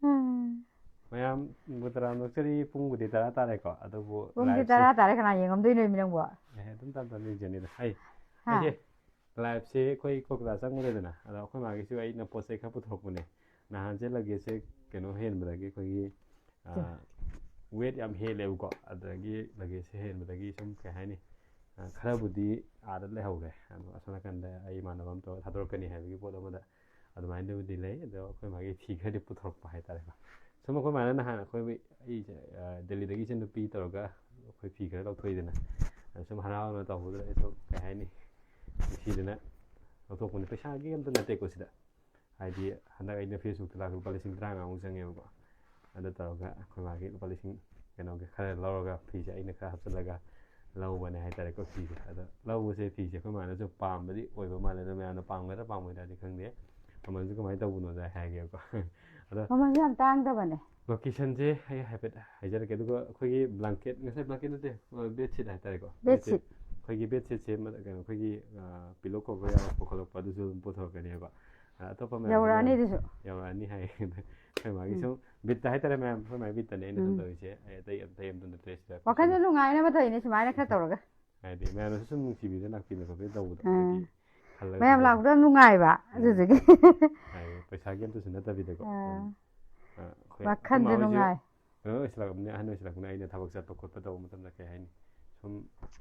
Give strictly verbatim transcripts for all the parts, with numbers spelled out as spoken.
ꯎꯝ꯫ ꯃꯌꯥꯝꯕꯨ ꯇꯔꯥꯝꯅ ꯑꯣꯛꯆꯔꯤ꯫ ꯄꯨꯡꯕꯨꯗꯤ ꯇꯔꯥ ꯇꯥꯔꯦꯀꯣ, ꯑꯗꯨꯕꯨ ꯄꯨꯡꯗꯤ live ꯁꯦ ꯇꯔꯥ ꯇꯥꯔꯦ, ꯀꯅꯥ ꯌꯦꯡꯉꯝꯗꯣꯏꯅꯣ ꯃꯤ ꯅꯪꯕꯣ? ꯑꯦ, ꯑꯗꯨꯝ ꯇꯞ ꯇꯞꯅ ꯌꯦꯡꯖꯅꯤꯗ꯫ ꯍꯩ, ꯍꯥ? ꯑꯩꯁꯦ live ꯁꯦ ꯑꯩꯈꯣꯏ ꯀꯣꯜꯀꯇꯥ ꯆꯪꯉꯨꯔꯦꯗꯅ, ꯑꯗꯣ ꯑꯩꯈꯣꯏ ꯃꯥꯒꯤꯁꯨ ꯑꯩꯅ ꯄꯣꯠ ꯆꯩ ꯈꯔ ꯄꯨꯊꯣꯔꯛꯄꯅꯦ꯫ ꯅꯍꯥꯟꯁꯦ luggage ꯁꯦ ꯀꯩꯅꯣ ꯍꯦꯟꯕꯗꯒꯤ ꯑꯩꯈꯣꯏꯒꯤ, ꯑꯥ, weight ꯌꯥꯝ ꯍꯦꯜꯂꯦꯕꯀꯣ, ꯑꯗꯒꯤ luggage ꯁꯦ ꯍꯦꯟꯕꯗꯒꯤ ꯁꯨꯝ ꯀꯩ ꯍꯥꯏꯅꯤ, ꯑꯥ, ꯈꯔꯕꯨꯗꯤ ꯑꯥꯗ ꯂꯩꯍꯧꯔꯦ꯫ ꯑꯗꯣ ꯑꯁꯣꯝ ꯅꯥꯀꯟꯗ ꯑꯩ ꯏꯃꯥꯟꯅꯕ ꯑꯃ ꯇꯧꯔꯒ ꯊꯥꯗꯣꯔꯛꯀꯅꯤ ꯍꯥꯏꯕꯒꯤ ꯄꯣꯠ ꯑꯃꯗ ꯑꯗꯨꯃꯥꯏꯅꯕꯨꯗꯤ ꯂꯩ꯫ ꯑꯗꯣ ꯑꯩꯈꯣꯏ ꯃꯥꯒꯤ ꯐꯤ ꯈꯔꯗꯤ ꯄꯨꯊꯣꯔꯛꯄ ꯍꯥꯏꯇꯥꯔꯦꯀꯣ꯫ ꯁꯨꯝ ꯑꯩꯈꯣꯏ ꯃꯥꯅ ꯅꯍꯥꯟ ꯑꯩꯈꯣꯏ, ꯑꯩꯁꯦ, ꯑ, ꯗꯦꯜꯂꯤꯗꯒꯤ ꯏꯆꯟ ꯅꯨꯄꯤ ꯇꯧꯔꯒ ꯑꯩꯈꯣꯏ ꯐꯤ ꯈꯔ ꯂꯧꯊꯣꯛꯏꯗꯅ, ꯑꯗ ꯁꯨꯝ ꯍꯔꯥꯎꯅ ꯇꯧꯕꯗꯨꯗ ꯑꯩꯁꯨ ꯀꯩ ꯍꯥꯏꯅꯤ, ꯅꯨꯡꯁꯤꯗꯅ ꯂꯧꯊꯣꯛꯄꯅꯤ꯫ ꯄꯩꯁꯥꯒꯤ ꯑꯝꯇ ꯅꯠꯇꯦꯀꯣ ꯁꯤꯗ, ꯍꯥꯏꯗꯤ ꯍꯟꯗꯛ ꯑꯩꯅ Facebook ꯇ ꯂꯥꯛꯄ ꯂꯨꯄꯥ ꯂꯤꯁꯤꯡ ꯇꯔꯥꯃꯉꯥꯃꯨꯛ ꯆꯪꯉꯦꯕꯀꯣ꯫ ꯑꯗꯨ ꯇꯧꯔꯒ ꯑꯩꯈꯣꯏ ꯃꯥꯒꯤ ꯂꯨꯄꯥ ꯂꯤꯁꯤꯡ ꯀꯩꯅꯣꯒꯤ ꯈꯔ ꯂꯧꯔꯒ ꯐꯤꯁꯦ ꯑꯩꯅ ꯈꯔ ꯍꯥꯞꯆꯤꯜꯂꯒ ꯂꯧꯕꯅꯦ ꯍꯥꯏꯇꯥꯔꯦꯀꯣ ꯐꯤꯁꯦ꯫ ꯑꯗꯣ ꯂꯧꯕꯁꯦ ꯐꯤꯁꯦ ꯑꯩꯈꯣꯏ ꯃꯥꯅꯁꯨ ꯄꯥꯝꯕꯗꯤ ꯑꯣꯏꯕ ꯃꯥꯜꯂꯦ, ꯑꯗꯣ ꯃꯌꯥꯝꯅ ꯄꯥꯝꯒꯗ꯭ꯔꯥ ꯄꯥꯝꯃꯣꯏꯗ꯭ꯔꯥꯗꯤ ꯈꯪꯗꯦ꯫ ꯃꯃꯜꯁꯨ ꯀꯃꯥꯏꯅ ꯇꯧꯕꯅꯣꯗ ꯑꯩ ꯍꯥꯏꯒꯦꯕꯀꯣ꯫ ꯑꯗꯣ ꯃꯃꯜꯁꯨ ꯌꯥꯝ ꯇꯥꯡꯗꯕꯅꯦ꯫ Location ꯁꯦ ꯑꯩ ꯍꯥꯏꯐꯦꯠ ꯍꯥꯏꯖꯔꯛꯀꯦ, ꯑꯗꯨꯒ ꯑꯩꯈꯣꯏꯒꯤ blanket, ꯉꯁꯥꯏ blanket ꯅꯠꯇꯦ, bed sheet ꯍꯥꯏꯇꯥꯔꯦꯀꯣ꯫ Bed sheet꯫ Bed sheet꯫ ꯑꯩꯈꯣꯏꯒꯤ bed sheet ꯁꯦ ꯃ-, ꯀꯩꯅꯣ, ꯑꯩꯈꯣꯏꯒꯤ, ꯑ, pillow cover ꯌꯥꯎꯔꯛꯄ ꯈꯣꯠꯂꯛꯄ ꯑꯗꯨꯁꯨ ꯑꯗꯨꯝ ꯄꯨꯊꯣꯔꯛꯀꯅꯦꯕ꯫ ꯑ, ꯑꯇꯣꯞꯄ ꯃꯌꯥꯝꯁꯨ ꯌꯧꯔꯛꯑꯅꯤ ꯂꯩꯔꯝ-, ꯑꯗꯨꯁꯨ꯫ ꯌꯧꯔꯛꯑꯅꯤ ꯍꯥꯏ꯫ ꯑꯩꯈꯣꯏ ꯃꯥꯒꯤ ꯎꯝ꯫ ꯁꯨꯝ ꯕꯤꯠꯇ ꯍꯥꯏꯇꯥꯔꯦ ꯃꯌꯥꯝ, ꯑꯩꯈꯣꯏ ꯃꯥꯒꯤ ꯕꯤꯠꯇꯅꯦ ꯑꯩꯅ ꯁꯨꯝ ꯎꯝ꯫ ꯇꯧꯔꯤꯁꯦ꯫ ꯑꯩ ꯑꯇꯩ, ꯑꯇꯩ ꯑꯝꯇ ꯅꯠꯇ꯭ꯔꯦ ꯁꯤꯗ꯫ ꯋꯥꯈꯜꯁꯨ ꯅꯨꯡꯉꯥꯏꯅꯕ ꯇꯧꯔꯤꯅꯦ ꯁꯨꯃꯥꯏꯅ ꯈꯔ ꯇꯧꯔꯒ꯫ ꯍꯥꯏꯗꯤ ꯃꯌꯥꯝꯅꯁꯨ ꯁꯨꯝ ꯅꯨꯡꯁꯤꯕꯤꯗꯅ ꯂꯥꯛꯄꯤꯗꯅ ꯈꯣꯠꯄꯤꯗꯅ ꯇꯧꯕꯗꯣ, ꯑꯥ꯫ ꯑꯗꯒꯤ ꯈꯜꯂꯒ ꯃꯌꯥꯝ ꯁꯨꯝ ꯂꯥꯛꯄꯗꯣ ꯌꯥꯝ ꯅꯨꯡꯉꯥꯏꯕ, ꯎꯝ꯫ ꯑꯗꯨꯗꯨꯒꯤ꯫ ꯍꯥꯏꯗꯤ ꯄꯩꯁꯥꯒꯤ ꯑꯝꯇꯁꯨ ꯅꯠꯇꯕꯤꯗꯀꯣ꯫ ꯑꯥ꯫ ꯎꯝ꯫ ꯑ, ꯑꯩꯈꯣꯏ ꯋꯥꯈꯜꯁꯨ ꯑꯩꯈꯣꯏ ꯃꯥ ꯍꯣꯏꯁꯨ ꯅꯨꯡꯉꯥꯏ꯫ ꯀꯩꯅꯣ ꯑꯣꯏꯁꯤꯜꯂꯛꯑꯕꯅꯤꯅ, ꯑꯍꯟ ꯑꯣꯏꯁꯤꯜꯂꯛꯄꯅꯤꯅ ꯑꯩꯅ ꯊꯕꯛ ꯆꯠꯄ ꯈꯣꯠꯄ ꯇꯧꯕ ꯃꯇꯝꯗ ꯀꯩ ꯍꯥꯏꯅꯤ, ꯁꯨꯝ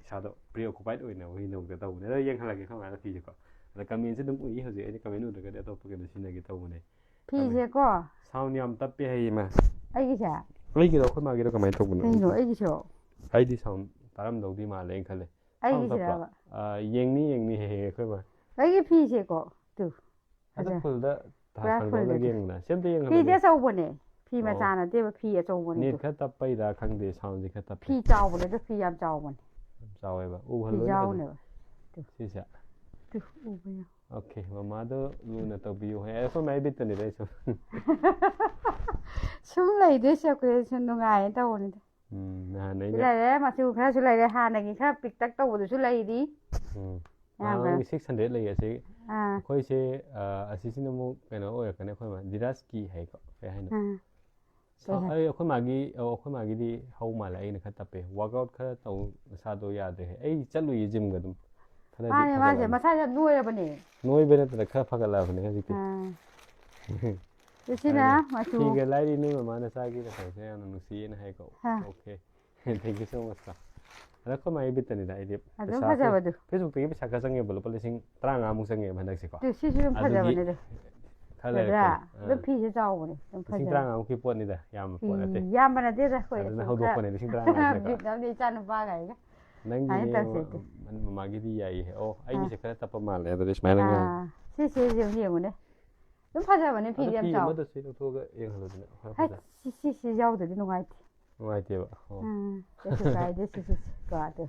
ꯏꯁꯥꯗꯣ preoccupied ꯑꯣꯏꯅꯕꯒꯤꯗꯃꯛꯇ ꯇꯧꯕꯅꯦ꯫ ꯑꯗꯣ ꯌꯦꯡꯍꯜꯂꯒꯦ ꯑꯩꯈꯣꯏ ꯃꯥꯅ ꯐꯤꯁꯦꯀꯣ꯫ ꯑꯗ comment ꯁꯦ ꯑꯗꯨꯝ ꯎꯏ ꯍꯧꯖꯤꯛ, ꯑꯩꯅ comment ꯎꯗ꯭ꯔꯒꯗꯤ ꯑꯇꯣꯞꯄ ꯀꯩꯅꯣ ꯁꯤꯖꯤꯟꯅꯒꯦ ꯇꯧꯕꯅꯦ꯫ ꯐꯤꯁꯦꯀꯣ꯫ Sound ꯌꯥꯝ ꯇꯞꯄꯦ ꯍꯥꯏꯌꯦ ꯏꯃꯥ꯫ ꯑꯩꯒꯤꯁꯦ? ꯑꯩꯒꯤꯔꯣ ꯑꯩꯈꯣꯏ ꯃꯥꯒꯤꯔꯣ ꯀꯃꯥꯏꯅ ꯇꯧꯕꯅꯣ? ꯀꯩꯅꯣ ꯑꯩꯒꯤꯁꯦ? ꯑꯩꯗꯤ sound ꯇꯥꯔꯝꯗꯧꯗꯤ ꯃꯥꯜꯂꯦ ꯑꯩꯅ ꯈꯜꯂꯦ꯫ Sound ꯑꯩꯒꯤꯁꯤꯔꯕ? ꯇꯞꯄ꯭ꯔꯣ? ꯑ, ꯌꯦꯡꯅꯤ, ꯌꯦꯡꯅꯤ, ꯍꯦꯛ ꯍꯦꯛ ꯑꯩꯈꯣꯏ ꯃꯥ꯫ ꯑꯩꯒꯤ ꯐꯤꯁꯦꯀꯣ, ꯇꯨ꯫ ꯑꯗꯣ ꯐꯖ-, full ꯗ ꯄꯨꯔꯥ ꯁꯥꯡꯗꯣꯛꯑꯒ full ꯗꯅꯦ꯫ ꯌꯦꯡꯉꯨꯅ꯫ ꯁꯤ ꯑꯝꯇ ꯐꯤꯗꯤ ꯌꯦꯡꯍꯜꯂꯨꯅꯦ꯫ ꯑꯆꯧꯕꯅꯦ꯫ ꯐꯤ ꯑꯣ꯫ ꯃꯆꯥ ꯅꯠꯇꯦꯕ, ꯐꯤ ꯑꯆꯧꯕꯅꯦ꯫ Net two. ꯈꯔ ꯇꯞꯄꯩꯔꯥ ꯈꯪꯗꯦ, sound ꯁꯦ ꯈꯔ ꯇꯞꯄꯦ꯫ ꯐꯤ ꯆꯥꯎꯕꯅꯦ, ꯑꯗꯨ ꯐꯤ ꯌꯥꯝ ꯆꯥꯎꯕꯅꯦ꯫ ꯌꯥꯝ ꯆꯥꯎꯋꯦꯕ꯫ ꯐꯤ ꯎꯍꯜꯂꯨꯅꯦ ꯐꯖꯅ꯫ ꯆꯥꯎꯅꯦꯕ꯫ ꯇꯨ꯫ ꯁꯤꯁꯦ꯫ ꯇꯨ, ꯎꯕ꯭ꯔꯥ ꯌꯦꯡꯉꯣ꯫ Okay, ꯃꯃꯥꯗꯣ ꯂꯨꯅ ꯇꯧꯕꯤꯌꯨ ꯍꯥꯏ꯫ ꯑꯩꯈꯣꯏ ꯃꯥꯏ ꯕꯤꯠꯇꯅꯤꯗ ꯑꯩꯁꯨ꯫ ꯁꯨꯝ ꯂꯩꯗꯣꯏ ꯁꯔꯨꯛꯄꯨꯗꯤ ꯁꯨꯝ ꯅꯨꯡꯉꯥꯏꯌꯦꯅ ꯇꯧꯕꯅꯤꯗ꯫ ꯎꯝ, ꯅꯍꯥꯟ ꯁꯤ ꯑꯩꯅ ꯂꯩꯔꯦ, ꯃꯆꯨ ꯈꯔꯁꯨ ꯂꯩꯔꯦ, ꯍꯥꯟꯅꯒꯤ ꯈꯔ ꯄꯤꯛꯇꯛ ꯇꯧꯕꯗꯨꯁꯨ ꯂꯩꯔꯤ꯫ ꯎꯝ꯫ ꯌꯥꯝ ꯐꯔꯦ꯫ ꯅꯍꯥꯟꯒꯤ six hundred ꯂꯩꯌꯦ ꯑꯁꯤ꯫ ꯑꯥ ꯑꯩꯈꯣꯏꯁꯦ ꯑ, ꯑꯁꯤꯁꯤꯅ ꯑꯃꯨꯛ ꯀꯩꯅꯣ ꯑꯣꯏꯔꯛꯀꯅꯤ, ꯑꯩꯈꯣꯏ ꯃꯥ ꯙꯤꯔꯥꯖꯀꯤ ꯍꯥꯏꯀꯣ, ꯀꯩ ꯍꯥꯏꯅꯣ? ꯑꯥ ꯁꯥ- ꯑꯩ ꯑꯩꯈꯣꯏ ꯃꯥꯒꯤ ꯑꯣ, ꯑꯩꯈꯣꯏ ꯃꯥꯒꯤꯗꯤ ꯍꯧ ꯃꯥꯜꯂꯦ, ꯑꯩꯅ ꯈꯔ ꯇꯞꯄꯦ꯫ ꯋꯥꯔꯛꯑꯥꯎꯠ ꯈꯔ ꯇꯧ, ꯅꯁꯥꯗꯣ ꯌꯥꯗ꯭ꯔꯦ꯫ ꯑꯩ ꯆꯠꯂꯨꯏꯌꯦ ꯖꯤꯝꯒ ꯑꯗꯨꯝ꯫ ꯈꯔꯗꯤ ꯃꯥꯅꯦ ꯃꯥꯁꯦ ꯐꯒꯠꯂꯕꯅꯤ꯫ ꯃꯁꯥꯁꯦ ꯌꯥꯝ ꯅꯣꯏꯔꯕꯅꯦ꯫ ꯅꯣꯏꯕ ꯅꯠꯇꯅ ꯈꯔ ꯐꯒꯠꯂꯛꯑꯕꯅꯦ ꯍꯧꯖꯤꯛꯇꯤ꯫ ꯑꯥ꯫ ꯑꯗꯨ ꯁꯤꯅ ꯑꯗꯨꯅ ꯃꯆꯨ ꯐꯤꯒ ꯂꯥꯏꯔꯤ ꯅꯣꯏ ꯃꯃꯥ ꯅꯆꯥꯒꯤ ꯅꯁꯥꯁꯦ ꯌꯥꯝꯅ ꯅꯨꯡꯁꯤꯌꯦꯅ ꯍꯥꯏꯀꯣ꯫ ꯍꯥ꯫ Okay꯫ Thank you so much ꯀꯣ꯫ ꯑꯗꯣ ꯑꯩꯈꯣꯏ ꯃꯥꯒꯤ ꯕꯤꯠꯇꯅꯤꯗ ꯑꯩꯗꯤ꯫ ꯑꯗꯨꯝ ꯄꯩꯁꯥ ꯐꯖꯕꯗꯨ꯫ Facebookꯇꯒꯤ ꯄꯩꯁꯥ ꯈꯔ ꯆꯪꯉꯦꯕ, ꯂꯨꯄꯥ ꯂꯤꯁꯤꯡ ꯇꯔꯥꯃꯉꯥꯃꯨꯛ ꯆꯪꯉꯦꯕ ꯍꯟꯗꯛꯁꯦꯀꯣ꯫ ꯑꯗꯨ ꯁꯤꯁꯨ ꯑꯗꯨꯝ ꯑꯗꯨꯒꯤ ꯐꯖꯕꯅꯦ ꯑꯗꯨ꯫ ꯈꯔ ꯅꯠꯇ꯭ꯔꯥ? ꯂꯩꯔꯛꯄꯅꯤ꯫ ꯑꯗꯨꯝ ꯑꯥ꯫ ꯐꯤꯁꯦ ꯆꯥꯎꯕꯅꯦ ꯑꯗꯨꯝ ꯂꯤꯁꯤꯡ ꯐꯖꯕꯅꯦ꯫ ꯇꯔꯥꯃꯉꯥꯃꯨꯛꯀꯤ ꯄꯣꯠꯅꯤꯗ, ꯌꯥꯝꯕ ꯄꯣꯠ ꯅꯠꯇꯦ꯫ ꯐꯤ ꯌꯥꯝꯕ ꯅꯠꯇꯦꯗ ꯑꯩꯈꯣꯏ ꯑꯗꯨꯅ ꯑꯁꯨꯝ ꯍꯧꯗꯣꯛꯄꯅꯦ, ꯈꯔ ꯂꯤꯁꯤꯡ ꯇꯔꯥꯃꯉꯥ ꯍꯥꯏꯕ꯫ ꯕꯤꯠ ꯑꯃꯗꯤ ꯏꯆꯥ ꯅꯨꯄꯥꯒ ꯑꯩꯒ꯫ ꯅꯪꯒꯤꯅꯦ ꯁꯨꯃꯥꯏꯅ ꯇꯧꯁꯦ ꯑꯗꯨ꯫ ꯃ-, ꯃꯃꯥꯒꯤꯗꯤ ꯌꯥꯏꯌꯦ꯫ ꯑꯣ, ꯑꯩꯒꯤꯁꯦ ꯈꯔ ꯇꯞꯄ ꯃꯥꯜꯂꯦ꯫ ꯑꯗꯨꯗꯤ ꯁꯨꯃꯥꯏꯅ ꯉꯥꯡꯉꯨ꯫ ꯑꯥ, ꯁꯤꯁꯦ ꯌꯦꯡ-, ꯌꯦꯡꯉꯨꯅꯦ꯫ ꯑꯗꯨꯝ ꯐꯖꯕꯅꯦ ꯑꯗꯣ ꯐꯤꯗꯤ ꯌꯥꯝ ꯐꯤ ꯆꯥꯎ꯫ ꯑꯃꯗꯁꯨ ꯂꯧꯊꯣꯛꯑꯒ ꯌꯦꯡꯍꯜꯂꯨꯗꯅ꯫ ꯍꯣꯏ, ꯍꯩ, ꯐꯖ-, ꯁꯤ, ꯁꯤ, ꯁꯤ ꯌꯥꯎꯗ꯭ꯔꯗꯤ ꯅꯨꯡꯉꯥꯏꯇꯦ꯫ ꯅꯨꯡꯉꯥꯏꯇꯦꯕ꯫ ꯑꯣ꯫ ꯎꯝ, ꯀꯩꯁꯨ ꯀꯥꯏꯗꯦ, ꯁꯤ, ꯁꯤ, ꯁꯤ, ꯀꯣ, ꯑꯗꯨ꯫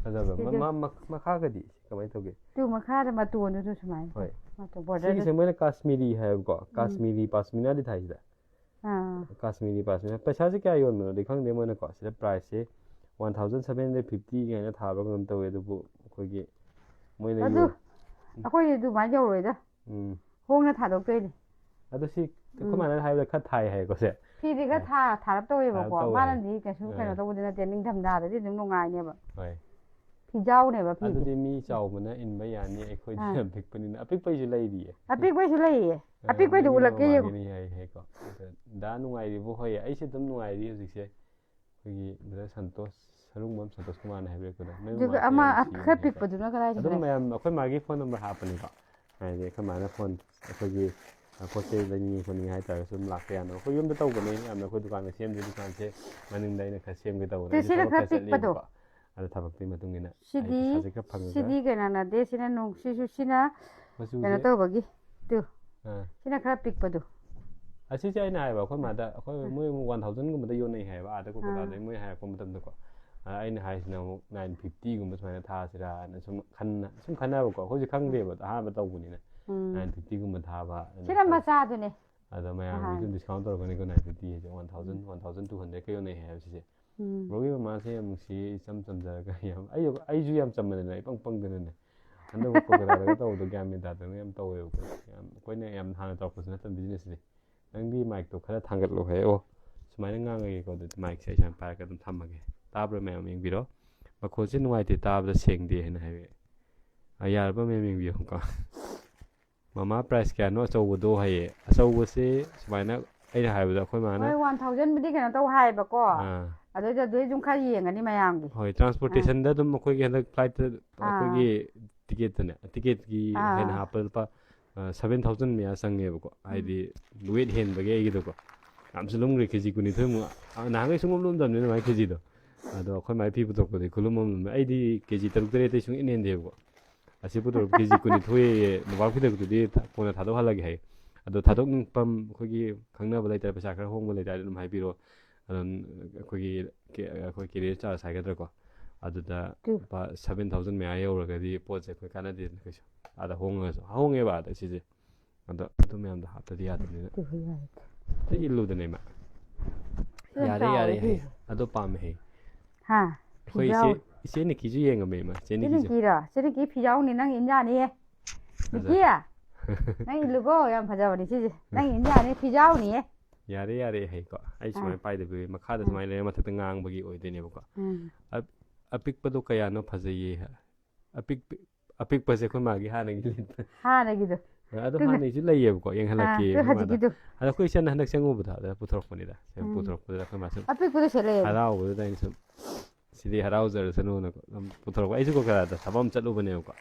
ꯐꯖꯕ꯫ ꯁꯤꯁꯨ꯫ ꯃ-, ꯃ-, ꯃꯈꯥꯒꯗꯤ ꯀꯃꯥꯏꯅ ꯇꯧꯒꯦ? ꯇꯨ ꯃꯈꯥꯗ ꯃꯇꯣꯟꯗꯨꯁꯨ ꯁꯨꯃꯥꯏꯅ꯫ ꯍꯣꯏ꯫ ꯃꯇꯣꯟ borderꯗꯨ꯫ ꯁꯤꯒꯤꯁꯦ ꯃꯣꯏꯅ ꯀꯥꯁꯃꯤꯔꯤ ꯍꯥꯏꯕꯀꯣ꯫ ꯀꯥꯁꯃꯤꯔꯤ ꯄꯥꯁꯃꯤꯅꯥꯗꯤ ꯊꯥꯏꯁꯤꯗ꯫ ꯑꯥ꯫ ꯀꯥꯁꯃꯤꯔꯤ ꯄꯥꯁꯃꯤꯅꯥ꯫ ꯄꯩꯁꯥꯁꯦ ꯀꯌꯥ ꯌꯣꯟꯕꯅꯣꯗꯤ ꯈꯪꯗꯦ ꯃꯣꯏꯅꯀꯣ꯫ ꯁꯤꯗ priceꯁꯦ one thousand seven hundred fifty ꯀꯥꯏꯅ ꯊꯥꯕ꯭ꯔꯥ ꯀꯩꯅꯣꯝ ꯇꯧꯋꯦ꯫ ꯑꯗꯨꯕꯨ ꯑꯩꯈꯣꯏꯒꯤ ꯃꯣꯏꯅ ꯑꯗꯨ ꯌꯣꯟ-, ꯑꯩꯈꯣꯏꯗꯤ ꯑꯗꯨꯃꯥꯏꯅ ꯌꯧꯔꯣꯏꯗ꯫ ꯎꯝ꯫ ꯍꯣꯡꯅ ꯊꯥꯗꯣꯛꯇꯣꯏꯅꯦ꯫ ꯑꯗꯣ ꯁꯤ ꯑꯩꯈꯣꯏ ꯃꯥꯅ ꯍꯥꯏꯕꯗ ꯈꯔ ꯊꯥꯏ ꯍꯥꯏꯀꯣ ꯁꯦ꯫ ꯐꯤꯗꯤ ꯈꯔ ꯊꯥ-, ꯊꯥꯔꯞ ꯇꯧꯋꯦꯕꯀꯣ꯫ ꯊꯥꯔꯞ ꯇꯧꯋꯦ꯫ ꯃꯥꯅꯗꯤ ꯀꯩꯁꯨ ꯀꯩꯅꯣ ꯑꯥ꯫ ꯇꯧꯕꯗꯤ ꯅꯠꯇꯦ, ꯅꯤꯡꯊꯝꯊꯥꯗꯗꯤ ꯑꯗꯨꯝ ꯅꯨꯡꯉꯥꯏꯅꯦꯕ꯫ ꯍꯣꯏ꯫ ꯐꯤꯖꯥꯎꯅꯦꯕ ꯐꯤꯗꯤ꯫ ꯑꯗꯨꯗꯤ ꯃꯤ ꯆꯥꯎꯕꯅ ꯏꯟꯕ ꯌꯥꯅꯤ, ꯑꯩꯈꯣꯏꯗꯤ ꯑꯥ꯫ ꯌꯥꯝ ꯄꯤꯛꯄꯅꯤꯅ꯫ ꯑꯄꯤꯛꯄꯩꯁꯨ ꯂꯩꯔꯤꯌꯦ꯫ ꯑꯄꯤꯛꯄꯩꯁꯨ ꯂꯩꯌꯦ꯫ ꯑꯥ, ꯑꯄꯤꯛꯄꯩꯗꯣ ꯅꯪꯒꯤ ꯎꯠꯂꯛꯀꯦ ꯌꯦꯡꯉꯨ꯫ ꯃꯃꯥꯡꯒꯤꯅꯤ ꯍꯥꯏ ꯍꯥꯏꯀꯣ꯫ ꯑꯗ ꯗꯥ ꯅꯨꯡꯉꯥꯏꯔꯤꯕꯣ? ꯍꯣꯏ, ꯑꯩꯁꯦ ꯑꯗꯨꯝ ꯅꯨꯡꯉꯥꯏꯔꯤ ꯍꯧꯖꯤꯛꯁꯦ꯫ ꯑꯩꯈꯣꯏꯒꯤ brother ꯁꯟꯇꯣꯁ, ꯁꯔꯨꯡꯕꯝ ꯁꯟꯇꯣꯁ ꯀꯨꯃꯥꯔꯅ ꯍꯥꯏꯕꯤꯔꯛꯄꯗꯣ, "ꯅꯣꯏ ꯑꯗꯨꯒ ꯃꯃꯥꯁꯦ ꯑꯃ ꯌꯥꯝ ꯅꯨꯡꯁꯤꯕꯅꯦ" ꯈꯔ ꯍꯥꯏꯀꯣ꯫ ꯄꯤꯛꯄꯗꯨꯅ ꯀꯗꯥꯏꯗ ꯑꯗꯨꯝ ꯂꯩ? ꯃꯌꯥꯝ ꯑꯩꯈꯣꯏ ꯃꯥꯒꯤ phone number ꯍꯥꯞꯄꯅꯤꯀꯣ꯫ ꯍꯥꯏꯗꯤ ꯑꯩꯈꯣꯏ ꯃꯥꯅ phone, ꯑꯩꯈꯣꯏꯒꯤ, ꯑ, ꯄꯣꯠ ꯆꯩ ꯂꯩꯅꯤꯡꯉꯦ ꯈꯣꯠꯅꯤꯡꯉꯦ ꯍꯥꯏꯇꯥꯔꯒꯁꯨ ꯑꯗꯨꯝ ꯂꯥꯛꯄ ꯌꯥꯅꯕ꯫ ꯑꯩꯈꯣꯏ ꯌꯨꯝꯗ ꯇꯧꯕꯅꯦ ꯌꯥꯝꯅ꯫ ꯑꯩꯈꯣꯏ ꯗꯨꯀꯥꯟꯗ ꯁꯦꯝꯗꯦ, ꯗꯨꯀꯥꯟꯁꯦ ꯃꯅꯤꯡꯗ ꯑꯩꯅ ꯈꯔ ꯁꯦꯝꯒꯦ ꯇꯧꯕꯅꯦ꯫ ꯇꯨ, ꯑꯩꯁꯨ ꯁꯤꯅ ꯊꯕꯛ ꯈꯔ ꯈꯔ ꯄꯤꯛꯄꯗꯣ꯫ ꯆꯠꯂꯦꯕꯀꯣ꯫ ꯑꯗꯣ ꯊꯕꯛꯇꯨꯒꯤ ꯃꯇꯨꯡ ꯏꯟꯅ ꯑꯩ ꯁꯤꯗꯤ, ꯄꯩꯁꯥꯁꯦ ꯈꯔ ꯐꯪꯉꯒ ꯁꯤꯗꯤ ꯀꯩꯅꯣ ꯅꯠꯇꯦ, ꯁꯤꯅ ꯅꯨꯡ-, ꯁꯤꯁꯨ ꯁꯤꯅ ꯃꯆꯨꯁꯦ ꯀꯩꯅꯣ ꯇꯧꯕꯒꯤ꯫ ꯇꯨ, ꯑꯥ꯫ ꯁꯤꯅ ꯈꯔ ꯄꯤꯛꯄꯗꯣ꯫ ꯑꯁꯤꯁꯦ ꯑꯩꯅ ꯍꯥꯏꯕ ꯑꯩꯈꯣꯏ ꯃꯥꯗ, ꯑꯩꯈꯣꯏ ꯑꯥ꯫ ꯃꯣꯏ ꯑꯃꯨꯛ one thousandꯒꯨꯝꯕꯗ ꯌꯣꯟꯅꯩ ꯍꯥꯏꯕ, ꯑꯥꯗ ꯀꯣꯜꯀꯇꯥꯗ ꯑꯥ꯫ ꯃꯣꯏ ꯍꯥꯏꯔꯛꯄ ꯃꯇꯝꯗꯀꯣ꯫ ꯑ, ꯑꯩꯅ ꯍꯥꯏꯁꯤꯅ ꯑꯃꯨꯛ nine fiftyꯒꯨꯝꯕ ꯁꯨꯃꯥꯏꯅ ꯊꯥꯁꯤꯔꯥꯅ ꯁꯨꯝ ꯈꯟꯅ, ꯁꯨꯝ ꯈꯟꯅꯕꯀꯣ꯫ ꯑꯩꯈꯣꯏꯁꯨ ꯈꯪꯗꯦꯕ, ꯑꯍꯥꯟꯕ ꯇꯧꯕꯅꯤꯅ꯫ ꯎꯝ꯫ Nine fiftyꯒꯨꯝꯕ ꯊꯥꯕ ꯑꯗꯨꯅ ꯁꯤꯅ ꯈꯔ-, ꯃꯆꯥꯗꯨꯅꯦ꯫ ꯑꯗ ꯃꯌꯥꯝꯒꯤꯁꯨ ꯑꯍꯥꯟꯕ꯫ Discount ꯇꯧꯔꯛꯀꯅꯤꯀꯣ, nine fifty ꯍꯥꯏꯁꯦ꯫ One thousand, one thousand two hundredꯀ ꯌꯣꯟꯅꯩ ꯍꯥꯏꯕ ꯁꯤꯁꯦ꯫ ꯎꯝ꯫ Broꯒꯤ ꯃꯃꯥꯁꯦ ꯌꯥꯝ ꯅꯨꯡꯁꯤꯌꯦ, ꯏꯆꯝ ꯆꯝꯖꯔꯒ ꯌꯥꯝ, ꯑꯩ, ꯑꯩꯁꯨ ꯌꯥꯝ ꯆꯝꯕꯅꯤꯅ, ꯏꯄꯪ ꯄꯪꯗꯅꯅꯦ꯫ ꯍꯟꯗꯛ ꯀꯣꯜꯀꯇꯥꯗꯒ ꯇꯧꯕꯗꯣ ꯒ꯭ꯌꯥꯟ ꯃꯦꯟ ꯇꯥꯗꯅ ꯌꯥꯝ ꯇꯧꯋꯦꯕꯀꯣ꯫ ꯌꯥꯝ ꯑꯩꯈꯣꯏꯅ ꯌꯥꯝ ꯍꯥꯟꯅ ꯇꯧꯔꯛꯄꯁꯨ ꯅꯠꯇꯕ businessꯁꯤꯗꯤ꯫ ꯅꯪꯒꯤ ꯃꯥꯏꯛꯇꯣ ꯈꯔ ꯊꯥꯡꯒꯠꯂꯣ ꯍꯥꯏ꯫ ꯑꯣ, ꯁꯨꯃꯥꯏꯅ ꯉꯥꯡꯉꯒꯦꯀꯣ꯫ ꯑꯗꯨꯗꯤ ꯃꯥꯏꯛꯁꯦ ꯑꯩ ꯁꯨꯃꯥꯏꯅ ꯄꯥꯏꯔꯒ ꯑꯗꯨꯝ ꯊꯝꯃꯒꯦ꯫ ꯇꯥꯕ꯭ꯔꯥ ꯃꯌꯥꯝ ꯌꯦꯡꯕꯤꯔꯣ꯫ "ꯃꯈꯣꯜꯁꯦ ꯅꯨꯡꯉꯥꯏꯇꯦ, ꯇꯥꯕꯗ ꯁꯦꯡꯗꯦ" ꯍꯥꯏꯅ ꯍꯥꯏꯔꯛꯑꯦ꯫ ꯑ, ꯌꯥꯔꯕ ꯃꯌꯥꯝ ꯌꯦꯡꯕꯤꯌꯨꯀꯣ꯫ "ꯃꯃꯥ price ꯀꯌꯥꯅꯣ ꯑꯆꯧꯕꯗꯣ?" ꯍꯥꯏꯌꯦ꯫ ꯑꯆꯧꯕꯁꯦ ꯁꯨꯃꯥꯏꯅ ꯑꯩꯅ ꯍꯥꯏꯕꯗ ꯑꯩꯈꯣꯏ ꯃꯥꯅ ꯍꯣꯏ, one thousandꯕꯨꯗꯤ ꯀꯩꯅꯣ ꯇꯧ ꯍꯥꯏꯌꯦꯕꯀꯣ꯫ ꯑꯥ꯫ ꯑꯗꯨꯗ ꯑꯗꯨꯗꯤ ꯑꯗꯨꯝ ꯈꯔ ꯌꯦꯡꯉꯅꯤ ꯃꯌꯥꯝꯒꯤ꯫ ꯍꯣꯏ, transportationꯗ ꯑꯗꯨꯝ ꯑꯩꯈꯣꯏꯒꯤ ꯍꯟꯗꯛ flightꯇ ꯑꯥ꯫ ꯑꯩꯈꯣꯏꯒꯤ ticketꯇꯅꯦ, ticketꯀꯤ ꯑꯥ꯫ ꯍꯦꯟꯅ ꯍꯥꯞꯄ ꯂꯨꯄꯥ, ꯑ, seven thousand ꯃꯌꯥ ꯆꯪꯉꯦꯕꯀꯣ꯫ ꯎꯝ꯫ ꯍꯥꯏꯗꯤ weight ꯍꯦꯟꯕꯒꯤ ꯑꯩꯒꯤꯗꯣꯀꯣ꯫ ꯌꯥꯝꯁꯨ ꯂꯨꯝꯈ꯭ꯔꯦ, KG ꯀꯨꯟꯅꯤꯊꯣꯏꯃꯨꯛ꯫ ꯑ, ꯅꯍꯥꯟꯈꯩ ꯁꯨꯡꯂꯨꯝ ꯂꯨꯝꯗꯕꯅꯤꯅ ꯃꯥꯏ KGꯗꯣ꯫ ꯑꯗꯣ ꯑꯩꯈꯣꯏ ꯃꯥꯏ ꯐꯤ ꯄꯨꯊꯣꯛꯄꯗꯤ ꯈꯨꯂꯨꯝ ꯑꯃ ꯂꯨꯝꯃꯦ꯫ ꯑꯩꯗꯤ KG ꯇꯔꯨꯛ ꯇꯔꯦꯠꯇꯩ ꯁꯨꯡꯍꯦꯟ ꯍꯦꯟꯗꯦꯕꯀꯣ꯫ ꯑꯁꯤ ꯄꯨꯊꯣꯔꯛꯄ KG ꯀꯨꯟꯅꯤꯊꯣꯏ ꯃꯣꯝꯄꯥꯛ ꯐꯤꯗꯛꯇꯨꯗꯤ ꯊ-, ꯀꯣꯟꯅ ꯊꯥꯗꯣꯛꯍꯜꯂꯒꯦ ꯍꯥꯏ꯫ ꯑꯗꯣ ꯊꯥꯗꯣꯛꯐꯝ ꯑꯩꯈꯣꯏꯒꯤ ꯈꯪꯅꯕ ꯂꯩꯇꯥꯔꯦ, ꯄꯩꯁꯥ ꯈꯔ ꯍꯣꯡꯕ ꯂꯩꯇꯥꯔꯗꯤ ꯑꯗꯨꯝ ꯍꯥꯏꯕꯤꯔꯣ꯫ ꯑꯗꯨꯝ ꯑꯩꯈꯣꯏꯒꯤ ꯀꯦ-, ꯑꯩꯈꯣꯏ carrier charge ꯍꯥꯏꯒꯗ꯭ꯔꯥꯀꯣ, ꯑꯗꯨꯗ ꯇꯨ꯫ ꯂꯨꯄꯥ seven thousand ꯃꯌꯥ ꯌꯧꯔꯒꯗꯤ ꯄꯣꯠꯁꯦ ꯑꯩꯈꯣꯏ ꯀꯥꯟꯅꯗꯦꯗꯅ ꯀꯩꯁꯨ꯫ ꯑꯥꯗ ꯍꯣꯡꯉꯁꯨ, ꯍꯣꯡꯉꯦꯕ ꯑꯥꯗ ꯁꯤꯁꯦ꯫ ꯑꯗꯣ ꯑꯗꯨ ꯃꯌꯥꯝꯗꯣ ꯍꯥꯞꯇꯗꯤ ꯌꯥꯗꯕꯅꯤꯅ꯫ ꯇꯨ ꯌꯥꯔꯦ꯫ ꯑꯗꯨ ꯏꯜꯂꯨꯗꯅ ꯏꯃꯥ꯫ ꯌꯥꯝ ꯌꯥꯔꯦ, ꯆꯥꯎꯋꯦ ꯌꯥꯔꯦ ꯍꯥꯏ꯫ ꯁꯤꯁꯦ꯫ ꯑꯗꯣ ꯄꯥꯝꯃꯦ ꯍꯥꯏ꯫ ꯍꯥ? ꯑꯩꯈꯣꯏ ꯐꯤꯖꯥꯎ꯫ ꯏꯆꯦ, ꯏꯆꯦ ꯅꯤꯀꯤꯁꯨ ꯌꯦꯡꯉꯝꯃꯦ ꯏꯃꯥ꯫ ꯏꯆꯦ ꯏꯆꯦ ꯅꯤꯀꯤꯁꯨ꯫ ꯅꯤꯀꯤꯔꯣ? ꯏꯆꯦ ꯅꯤꯀꯤ ꯐꯤꯖꯥꯎꯅꯤ, ꯅꯪ ꯏꯟ ꯌꯥꯅꯤꯌꯦ꯫ ꯐꯖꯩ꯫ ꯅꯤꯀꯤ! ꯅꯪ ꯏꯜꯂꯨꯀꯣ, ꯌꯥꯝ ꯐꯖꯕꯅꯤ ꯁꯤꯁꯦ꯫ ꯅꯪ ꯏꯟ ꯌꯥꯅꯤ, ꯐꯤꯖꯥꯎꯅꯤꯌꯦ꯫ ꯌꯥꯔꯦ, ꯌꯥꯔꯦ ꯍꯥꯏꯀꯣ꯫ ꯑꯩ ꯑꯥ꯫ ꯁꯨꯃꯥꯏꯅ ꯄꯥꯏꯗꯕꯤ ꯃꯈꯥꯗ ꯑꯥ꯫ ꯁꯨꯃꯥꯏꯅ ꯂꯩꯔ ꯃꯊꯛꯇ ꯉꯥꯡꯕꯒꯤ ꯑꯣꯏꯗꯣꯏꯅꯦꯕꯀꯣ꯫ ꯎꯝ꯫ ꯑꯞ-, ꯑꯄꯤꯛꯄꯗꯣ ꯀꯌꯥꯅꯣ ꯐꯖꯩꯌꯦ꯫ ꯑꯄꯤꯛ-, ꯑꯄꯤꯛꯄꯁꯦ ꯑꯩꯈꯣꯏ ꯃꯥꯒꯤ ꯍꯥꯟꯅꯒꯤ ꯂꯤꯠꯄ꯫ ꯍꯥꯟꯅꯒꯤꯗꯣ꯫ ꯑꯗꯣ ꯑꯗꯨꯅ ꯍꯥꯟꯅꯒꯤꯁꯨ ꯂꯩꯌꯦꯕꯀꯣ, ꯌꯦꯡꯍꯜꯂꯛꯀꯦ ꯑꯥ, ꯑꯗꯨ ꯑꯩꯈꯣꯏ ꯃꯥꯗ꯫ ꯍꯧꯖꯤꯛꯀꯤꯗꯣ꯫ ꯑꯗꯣ ꯑꯩꯈꯣꯏ ꯏꯆꯟꯅ ꯍꯟꯗꯛ ꯆꯪꯉꯨꯕꯗ ꯑꯗ ꯄꯨꯊꯣꯔꯛꯄꯅꯤꯗ꯫ ꯁꯦ ꯎꯝ꯫ ꯄꯨꯊꯣꯔꯛꯄꯗꯨꯗ ꯑꯩꯈꯣꯏ ꯃꯥ ꯁꯨꯝ ꯑꯄꯤꯛꯄꯗꯣ ꯁꯦꯠꯂꯛꯑꯦ꯫ ꯍꯔꯥꯎꯕꯗꯨꯗ ꯑꯩꯅ ꯁꯨꯝ, "ꯁꯤꯗꯤ ꯍꯔꯥꯎꯖꯔꯁꯅꯨꯅ" ꯑꯗꯨꯝ ꯄꯨꯊꯣꯔꯛꯄ꯫ ꯑꯩꯁꯨ ꯀꯣꯜꯀꯇꯥꯗ ꯊꯕꯛ ꯑꯃ ꯆꯠꯂꯨꯕꯅꯦꯕꯀꯣ꯫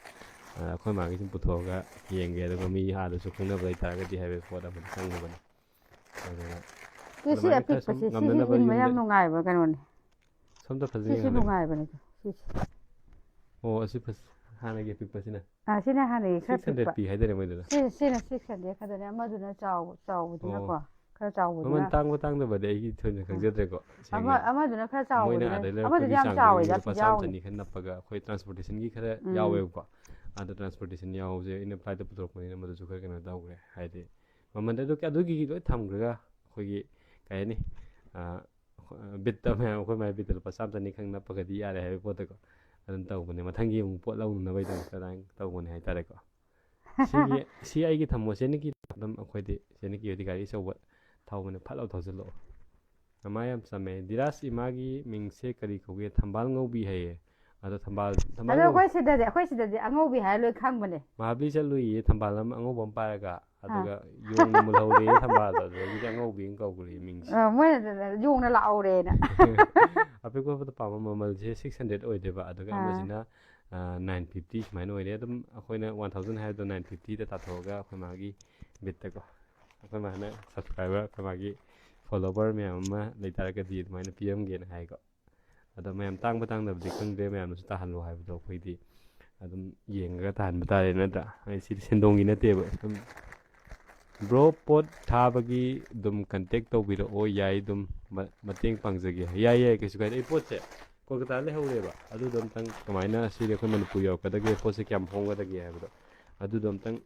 ꯑꯗ ꯑꯩꯈꯣꯏ ꯃꯥꯒꯤ ꯁꯨꯝ ꯄꯨꯊꯣꯛꯑꯒ ꯌꯦꯡꯒꯦ, ꯑꯗꯨꯒ ꯃꯤ ꯑꯥꯗꯁꯨ ꯈꯪꯅꯕ ꯂꯩꯇꯥꯔꯒꯗꯤ ꯍꯥꯏꯕꯒꯤ ꯄꯣꯠ ꯑꯃꯗ ꯆꯪꯉꯨꯕꯅꯦ꯫ ꯑꯗꯨꯒ ꯁꯤ, ꯁꯤ ꯑꯗꯨꯃꯥꯏꯅ ꯈꯔ ꯁꯨꯝ ꯑꯄꯤꯛꯄꯁꯦ, ꯁꯤꯁꯨ ꯉꯝꯅꯅꯕ ꯏꯟꯕ ꯌꯨꯝꯗ ꯌꯥꯝ ꯅꯨꯡꯉꯥꯏꯕ ꯀꯩꯅꯣꯅꯦ꯫ ꯁꯣꯝꯗ ꯐꯖꯅ ꯁꯤꯁꯨ ꯌꯦꯡꯍꯜꯂꯒꯦ꯫ ꯅꯨꯡꯉꯥꯏꯕꯅꯦ, ꯁꯤꯁꯦ꯫ ꯑꯣ, ꯑꯁꯤ ꯐꯖ-, ꯍꯥꯟꯅꯒꯤ ꯑꯄꯤꯛꯄꯁꯤꯅ? ꯑꯥ, ꯁꯤꯅ ꯍꯥꯟꯅꯒꯤ ꯈꯔ six hundred ꯄꯤꯛꯄ꯫ ꯄꯤ ꯍꯥꯏꯗꯥꯏꯅꯦ ꯃꯣꯏꯗꯨꯅ? ꯁꯤ, ꯁꯤꯅ six hundred ꯈꯛꯇꯅꯦ, ꯑꯃꯗꯨꯅ ꯆꯥꯎ-, ꯆꯥꯎꯕꯗꯨꯅꯀꯣ, ꯑꯣ꯫ ꯈꯔ ꯆꯥꯎꯕꯗꯨꯅ꯫ ꯃꯃꯜ ꯇꯥꯡꯕ ꯇꯥꯡꯗꯕꯗꯤ ꯑꯩꯒꯤ ꯊꯣꯏꯅ ꯑꯥ꯫ ꯈꯪꯖꯗ꯭ꯔꯦꯀꯣ, ꯁꯦꯡꯅ꯫ ꯑꯃ-, ꯑꯃꯗꯨꯅ ꯈꯔ ꯃꯣꯏꯅ ꯆꯥꯎꯕꯗꯨꯅ, ꯑꯥꯗ ꯑꯃꯗꯨꯗꯤ ꯂꯩꯔꯛꯄꯒꯤ ꯌꯥꯝ ꯆꯥꯡꯗꯒꯤ ꯆꯥꯎꯋꯤꯗ, ꯂꯨꯄꯥ ꯆꯥꯝꯃ ꯐꯤꯖꯥꯎꯅꯤ꯫ ꯆꯅꯤ ꯈꯔ ꯅꯞꯄꯒ ꯑꯩꯈꯣꯏ transportationꯒꯤ ꯈꯔ ꯎꯝ꯫ ꯌꯥꯎꯋꯦꯕꯀꯣ꯫ ꯑꯥꯗ transportation ꯌꯥꯎꯕꯁꯦ ꯑꯩꯅ flightꯇ ꯄꯨꯊꯣꯔꯛꯄꯅꯤꯅ ꯃꯗꯨꯁꯨ ꯈꯔ ꯀꯩꯅꯣ ꯇꯧꯈ꯭ꯔꯦ꯫ ꯍꯥꯏꯗꯤ ꯃꯃꯜꯗ ꯑꯗꯨ, ꯑꯗꯨꯒꯤ ꯂꯣꯏ ꯊꯝꯈ꯭ꯔꯒ ꯑꯩꯈꯣꯏꯒꯤ ꯀꯩ ꯍꯥꯏꯅꯤ, ꯑꯥ, ꯕꯤꯠꯇ ꯃꯌꯥꯝ ꯑꯩꯈꯣꯏ ꯃꯥꯏ ꯕꯤꯠꯇ ꯂꯨꯄꯥ ꯆꯥꯝꯃ ꯆꯅꯤ ꯈꯪ ꯅꯞꯄꯒꯗꯤ ꯌꯥꯔꯦ ꯍꯥꯏꯕ ꯄꯣꯠꯇꯀꯣ꯫ ꯑꯗꯨꯝ ꯇꯧꯕꯅꯦ, ꯃꯊꯪꯒꯤ ꯑꯃꯨꯛ ꯄꯣꯠ ꯂꯧꯅꯅꯕꯒꯤꯗꯃꯛꯇ ꯑꯗꯨꯃꯥꯏꯅ ꯇꯧꯕꯅꯦ ꯍꯥꯏꯇꯥꯔꯦꯀꯣ꯫ ꯁꯤꯒꯤ ꯁꯤ ꯑꯩꯒꯤ ꯊꯝꯃꯣ, ꯆꯦ ꯅꯤꯀꯤ꯫ ꯑꯗꯨꯝ ꯑꯩꯈꯣꯏꯗꯤ ꯆꯦ ꯅꯤꯀꯤ ꯍꯣꯏꯗꯤ ꯒꯥꯔꯤ ꯑꯆꯧꯕ ꯊꯧꯕꯅꯦ, ꯐꯠ ꯂꯥꯎ ꯊꯧꯖꯤꯜꯂꯛꯑꯣ꯫ ꯃꯃꯥ ꯌꯥꯝ ꯆꯝꯃꯦ꯫ ꯙꯤꯔꯥꯖ, ꯏꯃꯥꯒꯤ ꯃꯤꯡꯁꯦ ꯀꯔꯤ ꯀꯧꯒꯦ? ꯊꯝꯕꯥꯜ ꯉꯧꯕꯤ ꯍꯥꯏꯌꯦ꯫ ꯑꯗꯣ ꯊꯝꯕꯥꯜ, ꯊꯝꯕꯥꯜ ꯑꯗꯣ ꯉꯧ- ꯑꯩꯈꯣꯏ ꯁꯤꯗꯗꯤ, ꯑꯩꯈꯣꯏ ꯁꯤꯗꯗꯤ ꯑꯉꯧꯕꯤ ꯍꯥꯏꯔ ꯂꯣꯏ ꯈꯪꯕꯅꯦ꯫ ꯃꯍꯥꯕꯂꯤ ꯆꯠꯂꯨꯏꯌꯦ, ꯊꯝꯕꯥꯜ ꯑꯃ ꯑꯉꯧꯕ ꯑꯃ ꯄꯥꯏꯔꯒ, ꯑꯗꯨꯒ ꯌꯣꯡꯅ ꯃꯨꯜꯍꯧꯔꯦ ꯊꯝꯕꯥꯜꯗꯣ, ꯑꯗꯨꯗꯒꯤꯗꯤ ꯑꯉꯧꯕꯤꯅ ꯀꯧꯈ꯭ꯔꯦ ꯃꯤꯡꯁꯦ꯫ ꯑ, ꯃꯣꯏꯅ ꯌꯣꯡꯅ ꯂꯥꯛꯍꯧꯔꯦꯅ꯫ ꯑꯄꯤꯛꯄ ꯄꯣꯠꯇ ꯄꯥꯝꯕ ꯃꯃꯜꯁꯦ ꯁꯤꯛꯁ ꯍꯟꯗ꯭ꯔꯦꯗ ꯑꯣꯏꯗꯣꯏꯕ, ꯑꯗꯨꯒ ꯑꯥ꯫ ꯑꯃꯁꯤꯅ ꯅꯥꯏꯟ ꯐꯤꯐꯇꯤ ꯁꯨꯃꯥꯏꯅ ꯑꯣꯏꯔꯦ꯫ ꯑꯗꯨꯝ ꯑꯩꯈꯣꯏꯅ ꯋꯥꯟ ꯊꯥꯎꯖꯟ ꯍꯥꯏꯕꯗꯣ ꯅꯥꯏꯟ ꯐꯤꯐꯇꯤꯗ ꯇꯥꯊꯣꯛꯑꯒ ꯑꯩꯈꯣꯏ ꯃꯥꯒꯤ ꯕꯤꯠꯇꯀꯣ, ꯑꯩꯈꯣꯏ ꯃꯥꯅ ꯁꯕꯁꯀ꯭ꯔꯥꯏꯕꯔ, ꯑꯩꯈꯣꯏ ꯃꯥꯒꯤ ꯐꯣꯂꯣꯋꯔ ꯃꯌꯥꯝ ꯑꯃ ꯂꯩꯇꯥꯔꯒꯗꯤ ꯑꯗꯨꯃꯥꯏꯅ ꯄꯤꯔꯝꯒꯦꯅ ꯍꯥꯏꯀꯣ꯫ ꯑꯗꯣ ꯃꯌꯥꯝ ꯇꯥꯡꯕ ꯇꯥꯡꯗꯕꯗꯤ ꯈꯪꯗ꯭ꯔꯦ, ꯃꯌꯥꯝꯅꯁꯨ ꯇꯥꯍꯜꯂꯣ ꯍꯥꯏꯕꯗꯣ ꯑꯩꯈꯣꯏꯗꯤ ꯑꯗꯨꯝ ꯌꯦꯡꯉꯒ ꯇꯥꯍꯟꯕ ꯇꯥꯔꯦ, ꯅꯠꯇ꯭ꯔꯥ? ꯑꯩ ꯁꯤꯗꯤ ꯁꯦꯟꯗꯣꯡꯒꯤ ꯅꯠꯇꯦꯕ꯫ ꯑꯗꯨꯝ ꯕ꯭ꯔꯣ, ꯄꯣꯠ ꯊꯥꯕꯒꯤ ꯑꯗꯨꯝ ꯀꯟꯇꯦꯛ ꯇꯧꯕꯤꯔꯛꯑꯣ, ꯌꯥꯏ, ꯑꯗꯨꯝ ꯃ-, ꯃꯇꯦꯡ ꯄꯥꯡꯖꯒꯦ꯫ ꯌꯥꯏ, ꯌꯥꯏ, ꯀꯩꯁꯨ ꯀꯥꯏꯗꯦ꯫ ꯑꯩ ꯄꯣꯠꯁꯦ ꯀꯣꯜꯀꯇꯥꯗ ꯂꯩꯍꯧꯔꯦꯕ, ꯑꯗꯨꯗꯣ ꯑꯝꯇꯪ ꯀꯃꯥꯏꯅ ꯁꯤꯗꯤ ꯑꯩꯈꯣꯏ ꯃꯅꯤꯄꯨꯔ ꯌꯧꯔꯛꯀꯗꯒꯦ, ꯄꯣꯠꯁꯦ ꯀꯌꯥꯝ ꯍꯣꯡꯒꯗꯒꯦ ꯍꯥꯏꯕꯗꯣ ꯑꯗꯨꯗꯣ ꯑꯝꯇꯪ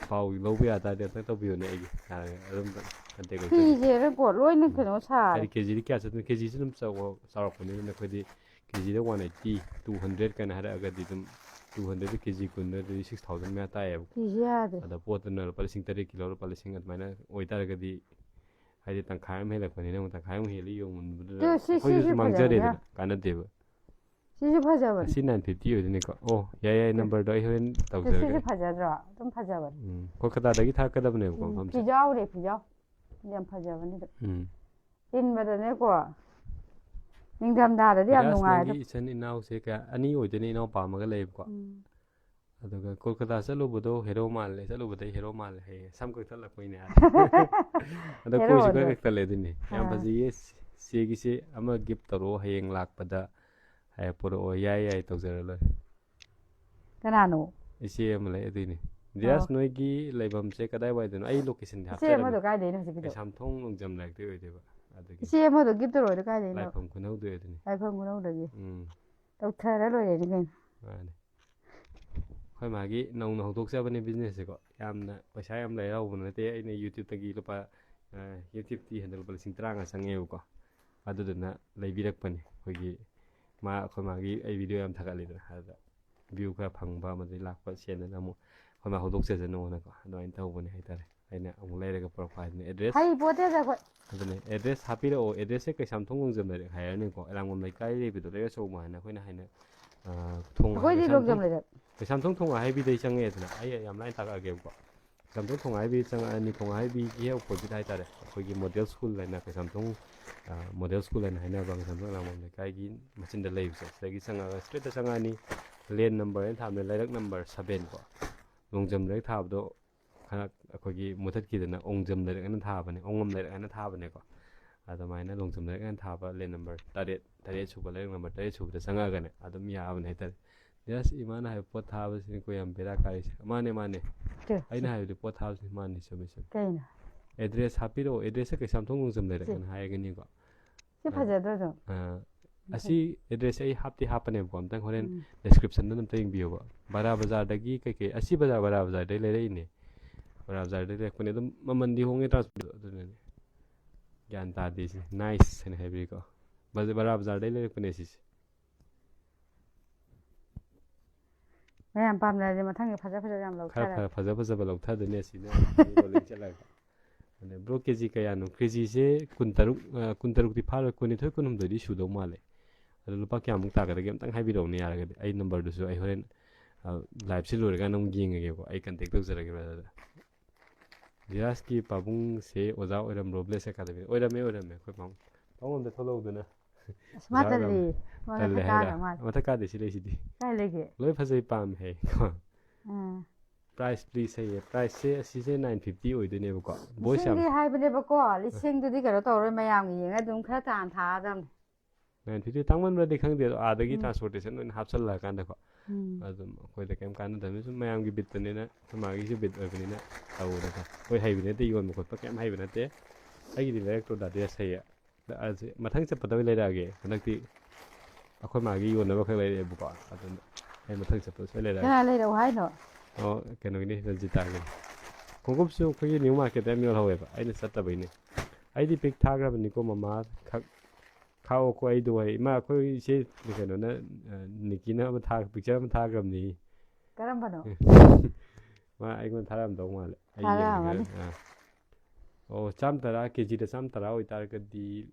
ꯄꯥꯎ ꯂꯧꯕ ꯌꯥ ꯇꯥꯔꯗꯤ ꯑꯝꯇꯪ ꯇꯧꯕꯤꯌꯨꯅꯦ ꯑꯩꯒꯤ꯫ ꯌꯥꯔꯦ, ꯑꯗꯨꯝ ꯀꯟꯇꯦꯛ ꯂꯧꯖꯒꯦ꯫ ꯐꯤꯁꯦ ꯀꯣ ꯂꯣꯏꯅ ꯀꯩꯅꯣ ꯁꯥꯔꯦ꯫ ꯍꯥꯏꯗꯤ ꯀꯦ ꯖꯤꯗꯤ ꯀꯌꯥ ꯆꯠꯇꯣꯏꯅꯣ? ꯀꯦ ꯖꯤꯁꯤ ꯑꯗꯨꯝ ꯆꯥꯎ-, ꯆꯥꯎꯔꯛꯄꯅꯤꯅ ꯑꯩꯈꯣꯏꯗꯤ ꯀꯦ ꯖꯤꯗ ꯋꯥꯟ ꯑꯩꯠꯇꯤ, ꯇꯨ ꯍꯟꯗ꯭ꯔꯦꯗ ꯀꯥꯏꯅ ꯍꯥꯏꯔꯛꯑꯒꯗꯤ ꯑꯗꯨꯝ ꯇꯨ ꯍꯟꯗ꯭ꯔꯦꯗꯇ ꯀꯦ ꯖꯤ ꯀꯨꯟꯗ ꯑꯗꯨꯗꯤ ꯁꯤꯛꯁ ꯊꯥꯎꯖꯟ ꯃꯌꯥ ꯇꯥꯏꯌꯦꯕ꯫ ꯐꯤꯁꯦ ꯌꯥꯗ꯭ꯔꯦ꯫ ꯑꯗ ꯄꯣꯠꯇꯨꯅ ꯂꯨꯄꯥ ꯂꯤꯁꯤꯡ ꯇꯔꯦꯠ ꯀꯤꯂꯣ ꯂꯨꯄꯥ ꯂꯤꯁꯤꯡ ꯑꯗꯨꯃꯥꯏꯅ ꯑꯣꯏꯇꯥꯔꯒꯗꯤ, ꯍꯥꯏꯗꯤ ꯇꯪꯈꯥꯏ ꯑꯃ ꯍꯦꯜꯂꯛꯄꯅꯤꯅ ꯑꯃꯨꯛ ꯇꯪꯈꯥꯏ ꯑꯃꯨꯛ ꯍꯦꯜꯂꯤ ꯌꯣꯟꯕꯗꯨꯗ ꯑꯗꯨ ꯁꯤ, ꯑꯩꯈꯣꯏꯒꯤꯁꯨ ꯁꯤꯁꯨ ꯃꯥꯡꯖꯔꯦꯗꯅ, ꯐꯖꯕꯅꯤꯅ꯫ ꯀꯥꯟꯅꯗꯦꯕ꯫ ꯁꯤꯁꯨ ꯐꯖꯕꯅꯤ꯫ ꯑꯁꯤ ꯅꯥꯏꯟ ꯐꯤꯐꯇꯤ ꯑꯣꯏꯗꯣꯏꯅꯤꯀꯣ꯫ ꯑꯣ, ꯌꯥꯏ, ꯌꯥꯏ, ꯎꯝ꯫ ꯅꯝꯕꯔꯗꯣ ꯑꯩ ꯍꯣꯔꯦꯟ ꯑꯗꯨ ꯁꯤꯁꯨ ꯇꯧꯖꯔꯒꯦ꯫ ꯐꯖꯗ꯭ꯔꯣ? ꯑꯗꯨꯝ ꯐꯖꯕꯅꯤ꯫ ꯎꯝ, ꯀꯣꯜꯀꯇꯥꯗꯒꯤ ꯊꯥꯔꯛꯀꯗꯕꯅꯦꯕꯀꯣ, ꯎꯝ, ꯃꯐꯝꯁꯦ꯫ ꯐꯤꯖꯥꯎꯔꯦ, ꯐꯤꯖꯥꯎ꯫ ꯌꯥꯝ ꯐꯖꯕꯅꯤ ꯑꯗꯨ꯫ ꯎꯝ꯫ ꯏꯟꯕꯗꯅꯦꯀꯣ, ꯅꯤꯡꯊꯝꯊꯥꯗꯗꯤ ꯌꯥꯝ ꯕꯤꯀꯥꯁ, ꯅꯨꯡꯉꯥꯏ ꯑꯗꯣ꯫ ꯅꯪꯒꯤ ꯏꯆꯤꯟ ꯏꯅꯥꯎꯁꯦ ꯀꯌꯥ? ꯑꯅꯤ ꯑꯣꯏꯗꯣꯏꯅꯦ, ꯏꯅꯥꯎꯄꯥ ꯑꯃꯒ ꯂꯩꯌꯦꯕꯀꯣ꯫ ꯎꯝ꯫ ꯑꯗꯨꯒ ꯀꯣꯜꯀꯇꯥ ꯆꯠꯂꯨꯕꯗꯣ ꯍꯦꯔꯣ ꯃꯥꯜꯂꯦ, ꯆꯠꯂꯨꯕꯗꯩ ꯍꯦꯔꯣ ꯃꯥꯜꯂꯦ ꯍꯥꯏꯌꯦ, ꯁꯝ ꯀꯛꯊꯠꯂꯛꯄꯩꯅꯦ ꯍꯥꯏ꯫ ꯑꯗꯣ ꯀꯣꯏꯁꯨ ꯍꯦꯔꯣꯗꯣ꯫ ꯈꯔ ꯀꯛꯊꯠꯂꯦ ꯑꯗꯨꯅꯤ꯫ ꯌꯥꯝ ꯑꯥ꯫ ꯐꯖꯩꯌꯦ꯫ ꯆꯦꯒꯤꯁꯦ ꯑꯃ ꯒꯤꯐ ꯇꯧꯔꯛꯑꯣ, ꯍꯌꯦꯡ ꯂꯥꯛꯄꯗ ꯍꯥꯏ ꯄꯨꯔꯛꯑꯣ꯫ ꯌꯥꯏ, ꯌꯥꯏ, ꯇꯧꯖꯔ ꯂꯣꯏꯔꯦ꯫ ꯀꯅꯥꯅꯣ? ꯏꯆꯦ ꯑꯃ ꯂꯩ ꯑꯗꯨꯏꯅꯦ꯫ ꯑꯣ꯫ ꯙꯤꯔꯥꯖ, ꯅꯣꯏꯒꯤ ꯂꯩꯐꯝꯁꯦ ꯀꯗꯥꯏꯋꯥꯏꯗꯅꯣ? ꯑꯩ ꯂꯣꯀꯦꯁꯟꯗꯤ ꯏꯆꯦ ꯍꯥꯞꯆꯔꯝꯃꯦ꯫ ꯑꯃꯗꯣ ꯀꯥꯏꯗꯩꯅꯣ ꯍꯧꯖꯤꯛꯀꯤꯗꯣ? ꯀꯩꯁꯥꯝꯊꯣꯡ ꯂꯣꯡꯖꯝ ꯂꯥꯏꯔꯛꯇꯩ ꯑꯣꯏꯗꯣꯏꯕ꯫ ꯑꯗꯨꯒꯤ ꯏꯆꯦ ꯑꯃꯗꯣ ꯒꯤꯐ ꯇꯧꯔꯛꯑꯣꯗꯣ ꯀꯥꯏꯗꯩꯅꯣ? ꯂꯥꯏꯐꯝ ꯈꯨꯅꯧꯗꯩ ꯑꯣꯏꯗꯣꯏꯅꯦ꯫ ꯂꯥꯏꯐꯝ ꯈꯨꯅꯧꯗꯒꯤ꯫ ꯎꯝ꯫ ꯇꯧꯊꯔ ꯂꯣꯏꯔꯦꯅꯦ ꯀꯩꯅꯣ꯫ ꯃꯥꯅꯦ꯫ ꯑꯩꯈꯣꯏ ꯃꯥꯒꯤ ꯅꯧꯅ ꯍꯧꯗꯣꯛꯆꯕꯅꯦ ꯕꯤꯖꯤꯅꯦꯁꯁꯦꯀꯣ꯫ ꯌꯥꯝꯅ ꯄꯩꯁꯥ ꯌꯥꯝ ꯂꯩꯔ ꯍꯧꯕ ꯅꯠꯇꯦ꯫ ꯑꯩꯅ YouTubeꯇꯒꯤ ꯂꯨꯄꯥ, ꯑ, YouTubeꯇꯤ ꯍꯟꯗꯛ ꯂꯨꯄꯥ ꯂꯤꯁꯤꯡ ꯇꯔꯥꯃꯉꯥ ꯆꯪꯉꯦꯕꯀꯣ꯫ ꯑꯗꯨꯗꯨꯅ ꯂꯩꯕꯤꯔꯛꯄꯅꯦ꯫ ꯑꯩꯈꯣꯏꯒꯤ ꯃꯥ ꯑꯩꯈꯣꯏ ꯃꯥꯒꯤ ꯑꯩ ꯚꯤꯗꯤꯑꯣ ꯌꯥꯝ ꯊꯥꯒꯠꯂꯤꯗꯅ, ꯑꯗꯨꯗ ꯚ꯭ꯌꯨ ꯈꯔ ꯐꯪꯕ ꯑꯃꯗꯤ ꯂꯥꯛꯄ ꯁꯦꯟꯗꯅ ꯑꯃꯨꯛ ꯑꯩꯈꯣꯏ ꯃꯥ ꯍꯧꯗꯣꯛꯆꯁꯅꯨꯅꯀꯣ, ꯑꯗꯨꯃꯥꯏꯅ ꯇꯧꯕꯅꯦ ꯍꯥꯏꯇꯥꯔꯦ꯫ ꯑꯩꯅ ꯑꯃꯨꯛ ꯂꯩꯔꯒ ꯄꯨꯔꯛꯄ ꯍꯥꯏꯗꯨꯅ ꯑꯦꯗ꯭ꯔꯦꯁ꯫ ꯍꯩꯄꯣꯠꯇꯦꯗ ꯑꯩꯈꯣꯏ꯫ ꯑꯗꯨꯅꯦ, ꯑꯦꯗ꯭ꯔꯦꯁ ꯍꯥꯞꯄꯤꯔꯛꯑꯣ, ꯑꯦꯗ꯭ꯔꯦꯁꯁꯦ ꯀꯩꯁꯥꯝꯊꯣꯡ ꯂꯣꯡꯖꯝ ꯂꯩꯔꯛ ꯍꯥꯏꯔꯅꯤꯀꯣ, ꯑꯦꯂꯥꯡꯕꯝ ꯂꯩꯀꯥꯏ ꯂꯩꯕꯗꯣ ꯂꯩꯔꯛ ꯑꯆꯧꯕ ꯍꯥꯏꯅ ꯑꯩꯈꯣꯏꯅ ꯍꯥꯏꯅ, ꯑꯥ, ꯊꯣꯡ ꯑꯩꯈꯣꯏꯗꯤ ꯀꯩꯁꯥꯝꯊꯣꯡ-, ꯂꯣꯡꯖꯝ ꯂꯩꯔꯛ꯫ ꯀꯩꯁꯥꯝꯊꯣꯡ ꯊꯣꯡ ꯑꯍꯥꯏꯕꯤꯗꯩ ꯆꯪꯉꯛꯑꯦꯗꯅ, ꯑꯩ ꯌꯥꯝ ꯂꯥꯏꯅ ꯇꯥꯛꯂꯛꯑꯒꯦꯕꯀꯣ꯫ ꯀꯩꯁꯥꯝꯊꯣꯡ ꯊꯣꯡ ꯑꯍꯥꯏꯕꯤ ꯆꯪꯉꯛꯑꯅꯤ, ꯊꯣꯡ ꯑꯍꯥꯏꯕꯤꯒꯤ ꯍꯦꯛ ꯑꯣꯄꯣꯖꯤꯠ ꯍꯥꯏꯇꯥꯔꯦ, ꯑꯩꯈꯣꯏꯒꯤ ꯃꯣꯗꯦꯜ ꯁ꯭ꯀꯨꯜ ꯍꯥꯏꯅ ꯀꯩꯁꯥꯝꯊꯣꯡ, ꯑꯥ, ꯃꯣꯗꯦꯜ ꯁ꯭ꯀꯨꯜ ꯍꯥꯏꯅ ꯍꯥꯏꯅꯕ ꯀꯩꯁꯥꯝꯊꯣꯡ ꯑꯦꯂꯥꯡꯕꯝ ꯂꯩꯀꯥꯏꯒꯤ ꯃꯆꯤꯟꯗ ꯂꯩꯕꯁꯦ, ꯁꯤꯗꯒꯤ ꯆꯪꯉꯛꯑꯒ ꯁ꯭ꯇ꯭ꯔꯦꯠꯇ ꯆꯪꯉꯛꯑꯅꯤ꯫ ꯂꯦꯟ ꯅꯝꯕꯔ ꯍꯥꯏꯅ ꯊꯥꯕꯅꯦ, ꯂꯩꯔꯛ ꯅꯝꯕꯔ ꯁꯕꯦꯟ ꯀꯣ꯫ ꯂꯣꯡꯖꯝ ꯂꯩꯔꯛ ꯊꯥꯕꯗꯣ ꯈꯔ ꯑꯩꯈꯣꯏꯒꯤ ꯃꯨꯊꯠꯈꯤꯗꯅ ꯑꯣꯡꯖꯝ ꯂꯩꯔꯛ ꯍꯥꯏꯅ ꯊꯥꯕꯅꯦ, ꯑꯣꯡꯉꯝ ꯂꯩꯔꯛ ꯍꯥꯏꯅ ꯊꯥꯕꯅꯦꯀꯣ꯫ ꯑꯗꯨꯃꯥꯏꯅ ꯂꯣꯡꯖꯝ ꯂꯩꯔꯛ ꯍꯥꯏꯅ ꯊꯥꯕ ꯂꯦꯟ ꯅꯝꯕꯔ ꯇꯔꯦꯠ, ꯇꯔꯦꯠ ꯁꯨꯕ, ꯂꯩꯔꯛ ꯅꯝꯕꯔ ꯇꯔꯦꯠ ꯁꯨꯕꯗ ꯆꯪꯉꯛꯑꯒꯅꯦ ꯑꯗꯨꯝ ꯌꯥꯕꯅꯦ ꯍꯥꯏꯇꯥꯔꯦ꯫ ꯖꯁ ꯏꯃꯥꯅ ꯍꯥꯏꯕ ꯄꯣꯠ ꯊꯥꯕꯁꯤꯅꯤꯀꯣ ꯌꯥꯝ ꯕꯦꯔꯥ ꯀꯥꯔꯤꯁꯦ꯫ ꯃꯥꯅꯦ, ꯃꯥꯅꯦ꯫ ꯀꯩ? ꯑꯩꯅ ꯍꯥꯏꯕꯗꯤ ꯄꯣꯠ ꯊꯥꯕꯁꯤꯅꯤ, ꯃꯥꯅꯤ, ꯆꯨꯝꯃꯤ, ꯆꯨꯝꯃꯤ꯫ ꯀꯩꯅꯣ? ꯑꯦꯗ꯭ꯔꯦꯁ ꯍꯥꯞꯄꯤꯔꯛꯑꯣ, ꯑꯦꯗ꯭ꯔꯦꯁꯁꯦ ꯀꯩꯁꯥꯝꯊꯣꯡ ꯂꯣꯡꯖꯝ ꯂꯩꯔꯛ ꯁꯤ꯫ ꯍꯥꯏꯅ ꯍꯥꯏꯔꯒꯅꯤꯀꯣ꯫ ꯁꯤ ꯑ, ꯐꯖꯗ꯭ꯔꯣ ꯑꯗꯨꯝ? ꯑ, ꯑꯁꯤ ꯑꯦꯗ꯭ꯔꯦꯁꯁꯦ ꯑꯩ ꯍꯥꯞꯇꯤ ꯍꯥꯞꯄꯅꯦꯕꯀꯣ, ꯑꯝꯇꯪ ꯍꯣꯔꯦꯟ ꯎꯝ꯫ ꯗꯤꯁꯀ꯭ꯔꯤꯞꯁꯟꯗ ꯑꯝꯇ ꯌꯦꯡꯕꯤꯌꯣꯕ꯫ ꯕꯔꯥ ꯕꯖꯥꯔꯗꯒꯤ ꯀꯩꯀꯩ, ꯑꯁꯤ ꯕꯖꯥꯔ, ꯕꯔꯥ ꯕꯖꯥꯔꯗꯒꯤ ꯂꯩꯔꯛꯏꯅꯦ꯫ ꯕꯔꯥ ꯕꯖꯥꯔꯗꯒꯤ ꯂꯩꯔꯛꯄꯅꯦ, ꯑꯗꯨꯝ ꯃꯃꯟꯗꯤ ꯍꯣꯡꯉꯦ ꯇ꯭ꯔꯥꯟꯁꯄꯣꯔꯠ, ꯑꯗꯨꯅꯅꯦ꯫ ꯒ꯭ꯌꯥꯟ ꯇꯥꯗꯦ ꯁꯤ, ꯅꯥꯏꯁ ꯍꯥꯏꯅ ꯍꯥꯏꯕꯤꯀꯣ꯫ ꯕꯖ-, ꯕꯔꯥ ꯕꯖꯥꯔꯗꯒꯤ ꯂꯩꯔꯛꯄꯅꯦ ꯁꯤꯁꯦ꯫ ꯃꯌꯥꯝ ꯄꯥꯝꯅꯔꯗꯤ ꯃꯊꯪꯗ ꯐꯖ ꯐꯖꯕ ꯌꯥꯝ ꯈꯔ ꯂꯧꯊꯔꯒꯦ꯫ ꯐ-, ꯐꯖ ꯐꯖꯕ ꯂꯧꯊꯗꯣꯏꯅꯦ ꯑꯁꯤꯅ, ꯑꯗꯨꯒ ꯂꯣꯏ ꯆꯠꯂꯒ꯫ ꯑꯗ ꯕ꯭ꯔꯣ, ꯀꯦ ꯖꯤ ꯀꯌꯥꯅꯣ? ꯀꯦ ꯖꯤꯁꯦ ꯀꯨꯟꯇꯔꯨꯛ, ꯑ, ꯀꯨꯟꯇꯔꯨꯛꯇꯤ ꯐꯥꯔꯣꯏ, ꯀꯨꯟꯅꯤꯊꯣꯏ, ꯀꯨꯟꯍꯨꯝꯗꯣꯏꯗꯤ ꯁꯨꯗꯧ ꯃꯥꯜꯂꯦ꯫ ꯑꯗꯣ ꯂꯨꯄꯥ ꯀꯌꯥꯃꯨꯛ ꯇꯥꯒꯗꯒꯦ ꯑꯝꯇꯪ ꯍꯥꯏꯕꯤꯔꯛꯎꯅꯦ ꯌꯥꯔꯒꯗꯤ꯫ ꯑꯩ ꯅꯝꯕꯔꯗꯨꯁꯨ ꯑꯩ ꯍꯣꯔꯦꯟ, ꯑ, ꯂꯥꯏꯞꯁꯤ ꯂꯣꯏꯔꯀꯥꯟꯗ ꯑꯃꯨꯛ ꯌꯦꯡꯉꯒꯦꯀꯣ꯫ ꯑꯩ ꯀꯟꯇꯦꯛ ꯇꯧꯖꯔꯒꯦ ꯕ꯭ꯔꯗꯔꯗ꯫ ꯙꯤꯔꯥꯖꯀꯤ ꯄꯥꯕꯨꯡꯁꯦ ꯑꯣꯖꯥ ꯑꯣꯏꯔꯝꯕ꯭ꯔꯣ ꯕ꯭ꯂꯦꯁ ꯑꯦꯀꯥꯗꯃꯤꯗ? ꯑꯣꯏꯔꯝꯃꯦ, ꯑꯣꯏꯔꯝꯃꯦ꯫ ꯑꯩꯈꯣꯏ ꯄꯥꯕꯨꯡ, ꯄꯥꯕꯨꯡ ꯑꯝꯇ ꯊꯣꯛꯂꯛꯎꯗꯅ꯫ ꯑꯁ, ꯃꯥ ꯑꯣꯖꯥ ꯑꯣꯏꯔꯝꯃꯦ꯫ ꯇꯜꯂꯤ꯫ ꯃꯥ ꯇꯜꯂꯦ ꯃꯊꯛ ꯍꯥꯏꯔ? ꯀꯥꯔ ꯃꯥꯜꯂꯦ꯫ ꯃꯊꯛ ꯀꯥꯗꯦ, ꯁꯤ ꯂꯩꯁꯤꯗꯤ꯫ ꯀꯥꯏ ꯂꯩꯒꯦ? ꯂꯣꯏ ꯐꯖꯩ, ꯄꯥꯝꯃꯦ ꯍꯥꯏ꯫ ꯑꯥ꯫ ꯄ꯭ꯔꯥꯏꯁ ꯄ꯭ꯂꯤꯁ ꯍꯥꯏꯌꯦ꯫ ꯄ꯭ꯔꯥꯏꯁꯁꯦ ꯑꯁꯤꯁꯦ ꯅꯥꯏꯟ ꯐꯤꯐꯇꯤ ꯑꯣꯏꯗꯣꯏꯅꯦꯕꯀꯣ꯫ ꯕꯣꯏꯁ ꯌꯥꯝ ꯂꯤꯁꯤꯡꯗꯤ ꯍꯥꯏꯕꯅꯦꯕꯀꯣ, ꯂꯤꯁꯤꯡꯗꯨꯗꯤ ꯀꯩꯅꯣ ꯇꯧꯔꯣꯏ, ꯃꯌꯥꯝꯒꯤ ꯌꯦꯡꯉ ꯑꯗꯨꯝ ꯈꯔ ꯇꯥꯅ ꯊꯥꯗꯕꯅꯦ꯫ ꯅꯥꯏꯟ ꯐꯤꯐꯇꯤ ꯇꯥꯡꯃꯟꯕ꯭ꯔꯗꯤ ꯈꯪꯗꯦ, ꯑꯗꯣ ꯑꯥꯗꯒꯤ ꯎꯝ꯫ ꯇ꯭ꯔꯥꯟꯁꯄꯣꯔꯇꯦꯁꯟ ꯑꯣꯏꯅ ꯍꯥꯞꯆꯜꯂꯀꯥꯟꯗꯀꯣ꯫ ꯎꯝ꯫ ꯑꯗꯨꯝ ꯑꯩꯈꯣꯏꯗ ꯀꯩꯝ ꯀꯥꯟꯅꯗꯕꯅꯤ, ꯁꯨꯝ ꯃꯌꯥꯝꯒꯤ ꯕꯤꯠꯇꯅꯤꯅ, ꯑꯩꯈꯣꯏ ꯃꯥꯒꯤꯁꯨ ꯕꯤꯠ ꯑꯣꯏꯕꯅꯤꯅ ꯇꯧꯕꯅꯦ꯫ ꯑꯩꯈꯣꯏ ꯍꯩꯕ ꯅꯠꯇꯦ, ꯌꯣꯟꯕ ꯈꯣꯠꯄ ꯀꯩꯝ ꯍꯩꯕ ꯅꯠꯇꯦ꯫ ꯑꯩꯒꯤꯗꯤ ꯂꯩꯔꯛꯇꯣ ꯗꯥ ꯗ꯭ꯔꯦꯁ ꯍꯩꯌꯦ꯫ ꯑꯗ ꯑꯁꯤ ꯃꯊꯪ ꯆꯠꯄꯗ ꯑꯣꯏꯅ ꯂꯩꯔꯛꯑꯒꯦ꯫ ꯍꯟꯗꯛꯇꯤ ꯑꯩꯈꯣꯏ ꯃꯥꯒꯤ ꯌꯣꯟꯅꯕ ꯈꯛ ꯂꯩꯔꯛꯑꯦꯕꯀꯣ꯫ ꯑꯗꯨꯅ ꯑꯩ ꯃꯊꯪ ꯆꯠꯄꯗ ꯁꯣꯏ ꯂꯩꯔꯛꯑꯒꯦ꯫ ꯀꯅꯥ ꯂꯩꯔꯛꯑꯣ ꯍꯥꯏꯅꯣ? ꯑꯣ, ꯀꯩꯅꯣꯒꯤꯅꯤ, ꯔꯟꯖꯤꯇꯥꯒꯤꯅꯤ꯫ ꯈꯣꯡꯎꯞꯁꯨ ꯑꯩꯈꯣꯏꯒꯤ ꯅ꯭ꯌꯨ ꯃꯥꯔꯀꯦꯠꯇ ꯌꯥꯝ ꯌꯣꯜꯍꯧꯋꯦꯕ, ꯑꯩꯅ ꯆꯠꯇꯕꯩꯅꯦ꯫ ꯑꯩꯗꯤ ꯄꯤꯛ ꯊꯥꯈ꯭ꯔꯕꯅꯤꯀꯣ, ꯃꯃꯥ ꯈꯛ꯫ ꯈꯥꯛꯑꯣꯀꯣ, ꯑꯩꯗꯣ ꯍꯣꯏ, ꯏꯃꯥ, ꯑꯩꯈꯣꯏ ꯏꯆꯦ ꯀꯩꯅꯣꯅ, ꯑ, ꯅꯤꯀꯤꯅ ꯑꯃ ꯊꯥ-, picture ꯑꯃ ꯊꯥꯈ꯭ꯔꯕꯅꯤ꯫ ꯀꯔꯝꯕꯅꯣ? ꯃꯥ ꯑꯩꯉꯣꯟꯗ ꯊꯥꯔꯛꯑꯝꯗꯧ ꯃꯥꯜꯂꯦ꯫ ꯑꯩ ꯊꯥꯔꯛꯑꯝꯃꯅꯤ꯫ ꯌꯦꯡꯉꯒ, ꯑꯥ꯫ ꯑꯣ, ꯆꯥꯝ ꯇꯔꯥ, ꯀꯦꯖꯤꯗ ꯆꯥꯝ ꯇꯔꯥ ꯑꯣꯏꯇꯥꯔꯒꯗꯤ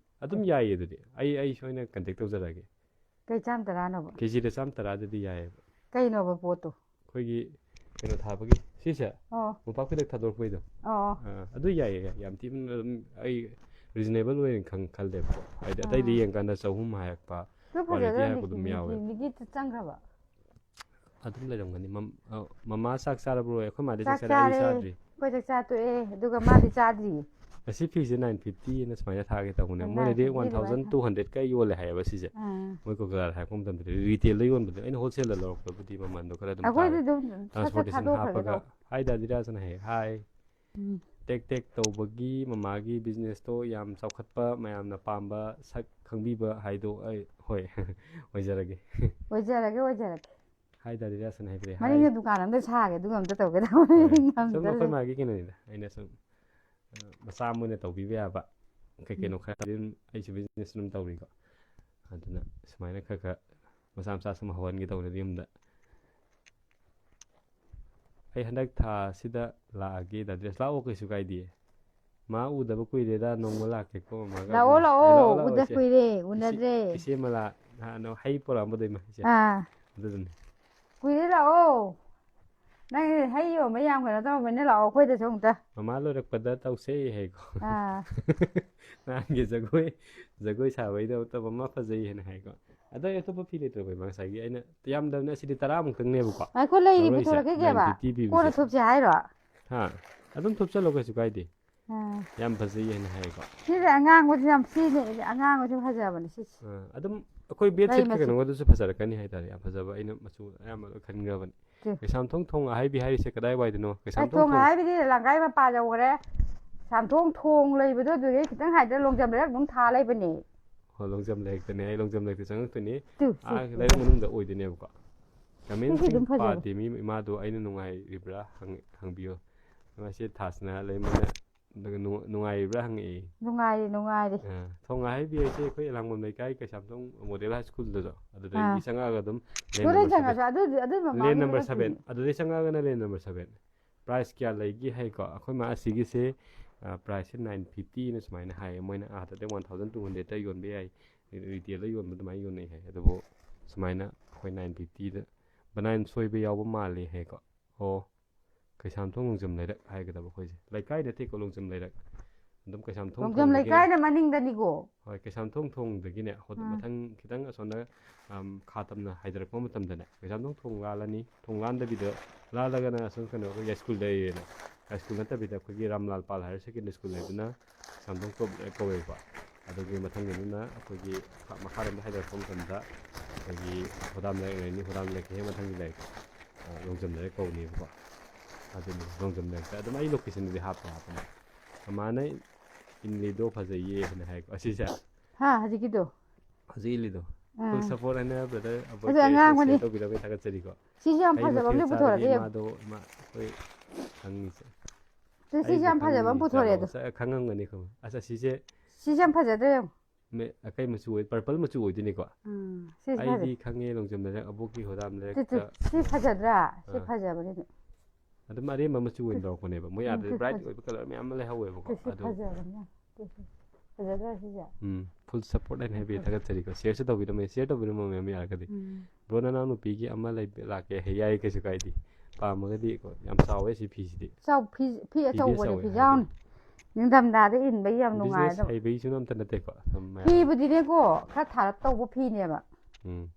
ꯑꯗꯨꯝ ꯎꯝ꯫ ꯌꯥꯏꯌꯦ ꯑꯗꯨꯗꯤ꯫ ꯑꯩ, ꯑꯩ ꯁꯣꯏꯅ contact ꯇꯧꯖꯔꯛꯑꯒꯦ꯫ ꯀꯩ ꯆꯥꯝ ꯇꯔꯥꯅꯣꯕ? ꯀꯦꯖꯤꯗ ꯆꯥꯝ ꯇꯔꯥꯗꯗꯤ ꯌꯥꯏꯌꯦꯕ꯫ ꯀꯩꯅꯣꯕ ꯄꯣꯠꯇꯣ? ꯑꯩꯈꯣꯏꯒꯤ ꯀꯩꯅꯣ ꯊꯥꯕꯒꯤ, ꯁꯤꯁꯦ? ꯑꯣ꯫ ꯃꯣꯝꯄꯥꯛ ꯐꯤꯗꯛ ꯊꯥꯗꯣꯔꯛꯄꯩꯗꯣ? ꯑꯣ꯫ ꯑꯥ, ꯑꯗꯨ ꯌꯥꯏꯌꯦ, ꯌꯥꯝ ꯊꯤꯅ ꯑꯗꯨꯝ ꯑꯩ reasonable ꯑꯣꯏꯅ ꯈꯪ-, ꯈꯜꯂꯦꯕꯀꯣ꯫ ꯍꯥꯏꯗꯤ ꯑꯇꯩꯗꯤ ꯑꯥ꯫ ꯌꯦꯡꯀꯥꯟꯗ ꯆꯍꯨꯝ ꯍꯥꯏꯔꯛꯄ, ꯑꯗꯨ quality ꯐꯖꯗ꯭ꯔꯣ? ꯍꯥꯏꯔꯛꯄ ꯑꯗꯨꯝ ꯌꯥꯎꯋꯦꯕ꯫ ꯅꯤꯀꯤ-, ꯅꯤꯀꯤꯗ ꯆꯪꯈ꯭ꯔꯕ? ꯑꯗꯨꯝ ꯂꯩꯔꯝꯒꯅꯤ꯫ ꯃꯝ-, ꯑ, ꯃꯃꯥ ꯆꯥꯛ ꯆꯥꯔꯕ꯭ꯔꯣ? ꯑꯩꯈꯣꯏ ꯃꯥꯗꯤ ꯆꯥꯛ ꯆꯥꯛ ꯆꯥꯔꯦ, ꯑꯩ ꯆꯥꯔꯦ꯫ ꯆꯥꯗ꯭ꯔꯤ꯫ ꯑꯩꯈꯣꯏ ꯆꯥꯛ ꯆꯥ ꯇꯣꯛꯑꯦ, ꯑꯗꯨꯒ ꯃꯥꯗꯤ ꯆꯥꯗ꯭ꯔꯤꯌꯦ꯫ ꯑꯁꯤ ꯐꯤꯁꯦ nine fifty ꯑꯅ ꯁꯨꯃꯥꯏꯅ ꯊꯥꯒꯦ ꯇꯧꯕꯅꯦ꯫ ꯑ, ꯃꯣꯏꯅꯗꯤ nine fifty ꯑꯗꯨꯃꯥꯏꯅ ꯊꯥ-, one thousand two hundredꯀ ꯌꯣꯜꯂꯦ ꯍꯥꯏꯌꯦꯕ ꯁꯤꯁꯦ꯫ ꯑꯥ꯫ ꯃꯣꯏ ꯀꯣꯀꯤꯂꯥꯗ ꯍꯥꯏꯔꯛꯄ ꯃꯇꯝꯗꯗꯤ retailꯗ ꯌꯣꯟꯕꯗꯣ ꯑꯩꯅ wholesaleꯗ ꯂꯧꯔꯛꯄꯕꯨꯗꯤ ꯃꯃꯟꯗꯣ ꯈꯔ ꯑꯗꯨꯝ ꯑꯩꯈꯣꯏꯗꯤ ꯇꯥꯔꯦ꯫ ꯑꯗꯨꯝ ꯁꯠ ꯁꯠ transportation ꯊꯥꯗꯣꯛꯈ꯭ꯔꯒꯦ ꯍꯥꯞꯄꯒ꯫ ꯇꯧ꯫ Hi ꯗꯥ ꯙꯤꯔꯥꯖ ꯑꯅ ꯍꯥꯏꯌꯦ꯫ Hi꯫ ꯎꯝ꯫ ꯇꯦꯛ ꯇꯦꯛ ꯇꯧꯕꯒꯤ ꯃꯃꯥꯒꯤ businessꯇꯣ ꯌꯥꯝ ꯆꯥꯎꯈꯠꯄ, ꯃꯌꯥꯝꯅ ꯄꯥꯝꯕ, ꯁꯛ ꯈꯪꯕꯤꯕ ꯍꯥꯏꯗꯣ ꯑꯩ, ꯍꯣꯏ, ꯑꯣꯏꯖꯔꯒꯦ꯫ ꯑꯣꯏꯖꯔꯒꯦ, ꯑꯣꯏꯖꯔꯒꯦ꯫ Hi ꯗꯥ ꯙꯤꯔꯥꯖ ꯑꯅ ꯍꯥꯏꯕꯤꯔꯛꯑꯦ꯫ ꯃꯅꯤꯡꯗ hi꯫ ꯗꯨꯀꯥꯟ ꯑꯝꯇ ꯁꯥꯒꯦ, ꯑꯗꯨꯒ ꯑꯝꯇ ꯇꯧꯒꯦ ꯇꯧꯕꯅꯤ꯫ ꯍꯣꯏ꯫ ꯁꯨꯝ ꯑꯩꯈꯣꯏ ꯉꯝꯗ꯭ꯔꯦ꯫ ꯃꯥꯒꯤ ꯀꯩꯅꯣꯅꯤꯗ, ꯑꯩꯅ ꯁꯨꯝ, ꯑ, ꯃꯆꯥ ꯑꯃ ꯑꯣꯏꯅ ꯇꯧꯕꯤꯕ ꯌꯥꯕ ꯀꯩ ꯀꯩꯅꯣ ꯎꯝ꯫ ꯈꯔ ꯑꯗꯨꯝ, ꯑꯩꯁꯨ business ꯑꯗꯨꯝ ꯇꯧꯔꯤꯀꯣ꯫ ꯑꯗꯨꯅ ꯁꯨꯃꯥꯏꯅ ꯈꯔ ꯈꯔ ꯃꯆꯥ ꯃꯆꯥ ꯁꯨꯝ ꯍꯧꯍꯟꯒꯦ ꯇꯧꯕꯅꯦ ꯌꯨꯝꯗ꯫ ꯑꯩ ꯍꯟꯗꯛ ꯊꯥ ꯑꯁꯤꯗ ꯂꯥꯛꯑꯒꯦ, ꯗꯥ ꯗ꯭ꯔꯦꯁ꯫ ꯂꯥꯛꯑꯣ, ꯀꯩꯁꯨ ꯀꯥꯏꯗꯦ꯫ ꯃꯥ ꯎꯗꯕ ꯀꯨꯏꯔꯦꯗ, ꯅꯣꯡꯃ ꯂꯥꯛꯀꯦꯀꯣ ꯃꯃꯥꯒ꯫ ꯂꯥꯛꯑꯣ, ꯑꯦ, ꯂꯥꯛꯑꯣ, ꯂꯥꯛꯑꯣ, ꯂꯥꯛꯑꯣ, ꯎꯗ ꯏꯆꯦ꯫ ꯀꯨꯏꯔꯦ, ꯏꯆꯦ, ꯎꯅꯗ꯭ꯔꯦ꯫ ꯏꯆꯦ ꯃꯂꯥ ꯅꯍꯥꯟ ꯍꯩ ꯄꯣꯔꯛꯑꯝꯕꯗꯣ, ꯏꯃꯥ, ꯏꯆꯦ꯫ ꯑꯥ꯫ ꯑꯗꯨꯗꯨꯅꯤ꯫ ꯀꯨꯏꯔꯦ, ꯂꯥꯛꯑꯣ꯫ ꯅꯪ ꯍꯩ ꯌꯣꯟꯕ ꯌꯥꯝ ꯀꯩꯅꯣ ꯇꯧꯔꯝꯃꯅꯤ, ꯂꯥꯛꯑꯣ ꯑꯩꯈꯣꯏꯗꯁꯨ ꯑꯃꯨꯛꯇ꯫ ꯃꯃꯥ ꯂꯣꯏꯔꯛꯄꯗ ꯇꯧꯁꯦ ꯍꯥꯏꯀꯣ꯫ ꯑꯥ꯫ ꯅꯍꯥꯟꯒꯤ ꯖꯒꯣꯏ, ꯖꯒꯣꯏ ꯁꯥꯕꯩꯗꯣ ꯑꯇꯣꯞꯄ ꯑꯃ ꯐꯖꯩ ꯍꯥꯏꯅ ꯍꯥꯏꯀꯣ꯫ ꯑꯗꯣ ꯑꯩ ꯑꯇꯣꯞꯄ ꯐꯤ ꯂꯩꯇ꯭ꯔꯕ, ꯏꯃꯥ? ꯉꯁꯥꯏꯒꯤ ꯑꯩꯅ ꯌꯥꯝꯗꯕꯅꯦ, ꯑꯁꯤꯗꯤ ꯇꯔꯥꯃꯨꯛꯇꯪꯅꯦꯕꯀꯣ ꯉꯥꯏꯈꯣ, ꯂꯩꯔꯤ, ꯂꯧꯔꯛꯏꯁꯦ꯫ ꯄꯨꯊꯣꯔꯛꯈꯤꯒꯦꯕ꯫ Nine fifty ꯄꯤꯕꯁꯦ꯫ ꯀꯣꯟꯅ ꯊꯨꯞꯁꯦ ꯍꯥꯏꯔꯣ? ꯍꯥ? ꯑꯗꯨꯝ ꯊꯨꯞꯆꯜꯂꯣ, ꯀꯩꯁꯨ ꯀꯥꯏꯗꯦ꯫ ꯑꯥ꯫ ꯌꯥꯝ ꯐꯖꯩ ꯍꯥꯏꯅ ꯍꯥꯏꯀꯣ꯫ ꯁꯤꯁꯦ ꯑꯉꯥꯡꯕꯁꯨ ꯌꯥꯝ ꯊꯤꯅ, ꯑꯉꯥꯡꯕꯁꯨ ꯐꯖꯕꯅꯦ ꯁꯤꯁꯦ꯫ ꯑꯥ, ꯑꯗꯨꯝ ꯑꯩꯈꯣꯏ ꯕꯦꯠ ꯂꯩ ꯁꯤꯠꯀ ꯃꯆꯨ꯫ ꯀꯩꯅꯣꯒꯗꯨꯁꯨ ꯐꯖꯔꯛꯀꯅꯤ ꯍꯥꯏꯇꯥꯔꯦ꯫ ꯌꯥꯝ ꯐꯖꯕ, ꯑꯩꯅ ꯃꯆꯨ ꯑꯌꯥꯝꯕ ꯂꯣꯏ ꯈꯟꯈ꯭ꯔꯕꯅꯤ꯫ ꯁꯤ꯫ ꯀꯩꯁꯥꯝꯊꯣꯡ ꯊꯣꯡ ꯑꯍꯥꯏꯕꯤ ꯍꯥꯏꯔꯤꯁꯦ ꯀꯗꯥꯏꯋꯥꯏꯗꯅꯣ? ꯑꯩ ꯀꯩꯁꯥꯝꯊꯣꯡ ꯊꯣꯡ ꯊꯣꯡ꯫ ꯍꯥꯏꯕꯗꯤ ꯂꯪꯒꯥꯏ ꯃꯄꯥ ꯌꯧꯈ꯭ꯔꯦ꯫ ꯀꯩꯁꯥꯝꯊꯣꯡ ꯊꯣꯡ ꯂꯩꯕꯗꯣ ꯑꯗꯨꯗꯒꯤ ꯈꯤꯇꯪ ꯍꯥꯏꯗ ꯂꯣꯡꯖꯝ ꯂꯩꯔꯛ ꯑꯗꯨꯝ ꯊꯥ ꯂꯩꯕꯅꯦ꯫ ꯍꯣꯏ, ꯂꯣꯡꯖꯝ ꯂꯩꯔꯛꯇꯅꯦ꯫ ꯑꯩ ꯂꯣꯡꯖꯝ ꯂꯩꯔꯛꯇ ꯆꯪꯉꯛꯇꯣꯏꯅꯤ꯫ ꯇꯨ, ꯁꯤ, ꯑꯥ, ꯁꯤ, ꯂꯩꯔꯛ ꯁꯤ꯫ ꯃꯅꯨꯡꯗ ꯑꯣꯏꯗꯣꯏꯅꯦꯕꯀꯣ꯫ ꯀꯃꯦꯟ ꯁꯤꯁꯦ ꯑꯗꯨꯝ ꯊꯦꯡ ꯐꯖꯕ꯫ ꯄꯥꯗꯦ ꯃꯤ, ꯏꯃꯥꯗꯣ ꯑꯩꯅ ꯅꯨꯡꯉꯥꯏꯔꯤꯕ꯭ꯔꯥ ꯍꯪ-, ꯍꯪꯕꯤꯌꯣ꯫ ꯃꯁꯤ ꯊꯥꯁꯅꯥ ꯂꯩꯃꯅ ꯑꯗꯨꯒ ꯅꯨꯡ- ꯅꯨꯡꯉꯥꯏꯔꯤꯕ꯭ꯔꯥ ꯍꯪꯉꯛꯏ꯫ ꯅꯨꯡꯉꯥꯏꯔꯤ, ꯅꯨꯡꯉꯥꯏꯔꯤ꯫ ꯑꯥ, ꯊꯣꯡ ꯍꯥꯏꯕꯤ ꯑꯩꯁꯦ ꯑꯩꯈꯣꯏ ꯂꯥꯡꯕꯝ ꯂꯩꯀꯥꯏ ꯀꯩꯁꯥꯝꯊꯣꯡ ꯃꯣꯗꯦꯜ ꯍꯥꯏ ꯁ꯭ꯀꯨꯜꯗꯨꯗꯣ, ꯑꯗꯨꯗꯒꯤ ꯑꯥ꯫ ꯆꯪꯉꯛꯑꯒ ꯑꯗꯨꯝ ꯂꯦꯟ ꯇꯨꯔꯦꯟ ꯅꯝꯕꯔ ꯆꯪꯉꯁꯨ ꯁꯕꯦꯟ, ꯑꯗꯨ ꯑꯗꯨ ꯂꯦꯟ ꯃꯃꯥꯡꯒꯤꯗ ꯅꯝꯕꯔ ꯁꯕꯦꯟ, ꯂꯩꯕꯅꯤ꯫ ꯑꯗꯨꯗꯩ ꯆꯪꯉꯛꯑꯒꯅ ꯂꯦꯟ ꯅꯝꯕꯔ ꯁꯕꯦꯟ꯫ ꯄ꯭ꯔꯥꯏꯁ ꯀꯌꯥ ꯂꯩꯒꯦ ꯍꯥꯏꯀꯣ, ꯑꯩꯈꯣꯏ ꯃꯥ ꯑꯁꯤꯒꯤꯁꯦ, ꯑ, ꯄ꯭ꯔꯥꯏꯁꯁꯦ ꯅꯥꯏꯟ ꯐꯤꯐꯇꯤꯅ ꯁꯨꯃꯥꯏꯅ ꯍꯥꯏꯌꯦ꯫ ꯃꯣꯏꯅ ꯑꯥꯗꯗꯤ ꯋꯥꯟ ꯊꯥꯎꯖꯟ ꯇꯨ ꯍꯟꯗ꯭ꯔꯦꯗꯇ ꯌꯣꯟꯕ ꯌꯥꯏ, ꯔꯤꯇꯦꯜꯗ ꯌꯣꯟꯕ ꯑꯗꯨꯃꯥꯏꯅ ꯌꯣꯟꯅꯩ ꯍꯥꯏ꯫ ꯑꯗꯨꯕꯨ ꯁꯨꯃꯥꯏꯅ ꯑꯩꯈꯣꯏ ꯅꯥꯏꯟ ꯐꯤꯐꯇꯤꯗ ꯕꯅꯥꯏꯟ ꯁꯣꯏꯕ ꯌꯥꯎꯕ ꯃꯥꯜꯂꯦ ꯍꯥꯏꯀꯣ꯫ ꯑꯣ, ꯀꯩꯁꯥꯝꯊꯣꯡ ꯂꯣꯡꯖꯝ ꯂꯩꯔꯛ ꯍꯥꯏꯒꯗꯕ ꯑꯩꯈꯣꯏꯁꯦ꯫ ꯂꯩꯀꯥꯏ ꯅꯠꯇꯦꯀꯣ, ꯂꯣꯡꯖꯝ ꯂꯩꯔꯛ꯫ ꯑꯗꯨꯝ ꯀꯩꯁꯥꯝꯊꯣꯡ ꯂꯣꯡꯖꯝ ꯊꯣꯡꯗꯒꯤꯅꯦ꯫ ꯂꯩꯀꯥꯏꯅ ꯃꯅꯤꯡꯗꯅꯤꯀꯣ꯫ ꯍꯣꯏ, ꯀꯩꯁꯥꯝꯊꯣꯡ ꯊꯣꯡꯗꯒꯤꯅꯦ, ꯍꯣ-, ꯑꯥ꯫ ꯃꯊꯪ ꯈꯤꯇꯪ ꯑꯁꯣꯝꯗ, ꯑꯝ, ꯈꯥ ꯇꯝꯅ ꯍꯥꯏꯗꯔꯛꯄ ꯃꯇꯝꯗꯅꯦ, ꯀꯩꯁꯥꯝꯊꯣꯡ ꯊꯣꯡ ꯂꯥꯜꯂꯅꯤ꯫ ꯊꯣꯡ ꯂꯥꯟꯗꯕꯤꯗ, ꯂꯥꯜꯂꯒꯅ ꯑꯁꯣꯝ ꯀꯩꯅꯣ, ꯑꯩꯈꯣꯏ ꯌꯥꯏꯁ꯭ꯀꯨꯜ ꯂꯩꯔꯦꯅ꯫ ꯌꯥꯏꯁ꯭ꯀꯨꯜ ꯅꯠꯇꯕꯤꯗ ꯑꯩꯈꯣꯏꯒꯤ ꯔꯥꯝꯂꯥꯜ ꯄꯥꯜ ꯍꯥꯌꯔ ꯁꯦꯀꯦꯟꯗꯔꯤ ꯁ꯭ꯀꯨꯜ ꯂꯩꯕꯗꯨꯅ ꯀꯩꯁꯥꯝꯊꯣꯡ ꯀꯧ-, ꯀꯧꯋꯦꯕꯀꯣ꯫ ꯑꯗꯨꯒꯤ ꯃꯊꯪꯒꯤꯗꯨꯅ ꯑꯩꯈꯣꯏꯒꯤ ꯈ-, ꯃꯈꯥꯔꯣꯝꯗ ꯍꯥꯏꯗꯔꯛꯄ ꯃꯇꯝꯗ ꯑꯩꯈꯣꯏꯒꯤ ꯍꯣꯗꯥꯝ ꯂꯩꯔꯛ ꯂꯩꯅꯤ, ꯍꯣꯗꯥꯝ ꯂꯩꯔꯛꯀꯤ ꯍꯦꯛ ꯃꯊꯪꯒꯤ ꯂꯩꯔꯛ, ꯑ, ꯂꯣꯡꯖꯝ ꯂꯩꯔꯛ ꯀꯧꯅꯦꯕꯀꯣ꯫ ꯑꯗꯨꯅꯤ, ꯂꯣꯡꯖꯝ ꯂꯩꯔꯛꯇ꯫ ꯑꯗꯨꯝ ꯑꯩ ꯂꯣꯀꯦꯁꯟꯗꯨꯗꯤ ꯍꯥꯞꯄꯦ, ꯍꯥꯞꯄꯅꯦ꯫ ꯃꯃꯥꯅ ꯏꯜꯂꯤꯗꯣ ꯐꯖꯩꯌꯦ ꯍꯥꯏꯅ ꯍꯥꯏꯀꯣ ꯑꯁꯤꯁꯦ꯫ ꯍꯥ, ꯍꯧꯖꯤꯛꯀꯤꯗꯣ꯫ ꯍꯧꯖꯤꯛ ꯏꯜꯂꯤꯗꯣ꯫ ꯑꯥ꯫ Full support ꯍꯥꯏꯅ brother ꯑꯕꯣꯏ ꯑꯗꯨ ꯀꯦ ꯑꯉꯥꯡꯕꯅꯤ꯫ Share ꯇꯧꯕꯤꯔꯝꯃꯦ, ꯊꯥꯒꯠꯆꯔꯤꯀꯣ꯫ ꯁꯤꯁꯨ ꯌꯥꯝ ꯑꯩ ꯐꯖꯕ ꯑꯃ ꯃꯊꯦꯜ ꯄꯨꯊꯣꯔꯛꯑꯦ ꯆꯥꯕꯒꯤ ꯌꯦꯡꯉꯨ꯫ ꯃꯥꯗꯣ ꯃꯥ ꯑꯩꯈꯣꯏ ꯈꯪꯉꯤꯁꯦ꯫ ꯁꯤ, ꯁꯤꯁꯨ ꯑꯩꯕꯨ ꯌꯥꯝ ꯐꯖꯕ ꯑꯃ ꯈꯪꯉꯤꯁꯦ ꯄꯨꯊꯣꯔꯛꯑꯦ ꯑꯗꯣ꯫ ꯆꯥꯕ ꯈꯪꯉꯝꯒꯅꯤ ꯈꯪꯉꯝ-, ꯑꯁ ꯑꯁꯤꯁꯦ ꯁꯤꯁꯨ ꯌꯥꯝ ꯐꯖꯗ꯭ꯔꯥ ꯌꯦꯡꯉꯨ꯫ ꯃꯦ-, ꯑꯀꯩ ꯃꯆꯨ ꯑꯣꯏ, purple ꯃꯆꯨ ꯑꯣꯏꯗꯣꯏꯅꯤꯀꯣ꯫ ꯎꯝ, ꯁꯤꯁꯨ ꯑꯩꯗꯤ ꯐꯖꯩ꯫ ꯈꯪꯉꯦ, ꯂꯣꯡꯖꯝ ꯂꯩꯔꯛ ꯑꯕꯣꯛꯀꯤ ꯍꯣꯗꯥꯝ ꯇꯨ, ꯇꯨ, ꯂꯩꯔꯛꯇ꯫ ꯁꯤ ꯐꯖꯗ꯭ꯔꯥ? ꯁꯤ ꯑꯥ꯫ ꯐꯖꯕꯅꯤ꯫ ꯑꯗꯨꯝ ꯑꯔꯦꯝꯕ ꯃꯆꯨ ꯑꯣꯏꯅ ꯂꯧꯔꯛꯄꯅꯦꯕ꯫ ꯃꯣꯏ ꯎꯝ, ꯑꯥꯗꯗꯤ ꯁꯤ bright ꯐꯖꯩ꯫ ꯑꯣꯏꯕ colour ꯃꯌꯥꯝ ꯑꯃ ꯂꯩꯍꯧꯋꯦꯕꯀꯣ꯫ ꯇꯨ, ꯁꯤ ꯑꯗꯨ ꯐꯖꯕꯅꯤ꯫ ꯇꯨ, ꯁꯤ ꯐꯖꯗ꯭ꯔꯥ ꯁꯤꯁꯦ? ꯎꯝ, full support ꯍꯥꯏꯅ ꯍꯥꯏꯕꯤ ꯎꯝ, ꯐꯖꯩ꯫ ꯊꯥꯒꯠꯆꯔꯤꯀꯣ꯫ Shareꯁꯨ ꯇꯧꯕꯤꯔꯝꯃꯦ, share ꯇꯧꯕꯤꯔꯝꯃꯣ ꯃꯌꯥꯝ ꯌꯥꯔꯒꯗꯤ꯫ ꯎꯝ꯫ Bro, ꯅꯅꯥꯎ ꯅꯨꯄꯤꯒꯤ ꯑꯃ ꯂꯩꯕ ꯂꯥꯛꯀꯦ꯫ ꯍꯦ, ꯌꯥꯏ, ꯀꯩꯁꯨ ꯀꯥꯏꯗꯦ꯫ ꯄꯥꯝꯃꯒꯗꯤ ꯀꯣ, ꯌꯥꯝ ꯆꯥꯎꯋꯦ ꯁꯤ ꯐꯤꯁꯤꯗꯤ꯫ ꯆꯥꯎ, ꯐꯤ, ꯐꯤ ꯐꯤꯗꯤ ꯑꯆꯧꯕꯅꯦ, ꯆꯥꯎꯋꯦ ꯐꯤꯖꯥꯎꯅꯤ꯫ ꯍꯥꯏꯗꯤ꯫ ꯅꯤꯡꯊꯝꯊꯥꯗ ꯏꯟꯕ ꯌꯥꯝ Business ꯅꯨꯡꯉꯥꯏꯗꯣ꯫ ꯍꯩꯕꯒꯤꯁꯨ ꯑꯝꯇ ꯅꯠꯇꯦꯀꯣ꯫ ꯁꯨꯝ ꯃꯌꯥꯝ ꯐꯤꯕꯨꯗꯤꯅꯦꯀꯣ, ꯈꯔ ꯊꯥꯔꯞ ꯇꯧꯕ ꯐꯤꯅꯦꯕ꯫ ꯎꯝ꯫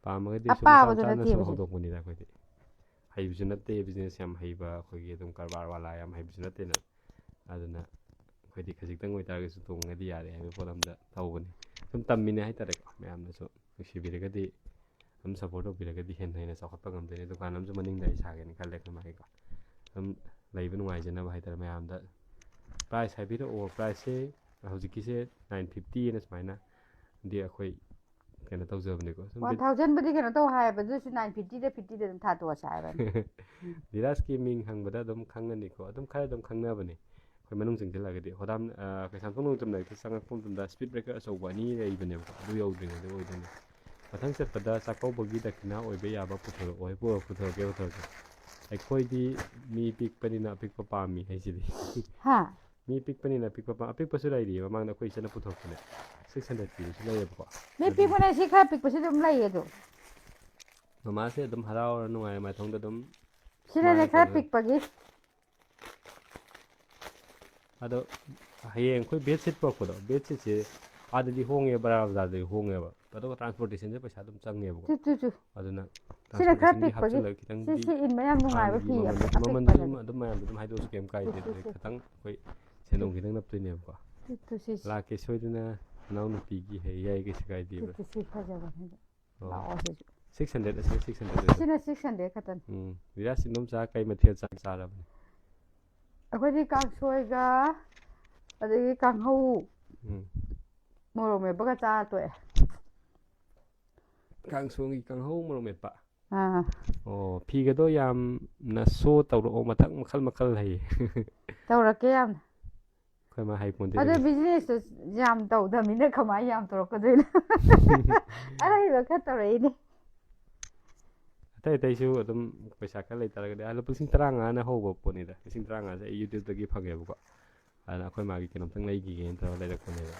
ꯄꯥꯝꯃꯒꯗꯤ ꯁꯨꯝ ꯑꯄꯥꯕꯗꯨ ꯃꯆꯥ ꯃꯆꯥꯅ ꯅꯠꯇꯦꯕ ꯁꯨꯝ ꯁꯤ꯫ ꯍꯧꯗꯣꯛꯄꯅꯤꯗ ꯑꯩꯈꯣꯏꯗꯤ꯫ ꯍꯩꯕꯁꯨ ꯅꯠꯇꯦ, business ꯌꯥꯝ ꯍꯩꯕ ꯑꯩꯈꯣꯏꯒꯤ ꯑꯗꯨꯝ ꯀꯔꯕꯥꯔ ꯋꯥꯂꯥ ꯌꯥꯝ ꯍꯩꯕꯁꯨ ꯅꯠꯇꯦꯅ꯫ ꯑꯗꯨꯅ ꯑꯩꯈꯣꯏꯗꯤ ꯈꯖꯤꯛꯇꯪ ꯑꯣꯏꯇꯥꯔꯒꯁꯨ ꯇꯣꯡꯉꯗꯤ ꯌꯥꯔꯦ ꯍꯥꯏꯕ ꯄꯣꯠ ꯑꯝꯗ ꯇꯧꯕꯅꯤ꯫ ꯁꯨꯝ ꯇꯝꯃꯤꯅꯦ ꯍꯥꯏꯇꯥꯔꯦꯀꯣ꯫ ꯃꯌꯥꯝꯅꯁꯨ ꯅꯨꯡꯁꯤꯕꯤꯔꯒꯗꯤ ꯑꯗꯨꯝ support ꯇꯧꯕꯤꯔꯒꯗꯤ ꯍꯦꯟꯅ ꯍꯦꯟꯅ ꯆꯥꯎꯈꯠꯄ ꯉꯝꯗꯣꯏꯅꯤ꯫ ꯗꯨꯀꯥꯟ ꯑꯃꯁꯨ ꯃꯅꯤꯡꯗ ꯑꯩ ꯁꯥꯒꯦꯅ ꯈꯜꯂꯦ ꯑꯩꯈꯣꯏ ꯃꯥꯒꯤꯀꯣ꯫ ꯑꯗꯨꯝ ꯂꯩꯕ ꯅꯨꯡꯉꯥꯏꯖꯅꯕ ꯍꯥꯏꯇꯥꯔꯦ ꯃꯌꯥꯝꯗ꯫ Price ꯍꯥꯏꯕꯤꯔꯛꯑꯣ꯫ Priceꯁꯦ ꯍꯧꯖꯤꯛꯀꯤꯁꯦ nine fifty ꯑꯅ ꯁꯨꯃꯥꯏꯅ ꯗꯤ ꯑꯩꯈꯣꯏ ꯀꯩꯅꯣ ꯇꯧꯖꯕꯅꯤꯀꯣ꯫ ꯁꯨꯝ One ꯕꯤꯠ- thousandꯕꯨꯗꯤ ꯀꯩꯅꯣ ꯇꯧ ꯍꯥꯏꯌꯦꯕ, ꯑꯗꯨꯁꯨ nine fiftyꯗ fiftyꯗ ꯑꯗꯨꯝ ꯊꯥꯗꯣꯛꯑꯁꯦ ꯍꯥꯏꯕꯅꯤ꯫ ꯙꯤꯔꯥꯖꯀꯤ ꯃꯤꯡ ꯍꯪꯕꯗ ꯑꯗꯨꯝ ꯈꯪꯉꯅꯤꯀꯣ꯫ ꯑꯗꯨꯝ ꯈꯔ ꯑꯗꯨꯝ ꯈꯪꯅꯕꯅꯦ꯫ ꯑꯩꯈꯣꯏ ꯃꯅꯨꯡ ꯆꯪꯁꯤꯜꯂꯛꯑꯒꯗꯤ ꯍꯣꯗꯥꯝ, ꯑ, ꯀꯩꯁꯥꯝꯊꯣꯡ ꯅꯣꯡꯆꯝ ꯂꯥꯏꯔꯤꯛꯇ ꯆꯪꯉꯛꯄ ꯃꯇꯝꯗ ꯁ꯭ꯄꯤꯠ ꯕ꯭ꯔꯦꯀꯔ ꯑꯆꯧꯕ ꯑꯅꯤ ꯂꯩꯕꯅꯦꯕꯀꯣ, ꯑꯗꯨ ꯌꯧꯗ꯭ꯔꯤꯉꯩꯗ ꯑꯣꯏꯗꯣꯏꯅꯦ꯫ ꯃꯊꯪ ꯆꯠꯄꯗ ꯆꯥꯛꯀꯧꯕꯒꯤ ꯗꯈꯤꯅꯥ ꯑꯣꯏꯕ ꯌꯥꯕ ꯄꯨꯊꯣꯔꯛꯑꯣ꯫ ꯍꯦꯛ ꯄꯨꯔꯛ-, ꯄꯨꯊꯣꯔꯛꯀꯦ, ꯄꯨꯊꯣꯔꯛꯀꯦ꯫ ꯑꯩꯈꯣꯏꯗꯤ ꯃꯤ ꯄꯤꯛꯄꯅꯤꯅ ꯑꯄꯤꯛꯄ ꯄꯥꯝꯃꯤ ꯍꯥꯏꯁꯤꯗꯤ꯫ ꯍꯥ? ꯃꯤ ꯄꯤꯛꯄꯅꯤꯅ ꯑꯄꯤꯛꯄ ꯄꯥꯝ-, ꯑꯄꯤꯛꯄꯁꯨ ꯂꯩꯔꯤꯌꯦ, ꯃꯃꯥꯡꯗ ꯑꯩꯈꯣꯏ ꯏꯆꯟꯅ ꯄꯨꯊꯣꯔꯛꯄꯅꯦ꯫ ꯁꯤꯛꯁ ꯍꯟꯗ꯭ꯔꯦꯗ ꯄꯤꯕꯁꯨ ꯂꯩꯌꯦꯕꯀꯣ꯫ ꯃꯤ ꯑꯗꯨꯝ ꯄꯤꯛꯄꯅꯦ, ꯁꯤ ꯈꯔ ꯄꯤꯛꯄꯁꯤ ꯑꯗꯨꯝ ꯂꯩꯌꯦ ꯑꯗꯨ꯫ ꯃꯃꯥꯁꯦ ꯑꯗꯨꯝ ꯍꯔꯥꯎꯔ ꯅꯨꯡꯉꯥꯏꯔ ꯃꯥꯏꯊꯣꯡꯗ ꯑꯗꯨꯝ ꯁꯤꯅꯅꯦ ꯃꯥꯏ ꯈꯔ ꯇꯧꯔ ꯄꯤꯛꯄꯒꯤ꯫ ꯑꯗꯣ ꯍꯌꯦꯡ ꯑꯩꯈꯣꯏ ꯕꯦꯗꯁꯤꯠ ꯄꯨꯔꯛꯄꯗꯣ, ꯕꯦꯗꯁꯤꯠꯁꯦ ꯑꯥꯗꯗꯤ ꯍꯣꯡꯉꯦ, ꯕꯔꯥ ꯕꯖꯥꯔꯗꯗꯤ ꯍꯣꯡꯉꯦꯕ, ꯑꯗꯨꯒ ꯇ꯭ꯔꯥꯟꯁꯄꯣꯔꯇꯦꯁꯟꯁꯦ ꯄꯩꯁꯥ ꯑꯗꯨꯝ ꯆꯪꯉꯦꯕꯀꯣ꯫ ꯆꯨ, ꯆꯨ, ꯆꯨ꯫ ꯑꯗꯨꯅ ꯁꯤꯅ ꯈꯔ ꯇ꯭ꯔꯥꯟꯁꯄꯣꯔꯇꯦꯁꯟꯒꯤ ꯄꯤꯛꯄꯒꯤ꯫ ꯍꯥꯞꯆꯤꯜꯂꯒ ꯁꯤ, ꯈꯤꯇꯪꯗꯤ ꯁꯤ ꯏꯟꯕ ꯌꯥꯝ ꯅꯨꯡꯉꯥꯏꯕ ꯍꯥꯟꯅꯒꯤ ꯐꯤ ꯃꯃꯜꯗꯣ, ꯑꯄꯤꯛꯄꯅꯦ꯫ ꯃꯃꯜꯗꯨꯁꯨ ꯑꯗꯨꯝ, ꯑꯗꯨꯝ ꯃꯌꯥꯝꯗꯣ ꯑꯗꯨꯝ ꯍꯥꯏꯗꯣꯛꯑꯁꯨ ꯀꯩꯝ ꯀꯥꯏꯗꯦ꯫ ꯆꯨ, ꯆꯨ, ꯑꯗꯨꯗ ꯆꯨ꯫ ꯈꯤꯇꯪ ꯑꯩꯈꯣꯏ ꯁꯦꯟꯗꯣꯡ ꯈꯤꯇꯪ ꯅꯞꯇꯣꯏꯅꯦꯕꯀꯣ꯫ ꯆꯨ, ꯆꯨ, ꯁꯤ, ꯁꯤ꯫ ꯂꯥꯛꯀꯦ ꯁꯣꯏꯗꯅ ꯅꯅꯥꯎꯅꯨꯄꯤꯒꯤ ꯍꯩ ꯌꯥꯏ, ꯀꯩꯁꯨ ꯀꯥꯏꯗꯦꯕ꯫ ꯆꯨ, ꯆꯨ, ꯁꯤ ꯐꯖꯕꯅꯦ꯫ ꯑꯣ꯫ ꯂꯥꯛꯑꯣ ꯁꯤꯁꯨ꯫ ꯁꯤꯛꯁ ꯍꯟꯗ꯭ꯔꯦꯗ ꯑꯁꯤꯅ ꯁꯤꯛꯁ ꯍꯟꯗ꯭ꯔꯦꯗ ꯑꯣꯏꯕ꯫ ꯁꯤꯅ ꯁꯤꯛꯁ ꯍꯟꯗ꯭ꯔꯦꯗ ꯈꯛꯇꯅꯤ꯫ ꯎꯝ꯫ ꯕꯤꯔꯥꯖ, ꯏꯟꯗꯣꯝꯆꯥ ꯀꯩ ꯃꯊꯦꯜ ꯆꯥꯛ ꯆꯥꯔꯕꯅꯤ? ꯑꯩꯈꯣꯏꯗꯤ ꯀꯥꯡꯁꯣꯏꯒ ꯑꯗꯒꯤ ꯀꯥꯡꯍꯧ, ꯎꯝ꯫ ꯃꯣꯔꯣꯛ ꯃꯦꯠꯄꯒ ꯆꯥꯔ ꯇꯣꯛꯑꯦ꯫ ꯀꯥꯡꯁꯣꯏꯒꯤ ꯀꯥꯡꯍꯧ ꯃꯣꯔꯣꯛ ꯃꯦꯠꯄ? ꯑꯥ꯫ ꯑꯣ, ꯐꯤꯒꯗꯣ ꯌꯥꯝꯅ ꯁꯣ ꯇꯧꯔꯛꯑꯣ, ꯃꯊꯪ ꯃꯈꯜ ꯃꯈꯜ ꯍꯩꯌꯦ꯫ ꯇꯧꯔꯛꯀꯦ ꯌꯥꯝꯅ꯫ ꯑꯩꯈꯣꯏ ꯃꯥ ꯍꯩꯄꯣꯟꯇꯦ ꯑꯗꯨ ꯑꯗꯨꯗꯤ꯫ ꯕꯤꯖꯤꯅꯦꯁꯇꯨ ꯌꯥꯝ ꯇꯧꯗꯕꯅꯤꯅ ꯀꯃꯥꯏꯅ ꯌꯥꯝ ꯇꯧꯔꯛꯀꯗꯣꯏꯅꯣ? ꯑꯔꯩꯕ ꯈꯔ ꯇꯧꯔꯛꯏꯅꯦ꯫ ꯑꯇꯩ ꯑꯇꯩꯁꯨ ꯑꯗꯨꯝ ꯄꯩꯁꯥ ꯈꯔ ꯂꯩꯇꯥꯔꯒꯗꯤ, ꯑꯥ, ꯂꯨꯄꯥ ꯂꯤꯁꯤꯡ ꯇꯔꯥꯃꯉꯥꯅ ꯍꯧꯕ ꯄꯣꯠꯅꯤꯗ꯫ ꯂꯤꯁꯤꯡ ꯇꯔꯥꯃꯉꯥꯁꯦ ꯑꯩ YouTubeꯇꯒꯤ ꯐꯪꯉꯦꯕꯀꯣ꯫ ꯑꯗꯨꯅ ꯑꯩꯈꯣꯏ ꯃꯥꯒꯤ ꯀꯩꯅꯣꯝꯇꯪ ꯂꯩꯈꯤꯒꯦꯅ ꯇꯧꯔꯒ ꯂꯩꯔꯛꯄꯅꯦꯕ꯫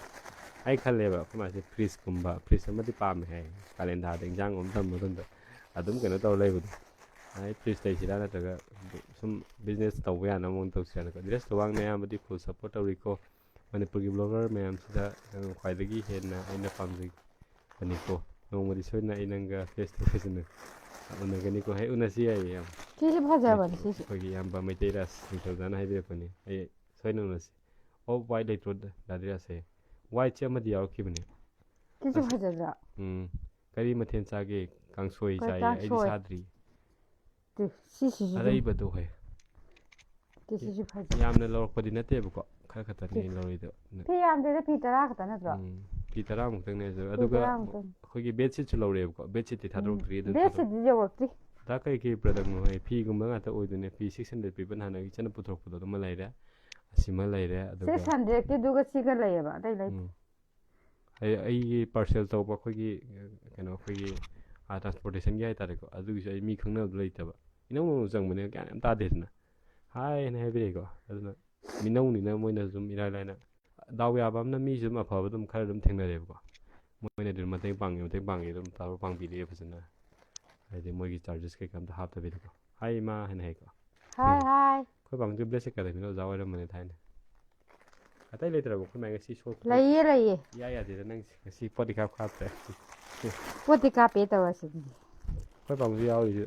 ꯑꯩ ꯈꯜꯂꯦꯕ, ꯑꯩꯈꯣꯏ ꯃꯥꯁꯦ ꯐ꯭ꯔꯤꯖꯀꯨꯝꯕ, ꯐ꯭ꯔꯤꯖ ꯑꯃꯗꯤ ꯄꯥꯝꯃꯦ ꯍꯥꯏ, ꯀꯥꯂꯦꯟ ꯊꯥꯗ ꯏꯟꯖꯥꯡꯒꯨꯝꯕ ꯊꯝꯕ ꯃꯇꯝꯗ ꯑꯗꯨꯝ ꯀꯩꯅꯣ ꯇꯧꯔ ꯂꯩꯕꯗꯣ꯫ ꯑꯩ ꯐ꯭ꯔꯤꯖ ꯂꯩꯁꯤꯔꯥ ꯅꯠꯇ꯭ꯔꯒ ꯁꯨꯝ ꯕꯤꯖꯤꯅꯦꯁ ꯇꯧꯕ ꯌꯥꯅꯕ ꯃꯑꯣꯡ ꯇꯧꯁꯤꯔꯥꯅꯀꯣ꯫ ꯗ꯭ꯔꯦꯁ ꯇꯨꯋꯥꯡꯅ ꯑꯌꯥꯝꯕꯗꯤ ꯐꯨꯜ ꯁꯞꯄꯣꯔꯠ ꯇꯧꯔꯤꯀꯣ꯫ ꯃꯅꯤꯄꯨꯔꯒꯤ ꯕ꯭ꯂꯣꯒꯔ ꯃꯌꯥꯝꯁꯤꯗ, ꯑ, ꯈ꯭ꯋꯥꯏꯗꯒꯤ ꯍꯦꯟꯅ ꯑꯩꯅ ꯄꯥꯝꯖꯕꯅꯤꯀꯣ꯫ ꯅꯣꯡꯃꯗꯤ ꯁꯣꯏꯗꯅ ꯑꯩ ꯅꯪꯒ face to face ꯎꯅ-, ꯎꯅꯒꯅꯤꯀꯣ꯫ ꯍꯦꯛ ꯎꯅꯁꯤ ꯌꯥꯏꯌꯦ, ꯏꯌꯥꯝꯕ꯫ ꯁꯤꯁꯦ ꯐꯖꯕꯅꯦ, ꯁꯤꯁꯦ꯫ ꯑꯩꯈꯣꯏꯒꯤ ꯏꯌꯥꯝꯕ ꯃꯩꯇꯩ ꯔꯥꯖ ꯅꯤꯡꯊꯧꯖꯥꯅ ꯍꯥꯏꯕꯤꯔꯛꯄꯅꯤ꯫ ꯑꯩ ꯁꯣꯏꯗꯅ ꯎꯅꯁꯤ꯫ Off white ꯂꯩꯇ꯭ꯔꯣ, ꯗꯥ ꯗꯤꯔꯥꯖꯁꯦ? Whiteꯁꯦ ꯑꯃꯗꯤ ꯌꯥꯎꯔꯛꯈꯤꯕꯅꯦ꯫ ꯁꯤꯁꯨ ꯑꯁ-, ꯐꯖꯗ꯭ꯔꯥ? ꯎꯝ꯫ ꯀꯔꯤ ꯃꯊꯦꯜ ꯆꯥꯒꯦ? ꯀꯥꯡꯁꯣꯏ ꯀꯩ ꯆꯥꯏꯌꯦ꯫ ꯑꯩꯗꯤ ꯀꯥꯡꯁꯣꯏ? ꯆꯥꯗ꯭ꯔꯤ꯫ ꯇꯨ, ꯁꯤꯁꯤꯁꯨ ꯑꯗꯨꯝ꯫ ꯑꯔꯩꯕꯗꯣ ꯍꯣꯏ꯫ ꯇꯨ, ꯁꯤꯁꯨ ꯐꯖꯩ꯫ ꯌꯥꯝꯅ ꯂꯧꯔꯛꯄꯗꯤ ꯅꯠꯇꯦꯕꯀꯣ, ꯈꯔ ꯈꯛꯇꯅꯦ ꯇꯨ꯫ ꯑꯩꯅ ꯂꯧꯔꯤꯗꯣ꯫ ꯐꯤ ꯌꯥꯝꯗꯦꯗ, ꯐꯤ ꯇꯔꯥ ꯈꯛꯇ ꯅꯠꯇ꯭ꯔꯣ? ꯎꯝ, ꯐꯤ ꯇꯔꯥꯃꯨꯛꯇꯪꯅꯦ ꯑꯗꯨ꯫ ꯐꯤ ꯑꯗꯨꯒ ꯇꯔꯥꯃꯨꯛꯇꯪ꯫ ꯑꯩꯈꯣꯏꯒꯤ bedsheetꯁꯨ ꯂꯧꯔꯛꯑꯦꯕꯀꯣ, bedsheetꯇꯤ ꯎꯝ꯫ ꯊꯥꯗꯣꯔꯛꯇ꯭ꯔꯤ, ꯑꯗꯨ bedsheetꯇꯤ ꯌꯧꯔꯛꯇ꯭ꯔꯤ꯫ ꯗꯥ ꯀꯩ ꯀꯩ productꯅꯣ ꯍꯥꯏ? ꯐꯤꯒꯨꯝꯕ ꯉꯥꯛꯇ ꯑꯣꯏꯗꯣꯏꯅꯦ꯫ ꯐꯤ six hundred ꯄꯤꯕ ꯅꯍꯥꯟ ꯑꯩ ꯏꯆꯟꯅ ꯄꯨꯊꯣꯔꯛꯄꯗꯣ ꯑꯗꯨꯃ ꯂꯩꯔꯦ꯫ ꯑꯁꯤꯃ ꯂꯩꯔꯦ, ꯑꯗꯨꯒ ꯁꯤꯛꯁ ꯍꯟꯗ꯭ꯔꯦꯗꯀꯤꯗꯨꯒ ꯁꯤꯒ ꯂꯩꯌꯦꯕ, ꯑꯇꯩ ꯂꯩꯇꯦ꯫ ꯎꯝ꯫ ꯑꯩ ꯑꯩꯒꯤ ꯄꯥꯔꯁꯦꯜ ꯇꯧꯕ ꯑꯩꯈꯣꯏꯒꯤ, ꯀꯩꯅꯣ, ꯑꯩꯈꯣꯏꯒꯤ ꯇ꯭ꯔꯥꯟꯁꯄꯣꯔꯇꯦꯁꯟꯒꯤ ꯍꯥꯏꯇꯥꯔꯦꯀꯣ, ꯑꯗꯨꯒꯤꯁꯨ ꯑꯩ ꯃꯤ ꯈꯪꯅꯕꯗꯣ ꯂꯩꯇꯕ꯫ ꯏꯅꯧ ꯅꯧꯅ ꯆꯪꯕꯅꯤꯅ ꯒ꯭ꯌꯥꯟ ꯌꯥꯝ ꯇꯥꯗꯦꯗꯅ꯫ ꯍꯥꯏ ꯍꯥꯏꯅ ꯍꯥꯏꯕꯤꯔꯛꯑꯦꯀꯣ꯫ ꯑꯗꯨꯅ ꯃꯤꯅꯧꯅꯤꯅ ꯃꯣꯏꯅ ꯑꯗꯨꯝ ꯏꯔꯥꯏ ꯂꯥꯏꯅ, ꯗꯥꯎ ꯌꯥꯕ ꯑꯃꯅ ꯃꯤꯁꯨ ꯑꯗꯨꯝ ꯑꯐꯕ ꯑꯗꯨꯝ ꯈꯔ ꯑꯗꯨꯝ ꯊꯦꯡꯅꯔꯦꯕꯀꯣ꯫ ꯃꯣꯏꯅꯗꯤ ꯑꯗꯨꯝ ꯃꯇꯦꯡ ꯄꯥꯡꯉꯦ, ꯃꯇꯦꯡ ꯄꯥꯡꯉꯦ ꯑꯗꯨꯝ ꯇꯧꯔ ꯄꯥꯡꯕꯤꯔꯛꯑꯦ ꯐꯖꯅ꯫ ꯍꯥꯏꯗꯤ ꯃꯣꯏꯒꯤ ꯆꯥꯔꯖꯦꯁ ꯀꯩꯀꯥ ꯑꯝꯇ ꯍꯥꯞꯇꯕꯤꯗꯀꯣ꯫ ꯍꯥꯏ ꯏꯃꯥ ꯍꯥꯏꯅ ꯍꯥꯏꯀꯣ꯫ ꯍꯥꯏ ꯍꯥꯏ꯫ ꯑꯩꯈꯣꯏ ꯄꯥꯕꯨꯡꯁꯨ ꯕ꯭ꯂꯦꯁ ꯑꯦꯀꯥꯗꯃꯤꯗ ꯑꯣꯖꯥ ꯑꯣꯏꯔꯝꯕꯅꯦ ꯊꯥꯏꯅ꯫ ꯑꯇꯩ ꯂꯩꯇ꯭ꯔꯕꯣ? ꯑꯩꯈꯣꯏ ꯃꯥꯏ ꯉꯁꯤ ꯁꯣꯛ ꯂꯩꯌꯦ ꯂꯩꯌꯦ꯫ ꯏꯌꯥ ꯌꯥꯗꯦꯗ ꯅꯪꯁꯦ꯫ ꯉꯁꯤ ꯄꯣꯠ ꯏꯀꯥꯞ ꯀꯥꯞꯇ꯭ꯔꯦ꯫ ꯄꯣꯠꯇꯤ ꯀꯥꯞꯄꯦ ꯇꯧꯔꯁꯤꯗꯤ꯫ ꯑꯩꯈꯣꯏ ꯄꯥꯕꯨꯡꯁꯨ ꯌꯥꯎꯔꯤꯁꯦ꯫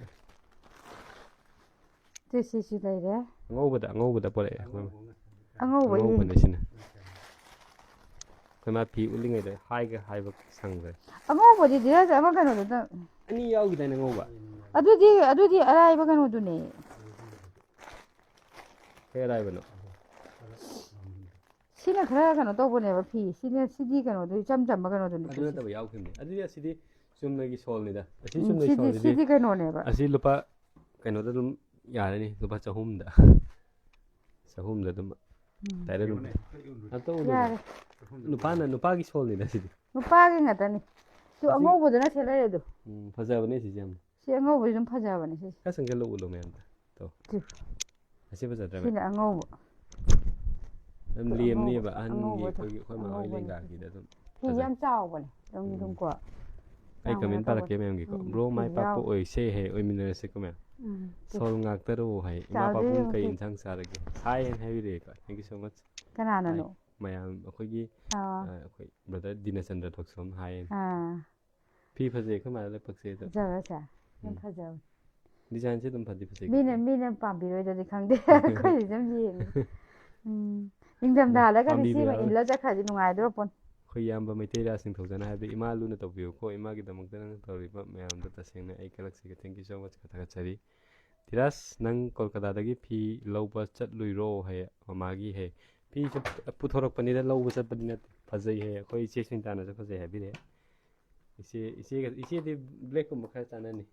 ꯁꯤ ꯁꯤꯁꯨ ꯂꯩꯔꯦ꯫ ꯑꯉꯧꯕꯗ, ꯑꯉꯧꯕꯗ ꯄꯣꯔꯛꯑꯦ ꯑꯩꯈꯣꯏ ꯃꯥ꯫ ꯑꯉꯧꯕ ꯑꯉꯧꯕꯅꯦ ꯌꯦꯡꯒꯦ꯫ ꯁꯤꯅ꯫ ꯑꯩꯈꯣꯏ ꯃꯥ ꯐꯤ ꯎꯠꯂꯤꯉꯩꯗ ꯍꯥꯏꯒ ꯍꯥꯏꯕ ꯁꯪꯗ꯭ꯔꯦ꯫ ꯑꯉꯧꯕꯗꯤ ꯗꯤꯔꯖ ꯑꯃ ꯀꯩꯅꯣꯗꯨꯗ꯫ ꯑꯅꯤ ꯌꯥꯎꯈꯤꯗꯥꯏꯅꯦ ꯑꯉꯧꯕ? ꯑꯗꯨꯗꯤ ꯑꯗꯨꯗꯤ ꯑꯔꯥꯏꯕ ꯀꯩꯅꯣꯗꯨꯅꯦ꯫ ꯀꯩ ꯑꯔꯥꯏꯕꯅꯣ? ꯁꯤꯅ ꯈꯔ ꯀꯩꯅꯣ ꯇꯧꯕꯅꯦꯕ ꯐꯤ꯫ ꯁꯤꯅ, ꯁꯤꯗꯤ ꯀꯩꯅꯣꯗꯨ, ꯏꯆꯝ ꯆꯝꯕ ꯀꯩꯅꯣꯗꯨꯅꯦ꯫ ꯑꯗꯨ ꯅꯠꯇꯕ ꯌꯥꯎꯈꯤꯕꯅꯦ꯫ ꯑꯗꯨꯗꯤ ꯑꯁꯤꯗꯤ ꯆꯨꯝꯅꯒꯤ ꯁꯣꯜꯅꯤꯗ꯫ ꯑꯁꯤ ꯎꯝ, ꯆꯨꯝꯅꯒꯤ ꯁꯤꯗꯤ, ꯁꯣꯜꯁꯤꯗꯤ ꯁꯤꯗꯤ ꯀꯩꯅꯣꯅꯦꯕ꯫ ꯑꯁꯤ ꯂꯨꯄꯥ ꯀꯩꯅꯣꯗ ꯑꯗꯨꯝ ꯌꯥꯔꯅꯤ, ꯂꯨꯄꯥ ꯆꯍꯨꯝꯗ꯫ ꯆꯍꯨꯝꯗ ꯑꯗꯨꯝ ꯎꯝ꯫ ꯇꯥꯏꯔ ꯑꯗꯨꯝ꯫ ꯑꯝꯇ ꯎꯗꯕ꯭ꯔꯥ? ꯌꯥꯔꯦ꯫ ꯅꯨꯄꯥꯅ, ꯅꯨꯄꯥꯒꯤ ꯁꯣꯜꯅꯤꯗ ꯁꯤꯗꯤ꯫ ꯅꯨꯄꯥꯒꯤ ꯉꯥꯛꯇꯅꯤ꯫ ꯁꯤ ꯑꯁꯤ ꯑꯉꯧꯕꯗꯨꯅ ꯁꯦꯠꯂꯛꯑꯦ ꯑꯗꯨ꯫ ꯎꯝ, ꯐꯖꯕꯅꯦ ꯁꯤꯁꯦ ꯌꯥꯝꯅ꯫ ꯁꯤ ꯑꯉꯧꯕꯁꯤ ꯑꯗꯨꯝ ꯐꯖꯕꯅꯦ ꯁꯤꯁꯦ꯫ ꯈꯔ ꯆꯪꯁꯤꯜꯂ ꯎꯠꯂꯣ ꯃꯌꯥꯝꯗ꯫ ꯇꯣ꯫ ꯁꯤ꯫ ꯑꯁꯤ ꯐꯖꯗ꯭ꯔꯥ? ꯁꯤꯅ ꯑꯉꯧꯕ꯫ ꯑꯗꯨꯝ ꯑꯉꯧꯕ, ꯂꯦꯝꯅꯦꯕ ꯑꯍꯟꯒꯤ ꯑꯉꯧꯕꯗꯣ꯫ ꯑꯩꯈꯣꯏꯒꯤ, ꯑꯩꯈꯣꯏ ꯃꯥ ꯍꯣꯏ ꯑꯉꯧꯕꯅꯦ ꯂꯦꯡꯒꯥꯒꯤꯗ ꯑꯗꯨꯝ ꯐꯤꯁꯦ ꯐꯖꯩ꯫ ꯌꯥꯝ ꯆꯥꯎꯕꯅꯦ꯫ ꯑꯗꯨꯝ ꯎꯝ꯫ ꯑꯗꯨꯝꯀꯣ꯫ ꯑꯩ ꯌꯥꯝ ꯀꯃꯦꯟ ꯀꯩꯅꯣ ꯄꯥꯔꯛꯀꯦ ꯇꯧꯕꯅꯦ꯫ ꯃꯌꯥꯝꯒꯤꯀꯣ꯫ ꯎꯝ, ꯕ꯭ꯔꯣ ꯃꯥꯏ ꯐꯤ ꯄꯥꯛꯄ ꯌꯥꯎ-, ꯑꯣꯏꯁꯦ ꯍꯦ, ꯑꯣꯏꯃꯤꯟꯅꯔꯁꯦꯀꯣ ꯃꯌꯥꯝ꯫ ꯎꯝ, ꯁꯤ ꯁꯣꯜ ꯉꯥꯛꯇꯔꯣ ꯍꯥꯏ꯫ ꯏꯃꯥ ꯆꯥꯎꯗꯣꯏꯅꯦ ꯄꯥꯕꯨꯡ ꯀꯩ ꯃꯁꯤ꯫ ꯏꯟꯁꯥꯡ ꯆꯥꯔꯒꯦ? ꯍꯥꯏ ꯍꯥꯏꯅ ꯍꯥꯏꯕꯤꯔꯛꯑꯦꯀꯣ꯫ Thank you so much꯫ ꯀꯅꯥꯅꯅꯣ? ꯍꯥꯏ꯫ ꯃꯌꯥꯝ ꯑꯩꯈꯣꯏꯒꯤ, ꯑꯥ꯫ ꯑ, ꯑꯩꯈꯣꯏ ꯕ꯭ꯔꯗꯔ ꯗꯤꯅꯆꯟꯗ꯭ꯔ ꯊꯣꯛꯆꯣꯝ ꯍꯥꯏ꯫ ꯑꯥ꯫ ꯐꯤ ꯐꯖꯩ ꯑꯩꯈꯣꯏ ꯃꯥꯗ ꯂꯩꯄꯛꯁꯦ ꯑꯗꯣ꯫ ꯐꯖꯕꯁꯦ? ꯌꯥꯝ ꯎꯝ꯫ ꯐꯖꯕ꯫ ꯗꯤꯖꯥꯏꯟꯁꯦ ꯑꯗꯨꯝ ꯐꯗꯤ ꯐꯖꯩ꯫ ꯃꯤꯅ, ꯃꯤꯅ ꯄꯥꯝꯕꯤꯔꯣꯏꯗꯗꯤ ꯈꯪꯗꯦ꯫ ꯑꯩꯈꯣꯏꯗꯤ ꯑꯗꯨꯝ ꯌꯦꯡꯉꯤ꯫ ꯎꯝ꯫ ꯅꯤꯡꯊꯝꯊꯥꯗꯒꯗꯤ ꯁꯤꯃ ꯄꯥꯝꯕꯤꯕ ꯌꯥꯎꯋꯦ꯫ ꯏꯜꯂ ꯆꯠꯈ꯭ꯔꯗꯤ ꯅꯨꯡꯉꯥꯏꯗꯣꯔ ꯄꯣꯠꯅꯤ꯫ ꯑꯩꯈꯣꯏ ꯏꯌꯥꯝꯕ ꯃꯩꯇꯩ ꯔꯥꯖ ꯅꯤꯡꯊꯧꯖꯅ ꯍꯥꯏꯕꯗꯤ ꯏꯃꯥ ꯂꯨꯅ ꯇꯧꯕꯤꯌꯨꯀꯣ, ꯏꯃꯥꯒꯤꯗꯃꯛꯇ ꯅꯪꯅ ꯇꯧꯔꯤꯕ ꯃꯌꯥꯝꯗꯣ ꯇꯁꯦꯡꯅ ꯑꯩ ꯀꯂꯛꯆꯒꯦ꯫ Thank you so much ꯀ ꯊꯥꯒꯠꯆꯔꯤ꯫ ꯙꯤꯔꯥꯖ, ꯅꯪ ꯀꯣꯜꯀꯇꯥꯗꯒꯤ ꯐꯤ ꯂꯧꯕ ꯆꯠꯂꯨꯏꯔꯣ ꯍꯥꯏꯌꯦ, ꯃꯃꯥꯒꯤ ꯍꯥꯏꯌꯦ꯫ ꯐꯤꯁꯨ ꯄꯨꯊꯣꯔꯛꯄꯅꯤꯗ, ꯂꯧꯕ ꯆꯠꯄꯗꯤ ꯅꯠꯇꯦ꯫ ꯐꯖꯩ ꯍꯥꯏꯌꯦ, ꯑꯩꯈꯣꯏ ꯏꯆꯦ ꯁꯨꯅꯤꯇꯥꯅꯁꯨ ꯐꯖꯩ ꯍꯥꯏꯕꯤꯔꯛꯑꯦ꯫ ꯏꯆꯦ, ꯏꯆꯦꯒ, ꯏꯆꯦꯗꯤ ꯕ꯭ꯂꯦꯛꯀꯨꯝꯕ ꯈꯔ ꯆꯥꯟꯅꯅꯤ꯫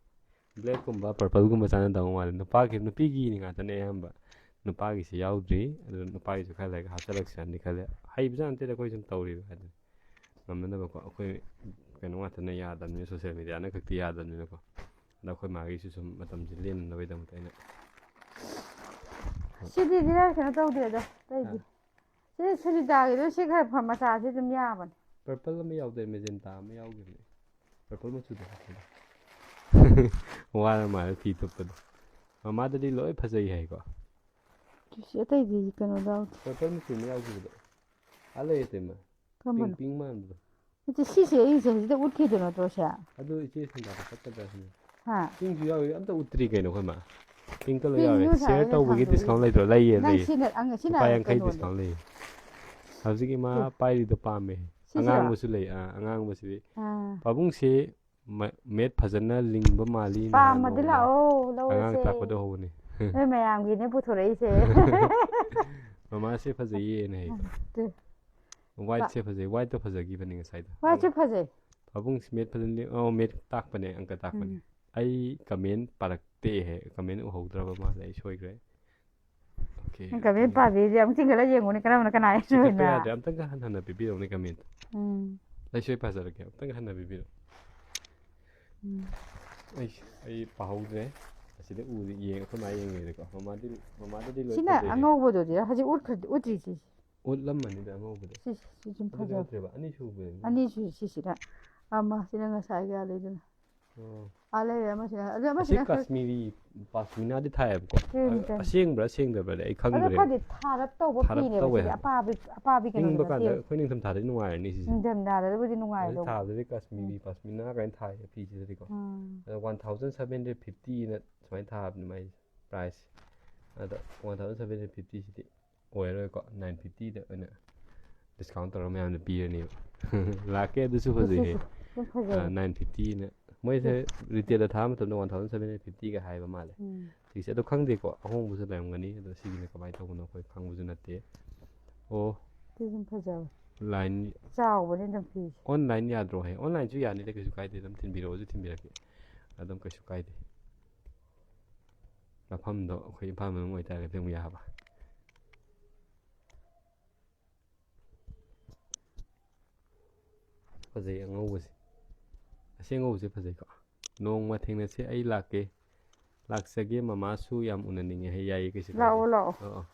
ꯕ꯭ꯂꯦꯛꯀꯨꯝꯕ ꯄꯔꯄꯜꯒꯨꯝꯕ ꯆꯥꯟꯅꯗꯧ ꯃꯥꯜꯂꯦ꯫ ꯅꯨꯄꯥꯒꯤ, ꯅꯨꯄꯤꯒꯤꯅꯤ ꯉꯥꯛꯇꯅꯦ ꯑꯌꯥꯝꯕ꯫ ꯅꯨꯄꯥꯒꯤꯁꯤ ꯌꯥꯎꯗ꯭ꯔꯤ꯫ ꯑꯗꯨ ꯅꯨꯄꯥꯒꯤꯁꯨ ꯈꯔ ꯂꯩꯔꯒ ꯍꯥꯞꯆꯤꯜꯂꯛꯁꯤꯔꯅꯗꯤ ꯈꯜꯂꯦ꯫ ꯍꯩꯕꯁꯨ ꯅꯠꯇꯦꯗ, ꯑꯩꯈꯣꯏ ꯁꯨꯝ ꯇꯧꯔꯤꯕ ꯍꯥꯏꯗꯨꯅꯤ꯫ ꯉꯝꯅꯅꯕꯀꯣ꯫ ꯑꯩꯈꯣꯏ ꯀꯩꯅꯣ ꯉꯥꯛꯇꯅ ꯌꯥꯗꯕꯅꯤꯅ, social media ꯅ ꯈꯛꯇꯤ ꯌꯥꯗꯕꯅꯤꯅꯀꯣ꯫ ꯑꯗ ꯑꯩꯈꯣꯏ ꯃꯥꯒꯤꯁꯨ ꯁꯨꯝ ꯃꯇꯝꯁꯦ ꯂꯦꯟꯅꯕꯒꯤꯗꯃꯛꯇ ꯑꯩꯅ ꯁꯤꯗꯤ ꯈꯔ ꯀꯩꯅꯣ ꯇꯧꯗꯦꯗ ꯑꯇꯩꯗꯤ꯫ ꯁꯤ ꯁꯨꯅꯤꯇꯥꯒꯤꯗꯣ ꯁꯤ ꯈꯔ ꯐ-, ꯃꯆꯥꯁꯤ ꯑꯗꯨꯝ ꯌꯥꯕꯅꯤ꯫ Purple ꯑꯃ ꯌꯥꯎꯗꯦ, magenta ꯑꯃ ꯌꯥꯎꯈꯤꯕꯅꯦ꯫ Purple ꯃꯆꯨꯗꯣ ꯍꯥꯞꯄꯗꯣ꯫ ꯋꯥꯔ ꯃꯥꯜꯂꯦ ꯐꯤ ꯊꯨꯞꯄꯗꯣ꯫ ꯃꯃꯥꯗꯗꯤ ꯂꯣꯏ ꯐꯖꯩ ꯍꯥꯏꯀꯣ꯫ ꯁꯤ ꯑꯇꯩꯗꯤ ꯀꯩꯅꯣ ꯌꯥꯎꯗꯦ꯫ Purple ꯃꯆꯨ ꯑꯃ ꯌꯥꯎꯈꯤꯕꯗꯣ꯫ ꯑꯥ ꯂꯩꯌꯦ, ꯇꯦꯝꯃ꯫ ꯀꯔꯝꯕꯅꯣ? Pink, pink ꯃꯥꯟꯕꯗꯣ꯫ ꯅꯠꯇꯦ, ꯁꯤꯁꯦ ꯑꯩꯁꯦ ꯍꯧꯖꯤꯛꯇ ꯎꯠꯈꯤꯗꯣ ꯅꯠꯇ꯭ꯔꯣ ꯁꯦ? ꯑꯗꯨ ꯏꯆꯦ ꯁꯟꯗꯥꯗ ꯆꯠꯀꯗ꯭ꯔꯥ ꯁꯤꯅꯤ꯫ ꯍꯥ? Pinkꯁꯨ ꯌꯥꯎꯔꯤ, ꯑꯝꯇ ꯎꯠꯇ꯭ꯔꯤ ꯀꯩꯅꯣ ꯑꯩꯈꯣꯏ ꯃꯥ꯫ Pink ꯀ ꯂꯣꯏ ꯌꯥꯎꯔꯦ꯫ Pinkꯁꯨ ꯉꯁꯥꯏ Share ꯑꯩꯅ ꯇꯧꯕꯒꯤ ꯊꯥꯡꯗꯣꯛꯏ꯫ Discount ꯂꯩꯇ꯭ꯔꯣ? ꯂꯩꯌꯦ, ꯅꯪ ꯂꯩꯌꯦ꯫ ꯁꯤꯅ, ꯑꯪ, ꯁꯤꯅ ꯂꯨꯄꯥ ꯌꯥꯡꯈꯩ ꯀꯩꯅꯣꯅꯦ꯫ Discount ꯂꯩꯌꯦ꯫ ꯍꯧꯖꯤꯛ ꯏꯃꯥ ꯁꯤ꯫ ꯄꯥꯏꯔꯤꯗꯣ ꯄꯥꯝꯃꯦ꯫ ꯁꯤꯁꯤꯔꯣ? ꯑꯉꯥꯡꯕꯁꯨ ꯂꯩ, ꯑꯥ, ꯑꯉꯥꯡꯕꯁꯤꯗꯤ꯫ ꯑꯥ꯫ ꯄꯥꯕꯨꯡꯁꯦ ꯃ-, math ꯐꯖꯅ ꯂꯤꯡꯕ ꯃꯥꯜꯂꯤ ꯅꯍꯥꯟ ꯄꯥꯝꯃꯗꯤ ꯅꯣꯡꯃ ꯂꯥꯛꯑꯣ, ꯂꯧꯔꯁꯦ꯫ ꯑꯉꯥꯡ ꯇꯥꯛꯄꯗ ꯍꯧꯕꯅꯤ꯫ ꯅꯣꯏ ꯃꯌꯥꯝꯒꯤꯅꯦ ꯄꯨꯊꯣꯔꯛꯏꯁꯦ꯫ ꯃꯃꯥꯁꯦ ꯐꯖꯩꯌꯦꯅ ꯍꯥꯏꯀꯣ꯫ ꯑꯗꯨ꯫ Whiteꯁꯦ ꯐꯖꯩ, whiteꯇꯣ ꯐꯖꯈꯤꯕꯅꯤ ꯉꯁꯥꯏꯗꯣ꯫ Whiteꯁꯨ ꯐꯖꯩ꯫ ꯄꯥꯕꯨꯡꯁꯦ math ꯐꯖꯅ ꯂꯤꯡ-, ꯑꯣ, math ꯇꯥꯛꯄꯅꯦ, ꯑꯪꯀ ꯇꯥꯛꯄꯅꯦ꯫ ꯎꯝ꯫ ꯑꯩ comment ꯄꯥꯔꯛꯇꯦ ꯍꯦ, comment ꯎꯍꯧꯗ꯭ꯔꯕ ꯃꯥꯜꯂꯦ, ꯑꯩ ꯁꯣꯏꯈ꯭ꯔꯦ꯫ Okay꯫ ꯅꯪ comment ꯄꯥꯕꯤꯔꯤꯁꯦ ꯑꯃꯨꯛ ꯆꯤꯡꯈꯠꯂ ꯌꯦꯡꯉꯨꯅꯦ, ꯀꯔꯝꯕꯅ ꯀꯅꯥ ꯆꯤꯡꯈꯠꯄ ꯍꯦꯟꯕꯅ? ꯌꯥꯗ꯭ꯔꯦ, ꯑꯝꯇꯪꯒ ꯍꯟꯅ ꯍꯟꯅ ꯄꯤꯕꯤꯔꯛꯎꯅꯦ comment꯫ ꯎꯝ꯫ ꯑꯩ ꯁꯣꯏ ꯄꯥꯖꯔꯛꯀꯦ, ꯑꯝꯇꯪꯒ ꯍꯟꯅ ꯄꯤꯕꯤꯔꯛꯎ꯫ ꯎꯝ꯫ ꯑꯩ, ꯑꯩ ꯄꯥꯍꯧꯗ꯭ꯔꯦ꯫ ꯑꯁꯤꯗ ꯎꯗꯤ ꯌꯦꯡ-, ꯑꯩꯈꯣꯏ ꯃꯥ ꯌꯦꯡꯉꯦꯗꯀꯣ꯫ ꯃꯃꯥꯗꯤ, ꯃꯃꯥꯗꯗꯤ ꯂꯣꯏ ꯁꯤꯅ ꯐꯖꯩꯍꯦ꯫ ꯑꯉꯧꯕꯗꯨꯗꯤ ꯍꯧꯖꯤꯛ ꯎꯠꯈ꯭ꯔ-, ꯎꯠꯇ꯭ꯔꯤꯁꯤ꯫ ꯎꯠꯂꯝꯃꯅꯤꯗ ꯑꯉꯧꯕꯗ꯫ ꯁꯤ, ꯁꯤ ꯁꯨꯝ ꯑꯗꯨꯗꯤ ꯐꯖꯕ꯫ ꯅꯠꯇ꯭ꯔꯦꯕ, ꯑꯅꯤꯁꯨꯕꯅꯤ꯫ ꯑꯅꯤꯁꯨ ꯁꯤꯁꯤꯅ꯫ ꯑꯃ, ꯁꯤꯅ ꯉꯁꯥꯏꯒꯤ ꯑꯥ ꯂꯩꯗꯅ꯫ ꯑꯣ꯫ ꯑꯥ ꯂꯩꯔꯦ ꯑꯃꯁꯤꯅ꯫ ꯑꯗꯨ ꯑꯁꯤ ꯑꯃꯁꯤꯅ ꯈꯔ ꯀꯥꯁꯃꯤꯔꯤ ꯄꯥꯁꯃꯤꯅꯥꯗꯤ ꯊꯥꯏꯌꯦꯕꯀꯣ꯫ ꯀꯔꯤ ꯃꯆꯨ? ꯑꯁꯦꯡꯕ꯭ꯔꯥ ꯁꯦꯡꯗꯕ꯭ꯔꯥꯗꯤ ꯑꯩ ꯑꯗꯣ ꯈꯪꯗ꯭ꯔꯦ꯫ ꯈꯔꯗꯤ ꯊꯥꯔꯞ ꯇꯧꯕ ꯊꯥꯔꯞ ꯐꯤꯅꯦꯕ ꯇꯧꯋꯦ ꯁꯤꯗꯤ꯫ ꯍꯥꯏꯕ꯫ ꯑꯄꯥꯕꯤ, ꯑꯄꯥꯕꯤ ꯀꯩꯅꯣꯗꯤ ꯏꯪꯕ ꯀꯥꯟꯗ ꯅꯠꯇꯦꯕ꯫ ꯑꯩꯈꯣꯏ ꯅꯤꯡꯊꯝꯊꯥꯗꯗꯤ ꯅꯨꯡꯉꯥꯏꯔꯅꯤ ꯁꯤꯁꯦ꯫ ꯅꯤꯡꯊꯝꯊꯥꯗꯗꯤ ꯅꯨꯡꯉꯥꯏꯗꯧꯕ꯫ ꯊꯥꯕꯗꯗꯤ ꯀꯥꯁꯃꯤꯔꯤ ꯎꯝ꯫ ꯄꯥꯁꯃꯤꯅꯥ ꯀꯥꯏꯅ ꯊꯥꯏꯌꯦ ꯐꯤꯁꯤꯗꯗꯤꯀꯣ꯫ ꯎꯝ꯫ ꯑꯗꯣ one thousand seven hundred fifty ꯅ ꯁꯨꯃꯥꯏꯅ ꯊꯥꯕꯅꯤ ꯃꯥꯏ price꯫ ꯑꯗꯣ one thousand seven hundred fifty ꯁꯤꯗꯤ ꯑꯣꯏꯔꯔꯣꯏꯀꯣ, nine fifty ꯗ ꯑꯣꯏꯅ discount ꯇꯧꯔꯒ ꯃꯌꯥꯝꯗ ꯄꯤꯔꯅꯦꯕ꯫ ꯂꯥꯛꯀꯦ, ꯑꯗꯨꯁꯨ ꯐꯖꯩꯍꯦ꯫ ꯑꯗꯨꯝ ꯐꯖꯩ꯫ ꯑꯥ, nine fifty ꯅ꯫ ꯃꯣꯏꯁꯦ retail ꯗ ꯊꯥꯕ ꯃꯇꯝꯗ one thousand seven hundred fifty ꯒ ꯍꯥꯏꯕ ꯃꯥꯜꯂꯦ꯫ ꯎꯝ꯫ ꯁꯤꯒꯤꯁꯦ ꯑꯗꯣ ꯈꯪꯗꯦꯀꯣ, ꯑꯍꯣꯡꯕꯁꯨ ꯂꯩꯔꯝꯒꯅꯤ꯫ ꯑꯗꯣ ꯁꯤꯒꯤꯅ ꯀꯃꯥꯏꯅ ꯇꯧꯕꯅꯣ ꯑꯩꯈꯣꯏ ꯈꯪꯕꯁꯨ ꯅꯠꯇꯦ꯫ ꯑꯣ꯫ ꯁꯤ ꯑꯗꯨꯝ ꯐꯖꯕ꯫ Line꯫ ꯆꯥꯎꯕꯅꯤ ꯑꯗꯨꯝ ꯐꯤꯁꯦ꯫ Online ꯌꯥꯗ꯭ꯔꯣ ꯍꯥꯏ? Online ꯁꯨ ꯌꯥꯅꯤꯗ, ꯀꯩꯁꯨ ꯀꯥꯏꯗꯦ꯫ ꯑꯗꯨꯝ ꯊꯤꯟꯕꯤꯔꯛꯑꯣꯁꯨ ꯊꯤꯟꯕꯤꯔꯛꯀꯦ꯫ ꯑꯗꯨꯝ ꯀꯩꯁꯨ ꯀꯥꯏꯗꯦ꯫ ꯃꯐꯝꯗꯣ ꯑꯩꯈꯣꯏ ꯏꯝꯐꯥꯜ ꯃꯅꯨꯡ ꯑꯣꯏꯇꯥꯔꯒꯗꯤ ꯑꯃꯨꯛ ꯌꯥꯕ꯫ ꯐꯖꯩ ꯑꯉꯧꯕꯁꯦ꯫ ꯑꯁꯤ ꯑꯉꯧꯕꯁꯦ ꯐꯖꯩꯀꯣ꯫ ꯅꯣꯡꯃ ꯊꯦꯡꯅꯁꯦ, ꯑꯩ ꯂꯥꯛꯀꯦ꯫ ꯂꯥꯛꯆꯒꯦ, ꯃꯃꯥꯁꯨ ꯌꯥꯝ ꯎꯅꯅꯤꯡꯉꯦ ꯍꯥꯏ꯫ ꯌꯥꯏꯌꯦ, ꯀꯩꯁꯨ ꯂꯥꯛꯑꯣ, ꯀꯥꯏꯗꯦ꯫ ꯂꯥꯛꯑꯣ꯫ ꯑꯣ, ꯑꯣ꯫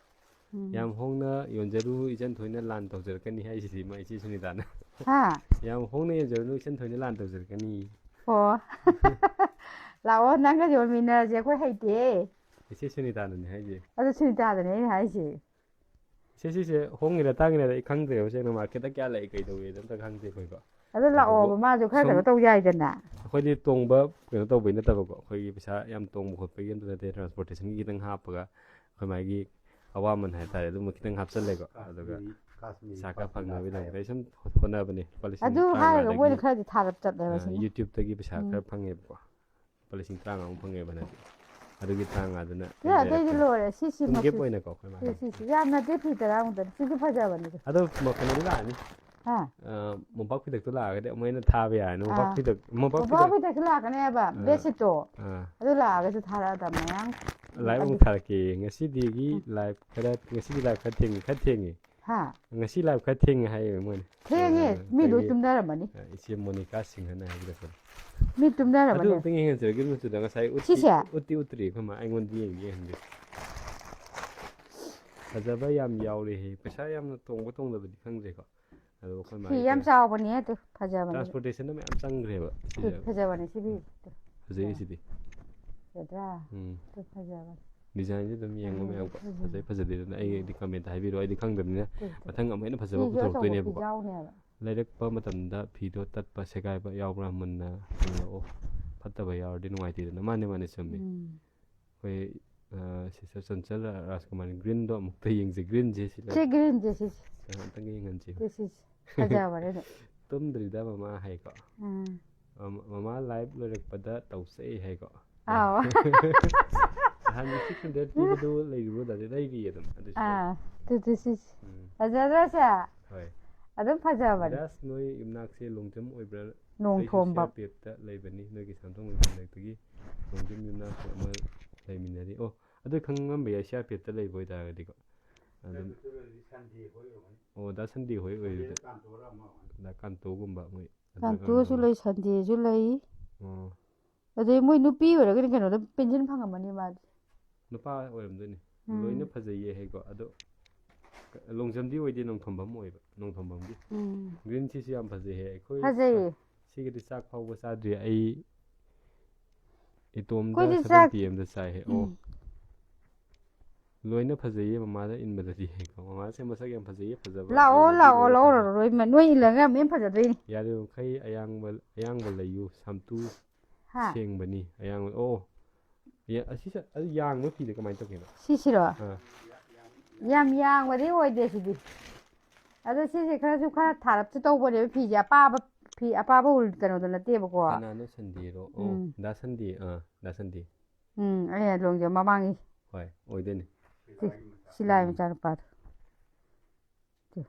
ꯎꯝ꯫ ꯌꯥꯝ ꯍꯣꯡꯅ ꯌꯣꯟꯖꯔꯨ, ꯏꯆꯟ ꯊꯣꯏꯅ ꯂꯥꯟ ꯇꯧꯖꯔꯛꯀꯅꯤ ꯍꯥꯏꯁꯤꯗꯤ ꯃꯥ ꯏꯆꯦ ꯁꯨꯅꯤꯇꯥꯅ꯫ ꯍꯥ? ꯌꯥꯝ ꯍꯣꯡꯅ ꯌꯣꯟꯖꯔꯨ, ꯏꯆꯟ ꯊꯣꯏꯅ ꯂꯥꯟ ꯇꯧꯖꯔꯛꯀꯅꯤ꯫ ꯑꯣ꯫ ꯂꯥꯛꯑꯣ, ꯅꯪꯒ ꯌꯣꯟꯃꯤꯟꯅꯔꯁꯦ, ꯑꯩꯈꯣꯏ ꯍꯩꯇꯦ꯫ ꯏꯆꯦ ꯁꯨꯅꯤꯇꯥꯅꯅꯦ ꯍꯥꯏꯁꯦ꯫ ꯑꯗꯨ ꯁꯨꯅꯤꯇꯥꯗꯅꯦ ꯑꯩꯅ ꯍꯥꯏꯁꯦ꯫ ꯁꯦ, ꯁꯤꯁꯦ ꯍꯣꯡꯉꯤꯔꯥ ꯇꯥꯡꯉꯤꯔꯥꯗꯤ ꯑꯩ ꯈꯪꯗ꯭ꯔꯦꯕ, ꯁꯦꯡꯅ ꯃꯥꯔꯀꯦꯠꯇ ꯀꯌꯥ ꯂꯩ, ꯀꯩ ꯇꯧꯋꯦꯗꯣ ꯑꯝꯇ ꯈꯪꯗꯦ ꯑꯩꯈꯣꯏꯀꯣ꯫ ꯑꯗꯨ ꯂꯥꯛꯑꯣꯕ, ꯑꯗꯨꯕꯨ ꯃꯥꯁꯨ ꯈꯔ ꯁꯨꯝ ꯀꯩꯅꯣ ꯇꯧ ꯌꯥꯏꯗꯅ꯫ ꯑꯩꯈꯣꯏꯗꯤ ꯇꯣꯡꯕ ꯀꯩꯅꯣ ꯇꯧꯕꯩ ꯅꯠꯇꯕꯀꯣ, ꯑꯩꯈꯣꯏꯒꯤ ꯄꯩꯁꯥ ꯌꯥꯝ ꯇꯣꯡꯕ ꯈꯣꯠꯄꯒꯤ ꯑꯝꯇ ꯅꯠꯇꯦ, ꯇ꯭ꯔꯥꯟꯁꯄꯣꯔꯇꯦꯁꯟꯒꯤ ꯈꯤꯇꯪ ꯍꯥꯞꯄꯒ ꯑꯩꯈꯣꯏ ꯃꯥꯒꯤ ꯑꯋꯥꯃꯟ ꯍꯥꯏꯇꯥꯔꯦ, ꯑꯗꯨꯝꯕ ꯈꯤꯇꯪ ꯍꯥꯞꯆꯜꯂꯦꯀꯣ꯫ ꯑꯗꯨꯒ ꯀꯥꯁꯃꯤꯔꯤ ꯄꯩꯁꯥ ꯈꯔ ꯐꯪꯅꯕꯒꯤꯗꯃꯛꯇ ꯑꯩ ꯁꯨꯝ ꯍꯣꯠꯅꯕꯅꯦ꯫ ꯂꯨꯄꯥ ꯂꯤꯁꯤꯡ ꯑꯗꯨ ꯍꯥꯏꯔꯒ ꯇꯔꯥꯃꯉꯥꯗꯒꯤ, ꯃꯣꯏꯅ ꯈꯔꯗꯤ ꯊꯥꯔꯞ ꯆꯠꯂꯦꯕ ꯑ, ꯁꯤꯅ꯫ YouTube-ꯇꯒꯤ ꯄꯩꯁꯥ ꯎꯝ꯫ ꯈꯔ ꯐꯪꯉꯦꯕꯀꯣ꯫ ꯂꯨꯄꯥ ꯂꯤꯁꯤꯡ ꯇꯔꯥꯃꯉꯥꯃꯨꯛ ꯐꯪꯉꯦꯕ ꯍꯟꯗꯛꯇꯤ꯫ ꯑꯗꯨꯒꯤ ꯇꯔꯥꯃꯉꯥꯗꯨꯅ ꯑꯩ ꯑꯇꯩꯗꯤ ꯂꯩꯔꯛꯄꯅꯦ꯫ ꯂꯣꯏꯔꯦ꯫ ꯁꯤ, ꯁꯤ ꯁꯨꯝ ꯃꯛꯁꯦ꯫ Gift ꯑꯣꯏꯅꯀꯣ ꯑꯩꯈꯣꯏ ꯁꯤ, ꯃꯥꯒꯤ꯫ ꯁꯤ, ꯁꯤ꯫ ꯌꯥꯝ ꯅꯠꯇꯦ, ꯐꯤ ꯇꯔꯥꯃꯨꯛꯇꯅꯤ꯫ ꯁꯤꯁꯨ ꯐꯖꯕꯅꯤꯗ꯫ ꯑꯗꯣ ꯃ-, ꯀꯩꯅꯣꯗꯤ ꯂꯥꯛꯑꯅꯤ꯫ ꯍꯥ? ꯑ, ꯃꯣꯝꯄꯥꯛ ꯐꯤꯗꯛꯇꯣ ꯂꯥꯛꯑꯒꯗꯤ ꯑꯃꯨꯛ ꯍꯦꯟꯅ ꯊꯥꯕ ꯌꯥꯔꯅꯤ꯫ ꯃꯣꯝꯄꯥꯛ ꯑꯥ꯫ ꯐꯤꯗꯛ, ꯃꯣꯝꯄꯥꯛ ꯃꯣꯝꯄꯥꯛ ꯐꯤꯗꯛ-, ꯐꯤꯗꯛꯁꯨ ꯂꯥꯛꯀꯅꯦꯕ, ꯑꯥ꯫ Bedsheet-ꯇꯣ꯫ ꯑꯥ꯫ ꯑꯗꯨ ꯂꯥꯛꯑꯒꯁꯨ ꯊꯥꯔꯛꯑꯗꯕꯅꯦ ꯃꯌꯥꯝ꯫ Live ꯑꯗꯨ ꯑꯃꯨꯛ ꯊꯥꯔꯛꯀꯦ꯫ ꯉꯁꯤꯗꯒꯤ ꯎꯝ꯫ Live ꯈꯔ, ꯉꯁꯤꯗꯤ live ꯈꯔ ꯊꯦꯡꯉꯦ, ꯈꯔ ꯊꯦꯡꯉꯦ꯫ ꯍꯥ? ꯉꯁꯤ live ꯈꯔ ꯊꯦꯡꯉꯦ ꯍꯥꯏꯌꯦ ꯃꯣꯏꯅ꯫ ꯊꯦꯡꯉꯦ꯫ ꯑ, ꯃꯤ ꯂꯣꯏ ꯑꯩꯈꯣꯏꯒꯤ, ꯇꯨꯝꯅꯔꯝꯃꯅꯤ꯫ ꯑ, ꯏꯆꯦ ꯃꯣꯅꯤꯀꯥ ꯁꯤꯡꯍꯅ ꯍꯥꯏꯕꯤꯔꯛꯄꯅꯦ꯫ ꯃꯤ ꯇꯨꯝꯅꯔꯝꯃꯅꯤ꯫ ꯑꯗꯨ ꯑꯝꯇꯪ ꯌꯦꯡꯍꯟꯁꯤꯔ? ꯒ꯭ꯔꯤꯟ ꯃꯆꯨꯗ ꯉꯁꯥꯏ ꯎꯠꯇꯤ, ꯁꯤꯁꯦ? ꯎꯠꯇꯤ ꯎꯠꯇ꯭ꯔꯤ ꯑꯩꯈꯣꯏ ꯃꯥ, ꯑꯩꯉꯣꯟꯗ ꯌꯦꯡꯒꯦ, ꯌꯦꯡꯍꯟꯒꯦ꯫ ꯐꯖꯕ ꯌꯥꯝ ꯌꯥꯎꯔꯦꯍꯦ꯫ ꯄꯩꯁꯥ ꯌꯥꯝꯅ ꯇꯣꯡꯕ ꯇꯣꯡꯗꯕꯗꯤ ꯈꯪꯗ꯭ꯔꯦꯀꯣ꯫ ꯑꯗꯣ ꯑꯩꯈꯣꯏ ꯐꯤ ꯃꯥꯒꯤ ꯌꯥꯝ ꯀꯩꯅꯣ, ꯆꯥꯎꯕꯅꯦ ꯑꯗꯨ, ꯐꯖꯕꯅꯦ꯫ Transportation-ꯗ ꯃꯌꯥꯝ ꯆꯪꯈ꯭ꯔꯦꯕ ꯑꯗꯨ ꯁꯤꯁꯦ꯫ ꯐꯖꯕꯅꯦ ꯁꯤ ꯐꯤꯗꯣ꯫ ꯐꯖꯩ ꯁꯤꯗꯤ꯫ ꯐꯖꯗ꯭ꯔꯥ? ꯎꯝ꯫ ꯑꯗꯨ ꯐꯖꯕꯅꯦ꯫ Design-ꯁꯦ ꯑꯗꯨꯝ ꯌꯦꯡꯉꯣ ꯎꯝ, ꯃꯌꯥꯝ ꯀꯣ꯫ ꯎꯝ꯫ ꯐꯖꯩ ꯐꯖꯗꯦ ꯑꯗꯨꯅ ꯑꯩꯒꯤꯗꯤ comment ꯍꯥꯏꯕꯤꯔꯣ, ꯑꯩꯗꯤ ꯈꯪꯗꯕꯅꯤꯅ꯫ ꯎꯝ꯫ ꯃꯊꯪ ꯑꯃꯨꯛ ꯍꯦꯟꯅ ꯐꯖꯕ ꯁꯤꯁꯨ ꯑꯆꯧꯕ ꯄꯨꯊꯣꯔꯛꯇꯣꯏꯅꯦꯕꯀꯣ꯫ ꯐꯤꯖꯥꯎꯅꯦꯕ꯫ ꯂꯩꯔꯛꯄ ꯃꯇꯝꯗ ꯐꯤꯗꯣ ꯇꯠꯄ ꯁꯦꯒꯥꯏꯕ ꯌꯥꯎꯕ꯭ꯔꯥ ꯃꯨꯟꯅ ꯌꯦꯡꯉꯛꯑꯣ꯫ ꯐꯠꯇꯕ ꯌꯥꯎꯔꯗꯤ ꯅꯨꯡꯉꯥꯏꯇꯦꯗꯅ꯫ ꯃꯥꯅꯦ, ꯃꯥꯅꯦ, ꯆꯨꯝꯃꯦ꯫ ꯎꯝ꯫ ꯑꯩꯈꯣꯏ, ꯑ, Sister ꯆꯟꯆꯜ ꯔꯥꯖꯀꯨꯃꯥꯔꯤ, green-ꯗꯣ ꯑꯃꯨꯛꯇ ꯌꯦꯡꯁꯦ꯫ Green-ꯁꯦ ꯁꯤ ꯂꯩ꯫ ꯁꯤ green-ꯁꯦ ꯁꯤꯁꯦ꯫ ꯑ, ꯑꯝꯇꯪꯒ ꯌꯦꯡꯍꯟꯁꯦ꯫ ꯁꯤ, ꯁꯤꯁꯦ꯫ ꯐꯖꯕꯅꯦ ꯑꯗꯨ꯫ ꯇꯨꯝꯗ꯭ꯔꯤꯗ ꯃꯃꯥ ꯍꯥꯏꯀꯣ꯫ ꯎꯝ꯫ ꯃꯃꯥ, ꯃꯃꯥ live ꯂꯣꯏꯔꯛꯄꯗ ꯇꯧꯁꯦ ꯍꯥꯏꯀꯣ꯫ ꯑꯥꯎ꯫ ꯅꯍꯥꯟꯒꯤ six hundred ꯄꯤꯕꯗꯨ ꯂꯩꯔꯤꯕ꯭ꯔꯣ, ꯗꯥꯗꯤ? ꯂꯩꯔꯤꯌꯦ ꯑꯗꯨꯝ, ꯑꯗꯨꯁꯨ ꯂꯩ꯫ ꯑꯥ, ꯇꯨ, ꯇꯨ, ꯁꯤ, ꯁꯤ꯫ ꯎꯝ꯫ ꯐꯖꯗ꯭ꯔꯣ ꯁꯦ? ꯍꯣꯏ꯫ ꯑꯗꯨꯝ ꯐꯖꯕꯅꯦ꯫ ꯕꯤꯔꯥꯖ, ꯅꯣꯏ ꯌꯨꯝꯅꯥꯛꯁꯦ ꯂꯣꯡꯖꯝ ꯑꯣꯏꯕ꯭ꯔꯥ? ꯅꯣꯡ ꯑꯩꯁꯨ ꯊꯣꯝꯕ꯫ ꯁꯤ ꯑꯥꯔ ꯄꯤ ꯑꯦꯐꯇ ꯂꯩꯕꯅꯤ, ꯅꯣꯏꯒꯤ ꯁꯥꯟꯊꯣꯡ ꯂꯩꯀꯥꯏꯗꯒꯤ ꯂꯣꯡꯖꯝ ꯌꯨꯝꯅꯥꯛꯁꯦ ꯑꯃ ꯂꯩꯃꯤꯟꯅꯔꯤ꯫ ꯑꯣ, ꯑꯗꯨ ꯈꯪꯉꯝꯕ ꯌꯥꯏ, ꯁꯤ ꯑꯥꯔ ꯄꯤ ꯑꯦꯐꯇ ꯂꯩꯕ ꯑꯣꯏꯇꯥꯔꯒꯗꯤꯀꯣ꯫ ꯑꯗꯨꯝ, ꯑꯣ, ꯗꯥ ꯁꯟꯗꯤ ꯍꯣꯏ ꯑꯣꯏꯕꯗꯤ꯫ ꯗꯥ ꯀꯥꯟꯇꯣꯒꯨꯝꯕ ꯃꯣꯏ ꯑꯗꯨꯝ ꯀꯥꯟꯇꯣꯁꯨ ꯂꯩ, ꯁꯟꯗꯦꯁꯨ ꯂꯩ꯫ ꯑꯣ꯫ ꯑꯗꯩ ꯃꯣꯏ ꯅꯨꯄꯤ ꯑꯣꯏꯔꯒꯗꯤ ꯀꯩꯅꯣꯗ ꯄꯦꯟꯁꯤꯟ ꯐꯪꯉꯝꯃꯅꯤ ꯃꯥꯗꯤ꯫ ꯅꯨꯄꯥ ꯑꯣꯏꯔꯝꯗꯣꯏꯅꯤ꯫ ꯎꯝ꯫ ꯂꯣꯏꯅ ꯐꯖꯩꯌꯦ ꯍꯥꯏꯀꯣ꯫ ꯑꯗꯣ ꯂꯣꯡꯖꯝꯗꯤ ꯑꯣꯏꯗꯦ, ꯅꯣꯡꯊꯣꯝꯕꯝ ꯑꯣꯏꯕ, ꯅꯣꯡꯊꯣꯝꯕꯝꯒꯤ꯫ ꯎꯝ꯫ ꯒ꯭ꯔꯤꯟ ꯁꯤꯁꯨ ꯌꯥꯝ ꯐꯖꯩꯍꯦ꯫ ꯑꯩꯈꯣꯏ ꯐꯖꯩꯌꯦ꯫ ꯁꯤꯒꯗꯤ ꯆꯥꯛ ꯐꯥꯎꯕ ꯆꯥꯗ꯭ꯔꯤ ꯑꯩ꯫ ꯏꯇꯣꯝꯗ ꯑꯩꯈꯣꯏꯗꯤ ꯆꯥꯛ ꯁꯚꯦꯟ ꯄꯤ ꯑꯦꯝꯗ ꯆꯥꯏꯍꯦ꯫ ꯑꯣ꯫ ꯎꯝ꯫ ꯂꯣꯏꯅ ꯐꯖꯩꯌꯦ ꯃꯃꯥꯗ ꯏꯟꯕꯗꯗꯤ ꯍꯥꯏꯀꯣ꯫ ꯃꯃꯥꯁꯦ ꯃꯁꯛ ꯌꯥꯝ ꯐꯖꯩꯌꯦ, ꯐꯖꯕ ꯂꯥꯛꯑꯣ, ꯂꯩꯕꯗꯤ ꯂꯥꯛꯑꯣ, ꯂꯣꯏꯅ ꯂꯧꯔꯔꯣꯏ꯫ ꯐꯖꯩ꯫ ꯂꯣꯏ ꯏꯜꯂꯒ ꯌꯥꯝ ꯐꯖꯗꯣꯏꯅꯤ꯫ ꯌꯥꯔꯤꯕ ꯃꯈꯩ ꯑꯌꯥꯡꯕ, ꯑꯌꯥꯡꯕ ꯂꯩꯌꯨ꯫ ꯁꯝꯇꯨ ꯍꯥ? ꯁꯦꯡꯕꯅꯤ꯫ ꯑꯌꯥꯡꯕ, ꯑꯣ꯫ ꯌꯥ-, ꯑꯁꯤ ꯁ-, ꯑꯗꯨ ꯌꯥꯡꯕ ꯐꯤꯗ ꯀꯃꯥꯏꯅ ꯇꯧꯒꯦꯕ? ꯁꯤꯁꯤꯔꯣ? ꯑꯥ꯫ ꯌꯥꯝ ꯌꯥꯡꯕꯗꯤ ꯑꯣꯏꯗꯦ ꯁꯤꯗꯤ꯫ ꯑꯗꯣ ꯁꯤꯁꯦ ꯈꯔꯁꯨ ꯈꯔ ꯊꯥꯔꯞꯁꯨ ꯇꯧꯕꯅꯦꯕ ꯐꯤꯁꯦ꯫ ꯑꯄꯥꯕ ꯐꯤ, ꯑꯄꯥꯕ ꯎꯜ ꯀꯩꯅꯣꯗꯣ ꯅꯠꯇꯦꯕꯀꯣ꯫ ꯀꯅꯥꯅꯣ ꯁꯟꯗꯦꯔꯣ? ꯑꯣ, ꯎꯝ꯫ ꯗꯥ ꯁꯟꯗꯦ꯫ ꯑꯥ, ꯗꯥ ꯁꯟꯗꯦ꯫ ꯎꯝ, ꯑꯩ ꯂꯣꯡꯖꯝ ꯃꯃꯥꯡꯒꯤ꯫ ꯍꯣꯏ, ꯑꯣꯏꯗꯣꯏꯅꯤ꯫ ꯁꯤ, ꯁꯤ ꯂꯥꯏ ꯎꯝ꯫ ꯃꯆꯥꯅꯨꯄꯥꯗꯣ꯫ ꯁꯤ꯫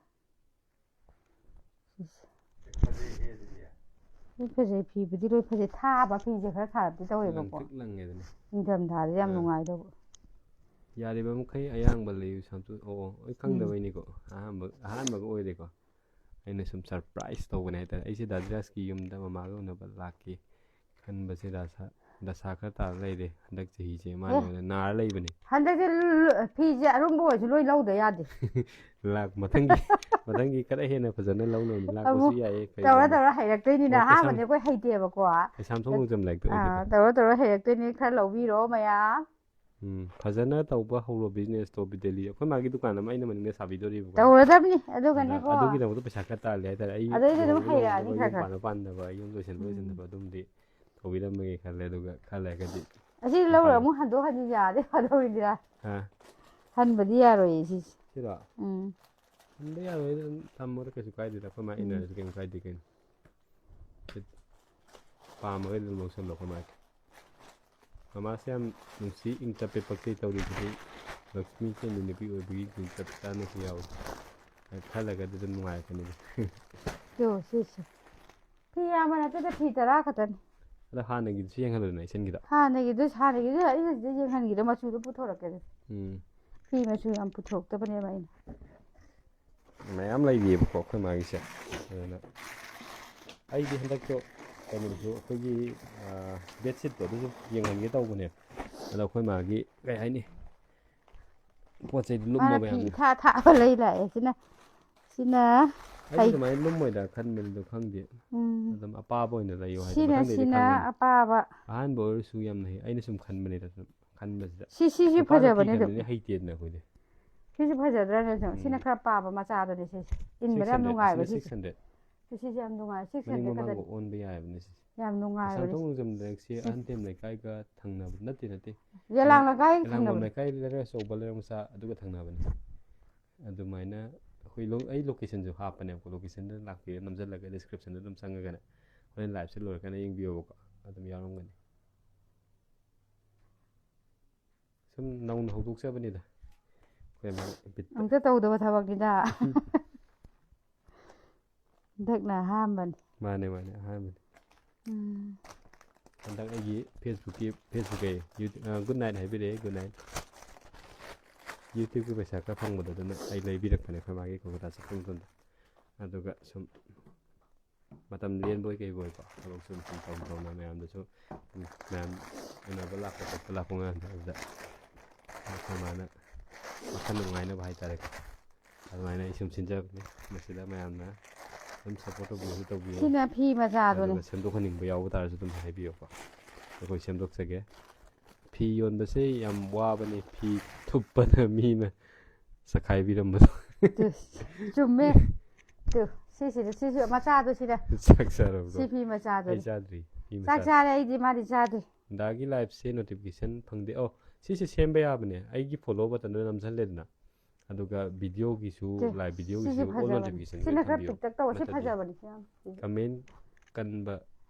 ꯂꯣꯏ ꯐꯖꯩ, ꯐꯤꯕꯨꯗꯤ ꯂꯣꯏ ꯐꯖꯩ꯫ ꯊꯥꯕ ꯐꯤꯁꯦ ꯈꯔ ꯊꯥꯔꯞꯇꯤ ꯇꯧꯋꯦꯕꯀꯣ꯫ ꯂꯪꯇ꯭ꯔꯤꯛ ꯂꯪꯉꯦꯗꯅ꯫ ꯅꯤꯡꯊꯝꯊꯥꯗꯤ ꯌꯥꯝ ꯑꯥ꯫ ꯅꯨꯡꯉꯥꯏꯗꯧꯕ꯫ ꯌꯥꯔꯤꯕ ꯃꯈꯩ ꯑꯌꯥꯡꯕ ꯂꯩꯌꯨ ꯁꯥꯝꯇꯨ꯫ ꯑꯣ, ꯑꯣ, ꯑꯩ ꯎꯝ꯫ ꯈꯪꯗꯕꯩꯅꯤꯀꯣ꯫ ꯑꯍꯥꯟꯕ, ꯑꯍꯥꯟꯕꯒ ꯑꯣꯏꯔꯦꯀꯣ꯫ ꯑꯩꯅ ꯁꯨꯝ surprise ꯇꯧꯕꯅꯦ ꯍꯥꯏꯇꯥꯔꯦ꯫ ꯑꯩꯁꯦ ꯗꯥ ꯙꯤꯔꯥꯖꯀꯤ ꯌꯨꯝꯗ ꯃꯃꯥꯒ ꯎꯅꯕ ꯂꯥꯛꯀꯦ ꯈꯟꯕꯁꯦ ꯗꯁꯥ, ꯗꯁꯥ ꯈꯔ ꯇꯥꯔ ꯂꯩꯔꯦ ꯍꯟꯗꯛ ꯆꯍꯤꯁꯦ꯫ ꯃꯥꯅ ꯑꯦ꯫ ꯑꯩꯉꯣꯟꯗ ꯅꯥꯔ ꯂꯩꯕꯅꯦ꯫ ꯍꯟꯗꯛꯇꯤ ꯂ-, ꯐꯤꯁꯦ ꯑꯔꯨꯝꯕ ꯑꯣꯏꯔꯁꯨ ꯂꯣꯏ ꯂꯧꯗ ꯌꯥꯗꯦ꯫ ꯂꯥꯛ-, ꯃꯊꯪꯒꯤ, ꯃꯊꯪꯒꯤ ꯈꯔ ꯍꯦꯟꯅ ꯐꯖꯅ ꯂꯧꯅꯕꯅꯤ꯫ ꯂꯥꯛꯄꯁꯨ ꯑꯃꯨꯛ ꯌꯥꯏꯌꯦ, ꯇꯧꯔ ꯀꯩꯒꯨꯝꯕ꯫ ꯇꯧꯔ ꯍꯩꯔꯛꯇꯣꯏꯅꯤꯅ꯫ ꯑꯣ, ꯀꯩꯁꯥꯝ-, ꯑꯍꯥꯟꯕꯗꯤ ꯑꯩꯈꯣꯏ ꯍꯩꯇꯦꯕꯀꯣ꯫ ꯀꯩꯁꯥꯝꯊꯣꯡ ꯂꯣꯡꯖꯝ ꯂꯥꯏꯔꯤꯛꯇ ꯑꯥ, ꯑꯣꯏꯗꯣꯏꯕ꯫ ꯇꯧꯔ ꯇꯧꯔ ꯍꯩꯔꯛꯇꯣꯏꯅꯤ꯫ ꯈꯔ ꯂꯧꯕꯤꯔꯣ ꯃꯌꯥꯝ꯫ ꯎꯝ, ꯐꯖꯅ ꯇꯧꯕ ꯍꯧꯔꯣ business ꯇꯣ ꯕꯤꯗ꯭ꯌꯥꯂꯤ꯫ ꯑꯩꯈꯣꯏ ꯃꯥꯒꯤ ꯗꯨꯀꯥꯟ ꯑꯃ ꯑꯩꯅ ꯃꯅꯤꯡꯗ ꯁꯥꯕꯤꯗꯣꯔꯤꯕꯀꯣ꯫ ꯇꯧꯔꯗꯕꯅꯤ꯫ ꯑꯗ ꯑꯗꯨꯒꯅꯦꯀꯣ꯫ ꯑꯗꯨꯒꯤꯗꯃꯛꯇ ꯄꯩꯁꯥ ꯈꯔ ꯇꯥꯜꯂꯦ ꯍꯥꯏꯇꯥꯔꯦ꯫ ꯑꯩ ꯑꯗꯩꯗꯤ ꯑꯗꯨꯝ ꯂꯨꯍꯣꯡꯕ ꯍꯩꯔꯛꯑꯅꯤ ꯂꯨꯍꯣꯡꯗꯕ, ꯈꯔ ꯌꯨꯝ ꯈꯔ꯫ ꯄꯥꯟꯕ ꯄꯥꯟꯗꯕ, ꯌꯨꯝ ꯂꯣꯏꯁꯤꯟꯕ ꯎꯝ꯫ ꯂꯣꯏꯁꯤꯟꯗꯕ ꯑꯗꯨꯝꯗꯤ ꯇꯧꯕꯤꯔꯝꯃꯒꯦ ꯈꯜꯂꯦ꯫ ꯑꯗꯨꯒ ꯈꯔ ꯂꯩꯔꯒꯗꯤ ꯑꯁꯤ ꯂꯧꯔ ꯐꯔꯦ꯫ ꯑꯃꯨꯛ ꯍꯟꯗꯣꯛ ꯍꯟꯖꯤꯟ ꯌꯥꯔꯗꯤ ꯐꯗꯧꯅꯤꯗ꯫ ꯍꯥ? ꯍꯟꯕꯗꯤ ꯌꯥꯔꯣꯏꯌꯦ ꯁꯤꯁꯦ꯫ ꯁꯤꯔꯣ? ꯎꯝ꯫ ꯍꯟꯕ ꯌꯥꯔꯣꯏꯗ, ꯑꯗꯨꯝ ꯊꯝꯃꯣꯗ, ꯀꯩꯁꯨ ꯀꯥꯏꯗꯦꯗ꯫ ꯑꯩꯈꯣꯏ ꯃꯥ ꯎꯝ꯫ ꯏꯟꯅꯔꯁꯨ ꯀꯩꯝ ꯀꯥꯏꯗꯦ ꯀꯩꯅꯣ꯫ ꯄꯥꯝꯃꯒꯗꯤ ꯑꯗꯨꯝ ꯂꯧꯁꯜꯂꯣ ꯑꯩꯈꯣꯏ ꯃꯥꯒꯤ꯫ ꯃꯃꯥꯁꯦ ꯌꯥꯝ ꯅꯨꯡꯁꯤ, ꯏꯪ ꯇꯞꯄꯦ, ꯄꯛꯆꯩ ꯇꯧꯔꯤꯁꯤꯗꯤ꯫ ꯂꯛꯁꯃꯤ ꯆꯦꯟꯕꯤ ꯅꯨꯄꯤ ꯑꯣꯏꯕꯒꯤ ꯏꯪ ꯇꯞ ꯇꯥꯅꯁꯨ ꯌꯥꯎꯏ꯫ ꯈꯜꯂꯒꯗꯤ ꯑꯗꯨꯝ ꯅꯨꯡꯉꯥꯏꯔꯛꯀꯅꯤꯗ꯫ ꯇꯨ, ꯁꯤꯁꯦ꯫ ꯐꯤ ꯌꯥꯝꯕ ꯅꯠꯇꯦꯗ, ꯐꯤ ꯇꯔꯥ ꯈꯛꯇꯅꯤ꯫ ꯑꯗꯣ ꯍꯥꯟꯅꯒꯤꯗꯨꯁꯨ ꯌꯦꯡꯍꯜꯂꯨꯗꯅ ꯏꯆꯟꯒꯤꯗꯣ꯫ ꯍꯥꯟꯅꯒꯤꯗꯨ ꯍꯥꯟꯅꯒꯤꯗꯨ ꯑꯩꯅ ꯁꯤꯗ ꯌꯦꯡꯍꯟꯒꯦꯗ, ꯃꯆꯨꯗꯣ ꯄꯨꯊꯣꯔꯛꯀꯦ꯫ ꯎꯝ꯫ ꯐꯤ ꯃꯆꯨ ꯌꯥꯝ ꯄꯨꯊꯣꯛꯇꯕꯅꯦꯕ ꯑꯩꯅ꯫ ꯃꯌꯥꯝ ꯂꯩꯔꯤꯑꯕꯀꯣ ꯑꯩꯈꯣꯏ ꯃꯥꯒꯤꯁꯦ꯫ ꯑꯗꯨꯅ ꯑꯩꯗꯤ ꯍꯟꯗꯛꯇꯣ ꯀꯩꯅꯣꯗꯨꯁꯨ, ꯑꯩꯈꯣꯏꯒꯤ ꯕꯦꯠꯁꯤꯠꯇꯣ ꯑꯗꯨꯁꯨ ꯌꯦꯡꯍꯟꯒꯦ ꯇꯧꯕꯅꯦ꯫ ꯑꯗꯣ ꯑꯩꯈꯣꯏ ꯃꯥꯒꯤ ꯀꯩ ꯍꯥꯏꯅꯤ, ꯄꯣꯠ ꯆꯩꯗꯤ ꯃꯥꯅ ꯂꯨꯝꯃꯕ ꯐꯤ ꯌꯥꯝꯅ꯫ ꯏꯊꯥ ꯊꯥꯕ ꯂꯩ ꯂꯥꯛꯑꯦ꯫ ꯁꯤꯅ ꯁꯤꯅ ꯑꯩꯁꯨ ꯐꯩ꯫ ꯑꯗꯨꯃꯥꯏꯅ ꯂꯨꯝꯃꯣꯏꯗ ꯈꯟꯕꯅꯤꯗꯣ ꯈꯪꯗꯦ꯫ ꯎꯝ꯫ ꯑꯗꯨꯝ ꯑꯄꯥꯕ ꯑꯣꯏꯅ ꯂꯩꯌꯣ ꯍꯥꯏꯗꯤ ꯁꯤꯅ ꯃꯊꯪꯗꯩꯗꯤ ꯁꯤꯅ ꯈꯪꯉꯅꯤ꯫ ꯑꯄꯥꯕ꯫ ꯑꯍꯥꯟꯕ ꯑꯣꯏꯔꯁꯨ ꯌꯥꯝ ꯍꯩ꯫ ꯑꯩꯅ ꯁꯨꯝ ꯈꯟꯕꯅꯤꯗ, ꯁꯨꯝ ꯈꯟꯕꯁꯤꯗ꯫ ꯁꯤ ꯁꯤꯁꯨ ꯅꯨꯄꯥꯅ ꯐꯤ ꯐꯖꯕꯅꯦ ꯑꯗꯨꯝ꯫ ꯈꯟꯕꯗꯤ ꯍꯩꯇꯦꯗꯅ ꯑꯩꯈꯣꯏꯗꯤ꯫ ꯁꯤꯁꯨ ꯐꯖꯗ꯭ꯔꯥꯅꯦ ꯁꯨꯝ? ꯎꯝ꯫ ꯁꯤꯅ ꯈꯔ ꯄꯥꯕ ꯃꯆꯥꯗꯨꯅꯦ ꯁꯤꯁꯦ꯫ ꯏꯟꯕꯗ ꯌꯥꯝ ꯅꯨꯡꯉꯥꯏꯕ ꯁꯤꯅ ꯁꯤꯁꯦ꯫ Six hundred. ꯁꯤꯁꯦ ꯌꯥꯝ ꯅꯨꯡꯉꯥꯏ꯫ ꯁꯤꯛꯁ ꯃꯅꯤꯡ ꯍꯟꯗ꯭ꯔꯦꯠ ꯃꯃꯥꯡꯒ ꯈꯛꯇꯅꯤ꯫ ꯑꯣꯟꯕ ꯌꯥꯏꯕꯅꯦ ꯁꯤꯁꯦ꯫ ꯌꯥꯝ ꯅꯨꯡꯉꯥꯏꯕꯅꯦ꯫ ꯁꯝꯊꯣꯡ ꯂꯣꯡꯖꯝ ꯂꯩꯔꯛꯁꯦ ꯑꯍꯟ ꯇꯦꯝ ꯂꯩꯀꯥꯏꯒ ꯊꯪꯅꯕ ꯅꯠꯇꯦ, ꯅꯠꯇꯦ꯫ ꯌꯦꯂꯥꯡ ꯂꯩꯀꯥꯏ ꯌꯦꯂꯥꯡꯕꯝ ꯊꯪꯅꯕꯅꯦ꯫ ꯂꯩꯀꯥꯏ ꯂꯩꯔꯛ ꯑꯆꯧꯕ ꯂꯩꯔꯛ ꯃꯆꯥ ꯑꯗꯨꯒ ꯊꯪꯅꯕꯅꯤ꯫ ꯑꯗꯨꯃꯥꯏꯅ ꯑꯩꯈꯣꯏ ꯂꯣ-, ꯑꯩ ꯂꯣꯀꯦꯁꯟꯁꯨ ꯍꯥꯞꯄꯅꯦꯕꯀꯣ꯫ ꯂꯣꯀꯦꯁꯟꯗ ꯂꯥꯛꯄꯤꯔ ꯅꯝꯁꯤꯜꯂꯒ ꯗꯤꯁꯀ꯭ꯔꯤꯞꯁꯟꯗ ꯑꯗꯨꯝ ꯆꯪꯉꯒꯅꯦ ꯍꯣꯔꯦꯟ ꯂꯥꯏꯞꯁꯦ ꯂꯣꯏꯔꯀꯥꯟꯗ ꯌꯦꯡꯕꯤꯌꯣꯕꯀꯣ꯫ ꯑꯗꯨꯝ ꯌꯥꯎꯔꯝꯒꯅꯤ꯫ ꯁꯨꯝ ꯅꯧꯅ ꯍꯧꯗꯣꯛꯆꯕꯅꯤꯗ꯫ ꯑꯩꯈꯣꯏ ꯑꯃ ꯕꯤꯠꯇ꯫ ꯑꯝꯇ ꯇꯧꯗꯕ ꯊꯕꯛꯅꯤꯗ꯫ ꯍꯟꯗꯛꯅ ꯑꯍꯥꯟꯕꯅꯤ꯫ ꯃꯥꯅꯦ, ꯃꯥꯅꯦ, ꯑꯍꯥꯟꯕꯅꯤ꯫ ꯎꯝ꯫ ꯍꯟꯗꯛ ꯑꯩꯒꯤ ꯐꯦꯁꯕꯨꯛꯀꯤ, ꯐꯦꯁꯕꯨꯛ ꯑꯩ ꯌꯨꯇ꯭ꯌꯨꯕ, ꯑ, ꯒꯨꯗ ꯅꯥꯏꯠ ꯍꯥꯏꯕꯤꯔꯛꯑꯦ, ꯒꯨꯗ ꯅꯥꯏꯠ꯫ ꯌꯨꯇ꯭ꯌꯨꯕꯀꯤ ꯄꯩꯁꯥ ꯈꯔ ꯐꯪꯕꯗꯣ ꯑꯗꯨꯅ ꯑꯩ ꯂꯩꯕꯤꯔꯛꯄꯅꯦ ꯑꯩꯈꯣꯏ ꯃꯥꯒꯤ ꯀꯣꯜꯀꯇꯥ ꯆꯠꯄ ꯃꯇꯝꯗ꯫ ꯑꯗꯨꯒ ꯁꯨꯝ ꯃꯇꯝ ꯂꯦꯟꯕꯣꯏ ꯀꯩꯕꯣꯏꯀꯣ, ꯊꯕꯛ ꯁꯨꯝ ꯁꯨꯝ ꯇꯧ ꯇꯧꯅ ꯃꯌꯥꯝꯗꯁꯨ, ꯃꯌꯥꯝ ꯎꯅꯕ ꯂꯥꯛꯄ ꯈꯣꯠꯄ ꯂꯥꯛꯄ ꯃꯌꯥꯝꯗꯣ ꯑꯗꯨꯗ ꯑꯩꯈꯣꯏ ꯃꯥꯅ ꯋꯥꯈꯜ ꯅꯨꯡꯉꯥꯏꯅꯕ ꯍꯥꯏꯇꯥꯔꯦꯀꯣ꯫ ꯑꯗꯨꯃꯥꯏꯅ ꯑꯩ ꯁꯨꯝ ꯁꯤꯟꯖꯕꯅꯦ꯫ ꯃꯁꯤꯗ ꯃꯌꯥꯝꯅ ꯑꯗꯨꯝ ꯁꯞꯄꯣꯔꯠ ꯇꯧꯕꯤꯌꯨ, ꯇꯧꯕꯤꯌꯨ꯫ ꯁꯤꯅ ꯐꯤ ꯃꯆꯥꯗꯨꯅꯤ꯫ ꯑꯗꯨꯒ ꯁꯦꯝꯗꯣꯛꯍꯟꯅꯤꯡꯕ ꯌꯥꯎꯕ ꯇꯥꯔꯁꯨ ꯑꯗꯨꯝ ꯍꯥꯏꯕꯤꯌꯨꯀꯣ, ꯑꯩꯈꯣꯏ ꯁꯦꯝꯗꯣꯛꯆꯒꯦ꯫ ꯐꯤ ꯌꯣꯟꯕꯁꯦ ꯌꯥꯝ ꯋꯥꯕꯅꯤ, ꯐꯤ ꯊꯨꯞꯄꯗ ꯃꯤꯅ ꯆꯈꯥꯏꯕꯤꯔꯝꯕꯗꯣ꯫ ꯇꯨ, ꯆꯨꯝꯃꯦ꯫ ꯇꯨ, ꯁꯤꯁꯤꯗ, ꯁꯤꯁꯨ ꯃꯆꯥꯗꯣ ꯁꯤꯗ꯫ ꯆꯥꯛ ꯆꯥꯔꯕ꯭ꯔꯣ? ꯁꯤ ꯐꯤ ꯑꯩ ꯃꯆꯥꯗꯨꯅꯤ꯫ ꯆꯥꯗ꯭ꯔꯤ꯫ ꯐꯤ ꯆꯥꯛ ꯃꯆꯥ꯫ ꯆꯥꯔꯦ ꯑꯩꯗꯤ, ꯃꯥꯗꯤ ꯆꯥꯗ꯭ꯔꯤ꯫ ꯗꯥꯒꯤ ꯂꯥꯏꯐꯁꯦ ꯅꯣꯇꯤꯐꯤꯀꯦꯁꯟ ꯐꯪꯗꯦ꯫ ꯑꯣ, ꯁꯤꯁꯦ ꯁꯦꯝꯕ ꯌꯥꯕꯅꯦ꯫ ꯑꯩꯒꯤ ꯐꯣꯂꯣ ꯕꯇꯟꯗꯨꯗ ꯅꯝꯁꯤꯜꯂꯦꯗꯅ, ꯑꯗꯨꯒ ꯚꯤꯗꯤꯑꯣꯒꯤꯁꯨ, ꯁꯦ, ꯂꯥꯏꯚ ꯚꯤꯗꯤꯑꯣꯒꯤꯁꯨ ꯁꯤꯁꯦ ꯑꯣꯜ ꯐꯖꯕꯅꯤ꯫ ꯅꯣꯇꯤꯐꯤꯀꯦꯁꯟ ꯁꯤꯅ ꯈꯔ ꯄꯤꯛꯇꯛ ꯇꯧꯕ, ꯁꯤ ꯐꯖꯕꯅꯤ꯫ ꯌꯥꯝ ꯀꯃꯦꯟ ꯀꯟꯕ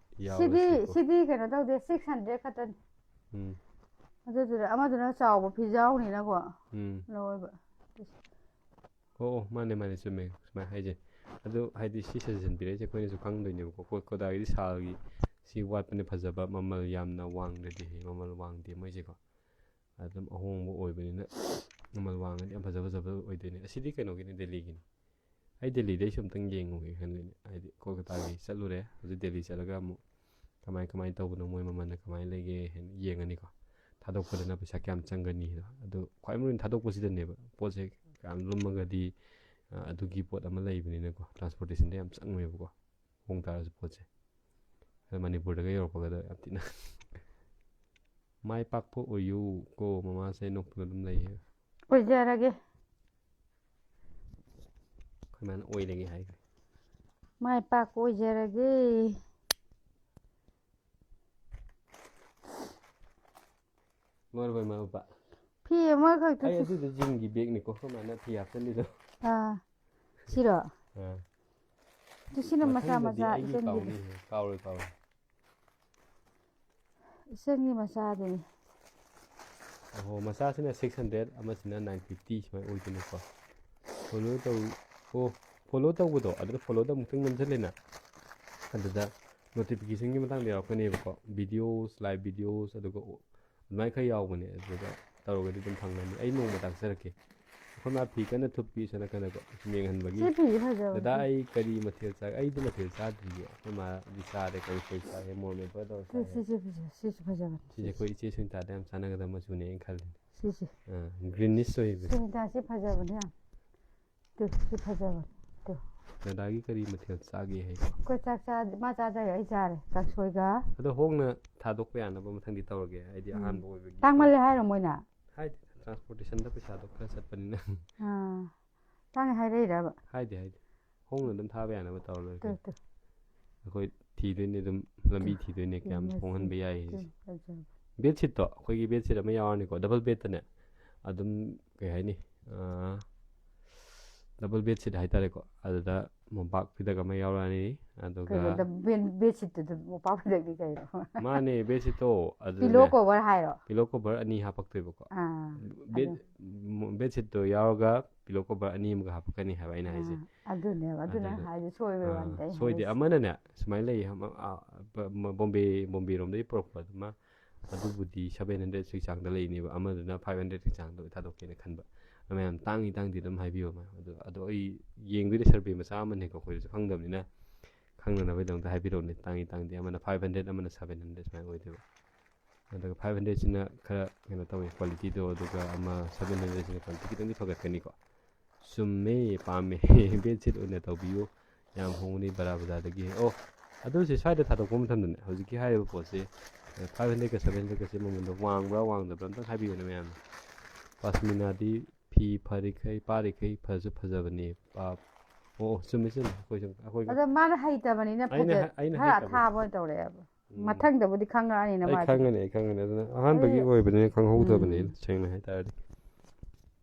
ꯁꯤꯗꯤ, ꯌꯥꯎꯔꯁꯤꯀꯣ꯫ ꯁꯤꯗꯤ ꯀꯩꯅꯣ ꯇꯧꯗꯦ, ꯁꯤꯛꯁ ꯍꯟꯗ꯭ꯔꯦꯠ ꯈꯛꯇꯅꯤ꯫ ꯎꯝ꯫ ꯑꯗꯨꯗꯨꯅ ꯑꯃꯗꯨꯅ ꯆꯥꯎꯕ ꯐꯤꯖꯥꯎꯅꯤꯅꯀꯣ꯫ ꯎꯝ꯫ ꯂꯧꯋꯦꯕ꯫ ꯑꯣ, ꯑꯣ, ꯃꯥꯅꯦ, ꯃꯥꯅꯦ, ꯆꯨꯝꯃꯦ ꯁꯨꯃꯥꯏꯅ ꯍꯥꯏꯁꯦ꯫ ꯑꯗꯨ ꯍꯥꯏꯗꯤ ꯁꯤ ꯁꯖꯦꯁꯟ ꯄꯤꯔꯛꯏꯁꯦ ꯑꯩꯈꯣꯏꯅꯁꯨ ꯈꯪꯗꯣꯏꯅꯦꯕꯀꯣ꯫ ꯀꯣ-, ꯀꯣꯗꯥꯒꯤꯗꯤ ꯁꯥꯜꯒꯤ ꯁꯤ ꯋꯥꯠꯄꯅꯦ ꯐꯖꯕ, ꯃꯃꯜ ꯌꯥꯝꯅ ꯋꯥꯡꯗ꯭ꯔꯗꯤ ꯍꯥꯏꯌꯦ, ꯃꯃꯜ ꯋꯥꯡꯗꯦ ꯃꯣꯏꯁꯦꯀꯣ꯫ ꯑꯗꯨꯝ ꯑꯍꯣꯡꯕ ꯑꯣꯏꯕꯅꯤꯅ ꯃꯃꯜ ꯋꯥꯡꯉꯗꯤ ꯌꯥꯝ ꯐꯖ ꯐꯖꯕ ꯑꯣꯏꯗꯣꯏꯅꯦ꯫ ꯑꯁꯤꯗꯤ ꯀꯩꯅꯣꯒꯤꯅꯤ, ꯗꯦꯜꯂꯤꯒꯤꯅꯤ꯫ ꯑꯩ ꯗꯦꯜꯂꯤꯗ ꯑꯩꯁꯨ ꯑꯝꯇꯪ ꯌꯦꯡꯉꯨꯒꯦ ꯈꯟꯗꯣꯏꯅꯦ꯫ ꯍꯥꯏꯗꯤ ꯀꯣꯜꯀꯇꯥꯒꯤ ꯆꯠꯂꯨꯔꯦ, ꯍꯧꯖꯤꯛ ꯗꯦꯜꯂꯤ ꯆꯠꯂꯒ ꯑꯃꯨꯛ ꯀꯃꯥꯏ ꯀꯃꯥꯏꯅ ꯇꯧꯕꯅꯣ, ꯃꯣꯏ ꯃꯃꯜꯅ ꯀꯃꯥꯏꯅ ꯂꯩꯒꯦ ꯍꯥꯏꯅ ꯌꯦꯡꯉꯅꯤꯀꯣ꯫ ꯊꯥꯗꯣꯛꯄꯗꯅ ꯄꯩꯁꯥ ꯀꯌꯥꯝ ꯆꯪꯒꯅꯤ ꯍꯥꯏꯗꯣ꯫ ꯑꯗꯨ ꯈ꯭ꯋꯥꯏ ꯃꯔꯨ ꯑꯣꯏꯅ ꯊꯥꯗꯣꯛꯄꯁꯤꯗꯅꯦꯕ꯫ ꯄꯣꯠꯁꯦ ꯌꯥꯝ ꯂꯨꯝꯃꯒꯗꯤ, ꯑ, ꯑꯗꯨꯒꯤ ꯄꯣꯠ ꯑꯃ ꯂꯩꯕꯅꯤꯅꯀꯣ, ꯇ꯭ꯔꯥꯟꯁꯄꯣꯔꯇꯦꯁꯟꯗ ꯌꯥꯝ ꯆꯪꯉꯦꯕꯀꯣ, ꯍꯣꯡ ꯇꯥꯔꯁꯨ ꯄꯣꯠꯁꯦ꯫ ꯑꯗꯣ ꯃꯅꯤꯄꯨꯔꯗꯒ ꯌꯧꯔꯛꯄꯒꯗꯣ ꯌꯥꯝ ꯊꯤꯅ ꯃꯥꯏ ꯄꯥꯛꯄ ꯑꯣꯏꯌꯨ ꯀꯣ, ꯃꯃꯥꯁꯦ ꯅꯣꯛꯄꯒ ꯑꯗꯨꯝ ꯂꯩꯌꯦ꯫ ꯑꯣꯏꯖꯔꯒꯦ꯫ ꯑꯩꯈꯣꯏ ꯃꯥꯅ ꯑꯣꯏꯔꯒꯦ ꯍꯥꯏꯈ꯭ꯔꯦ꯫ ꯃꯥꯏ ꯄꯥꯛꯄ ꯑꯣꯏꯖꯔꯒꯦ꯫ ꯂꯣꯏꯔꯕ, ꯏꯃꯥ ꯄꯥꯄꯥ? ꯐꯤ ꯑꯃꯈꯛꯇ ꯑꯩ ꯁꯨ- ꯑꯗꯨꯗꯣ ꯖꯤꯝꯒꯤ ꯕꯦꯒꯅꯤꯀꯣ, ꯑꯩꯈꯣꯏ ꯃꯥꯅ ꯐꯤ ꯍꯥꯞꯆꯜꯂꯤꯗꯣ꯫ ꯑꯥ, ꯁꯤꯔꯣ? ꯑꯥ꯫ ꯑꯗꯨ ꯁꯤꯅ ꯃꯆꯥ ꯃꯊꯪꯗꯗꯤ ꯃꯆꯥ ꯑꯩꯒꯤ ꯏꯆꯟꯒꯤꯗꯤ꯫ ꯀꯥꯎꯅꯤ, ꯀꯥꯎꯔꯣꯏ, ꯀꯥꯎꯔꯣꯏ꯫ ꯏꯆꯟꯒꯤ ꯃꯆꯥꯗꯨꯅꯤ꯫ ꯑꯣꯍꯣ, ꯃꯆꯥꯁꯤꯅ six hundred, ꯑꯃꯁꯤꯅ nine fifty ꯁꯨꯃꯥꯏꯅ ꯑꯣꯏꯗꯣꯏꯅꯤꯀꯣ꯫ Follow ꯇꯧ-, ꯑꯣ, follow ꯇꯧꯕꯗꯣ, ꯑꯗꯨꯗ followꯗ ꯑꯃꯨꯛꯇꯪ ꯅꯝꯁꯤꯜꯂꯦꯅ, ꯑꯗꯨꯗ notificationꯒꯤ ꯃꯇꯥꯡꯗ ꯌꯥꯎꯔꯛꯀꯅꯦꯕꯀꯣ, videos, live videos, ꯑꯗꯨꯒ ꯑꯣ-, ꯑꯗꯨꯃꯥꯏꯅ ꯈꯔ ꯌꯥꯎꯕꯅꯦ꯫ ꯑꯗꯨꯗ ꯇꯧꯔꯒꯗꯤ ꯑꯗꯨꯝ ꯐꯪꯒꯅꯤ꯫ ꯑꯩ ꯅꯣꯡꯃ ꯇꯥꯛꯆꯔꯛꯀꯦ꯫ ꯑꯩꯈꯣꯏ ꯃꯥ ꯐꯤ ꯀꯟꯅ ꯊꯨꯞꯄꯤ ꯁꯣꯝ ꯅꯥꯀꯟꯗꯀꯣ, ꯁꯨꯝ ꯌꯦꯡꯍꯟꯕꯒꯤ꯫ ꯁꯤ ꯐꯤꯁꯦ ꯐꯖꯕꯅꯦ꯫ "ꯗꯗꯥ, ꯑꯩ ꯀꯔꯤ ꯃꯊꯦꯜ ꯆꯥ-," ꯑꯩꯗꯤ ꯃꯊꯦꯜ ꯆꯥꯗ꯭ꯔꯤꯌꯦ꯫ ꯑꯩꯈꯣꯏ ꯃꯥꯗꯤ ꯆꯥꯔꯦ, ꯀꯥꯡꯁꯣꯏ ꯆꯥꯔꯦ, ꯃꯣꯔꯣꯛ ꯃꯦꯠꯄꯒ ꯇꯧꯔ ꯁꯤ, ꯆꯥꯔꯦ꯫ ꯁꯤꯁꯦ ꯐꯖ-, ꯁꯤꯁꯨ ꯐꯖꯕꯅꯦ꯫ ꯁꯤꯁꯦ ꯁꯤꯁꯦ꯫ ꯑꯩꯈꯣꯏ ꯏꯆꯦ ꯁꯨꯅꯤꯇꯥꯗ ꯌꯥꯝ ꯆꯥꯟꯅꯒꯗꯕ ꯃꯆꯨꯅꯦ ꯑꯩꯅ ꯈꯜꯂꯤꯅꯦ꯫ ꯁꯤꯁꯦ꯫ ꯑꯥ, greenish ꯑꯣꯏꯕ꯫ ꯁꯨꯅꯤꯇꯥ, ꯁꯤ ꯐꯖꯕꯅꯦ ꯌꯥꯝ꯫ ꯇꯨ, ꯁꯤ ꯐꯖꯕꯅꯦ꯫ ꯇꯨ꯫ ꯗꯗꯥꯒꯤ ꯀꯔꯤ ꯃꯊꯦꯜ ꯆꯥꯒꯦ ꯍꯥꯏꯒꯦ? ꯑꯩꯈꯣꯏ ꯆꯥꯛ ꯆꯥ-, ꯃꯥ ꯆꯥꯗꯔꯦ, ꯑꯩ ꯆꯥꯔꯦ꯫ ꯀꯥꯡꯁꯣꯏꯒ꯫ ꯑꯗꯣ ꯍꯣꯡꯅ ꯊꯥꯗꯣꯛꯄ ꯌꯥꯅꯕ ꯃꯊꯪꯗꯤ ꯇꯧꯔꯒꯦ꯫ ꯍꯥꯏꯗꯤ ꯎꯝ꯫ ꯑꯍꯥꯟꯕ ꯑꯣꯏꯕꯒꯤ꯫ ꯇꯥꯡꯃꯜꯂꯦ ꯍꯥꯏꯔꯣ ꯃꯣꯏꯅ? ꯍꯥꯏꯗꯦ, transportationꯗ ꯄꯩꯁꯥꯗꯣ ꯈꯔ ꯆꯠꯄꯅꯤꯅ꯫ ꯑꯥ꯫ ꯇꯥꯡꯉꯦ ꯍꯥꯏꯔꯛꯏꯔꯕ? ꯍꯥꯏꯗꯦ, ꯍꯥꯏꯗꯦ꯫ ꯍꯣꯡꯅ ꯑꯗꯨꯝ ꯊꯥꯕ ꯌꯥꯅꯕ ꯇꯧꯔ ꯂꯣꯏꯔꯦ ꯇꯨ, ꯀꯩꯅꯣ꯫ ꯇꯨ꯫ ꯑꯩꯈꯣꯏ ꯊꯤꯗꯣꯏꯅꯦ ꯑꯗꯨꯝ, ꯂꯝꯕꯤ ꯇꯨ꯫ ꯊꯤꯗꯣꯏꯅꯦ ꯀꯌꯥꯝ ꯇꯨ, ꯍꯣꯡꯍꯟꯕ ꯌꯥꯏ ꯇꯨ, ꯍꯥꯏꯁꯦ꯫ ꯐꯖꯕ꯫ Bedsheetꯇꯣ ꯑꯩꯈꯣꯏꯒꯤ bedsheet ꯑꯃ ꯌꯥꯎꯔꯅꯤꯀꯣ, double bedꯇꯅꯦ꯫ ꯑꯗꯨꯝ ꯀꯩ ꯍꯥꯏꯅꯤ, ꯑꯥ, double bedsheet ꯍꯥꯏꯇꯥꯔꯦꯀꯣ꯫ ꯑꯗꯨꯗ ꯃꯣꯝꯄꯥꯛ ꯐꯤꯗꯛ ꯑꯃ ꯌꯥꯎꯔꯛꯑꯅꯤ, ꯑꯗꯨꯒ ꯀꯩꯅꯣ, ꯗ-, bed-, bedsheetꯇꯨꯗ ꯃꯣꯝꯄꯥꯛ ꯐꯤꯗꯛꯇꯤ ꯀꯩꯅꯣ? ꯃꯥꯅꯦ, bedsheetꯇꯣ ꯑꯗꯨꯗꯅꯦ꯫ Pillow cover ꯍꯥꯏꯔꯣ? Pillow cover ꯑꯅꯤ ꯍꯥꯞꯄꯛꯇꯣꯏꯕꯀꯣ꯫ ꯑꯥ, bed-, ꯑꯗꯨ ꯃꯣ-, bedsheetꯇꯣ ꯌꯥꯎꯔꯒ ꯄꯤꯂꯣ ꯀꯣꯕꯔ ꯑꯅꯤ ꯑꯃꯒ ꯍꯥꯞꯄꯛꯀꯅꯤ ꯍꯥꯏꯕ ꯑꯩꯅ ꯍꯥꯏꯁꯦ꯫ ꯑꯥ, ꯑꯗꯨꯅꯦꯕ ꯑꯗꯨꯅ ꯑꯗꯨꯗꯣ, ꯍꯥꯏꯗꯤ ꯁꯣꯏꯕꯩ ꯑꯥ, ꯋꯥꯅꯤꯗ ꯑꯩ ꯁꯣꯏꯗꯦ꯫ ꯍꯥꯏꯁꯦ꯫ ꯑꯃꯅꯅꯦ ꯁꯨꯃꯥꯏꯅ ꯂꯩ, ꯑꯃ, ꯑꯥ, ꯕ-, ꯃ-, ꯕꯣꯝꯕꯦ, ꯕꯣꯝꯕꯦꯔꯣꯝꯗꯒꯤ ꯄꯨꯔꯛꯄ ꯑꯗꯨꯃ, ꯑꯗꯨꯕꯨꯗꯤ seven hundred ꯀꯤ ꯆꯥꯡꯗ ꯂꯩꯅꯦꯕ, ꯑꯃꯗꯨꯅ five hundred ꯀꯤ ꯆꯥꯡꯗ ꯊꯥꯗꯣꯛꯀꯦꯅ ꯈꯟꯕ꯫ ꯑꯗꯣ ꯃꯌꯥꯝ ꯇꯥꯡꯉꯤ ꯇꯥꯡꯗꯦ ꯑꯗꯨꯝ ꯍꯥꯏꯕꯤꯌꯣ ꯃꯌꯥꯝ꯫ ꯑꯗꯣ, ꯑꯗꯣ ꯑꯩ ꯌꯦꯡꯗꯣꯏꯅꯦ, ꯁꯔꯚꯦ ꯃꯆꯥ ꯑꯃꯅꯦꯀꯣ, ꯑꯩꯈꯣꯏꯗꯁꯨ ꯈꯪꯗꯕꯅꯤꯅ, ꯈꯪꯅꯅꯕꯒꯤꯗꯃꯛꯇ ꯍꯥꯏꯕꯤꯔꯛꯎꯅꯦ꯫ ꯇꯥꯡꯉꯤ ꯇꯥꯡꯗꯦ, ꯑꯃꯅ five hundred, ꯑꯃꯅ seven hundred ꯁꯨꯃꯥꯏꯅ ꯑꯣꯏꯗꯣꯏꯕ꯫ ꯑꯗꯨꯒ five hundred ꯁꯤꯅ ꯈꯔ ꯀꯩꯅꯣ ꯇꯧꯋꯦ ꯀ꯭ꯋꯥꯂꯤꯇꯤꯗꯣ, ꯑꯗꯨꯒ ꯑꯃ seven hundred ꯁꯤꯅ ꯀ꯭ꯋꯥꯂꯤꯇꯤ ꯈꯤꯇꯪꯗꯤ ꯐꯒꯠꯀꯅꯤꯀꯣ꯫ ꯆꯨꯝꯃꯦ, ꯄꯥꯝꯃꯦ꯫ Bed sheet ꯑꯣꯏꯅ ꯇꯧꯕꯤꯌꯨ, ꯌꯥꯝ ꯍꯣꯡꯕꯅꯤ ꯕꯔꯥ ꯕꯖꯥꯔꯗꯒꯤ꯫ ꯑꯣ, ꯑꯗꯨ ꯁꯤ ꯁ꯭ꯋꯥꯏꯗ ꯊꯥꯗꯣꯛꯄ ꯃꯇꯝꯗꯅꯦ, ꯍꯧꯖꯤꯛꯀꯤ ꯍꯥꯏꯔꯤꯕ ꯄꯣꯠꯁꯦ, five hundred ꯀ seven hundred ꯀꯁꯦ ꯃꯃꯜꯗꯣ ꯋꯥꯡꯕ꯭ꯔꯥ ꯋꯥꯡꯗꯕ꯭ꯔꯥ ꯑꯝꯇꯪ ꯍꯥꯏꯕꯤꯌꯨꯅꯦ ꯃꯌꯥꯝꯅ꯫ ꯄꯥꯁꯃꯤꯅꯥꯗꯤ ꯐꯤ ꯐꯔꯤꯈꯩ, ꯄꯥꯔꯤꯈꯩ ꯐꯁꯨ ꯐꯖꯕꯅꯦ꯫ ꯄꯥ-, ꯑꯣ, ꯑꯣ, ꯆꯨꯝꯃꯦ, ꯆꯨꯝꯃꯦ꯫ ꯑꯩꯈꯣꯏꯁꯨ, ꯑꯩꯈꯣꯏꯒ ꯑꯗꯣ ꯃꯥꯅ ꯍꯩꯇꯕꯅꯤꯅ ꯑꯩꯅ ꯐꯖ-, ꯍ-, ꯑꯩꯅ ꯈꯔ ꯍꯩꯇꯕꯅꯤ꯫ ꯑꯊꯥꯕ ꯑꯣꯏꯅ ꯇꯧꯔꯛꯑꯦꯕ꯫ ꯎꯝ꯫ ꯃꯊꯪꯗꯕꯨꯗꯤ ꯈꯪꯉꯛꯑꯅꯤꯅ ꯑꯩ ꯃꯥꯗꯤ꯫ ꯈꯪꯒꯅꯤ, ꯑꯩ ꯈꯪꯒꯅꯤ꯫ ꯑꯗꯨꯅ ꯑꯍꯥꯟꯕꯒꯤ ꯑꯩ ꯑꯣꯏꯕꯅꯤꯅ ꯈꯪꯍꯧꯗꯕꯅꯤ, ꯎꯝ꯫ ꯁꯦꯡꯅ ꯍꯥꯏꯇꯥꯔꯗꯤ꯫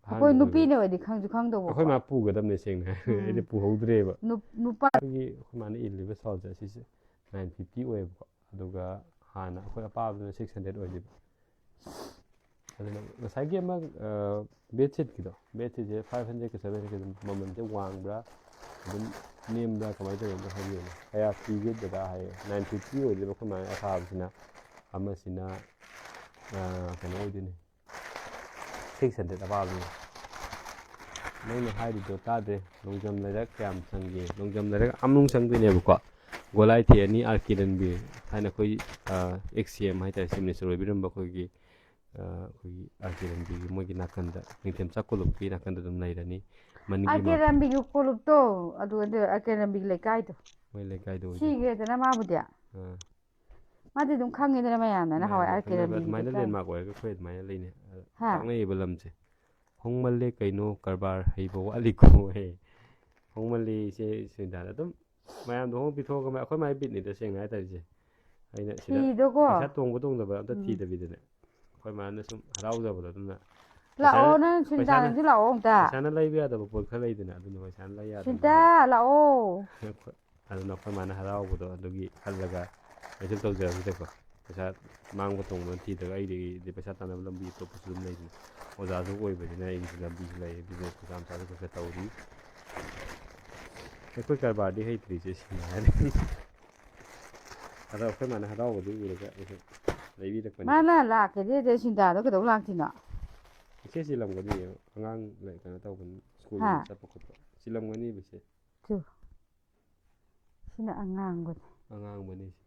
ꯑꯩꯈꯣꯏ ꯑꯍꯥꯟꯕꯒꯤ ꯅꯨꯄꯤꯅ ꯑꯣꯏꯕꯅꯤ꯫ ꯑꯣꯏꯗꯤ ꯈꯪꯁꯨ ꯈꯪꯗꯧꯕꯀꯣ꯫ ꯑꯩꯈꯣꯏ ꯃꯥ ꯄꯨꯒꯗꯕꯅꯦ, ꯁꯦꯡꯅ ꯍꯥꯏ-, ꯎꯝ꯫ ꯑꯩꯗꯤ ꯄꯨꯍꯧꯗ꯭ꯔꯦꯕ꯫ ꯅꯨꯞ-, ꯅꯨꯄꯥ ꯑꯩꯈꯣꯏꯒꯤ, ꯑꯩꯈꯣꯏ ꯃꯥꯅ ꯏꯜꯂꯤꯕ ꯁꯥꯜꯁꯦ ꯑꯁꯤꯁꯦ nine fifty ꯑꯣꯏꯌꯦꯕꯀꯣ꯫ ꯑꯗꯨꯒ ꯍꯥꯟꯅ ꯑꯩꯈꯣꯏ ꯑꯄꯥꯕꯗꯨꯅ six hundred ꯑꯣꯏꯗꯣꯏꯕ꯫ ꯑꯗꯨꯅ ꯉꯁꯥꯏꯒꯤ ꯑꯃ, ꯑ, bed sheetꯀꯤꯗꯣ, bed sheetꯁꯦ five hundred ꯀ seven hundred ꯀ ꯑꯗꯨꯝ ꯃꯃꯜꯁꯦ ꯋꯥꯡꯕ꯭ꯔꯥ, ꯑꯗꯨꯝ ꯅꯦꯝꯕ꯭ꯔꯥ, ꯀꯃꯥꯏꯅ ꯇꯧꯋꯤ ꯑꯝꯇ ꯍꯥꯏꯕꯤꯌꯨꯅꯦ꯫ ꯀꯌꯥ ꯄꯤꯒꯦ ꯗꯗꯥ ꯍꯥꯏꯌꯦ꯫ Nine fifty ꯑꯣꯏꯗꯣꯏꯕ ꯑꯩꯈꯣꯏ ꯃꯥꯒꯤ ꯑꯊꯥꯕꯁꯤꯅ, ꯑꯃꯁꯤꯅ, ꯑ, ꯀꯩꯅꯣ ꯑꯣꯏꯗꯣꯏꯅꯦ, six hundred ꯑꯄꯥꯕꯅꯤ꯫ ꯅꯪꯅ ꯍꯥꯏꯔꯤꯗꯣ ꯇꯥꯗ꯭ꯔꯦ꯫ ꯂꯣꯡꯖꯝ ꯂꯩꯔꯛ ꯀꯌꯥꯝ ꯆꯪꯒꯦ? ꯂꯣꯡꯖꯝ ꯂꯩꯔꯛ ꯑꯥ ꯃꯅꯨꯡ ꯆꯪꯗꯣꯏꯅꯦꯕꯀꯣ꯫ ꯒꯣꯂꯥꯏꯊꯦ ꯑꯅꯤ, ꯑꯥꯔ ꯀꯦ ꯔꯟꯕꯤꯔ, ꯊꯥꯏꯅ ꯑꯩꯈꯣꯏ, ꯑ, ꯑꯦꯛꯁ ꯁꯤ ꯑꯦꯝ ꯍꯥꯏꯇꯥꯔꯦ, ꯆꯤꯐ ꯃꯤꯅꯤꯁꯇꯔ ꯑꯣꯏꯕꯤꯔꯝꯕ ꯑꯩꯈꯣꯏꯒꯤ, ꯑ, ꯑꯩꯈꯣꯏꯒꯤ ꯑꯥꯔ ꯀꯦ ꯔꯟꯕꯤꯔꯒꯤ ꯃꯣꯏꯒꯤ ꯅꯥꯀꯟꯗ, ꯅꯤꯡꯊꯦꯝꯆꯥ ꯀꯣꯂꯨꯞꯀꯤ ꯅꯥꯀꯟꯗ ꯑꯗꯨꯝ ꯂꯩꯔꯅꯤ꯫ ꯃꯅꯤꯡꯒꯤ ꯑꯥꯔ ꯀꯦ ꯃꯥ-, ꯔꯟꯕꯤꯒꯤ ꯀꯣꯂꯨꯞꯇꯣ, ꯑꯗꯨ, ꯑꯗꯨ ꯑꯥꯔ ꯀꯦ ꯔꯟꯕꯤꯒꯤ ꯂꯩꯀꯥꯏꯗꯣ꯫ ꯃꯣꯏ ꯂꯩꯀꯥꯏꯗ ꯑꯣꯏꯗꯣꯏꯅꯤ꯫ ꯁꯤꯈ꯭ꯔꯦꯗꯅ ꯃꯥꯕꯨꯗꯤ꯫ ꯑꯥ꯫ ꯃꯥꯗꯤ ꯑꯗꯨꯝ ꯈꯪꯉꯤꯗꯅ ꯃꯌꯥꯝꯅ ꯅꯍꯥꯟꯋꯥꯏ ꯃꯌꯥꯝꯅ ꯑꯥꯔ ꯀꯦ ꯈꯪꯅꯕ ꯔꯟꯕꯤꯒꯤ ꯑꯗꯨꯃꯥꯏꯅ ꯂꯩꯀꯥꯏ꯫ Landmark ꯑꯣꯏꯔꯒ ꯑꯩꯈꯣꯏ ꯑꯗꯨꯃꯥꯏꯅ ꯂꯩꯅꯤ꯫ ꯑ, ꯍꯥ? ꯇꯥꯛꯅꯩꯌꯦꯕ ꯂꯝꯁꯦ꯫ ꯍꯣꯡꯃꯜꯂꯦ ꯀꯩꯅꯣ ꯀꯔꯕꯥꯔ ꯍꯩꯕ ꯋꯥꯠꯂꯤꯀꯣ ꯍꯦ꯫ ꯍꯣꯡꯃꯜꯂꯦ ꯏꯆꯦ ꯁꯨꯅꯤꯇꯥꯗ꯫ ꯑꯗꯨꯝ ꯃꯌꯥꯝꯗꯣ ꯍꯣꯡ ꯄꯤꯊꯣꯛꯑꯒ ꯃ-, ꯑꯩꯈꯣꯏ ꯃꯥꯏ ꯕꯤꯠꯅꯤꯗ ꯁꯦꯡꯅ ꯍꯥꯏꯇꯥꯔꯦ ꯏꯆꯦ꯫ ꯑꯩꯅ ꯁꯤꯗ ꯐꯤꯗꯣꯀꯣ꯫ ꯄꯩꯁꯥ ꯇꯣꯡꯕ ꯇꯣꯡꯗꯕ ꯑꯝꯇ ꯎꯝ꯫ ꯊꯤꯗꯕꯤꯗꯅꯦ꯫ ꯑꯩꯈꯣꯏ ꯃꯥꯅ ꯁꯨꯝ ꯍꯔꯥꯎꯖꯕꯗꯣ ꯑꯗꯨꯅ ꯂꯥꯛꯑꯣ ꯄꯩꯁꯥꯅ, ꯅꯪ ꯁꯨꯅꯤꯇꯥ ꯄꯩꯁꯥꯅ, ꯅꯪꯁꯨ ꯂꯥꯛꯑꯣ ꯑꯝꯇ꯫ ꯄꯩꯁꯥꯅ ꯂꯩꯕ ꯌꯥꯗꯕ ꯄꯣꯠ ꯈꯔ ꯂꯩꯗꯅ ꯑꯗꯨꯅ ꯄꯩꯁꯥꯅ ꯂꯩ ꯌꯥꯗꯕꯅꯤꯅ꯫ ꯁꯨꯅꯤꯇꯥ ꯂꯥꯛꯑꯣ꯫ ꯑꯩꯈꯣꯏ ꯑꯗꯨꯅ ꯑꯩꯈꯣꯏ ꯃꯥꯅ ꯍꯔꯥꯎꯕꯗꯣ ꯑꯗꯨꯒꯤ ꯈꯜꯂꯒ ꯑꯩꯁꯨ ꯇꯧꯖꯔꯝꯁꯤꯗꯀꯣ꯫ ꯄꯩꯁꯥ ꯃꯥꯡꯕ ꯇꯣꯡꯕ ꯊꯤꯗ꯭ꯔꯒ ꯑꯩꯗꯤ ꯄꯩꯁꯥ ꯇꯥꯟꯅꯕ ꯂꯝꯕꯤ ꯑꯇꯣꯞꯄꯁꯨ ꯑꯗꯨꯝ ꯂꯩꯗꯅ꯫ ꯑꯣꯖꯥꯁꯨ ꯑꯣꯏꯕꯅꯤꯅ ꯑꯩꯒꯤꯁꯨ ꯂꯝꯕꯤꯁꯨ ꯂꯩ, ꯕꯤꯖꯤꯅꯦꯁ ꯃꯆꯥ ꯃꯆꯥꯁꯨ ꯈꯔ ꯈꯔ ꯇꯧꯔꯤ꯫ ꯑꯩꯈꯣꯏ ꯀꯔꯕꯥꯔꯗꯤ ꯍꯩꯇ꯭ꯔꯤꯁꯦ ꯁꯤꯅ ꯍꯥꯏꯔꯦ꯫ ꯑꯗꯣ ꯑꯩꯈꯣꯏ ꯃꯥꯅ ꯍꯔꯥꯎꯕꯗꯨ ꯎꯔꯒ ꯑꯩꯁꯨ ꯂꯩꯕꯤꯔꯛꯄꯅꯤ꯫ ꯃꯥꯅ ꯂꯥꯛꯀꯦꯗꯤ ꯁꯤꯟꯗꯥꯗꯣ ꯀꯩꯗꯧ ꯂꯥꯛꯇꯣꯏꯅꯣ? ꯏꯆꯦ ꯆꯤꯜꯂꯝꯒꯅꯤ, ꯑꯉꯥꯡ ꯂꯩ-, ꯀꯩꯅꯣ ꯇꯧꯕꯅꯤ, ꯁ꯭ꯀꯨꯜ ꯍꯥ? ꯆꯠꯄ ꯈꯣꯠꯄ ꯆꯤꯜꯂꯝꯒꯅꯤꯕ ꯏꯆꯦ꯫ ꯇꯨ꯫ ꯁꯤꯅ ꯑꯉꯥꯡꯕꯅꯤ꯫ ꯑꯉꯥꯡꯕꯅꯤ ꯏꯆꯦ꯫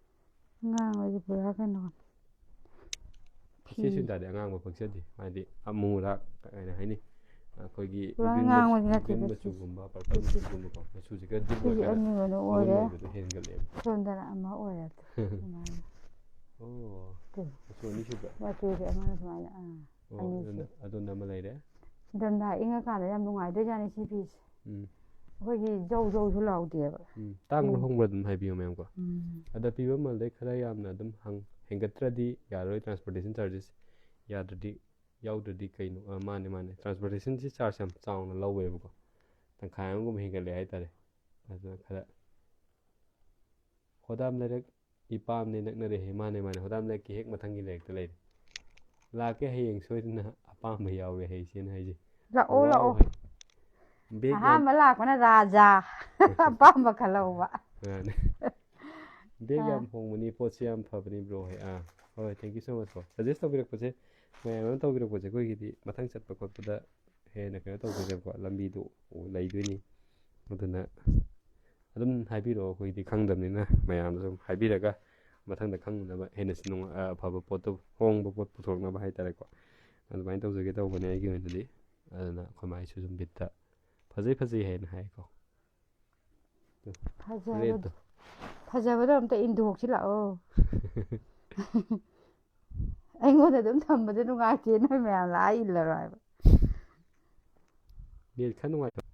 ꯑꯉꯥꯡꯕꯁꯦ ꯄꯨꯔꯥ ꯀꯩꯅꯣꯅꯤ꯫ ꯏꯆꯦ ꯐꯤ꯫ ꯁꯤꯟꯗꯥꯗꯤ ꯑꯉꯥꯡꯕ ꯄꯛꯆꯗꯦ, ꯍꯥꯏꯗꯤ ꯑꯃꯨꯔꯥꯛ ꯀꯩ ꯍꯥꯏꯅꯤ, ꯑꯩꯈꯣꯏꯒꯤ ꯄꯨꯔꯥ green ꯑꯉꯥꯡꯕꯗꯤ ꯃꯆꯨ-, ꯅꯠꯇꯦ green ꯀꯁꯦ꯫ ꯃꯆꯨꯒꯨꯝꯕ, purple ꯃꯆꯨꯒꯨꯝꯕꯀꯣ, ꯃꯆꯨꯁꯦ ꯈꯔ deep ꯁꯤꯁꯦ ꯑꯣꯏꯒꯅ ꯑꯅꯤꯃꯅ ꯑꯣꯏꯔꯦ꯫ ꯑꯣꯏꯒꯟꯕꯗꯣ ꯍꯦꯟꯒꯠꯂꯦꯕ꯫ ꯁꯣꯝꯗꯅ ꯑꯃ ꯑꯣꯏꯔꯦ꯫ ꯑꯗꯨꯃꯥꯏꯅ꯫ ꯑꯣ꯫ ꯇꯨ꯫ ꯃꯆꯨ ꯑꯅꯤ ꯁꯨꯕ꯭ꯔꯥ? ꯃꯆꯨꯁꯦ ꯑꯃꯅ ꯁꯨꯃꯥꯏꯅ, ꯑꯥ, ꯑꯣ, ꯑꯅꯤꯁꯦ꯫ ꯑꯗꯨꯅ, ꯑꯗꯨꯅ ꯑꯃ ꯂꯩꯔꯦ꯫ ꯅꯤꯡꯊꯝꯊꯥ ꯏꯪꯉꯀꯥꯟꯗ ꯌꯥꯝ ꯅꯨꯡꯉꯥꯏꯗꯣꯏꯖꯥꯠꯅꯤ ꯁꯤ ꯐꯤꯁꯦ꯫ ꯎꯝ꯫ ꯑꯩꯈꯣꯏꯒꯤ ꯖꯧ ꯖꯧꯁꯨ ꯂꯥꯎꯗꯦꯕ꯫ ꯎꯝ꯫ ꯇꯥꯡꯕ꯭ꯔꯥ ꯎꯝ꯫ ꯍꯣꯡꯕ꯭ꯔꯥ ꯑꯗꯨꯝ ꯍꯥꯏꯕꯤꯌꯨ ꯃꯌꯥꯝ ꯀꯣ꯫ ꯎꯝ꯫ ꯑꯗ ꯄꯤꯕ ꯃꯃꯜꯗꯩ ꯈꯔ ꯌꯥꯝꯅ ꯑꯗꯨꯝ ꯍꯪ-, ꯍꯦꯟꯒꯠꯇ꯭ꯔꯗꯤ ꯌꯥꯔꯣꯏ, transportation charges ꯌꯥꯗ꯭ꯔꯗꯤ, ꯌꯥꯎꯗ꯭ꯔꯗꯤ ꯀꯩꯅꯣ? ꯑ, ꯃꯥꯅꯦ, ꯃꯥꯅꯦ, transportationꯁꯤ charge ꯌꯥꯝ ꯆꯥꯎꯅ ꯂꯧꯋꯦꯕꯀꯣ, ꯇꯪꯈꯥꯏ ꯑꯃꯒꯨꯝꯕ ꯍꯦꯟꯒꯠꯂꯦ ꯍꯥꯏꯇꯥꯔꯦ꯫ ꯑꯗꯨꯅ ꯈꯔ ꯍꯣꯗꯥꯝ ꯂꯩꯔꯛ ꯏꯄꯥꯝꯅꯦ ꯅꯛꯅꯔꯦ꯫ ꯃꯥꯅꯦ, ꯃꯥꯅꯦ, ꯍꯣꯗꯥꯝ ꯂꯩꯔꯛꯀꯤ ꯍꯦꯛ ꯃꯊꯪꯒꯤ ꯂꯩꯔꯛꯇ ꯂꯩꯔꯦ꯫ ꯂꯥꯛꯀꯦ ꯍꯌꯦꯡ ꯁꯣꯏꯗꯅ, ꯑꯄꯥꯝꯕ ꯌꯥꯎꯔꯦ ꯍꯩ ꯏꯆꯦꯅ ꯍꯥꯏꯁꯦ꯫ ꯂꯥꯛꯑꯣ, ꯋꯥꯎ ꯂꯥꯛꯑꯣ꯫ ꯍꯩ꯫ ꯕꯦꯒ ꯌꯥꯝ ꯑꯍꯥꯟꯕ ꯂꯥꯛꯄꯅ ꯔꯥꯖꯥ꯫ ꯑꯄꯥꯝꯕ ꯈꯜꯍꯧꯕ꯫ ꯃꯥꯅꯦ꯫ ꯕꯦꯒ ꯑꯥ꯫ ꯌꯥꯝ ꯍꯣꯡꯕꯅꯤ, ꯄꯣꯠꯁꯨ ꯌꯥꯝ ꯐꯕꯅꯤ ꯕ꯭ꯔꯣ ꯍꯣꯏ꯫ ꯑꯥ, ꯍꯣꯏ, thank you so much bro. Suggest ꯇꯧꯕꯤꯔꯛꯄꯁꯦ, ꯃꯌꯥꯝ ꯑꯃ ꯇꯧꯕꯤꯔꯛꯄꯁꯦ ꯑꯩꯈꯣꯏꯒꯤꯗꯤ ꯃꯊꯪ ꯆꯠꯄ ꯈꯣꯠꯄꯗ ꯍꯦꯟꯅ ꯀꯩꯅꯣ ꯇꯧꯗꯣꯏꯅꯦꯕꯀꯣ, ꯂꯝꯕꯤꯗꯨ ꯂꯩꯗꯣꯏꯅꯤ꯫ ꯑꯗꯨꯅ ꯑꯗꯨꯝ ꯍꯥꯏꯕꯤꯔꯛꯑꯣ, ꯑꯩꯈꯣꯏꯗꯤ ꯈꯪꯗꯕꯅꯤꯅ ꯃꯌꯥꯝꯗ ꯁꯨꯝ ꯍꯥꯏꯕꯤꯔꯒ ꯃꯊꯪꯗ ꯈꯪꯅꯅꯕ ꯍꯦꯟꯅ ꯅꯨꯡꯉꯥꯏ-, ꯑꯐꯕ ꯄꯣꯠꯇꯣ, ꯍꯣꯡꯕ ꯄꯣꯠ ꯄꯨꯊꯣꯔꯛꯅꯕ ꯍꯥꯏꯇꯥꯔꯦꯀꯣ꯫ ꯑꯗꯨꯃꯥꯏꯅ ꯇꯧꯖꯒꯦ ꯇꯧꯕꯅꯦ ꯑꯩꯒꯤ ꯑꯣꯏꯅꯗꯤ꯫ ꯑꯗꯨꯅ ꯑꯩꯈꯣꯏ ꯃꯥꯏꯁꯨ ꯁꯨꯝ ꯕꯤꯠꯇ ꯐꯖꯩ ꯐꯖꯩ ꯍꯥꯏꯅ ꯍꯥꯏꯀꯣ꯫ ꯐꯖꯕꯗꯣ, ꯔꯦꯠꯇꯣ꯫ ꯐꯖꯕꯗꯣ ꯑꯝꯇ ꯏꯟꯊꯣꯛꯁꯤ ꯂꯥꯛꯑꯣ꯫ ꯑꯩꯉꯣꯟꯗ ꯑꯗꯨꯝ ꯊꯝꯕꯗꯣ ꯅꯨꯡꯉꯥꯏꯇꯦ, ꯅꯣꯏ ꯃꯌꯥꯝ ꯂꯥꯛꯑ ꯏꯜꯂꯔꯣ ꯍꯥꯏꯕ꯫ ꯅꯦꯠ ꯈꯔ ꯅꯨꯡꯉꯥꯏꯇꯕ꯫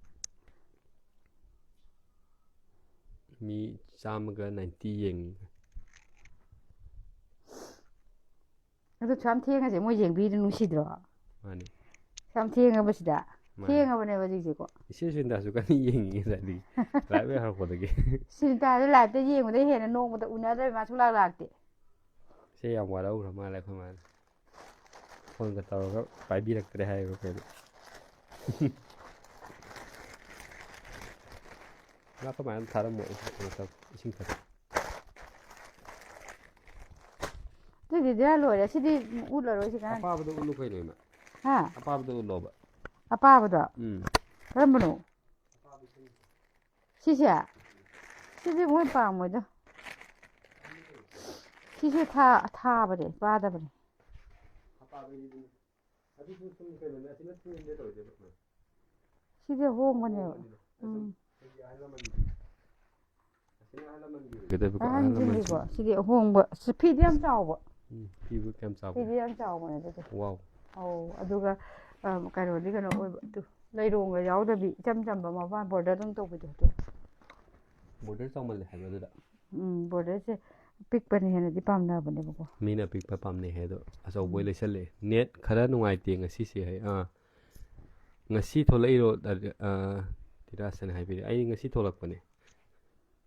ꯃꯤ ꯆꯥꯝꯃꯒ ninety ꯌꯦꯡꯉꯤ꯫ ꯑꯗꯨ ꯁꯨꯛꯌꯥꯝ ꯊꯦꯡꯉꯁꯦ ꯃꯣꯏ ꯌꯦꯡꯕꯤꯔꯤꯗꯨ ꯅꯨꯡꯁꯤꯗ꯭ꯔꯣ? ꯃꯥꯅꯤ꯫ ꯁꯨꯛꯌꯥꯝ ꯊꯦꯡꯉꯕꯁꯤꯗ꯫ ꯃꯥꯅꯤ꯫ ꯊꯦꯡꯉꯕꯅꯦꯕ ꯍꯧꯖꯤꯛꯁꯦꯀꯣ꯫ ꯏꯆꯦ ꯁꯨꯅꯤꯇꯥꯁꯨ ꯀꯟꯅ ꯌꯦꯡꯉꯤ ꯉꯁꯥꯏꯗꯒꯤ꯫ Live ꯍꯦꯛ ꯍꯧꯔꯛꯄꯗꯒꯤ꯫ ꯁꯨꯅꯤꯇꯥꯁꯦ liveꯇ ꯌꯦꯡꯕꯗꯩ ꯍꯦꯟꯅ ꯅꯣꯡꯃꯇ ꯎꯅꯗ꯭ꯔꯦ, ꯃꯥ ꯁꯨꯡꯂꯥꯛ ꯂꯥꯛꯇꯦ꯫ ꯁꯦ ꯌꯥꯝ ꯋꯥꯔꯧꯈ꯭ꯔ ꯃꯥꯜꯂꯦ ꯑꯩꯈꯣꯏ ꯃꯥꯅ꯫ ꯐꯣꯟꯒ ꯇꯧꯔꯒ ꯄꯥꯏꯕꯤꯔꯛꯇ꯭ꯔꯦ ꯍꯥꯏꯌꯦꯕ ꯀꯩꯅꯣ꯫ ꯉꯥ ꯑꯩꯈꯣꯏ ꯃꯥꯅ ꯊꯥꯔꯝꯃꯣ, ꯏꯁꯤꯡ ꯀꯩꯅꯣ ꯇꯧ-, ꯏꯁꯤꯡ ꯊꯛꯀꯦ꯫ ꯑꯗꯨꯗꯤ ꯗꯤꯌꯥ ꯂꯣꯏꯔꯦ꯫ ꯁꯤꯗꯤ ꯎꯠꯂꯔꯣꯏꯁꯤ ꯀꯥꯟꯅꯗꯦ꯫ ꯑꯄꯥꯕꯗꯣ ꯎꯠꯂꯨ ꯀꯩꯅꯣ, ꯏꯃꯥ꯫ ꯍꯥ? ꯑꯄꯥꯕꯗꯣ ꯎꯠꯂꯣꯕ꯫ ꯑꯄꯥꯕꯗꯣ? ꯎꯝ꯫ ꯀꯔꯝꯕꯅꯣ? ꯁꯤꯁꯦ? ꯁꯤꯗꯤ ꯃꯣꯏ ꯄꯥꯝꯃꯣꯏꯗ꯫ ꯁꯤꯁꯨ ꯊꯥ-, ꯊꯥꯕꯅꯦ, ꯄꯥꯗꯕꯅꯦ꯫ ꯑꯗꯨꯁꯨ ꯁꯨꯝ ꯀꯩꯅꯣꯅꯦ, ꯑꯁꯤꯅ ꯇꯨ ꯍꯟꯗ꯭ꯔꯦꯗ ꯑꯣꯏꯗꯣꯏꯕ꯫ ꯁꯤꯁꯦ ꯍꯣꯡꯕꯅꯦꯕ꯫ ꯍꯣꯡꯕꯅꯤꯗ꯫ ꯎꯝ꯫ ꯑꯩꯈꯣꯏꯒꯤ ꯑꯍꯜ ꯂꯃꯟꯒꯤ, ꯑꯁꯤꯅ ꯑꯍꯜ ꯂꯃꯟꯒꯤ ꯑꯣꯏꯒꯗꯣꯏꯕꯀꯣ, ꯑꯍꯜ ꯂꯃꯟꯁꯤꯡꯒꯤ꯫ ꯑꯍꯟꯁꯤꯡꯒꯤꯀꯣ, ꯁꯤꯗꯤ ꯑꯍꯣꯡꯕ꯫ ꯁꯤ ꯐꯤꯗꯤ ꯌꯥꯝ ꯆꯥꯎꯕ꯫ ꯎꯝ, ꯐꯤꯕꯨ ꯀꯌꯥꯝ ꯆꯥꯎꯕ? ꯐꯤꯗꯤ ꯌꯥꯝ ꯆꯥꯎꯕꯅꯦ ꯑꯗꯨꯗꯤ꯫ ꯋꯥꯎ꯫ ꯑꯧ, ꯑꯗꯨꯒ, ꯑ, ꯀꯩꯅꯣꯗꯤ ꯀꯩꯅꯣ ꯑꯣꯏꯕ, ꯑꯗꯨ ꯂꯩꯔꯣꯡꯒ ꯌꯥꯎꯗꯕꯤ, ꯏꯆꯝ ꯆꯝꯕ ꯃꯄꯥꯟ border ꯑꯗꯨꯝ ꯇꯧꯕꯤꯗꯣ ꯑꯗꯨ꯫ Border ꯆꯥꯎꯃꯜꯂꯦ ꯍꯥꯏꯕ ꯑꯗꯨꯗ? ꯎꯝ, borderꯁꯦ ꯄꯤꯛꯄꯅ ꯍꯦꯟꯅꯗꯤ ꯄꯥꯝꯅꯕꯅꯦꯕꯀꯣ꯫ ꯃꯤꯅ ꯑꯄꯤꯛꯄ ꯄꯥꯝꯅꯩ ꯍꯥꯏ ꯑꯗꯣ, ꯑꯆꯧꯕ ꯑꯣꯏ ꯎꯝ꯫ ꯂꯩꯁꯜꯂꯛꯑꯦ꯫ Net ꯈꯔ ꯅꯨꯡꯉꯥꯏꯇꯦ ꯉꯁꯤꯁꯦ ꯍꯥꯏ-, ꯑꯥ, ꯉꯁꯤ ꯊꯣꯛꯂꯛꯏꯔꯣ? ꯑ, ꯙꯤꯔꯥꯖꯅ ꯍꯥꯏꯕꯤꯔꯦ꯫ ꯑꯩ ꯉꯁꯤ ꯊꯣꯛꯂꯛꯄꯅꯦ꯫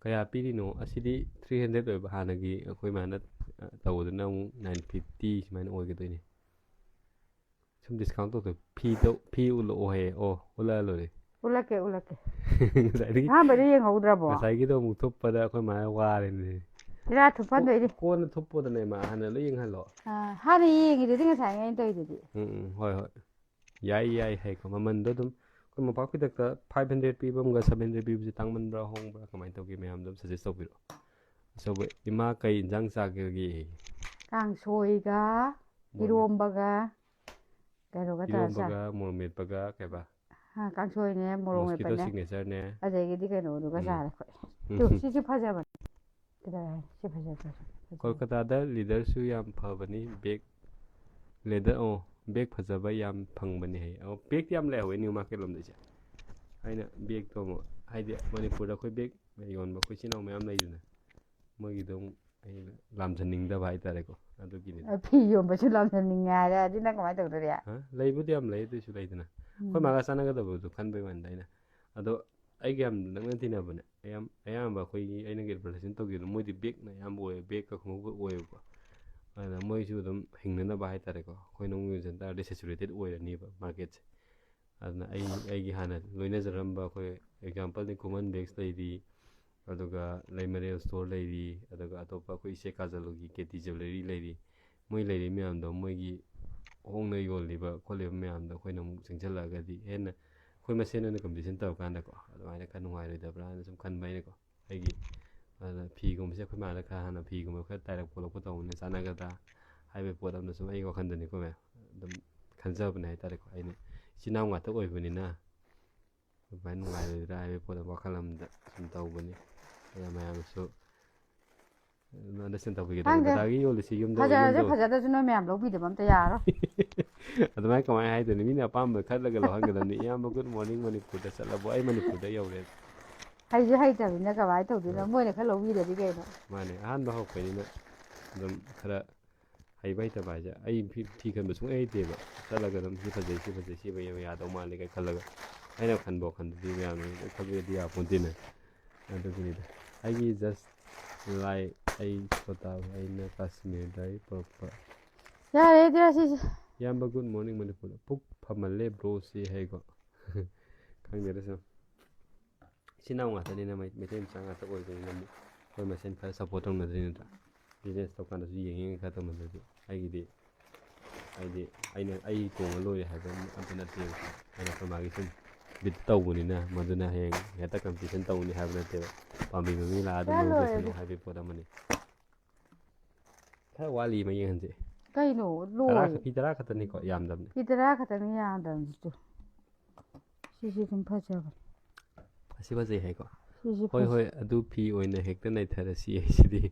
ꯀꯌꯥ ꯄꯤꯔꯤꯅꯣ? ꯑꯁꯤꯗꯤ three hundred ꯑꯣꯏꯕ, ꯍꯥꯟꯅꯒꯤ ꯑꯩꯈꯣꯏ ꯃꯥꯅ, ꯑ, ꯇꯧꯕꯗꯨꯅ ꯑꯃꯨꯛ nine fifty ꯁꯨꯃꯥꯏꯅ ꯑꯣꯏꯒꯗꯣꯏꯅꯦ꯫ ꯁꯨꯝ discount ꯇꯧꯊꯣꯛ-, ꯐꯤꯗꯣ, ꯐꯤ ꯎꯠꯂꯛꯑꯣ ꯍꯥꯏꯌꯦ꯫ ꯑꯣ, ꯎꯠꯂꯛꯑ ꯂꯣꯏꯔꯦ꯫ ꯎꯠꯂꯛꯀꯦ, ꯎꯠꯂꯛꯀꯦ꯫ ꯉꯁꯥꯏꯗꯒꯤ, ꯑꯍꯥꯟꯕꯗ ꯌꯦꯡꯍꯧꯗ꯭ꯔꯕꯣ? ꯉꯁꯥꯏꯒꯤꯗꯣ ꯑꯃꯨꯛ ꯊꯨꯞꯄꯗ ꯑꯩꯈꯣꯏ ꯃꯥ ꯋꯥꯔꯦꯅꯦ꯫ ꯁꯤꯔꯥ ꯊꯨꯞꯍꯟꯗꯣꯏꯅꯤ꯫ ꯀꯣ-, ꯀꯣꯟꯅ ꯊꯨꯞꯄꯣꯗꯅ ꯏꯃꯥ, ꯍꯥꯟꯅ ꯂꯣꯏ ꯌꯦꯡꯍꯜꯂꯣ꯫ ꯑꯥ, ꯍꯥꯟꯅ ꯌꯦꯡꯉꯤꯗꯨꯗꯤ ꯉꯁꯥꯏ ꯑꯩꯅ ꯇꯧꯔꯤꯗꯨꯗꯤ꯫ ꯎꯝ, ꯎꯝ, ꯍꯣꯏ, ꯍꯣꯏ꯫ ꯌꯥꯏ, ꯌꯥꯏ ꯍꯥꯏꯀꯣ꯫ ꯃꯃꯟꯗꯣ ꯑꯗꯨꯝ ꯑꯩꯈꯣꯏ ꯃꯣꯝꯄꯥꯛ ꯐꯤꯗꯛꯇ five hundred ꯄꯤꯕ ꯑꯃꯒ seven hundred ꯄꯤꯕꯁꯦ ꯇꯥꯡꯃꯟꯕ꯭ꯔꯥ, ꯍꯣꯡꯕ꯭ꯔꯥ, ꯀꯃꯥꯏꯅ ꯇꯧꯒꯦ? ꯃꯌꯥꯝꯗꯣ ꯑꯗꯨꯝ suggest ꯇꯧꯕꯤꯔꯛꯑꯣ꯫ ꯑꯆꯧꯕ, "ꯏꯃꯥ, ꯀꯩ ꯏꯟꯖꯥꯡ ꯆꯥꯒ꯭ꯔꯒꯦ?" ꯀꯥꯡꯁꯣꯏꯒ, ꯃꯣꯔꯣꯛ ꯃꯦꯠ-, ꯏꯔꯣꯝꯕꯒ, ꯀꯩꯅꯣꯒ ꯇꯧꯔ ꯆꯥꯏ꯫ ꯏꯔꯣꯝꯕꯒ, ꯃꯣꯔꯣꯛ ꯃꯦꯠꯄꯒ, ꯀꯩꯕ? ꯑ, ꯀꯥꯡꯁꯣꯏꯅꯦ, ꯃꯣꯔꯣꯛ ꯃꯣꯁꯀꯤꯇꯣ ꯃꯦꯠꯄꯅꯦ, signature ꯅꯦ꯫ ꯑꯗꯒꯤꯗꯤ ꯀꯩꯅꯣꯗꯨꯒ ꯎꯝ꯫ ꯆꯥꯔꯦ ꯑꯩꯈꯣꯏ꯫ ꯎꯝ꯫ ꯇꯨ, ꯁꯤꯁꯨ ꯐꯖꯕꯅꯦ꯫ ꯀꯩꯗꯧꯔꯦ? ꯁꯤ ꯐꯖꯩ, ꯐꯖꯩ, ꯐꯖꯩ꯫ ꯀꯣꯜꯀꯇꯥꯗ leatherꯁꯨ ꯌꯥꯝ ꯐꯕꯅꯤ, bag, leather, ꯑꯣ, bag ꯐꯖꯕ ꯌꯥꯝ ꯐꯪꯕꯅꯤ ꯍꯥꯏ꯫ ꯑꯣ, bagꯇꯤ ꯌꯥꯝ ꯂꯩꯍꯧꯋꯦ new market ꯂꯣꯝꯗ ꯏꯆꯦ꯫ ꯑꯩꯅ bagꯇꯣ ꯑꯃꯨꯛ, ꯍꯥꯏꯗꯤ ꯃꯅꯤꯄꯨꯔꯗ ꯑꯩꯈꯣꯏ bag ꯌꯣꯟꯕ ꯑꯩꯈꯣꯏ ꯏꯆꯤꯟ ꯏꯅꯥꯎ ꯃꯌꯥꯝ ꯂꯩꯗꯅ, ꯃꯣꯏꯒꯤꯗꯣ ꯑꯃꯨꯛ ꯑꯩꯅ ꯂꯥꯝꯖꯟꯅꯤꯡꯗꯕ ꯍꯥꯏꯇꯥꯔꯦꯀꯣ, ꯑꯗꯨꯒꯤꯅꯤꯗ꯫ ꯑ, ꯐꯤ ꯌꯣꯟꯕꯁꯨ ꯂꯥꯝꯖꯟꯅꯤꯡꯉꯦ ꯍꯥꯏꯔꯗꯤ ꯅꯪ ꯀꯃꯥꯏꯅ ꯇꯧꯗꯣꯔꯤ? ꯍꯥ? ꯂꯩꯕꯨꯗꯤ ꯌꯥꯝ ꯂꯩ, ꯑꯗꯨꯏꯁꯨ ꯂꯩꯗꯅ꯫ ꯎꯝ꯫ ꯑꯩꯈꯣꯏ ꯃꯥꯒ ꯆꯥꯟꯅꯒꯗꯕꯗꯣ ꯈꯟꯕꯩ ꯋꯥꯅꯤꯗ ꯑꯩꯅ꯫ ꯑꯗꯣ ꯑꯩꯒ ꯌꯥꯝ ꯅꯛꯅ ꯇꯤꯟꯅꯕꯅꯦ꯫ ꯑꯌꯥꯝ-, ꯑꯌꯥꯝꯕ ꯑꯩꯈꯣꯏꯒꯤ ꯑꯩꯅ advertisement ꯇꯧꯈꯤꯕꯗꯣ ꯃꯣꯏꯗꯤ bagꯅ ꯑꯌꯥꯝꯕ ꯑꯣꯏꯌꯦ, bagꯀ ꯈꯣꯡꯎꯞꯀ ꯑꯣꯏꯌꯦꯕꯀꯣ꯫ ꯑꯗꯨꯅ ꯃꯣꯏꯁꯨ ꯑꯗꯨꯝ ꯍꯤꯡꯅꯅꯕ ꯍꯥꯏꯇꯥꯔꯦꯀꯣ, ꯑꯩꯈꯣꯏꯅ ꯑꯃꯨꯛ ꯌꯣꯟꯁꯤꯟ ꯇꯥꯔꯗꯤ ꯁꯦꯆꯨꯔꯦꯇꯦꯠ ꯑꯣꯏꯔꯅꯤꯕ ꯃꯥꯔꯀꯦꯠꯁꯦ꯫ ꯑꯗꯨꯅ ꯑꯩ ꯑꯩꯒꯤ ꯍꯥꯟꯅ ꯂꯣꯏꯅꯖꯔꯝꯕ ꯑꯩꯈꯣꯏ ꯑꯦꯛꯖꯥꯝꯄꯜꯗꯤ ꯀꯣꯃꯟ ꯕꯦꯛꯁ ꯂꯩꯔꯤ, ꯑꯗꯨꯒ ꯂꯩꯃꯔꯦꯜ ꯁ꯭ꯇꯣꯔ ꯂꯩꯔꯤ, ꯑꯗꯨꯒ ꯑꯇꯣꯞꯄ ꯑꯩꯈꯣꯏ ꯏꯆꯦ ꯀꯥꯖꯜꯒꯤ ꯀꯦ ꯇꯤ ꯖ꯭ꯋꯦꯂꯔꯤ ꯂꯩꯔꯤ꯫ ꯃꯣꯏ ꯂꯩꯔꯤ ꯃꯌꯥꯝꯗꯣ, ꯃꯣꯏꯒꯤ ꯍꯣꯡꯅ ꯌꯣꯜꯂꯤꯕ ꯈꯣꯠꯂꯤꯕ ꯃꯌꯥꯝꯗꯣ ꯑꯩꯈꯣꯏꯅ ꯑꯃꯨꯛ ꯆꯪꯁꯤꯜꯂꯛꯑꯒꯗꯤ ꯍꯦꯟꯅ ꯑꯩꯈꯣꯏ ꯃꯁꯦꯟ ꯑꯣꯏꯅ ꯀꯝꯄꯤꯇꯤꯁꯟ ꯇꯧꯔꯀꯥꯟꯗꯀꯣ, ꯑꯗꯨꯃꯥꯏꯅ ꯈꯔ ꯅꯨꯡꯉꯥꯏꯔꯣꯏꯗꯕ꯭ꯔꯥꯅ ꯁꯨꯝ ꯈꯟꯕ ꯑꯩꯅꯀꯣ꯫ ꯑꯩꯒꯤ ꯑꯗꯨꯅ ꯐꯤꯒꯨꯝꯕꯁꯦ ꯑꯩꯈꯣꯏ ꯃꯥꯗ ꯈꯔ ꯍꯥꯟꯅ ꯐꯤꯒꯨꯝꯕ ꯈꯔ ꯇꯥꯏꯔꯛ ꯈꯣꯠꯂꯛꯄ ꯇꯧꯕꯅꯤꯅ ꯆꯥꯟꯅꯒꯗ꯭ꯔꯥ ꯍꯥꯏꯕꯒꯤ ꯄꯣꯠ ꯑꯃꯗ ꯁꯨꯝ ꯑꯩꯒꯤ ꯋꯥꯈꯜꯗꯅꯤꯀꯣ ꯃꯌꯥꯝ ꯑꯗꯨꯝ ꯈꯟꯖꯕꯅꯦ ꯍꯥꯏꯇꯥꯔꯦꯀꯣ꯫ ꯑꯩꯅ ꯏꯆꯤꯟ ꯏꯅꯥꯎ ꯉꯥꯛꯇ ꯑꯣꯏꯕꯅꯤꯅ ꯑꯗꯨꯃꯥꯏꯅ ꯅꯨꯡꯉꯥꯏꯔꯣꯏꯗ꯭ꯔꯥ ꯍꯥꯏꯕꯒꯤ ꯄꯣꯠ ꯑꯃ ꯋꯥꯈꯜ ꯑꯃꯗ ꯁꯨꯝ ꯇꯧꯕꯅꯤ꯫ ꯑꯗ ꯃꯌꯥꯝꯁꯨ ꯑꯗꯨꯝ ꯑꯟꯗꯔꯁꯇꯦꯟ ꯇꯧꯕꯤꯒꯗꯕꯅꯤ꯫ ꯈꯪꯗꯦ꯫ ꯗꯗꯥꯒꯤ ꯌꯣꯜꯂꯤꯁꯤ ꯌꯨꯝꯗ ꯐꯖꯔꯁꯨ ꯌꯨꯝꯗ ꯐꯖꯗ꯭ꯔꯁꯨ ꯅꯣꯏ ꯃꯌꯥꯝ ꯂꯧꯕꯤꯗꯕ ꯑꯝꯇ ꯌꯥꯔꯣꯏ꯫ ꯑꯗꯨꯃꯥꯏꯅ ꯀꯃꯥꯏꯅ ꯍꯥꯏꯗꯣꯏꯅꯣ? ꯃꯤꯅ ꯑꯄꯥꯝꯕ ꯈꯜꯂꯒ ꯂꯧꯍꯟꯒꯗꯕꯅꯤ꯫ ꯏꯌꯥꯝꯕ ꯒꯨꯗ ꯃꯣꯔꯅꯤꯡ ꯃꯅꯤꯄꯨꯔꯗ ꯆꯠꯂꯕꯣ? ꯑꯩ ꯃꯅꯤꯄꯨꯔꯗ ꯌꯧꯔꯦ꯫ ꯍꯩꯁꯨ ꯍꯩꯇꯕꯅꯤꯅ ꯀꯃꯥꯏꯅ ꯇꯧꯗꯣꯏꯅꯣ? ꯃꯣꯏꯅ ꯈꯔ ꯂꯧꯕꯤꯔꯗꯤ ꯀꯩꯅꯣ? ꯃꯥꯅꯦ, ꯑꯍꯥꯟꯕ ꯍꯧꯔꯛꯄꯅꯤꯅ ꯑꯗꯨꯝ ꯈꯔ ꯍꯩꯕ ꯍꯩꯇꯕ ꯍꯥꯏꯁꯦ, ꯑꯩ ꯐꯤ ꯐꯤ ꯈꯟꯕ ꯁꯨꯡꯍꯩ ꯍꯩꯇꯦꯕ꯫ ꯆꯠꯂꯒ ꯑꯗꯨꯝ ꯁꯤ ꯐꯖꯩ, ꯁꯤ ꯐꯖꯩ, ꯁꯤ ꯌꯥꯗꯧ ꯃꯥꯜꯂꯦ ꯀꯥꯏꯅ ꯈꯜꯂꯒ ꯑꯩꯅ ꯈꯟꯕ ꯋꯥꯈꯜꯗꯗꯤ ꯃꯌꯥꯝꯅ ꯂꯣꯏ ꯈꯟꯕꯤꯔꯗꯤ ꯌꯥꯄꯣꯟꯇꯦꯅꯦ꯫ ꯑꯗꯨꯒꯤꯅꯤꯗ꯫ ꯑꯩꯒꯤ ꯖꯁ ꯂꯥꯏꯛ ꯑꯩ ꯁꯣꯇꯥ ꯑꯩꯅ ꯀꯥꯁꯃꯤꯔꯗꯒꯤ ꯄꯨꯔꯛꯄ꯫ ꯌꯥꯔꯦ, ꯑꯗꯨ ꯁꯤꯁꯦ꯫ ꯏꯌꯥꯝꯕ ꯒꯨꯗ ꯃꯣꯔꯅꯤꯡ ꯃꯅꯤꯄꯨꯔꯗ ꯄꯨꯛ ꯐꯃꯜꯂꯦ ꯕ꯭ꯔꯣꯁꯤ ꯍꯥꯏꯀꯣ꯫ ꯈꯪꯗꯦꯗ ꯁꯨꯝ꯫ ꯏꯆꯤꯟ ꯏꯅꯥꯎ ꯉꯥꯛꯇꯅꯤꯅ ꯃꯩ- ꯃꯩꯇꯩ ꯃꯆꯥ ꯉꯥꯛꯇ ꯑꯣꯏꯕꯅꯤꯅ ꯑꯃꯨꯛ ꯑꯩꯈꯣꯏ ꯃꯁꯦꯟ ꯈꯔ ꯁꯞꯄꯣꯔꯠ ꯇꯧꯅꯗ꯭ꯔꯤ ꯅꯠꯇ꯭ꯔꯥ? ꯕꯤꯖꯤꯅꯦꯁ ꯇꯧꯀꯥꯟꯗꯁꯨ ꯌꯦꯡ ꯌꯦꯡꯉꯒ ꯈꯔ ꯇꯧꯅꯗ꯭ꯔꯗꯤ ꯑꯩꯒꯤꯗꯤ ꯍꯥꯏꯗꯤ ꯑꯩꯅ ꯑꯩ ꯇꯣꯡꯉ ꯂꯣꯏꯔꯦ ꯍꯥꯏꯕ ꯑꯝꯇ ꯅꯠꯇꯦꯕ꯫ ꯑꯩꯅ ꯑꯩꯈꯣꯏ ꯃꯥꯒꯤ ꯁꯨꯝ ꯕꯤꯠ ꯇꯧꯕꯅꯤꯅ ꯃꯗꯨꯅ ꯍꯌꯦꯡ ꯍꯦꯛꯇ ꯀꯝꯄꯤꯇꯤꯁꯟ ꯇꯧꯅꯤ ꯍꯥꯏꯕ ꯅꯠꯇꯦꯕ꯫ ꯄꯥꯝꯕꯤ ꯃꯃꯤꯡ ꯂꯥꯛꯑ ꯑꯗꯨꯝ ꯆꯠꯂꯣ ꯂꯧꯖꯁꯅꯨ ꯑꯗꯨ꯫ ꯍꯥꯏꯕꯒꯤ ꯄꯣꯠ ꯑꯃꯅꯤ꯫ ꯈꯔ ꯋꯥꯠꯂꯤ ꯑꯃ ꯌꯦꯡꯍꯟꯁꯦ꯫ ꯀꯩꯅꯣ ꯇꯔꯥ ꯂꯣꯏ꯫ ꯈꯛ- ꯐꯤ ꯇꯔꯥ ꯈꯛꯇꯅꯤꯀꯣ, ꯌꯥꯝꯗꯕꯅꯤ꯫ ꯐꯤ ꯇꯔꯥ ꯈꯛꯇꯅꯤ ꯌꯥꯝꯗꯕꯅꯤꯗꯣ꯫ ꯁꯤꯁꯦ ꯑꯗꯨꯝ ꯐꯖꯕꯅꯤ꯫ ꯑꯁꯤ ꯐꯖꯩ ꯍꯥꯏꯀꯣ? ꯁꯤꯁꯦ ꯍꯣꯏ, ꯐꯖꯩ꯫ ꯍꯣꯏ, ꯑꯗꯨ ꯐꯤ ꯑꯣꯏꯅ ꯍꯦꯛꯇ ꯅꯩꯊꯔꯁꯤ ꯍꯥꯏꯁꯤꯗꯤ꯫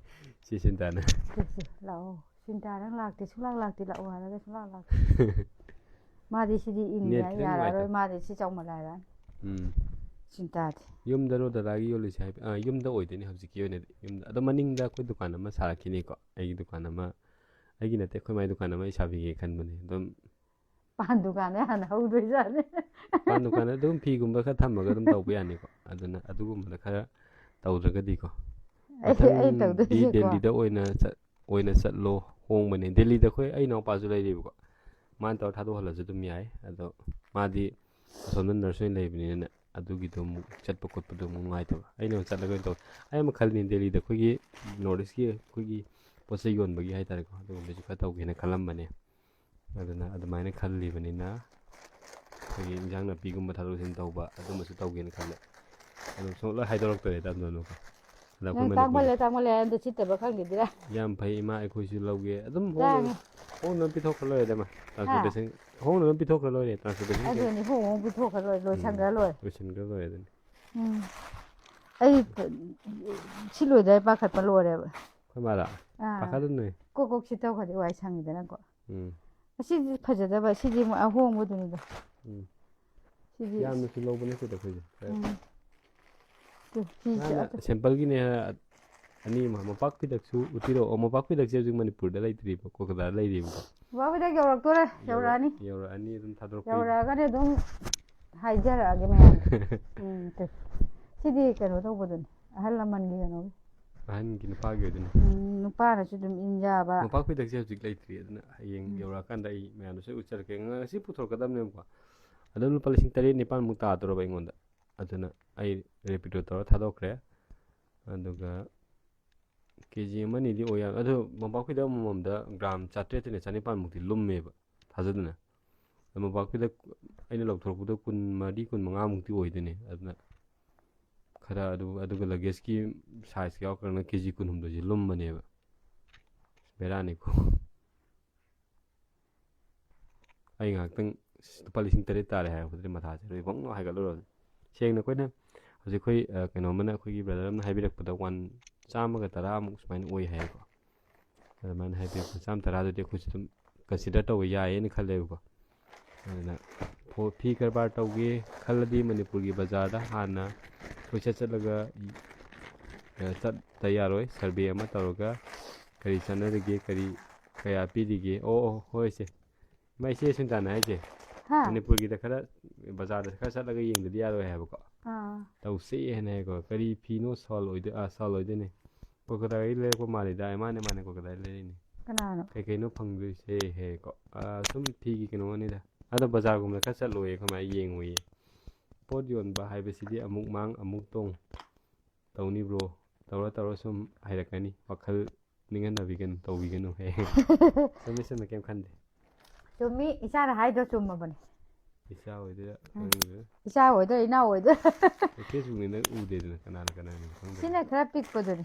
ꯁꯤ ꯁꯤꯟꯇꯥꯅ꯫ ꯁꯤꯁꯦ ꯂꯥꯛꯑꯣ꯫ ꯁꯤꯟꯇꯥ ꯅꯪ ꯂꯥꯛꯇꯦ, ꯁꯨꯡꯂꯥꯛ ꯂꯥꯛꯇꯦ, ꯂꯥꯛꯑꯣ ꯍꯥꯏꯔꯒ ꯁꯨꯡꯂꯥꯛ ꯂꯥꯛꯇꯦ꯫ ꯃꯥꯗꯤ ꯁꯤꯗꯤ ꯏꯟ ꯅꯦꯠ ꯌꯥ-, ꯈꯤꯇꯪ ꯌꯥꯔꯔꯣꯏ, ꯅꯨꯡꯉꯥꯏꯇꯕ꯫ ꯃꯥꯗꯤ ꯁꯤ ꯆꯥꯎꯃꯜꯂꯦ ꯍꯥꯏꯔꯛꯑꯅꯤ꯫ ꯎꯝ꯫ ꯁꯤꯟꯇꯥꯗꯤ꯫ ꯌꯨꯝꯗꯔꯣ ꯗꯗꯥꯒꯤ ꯌꯣꯜꯂꯤꯁꯦ ꯍꯥꯏꯕ-, ꯑꯥ, ꯌꯨꯝꯗ ꯑꯣꯏꯗꯣꯏꯅꯦ ꯍꯧꯖꯤꯛꯀꯤ ꯑꯣꯏꯅꯗꯤ꯫ ꯌꯨꯝꯗ꯫ ꯑꯗꯣ ꯃꯅꯤꯡꯗ ꯑꯩꯈꯣꯏ ꯗꯨꯀꯥꯟ ꯑꯃ ꯁꯥꯔꯛꯈꯤꯅꯤꯀꯣ꯫ ꯑꯩꯒꯤ ꯗꯨꯀꯥꯟ ꯑꯃ, ꯑꯩꯒꯤ ꯅꯠꯇꯦ, ꯑꯩꯈꯣꯏ ꯃꯥꯏ ꯗꯨꯀꯥꯟ ꯑꯃ ꯑꯩ ꯁꯥꯕꯤꯒꯦ ꯈꯟꯕꯅꯦ꯫ ꯑꯗꯨꯝ ꯄꯥꯟ ꯗꯨꯀꯥꯟꯗ ꯍꯥꯟꯅ ꯍꯧꯗꯣꯏꯖꯥꯠꯅꯤ꯫ ꯄꯥꯟ ꯗꯨꯀꯥꯟꯗ ꯑꯗꯨꯝ ꯐꯤꯒꯨꯝꯕ ꯈꯔ ꯊꯝꯃꯒ ꯑꯗꯨꯝ ꯇꯧꯕ ꯌꯥꯅꯤꯀꯣ꯫ ꯑꯗꯨꯅ ꯑꯗꯨꯒꯨꯝꯕꯗ ꯈꯔ ꯇꯧꯗ꯭ꯔꯒꯗꯤꯀꯣ꯫ ꯑꯩ, ꯑꯩ ꯃꯊꯪꯗꯤ ꯇꯧꯗꯣꯏꯁꯦꯀꯣ꯫ ꯗꯦꯜꯂꯤꯗ ꯑꯣꯏꯅ ꯆꯠ-, ꯑꯣꯏꯅ ꯆꯠꯂꯣ, ꯍꯣꯡꯕꯅꯦ꯫ ꯗꯦꯜꯂꯤꯗ ꯑꯩꯈꯣꯏ, ꯑꯩ ꯏꯅꯥꯎꯄꯥꯁꯨ ꯂꯩꯔꯤꯕꯀꯣ, ꯃꯥꯅ ꯇꯧꯔ ꯊꯥꯗꯣꯛꯍꯜꯂꯁꯨ ꯑꯗꯨꯝ ꯌꯥꯏ꯫ ꯑꯗꯣ ꯃꯥꯗꯤ ꯑꯁꯣꯝꯗ ꯅꯔꯁ ꯑꯣꯏꯅ ꯂꯩꯕꯅꯤꯅꯅꯦ, ꯑꯗꯨꯒꯤꯗꯣ ꯑꯃꯨꯛ ꯆꯠꯄ ꯈꯣꯠꯄꯗꯣ ꯑꯃꯨꯛ ꯅꯨꯡꯉꯥꯏꯇꯕ꯫ ꯑꯩꯅ ꯑꯃꯨꯛ ꯆꯠꯂꯒ ꯑꯣꯏꯅ ꯇꯧ꯫ ꯑꯩ ꯑꯃ ꯈꯜꯂꯤꯅꯤ, ꯗꯦꯜꯂꯤꯗ ꯑꯩꯈꯣꯏꯒꯤ ꯅꯣꯔꯠ ꯏꯁꯀꯤ ꯑꯩꯈꯣꯏꯒꯤ ꯄꯣꯠ ꯆꯩ ꯌꯣꯟꯕꯒꯤ ꯍꯥꯏꯇꯥꯔꯦꯀꯣ, ꯑꯗꯨꯒꯨꯝꯕꯁꯨ ꯈꯔ ꯇꯧꯒꯦꯅ ꯈꯜꯂꯝꯕꯅꯦ꯫ ꯑꯗꯨꯅ ꯑꯗꯨꯃꯥꯏꯅ ꯈꯜꯂꯤꯕꯅꯤꯅ, ꯑꯩꯈꯣꯏꯒꯤ ꯏꯟꯖꯥꯡ ꯅꯥꯄꯤꯒꯨꯝꯕ ꯊꯥꯗꯣꯛ ꯊꯥꯖꯤꯟ ꯇꯧꯕ, ꯑꯗꯨꯝꯕꯁꯨ ꯇꯧꯒꯦꯅ ꯈꯜꯂꯦ꯫ ꯑꯗꯨꯝ ꯁꯨꯝ ꯂꯣꯏ ꯍꯥꯏꯗꯣꯔꯛꯇꯣꯔꯦ, ꯇꯞ ꯇꯞꯅꯀꯣ꯫ ꯑꯗ ꯑꯩꯈꯣꯏ ꯅꯪ ꯃꯅꯤꯄꯨꯔ ꯇꯥꯡꯃꯜꯂꯦ, ꯇꯥꯡꯃꯜꯂꯦ ꯍꯥꯏꯅ ꯁꯤꯠꯇꯕ ꯈꯪꯈꯤꯗ꯭ꯔꯥ? ꯌꯥꯝ ꯐꯩ ꯏꯃꯥ, ꯑꯩꯈꯣꯏꯁꯨ ꯂꯧꯒꯦ꯫ ꯑꯗꯨꯝ ꯍꯣꯡꯅ, ꯇꯥꯡꯉꯦ꯫ ꯍꯣꯡꯅ ꯑꯗꯨꯝ ꯄꯤꯊꯣꯛꯈ꯭ꯔ ꯂꯣꯏꯔꯦꯗ, ꯏꯃꯥ꯫ ꯍꯥ? ꯇ꯭ꯔꯥꯟꯁꯄꯣꯔꯇꯦꯁꯟ ꯍꯣꯡꯅ ꯑꯗꯨꯝ ꯄꯤꯊꯣꯛꯈ꯭ꯔ ꯂꯣꯏꯔꯦ, ꯇ꯭ꯔꯥꯟꯁꯄꯣꯔꯇꯦꯁꯟ ꯀꯩ-, ꯑꯗꯨꯅꯤ, ꯍꯣꯡ ꯍꯣꯡ ꯄꯤꯊꯣꯛꯈ꯭ꯔ ꯂꯣꯏꯔꯦ, ꯎꯝ, ꯂꯣꯏꯁꯟꯈ꯭ꯔ ꯂꯣꯏꯔꯦ꯫ ꯂꯣꯏꯁꯟꯈ꯭ꯔ ꯂꯣꯏꯔꯦ ꯑꯗꯨꯅꯤ꯫ ꯎꯝ꯫ ꯑꯩ ꯁꯤ ꯂꯣꯏꯗꯥꯏ ꯄꯥꯈꯠꯄ ꯂꯣꯏꯔꯦꯕ꯫ ꯑꯩꯈꯣꯏ ꯃꯥꯔꯣ? ꯑꯥ꯫ ꯄꯥꯈꯠꯂꯨꯅꯨ꯫ ꯀꯣꯛ ꯀꯣꯛ ꯁꯤ ꯇꯧꯈ꯭ꯔꯗꯤ ꯋꯥꯏ ꯁꯪꯉꯤꯗꯅꯀꯣ꯫ ꯎꯝ꯫ ꯑꯁꯤꯗꯤ ꯐꯖꯗꯕ, ꯁꯤꯗꯤ ꯑꯃꯨꯛ ꯑꯍꯣꯡꯕꯗꯨꯅꯤꯗ꯫ ꯎꯝ꯫ ꯁꯤꯗꯤ ꯌꯥꯝꯅꯁꯨ ꯂꯧꯕ ꯅꯠꯇꯦꯗ ꯑꯩꯈꯣꯏꯁꯦ꯫ ꯎꯝ꯫ ꯇꯨ, ꯁꯤ ꯃꯥꯅ ꯑꯗꯨ ꯁꯦꯝꯄꯜꯒꯤꯅꯦ ꯍꯥꯏꯔ ꯑꯅꯤ ꯑꯃ, ꯃꯣꯝꯄꯥꯛ ꯐꯤꯗꯛꯁꯨ ꯎꯠꯄꯤꯔꯛꯑꯣ꯫ ꯃꯣꯝꯄꯥꯛ ꯐꯤꯗꯛꯁꯦ ꯍꯧꯖꯤꯛ ꯃꯅꯤꯄꯨꯔꯗ ꯂꯩꯇ꯭ꯔꯤꯕ, ꯀꯣꯜꯀꯇꯥꯗ ꯂꯩꯔꯤꯕꯀꯣ꯫ ꯃꯣꯝꯄꯥꯛ ꯐꯤꯗꯛ ꯌꯧꯔꯛꯇꯣꯔꯦ, ꯌꯧꯔꯛ-, ꯌꯧꯔꯛꯑꯅꯤ꯫ ꯌꯧꯔꯛꯑꯅꯤ, ꯑꯗꯨꯝ ꯊꯥꯗꯣꯔꯛꯄ ꯌꯥꯏ꯫ ꯌꯧꯔꯛꯑꯒꯅꯤ ꯑꯗꯨꯝ ꯍꯥꯏꯖꯔꯛꯑꯒꯦ ꯃꯌꯥꯝ꯫ ꯎꯝ, ꯇꯨ꯫ ꯁꯤꯗꯤ ꯀꯩꯅꯣ ꯇꯧꯕꯗꯨꯅꯤ, ꯑꯍꯜ ꯂꯃꯟꯒꯤ ꯀꯩꯅꯣꯒꯤ꯫ ꯑꯍꯟꯒꯤ ꯅꯨꯄꯥꯒꯤ ꯑꯣꯏꯗꯣꯏꯅꯦ꯫ ꯎꯝ, ꯅꯨꯄꯥꯅꯁꯨ ꯑꯗꯨꯝ ꯏꯟ ꯌꯥꯕ꯫ ꯃꯣꯝꯄꯥꯛ ꯐꯤꯗꯛꯁꯦ ꯍꯧꯖꯤꯛ ꯂꯩꯇ꯭ꯔꯤ, ꯑꯗꯨꯅ ꯍꯌꯦꯡ ꯎꯝ꯫ ꯌꯧꯔꯛꯑꯀꯥꯟꯗ ꯑꯩ ꯃꯌꯥꯝꯗꯁꯨ ꯎꯠꯆꯔꯛꯀꯦ꯫ ꯉꯁꯤ ꯄꯨꯊꯣꯔꯛꯀꯗꯕꯅꯦꯕꯀꯣ꯫ ꯑꯗꯨꯝ ꯂꯨꯄꯥ ꯂꯤꯁꯤꯡ ꯇꯔꯦꯠ ꯅꯤꯄꯥꯟꯃꯨꯛ ꯇꯥꯗꯣꯔꯕ ꯑꯩꯉꯣꯟꯗ꯫ ꯑꯗꯨꯅ ꯑꯩ ꯔꯦꯄꯤꯗꯣ ꯇꯧꯔ ꯊꯥꯗꯣꯛꯈ꯭ꯔꯦ꯫ ꯑꯗꯨꯒ ꯀꯦ ꯖꯤ ꯑꯃ ꯑꯅꯤꯗꯤ ꯑꯣꯏ ꯌꯥ-, ꯑꯗꯣ ꯃꯣꯝꯄꯥꯛ ꯐꯤꯗꯛ ꯑꯃꯃꯝꯗ ꯒ꯭ꯔꯥꯝ ꯆꯥꯇ꯭ꯔꯦꯠꯇꯩꯅ ꯆꯥꯅꯤꯄꯥꯟꯃꯨꯛꯇꯤ ꯂꯨꯝꯃꯦꯕ, ꯊꯥꯖꯗꯅ꯫ ꯑꯗꯣ ꯃꯣꯝꯄꯥꯛ ꯐꯤꯗꯛ ꯑꯩꯅ ꯂꯧꯊꯣꯔꯛꯄꯗꯣ ꯀꯨꯟꯃꯔꯤ, ꯀꯨꯟꯃꯉꯥꯃꯨꯛꯇꯤ ꯑꯣꯏꯗꯣꯏꯅꯦ꯫ ꯑꯗꯨꯅ ꯈꯔ ꯑꯗꯨ, ꯑꯗꯨꯒ ꯂꯒꯦꯖꯀꯤ ꯁꯥꯏꯖ ꯌꯥꯎꯔꯀꯥꯟꯗ ꯀꯦ ꯖꯤ ꯀꯨꯟꯍꯨꯝꯗꯣꯏꯁꯦ ꯂꯨꯝꯕꯅꯦꯕ꯫ ꯕꯦꯔꯥꯅꯤꯀꯣ꯫ ꯑꯩ ꯉꯥꯏꯍꯥꯛꯇꯪ ꯂꯨꯄꯥ ꯂꯤꯁꯤꯡ ꯇꯔꯦꯠ ꯇꯥꯔꯦ ꯍꯥꯏꯔꯛꯄꯗꯨꯗꯤ ꯃꯊꯥꯁꯦ ꯂꯣꯏ ꯕꯪ ꯍꯥꯏꯒꯠꯂꯨꯔꯕꯅꯤ꯫ ꯁꯦꯡꯅ ꯑꯩꯈꯣꯏꯅ ꯍꯧꯖꯤꯛ ꯑꯩꯈꯣꯏ, ꯑ, ꯀꯩꯅꯣ ꯑꯃꯅ, ꯑꯩꯈꯣꯏꯒꯤ ꯕ꯭ꯔꯗꯔ ꯑꯃꯅ ꯍꯥꯏꯕꯤꯔꯛꯄꯗ ꯋꯥꯟ ꯆꯥꯝꯃꯒ ꯇꯔꯥꯃꯨꯛ ꯁꯨꯃꯥꯏꯅ ꯑꯣꯏ ꯍꯥꯏꯌꯦꯀꯣ꯫ ꯑꯗꯨꯃꯥꯏꯅ ꯍꯥꯏꯕꯤꯔꯛꯄ ꯆꯥꯝꯃ ꯇꯔꯥꯗꯨꯗꯤ ꯑꯩꯈꯣꯏꯁꯨ ꯑꯗꯨꯝ ꯀꯟꯁꯤꯗꯔ ꯇꯧꯕ ꯌꯥꯏꯌꯦꯅ ꯈꯜꯂꯦꯕꯀꯣ꯫ ꯑꯗꯨꯅ ꯐꯣ-, ꯐꯤ ꯀꯔꯕꯥꯔ ꯇꯧꯒꯦ ꯈꯜꯂꯗꯤ ꯃꯅꯤꯄꯨꯔꯒꯤ ꯕꯖꯥꯔꯗ ꯍꯥꯟꯅ ꯀꯣꯏꯆꯠ ꯆꯠꯂꯒ, ꯑ, ꯆꯠꯇ ꯌꯥꯔꯣꯏ꯫ ꯁꯔꯚꯦ ꯑꯃ ꯇꯧꯔꯒ ꯀꯔꯤ ꯆꯠꯅꯔꯤꯒꯦ, ꯀꯔꯤ ꯀꯌꯥ ꯄꯤꯔꯤꯒꯦ? ꯑꯣ, ꯑꯣ, ꯍꯣꯏ ꯏꯆꯦ꯫ ꯏꯃꯥ, ꯏꯆꯦ ꯁꯨꯅꯤꯇꯥꯅ ꯍꯥꯏꯁꯦ, ꯍꯥ? ꯃꯅꯤꯄꯨꯔꯒꯤꯗ ꯈꯔ, ꯕꯖꯥꯔꯗ ꯈꯔ ꯆꯠꯂꯒ ꯌꯦꯡꯗꯗꯤ ꯌꯥꯔꯣꯏ ꯍꯥꯏꯕꯀꯣ꯫ ꯑꯥ꯫ ꯇꯧꯁꯦ ꯍꯥꯏꯅ ꯍꯥꯏꯀꯣ꯫ ꯀꯔꯤ ꯐꯤꯅꯣ ꯁꯥꯜ ꯑꯣꯏꯗꯣꯏ-, ꯑꯥ, ꯁꯥꯜ ꯑꯣꯏꯗꯣꯏꯅꯦ꯫ ꯀꯣꯜꯀꯇꯥꯗꯒꯤ ꯂꯩꯔꯛꯄ ꯃꯥꯜꯂꯤꯗ꯫ ꯃꯥꯅꯦ, ꯃꯥꯅꯦ, ꯀꯣꯜꯀꯇꯥꯗꯒꯤ ꯂꯩꯔꯤꯅꯤ꯫ ꯀꯅꯥꯅꯣ? ꯀꯩ ꯀꯩꯅꯣ ꯐꯪꯗꯣꯏꯁꯦ ꯍꯦ ꯀꯣ? ꯑꯥ, ꯁꯨꯝ ꯐꯤꯒꯤ ꯀꯩꯅꯣꯅꯤꯗ꯫ ꯑꯗꯣ ꯕꯖꯥꯔꯒꯨꯝꯕꯗ ꯈꯔ ꯆꯠꯂꯨꯏꯌꯦ, ꯑꯩꯈꯣꯏ ꯃꯥ ꯌꯦꯡꯉꯨꯏꯌꯦ꯫ ꯄꯣꯠ ꯌꯣꯟꯕ ꯍꯥꯏꯕꯁꯤꯗꯤ ꯑꯃꯨꯛ ꯃꯥꯡ ꯑꯃꯨꯛ ꯇꯣꯡ ꯇꯧꯅꯤꯕ꯭ꯔꯣ? ꯇꯧꯔ ꯇꯧꯔ ꯁꯨꯝ ꯍꯩꯔꯛꯀꯅꯤ꯫ ꯋꯥꯈꯜ ꯅꯤꯡꯍꯟꯅꯕꯤꯒꯅꯨ, ꯇꯧꯕꯤꯒꯅꯨ ꯍꯦ꯫ ꯆꯨꯝꯃꯦ, ꯆꯨꯝꯃꯦ, ꯀꯩꯝ ꯈꯟꯗꯦ꯫ ꯆꯨꯝꯃꯤ, ꯏꯆꯥꯅ ꯍꯥꯏꯗꯣ ꯆꯨꯝꯃꯕꯅꯦ꯫ ꯏꯆꯥ ꯑꯣꯏꯗꯣꯏꯔꯥ ꯎꯝ꯫ ꯈꯪꯗꯦ꯫ ꯏꯆꯥ ꯑꯣꯏꯗꯣꯏꯔꯥ ꯏꯅꯥꯎ ꯑꯣꯏꯗꯣꯏꯔꯥ? ꯐꯦꯁꯕꯨꯛꯅꯤꯅ ꯎꯗꯦꯗꯅ ꯀꯅꯥꯅ ꯀꯅꯥꯅꯣ ꯈꯪꯗꯦ꯫ ꯁꯤꯅ ꯈꯔ ꯄꯤꯛꯄꯗꯨꯅꯤ꯫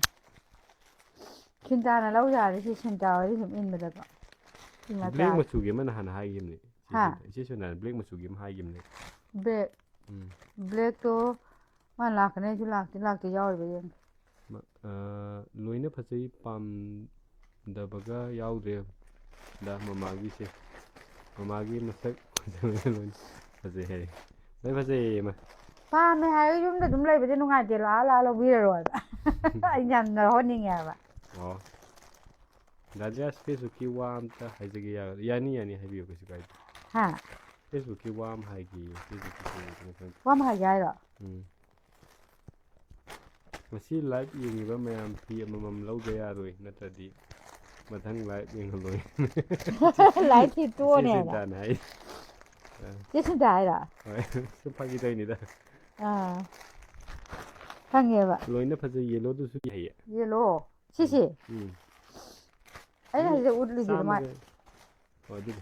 ꯁꯤꯟꯇꯥꯅ ꯂꯧ ꯌꯥꯔꯦ, ꯁꯤ ꯁꯤꯟꯇꯥ ꯍꯣꯏꯗꯤ ꯁꯨꯝ ꯏꯟꯕꯗꯀꯣ꯫ ꯁꯤ ꯃꯆꯥ꯫ ꯕ꯭ꯂꯦꯛ ꯃꯆꯨꯒꯤ ꯑꯃ ꯅꯍꯥꯟ ꯍꯥꯏꯈꯤꯕꯅꯦ꯫ ꯍꯥ? ꯏꯆꯦ ꯁꯣꯅꯤꯌꯥꯅ ꯕ꯭ꯂꯦꯛ ꯃꯆꯨꯒꯤ ꯑꯃ ꯍꯥꯏꯈꯤꯕꯅꯦ꯫ ꯕ꯭ꯂꯦꯛ꯫ ꯎꯝ꯫ ꯕ꯭ꯂꯦꯛꯇꯣ ꯃꯥ ꯂꯥꯛꯀꯅꯤ, ꯑꯩꯁꯨ ꯂꯥꯛꯇꯤ ꯂꯥꯛꯇꯤ ꯌꯥꯎꯔꯤꯕ ꯌꯦꯡꯒꯦ꯫ ꯃ-, ꯑ, ꯂꯣꯏꯅ ꯐꯖꯩ, ꯄꯥꯝꯗꯕꯒ ꯌꯥꯎꯗ꯭ꯔꯦ꯫ ꯗ ꯃꯃꯥꯒꯤꯁꯦ꯫ ꯃꯃꯥꯒꯤ ꯃꯁꯛ ꯐꯖꯕ ꯂꯣꯏꯅ ꯐꯖꯩ ꯍꯥꯏ꯫ ꯂꯣꯏ ꯐꯖꯩꯌꯦ ꯏꯃꯥ꯫ ꯄꯥꯝꯃꯦ ꯍꯥꯏꯔꯒ ꯌꯨꯝꯗ ꯑꯗꯨꯝ ꯂꯩꯕꯗꯤ ꯅꯨꯡꯉꯥꯏꯇꯦ, ꯂꯥꯛꯑ ꯂꯥꯛꯑ ꯂꯧꯕꯤꯔꯔꯣꯏꯕ꯫ ꯑꯩ ꯌꯥꯝ ꯂꯧꯍꯟꯅꯤꯡꯉꯦ ꯍꯥꯏꯕ꯫ ꯑꯣ꯫ ꯗꯥ ꯖꯤꯌꯥꯁ, ꯐꯦꯁꯕꯨꯛꯀꯤ ꯋꯥ ꯑꯝꯇ ꯍꯥꯏꯖꯒꯦ ꯌꯥꯒꯗ꯭ꯔꯥ? ꯌꯥꯅꯤ, ꯌꯥꯅꯤ, ꯍꯥꯏꯕꯤꯌꯨ, ꯀꯩꯁꯨ ꯀꯥꯏꯗꯦ꯫ ꯍꯥ? ꯐꯦꯁꯕꯨꯛꯀꯤ ꯋꯥ ꯑꯃ ꯍꯥꯏꯒꯦꯌꯦ, ꯐꯦꯁꯕꯨꯛꯀꯤ ꯀꯩꯅꯣ ꯈꯪꯗꯦ꯫ ꯋꯥ ꯑꯃ ꯍꯥꯏꯒꯦ ꯍꯥꯏꯔꯣ? ꯎꯝ꯫ ꯉꯁꯤ ꯂꯥꯏꯚ ꯌꯦꯡꯉꯤꯕ ꯃꯌꯥꯝ ꯐꯤ ꯑꯃꯃꯝ ꯂꯧꯗ ꯌꯥꯔꯣꯏ, ꯅꯠꯇ꯭ꯔꯗꯤ ꯃꯊꯪ ꯂꯥꯏꯚ ꯌꯦꯡꯍꯜꯂꯣꯏ꯫ ꯂꯥꯏꯚ ꯐꯤ ꯇꯣꯛꯑꯅꯤ ꯏꯆꯦ ꯍꯥꯏꯕ꯫ ꯁꯤꯟꯇꯥꯅ ꯍꯥꯏ꯫ ꯆꯦ ꯁꯤꯟꯇ ꯍꯥꯏꯔꯣ? ꯍꯣꯏ, ꯁꯨꯝ ꯐꯥꯒꯤ ꯇꯧꯅꯤꯗ꯫ ꯑꯥ꯫ ꯈꯪꯉꯦꯕ꯫ ꯂꯣꯏꯅ ꯐꯖꯩ, ꯌꯦꯂꯣꯗꯨꯁꯨ ꯍꯩꯌꯦ꯫ ꯌꯦꯂꯣ꯫ ꯁꯤꯁꯦ꯫ ꯎꯝ꯫ ꯑꯩꯅ ꯍꯧꯖꯤꯛ ꯎꯠꯂꯤꯗꯨ ꯃꯥ-, ꯆꯥꯝꯃꯒ-, ꯍꯣꯏ, ꯑꯗꯨꯗꯤ꯫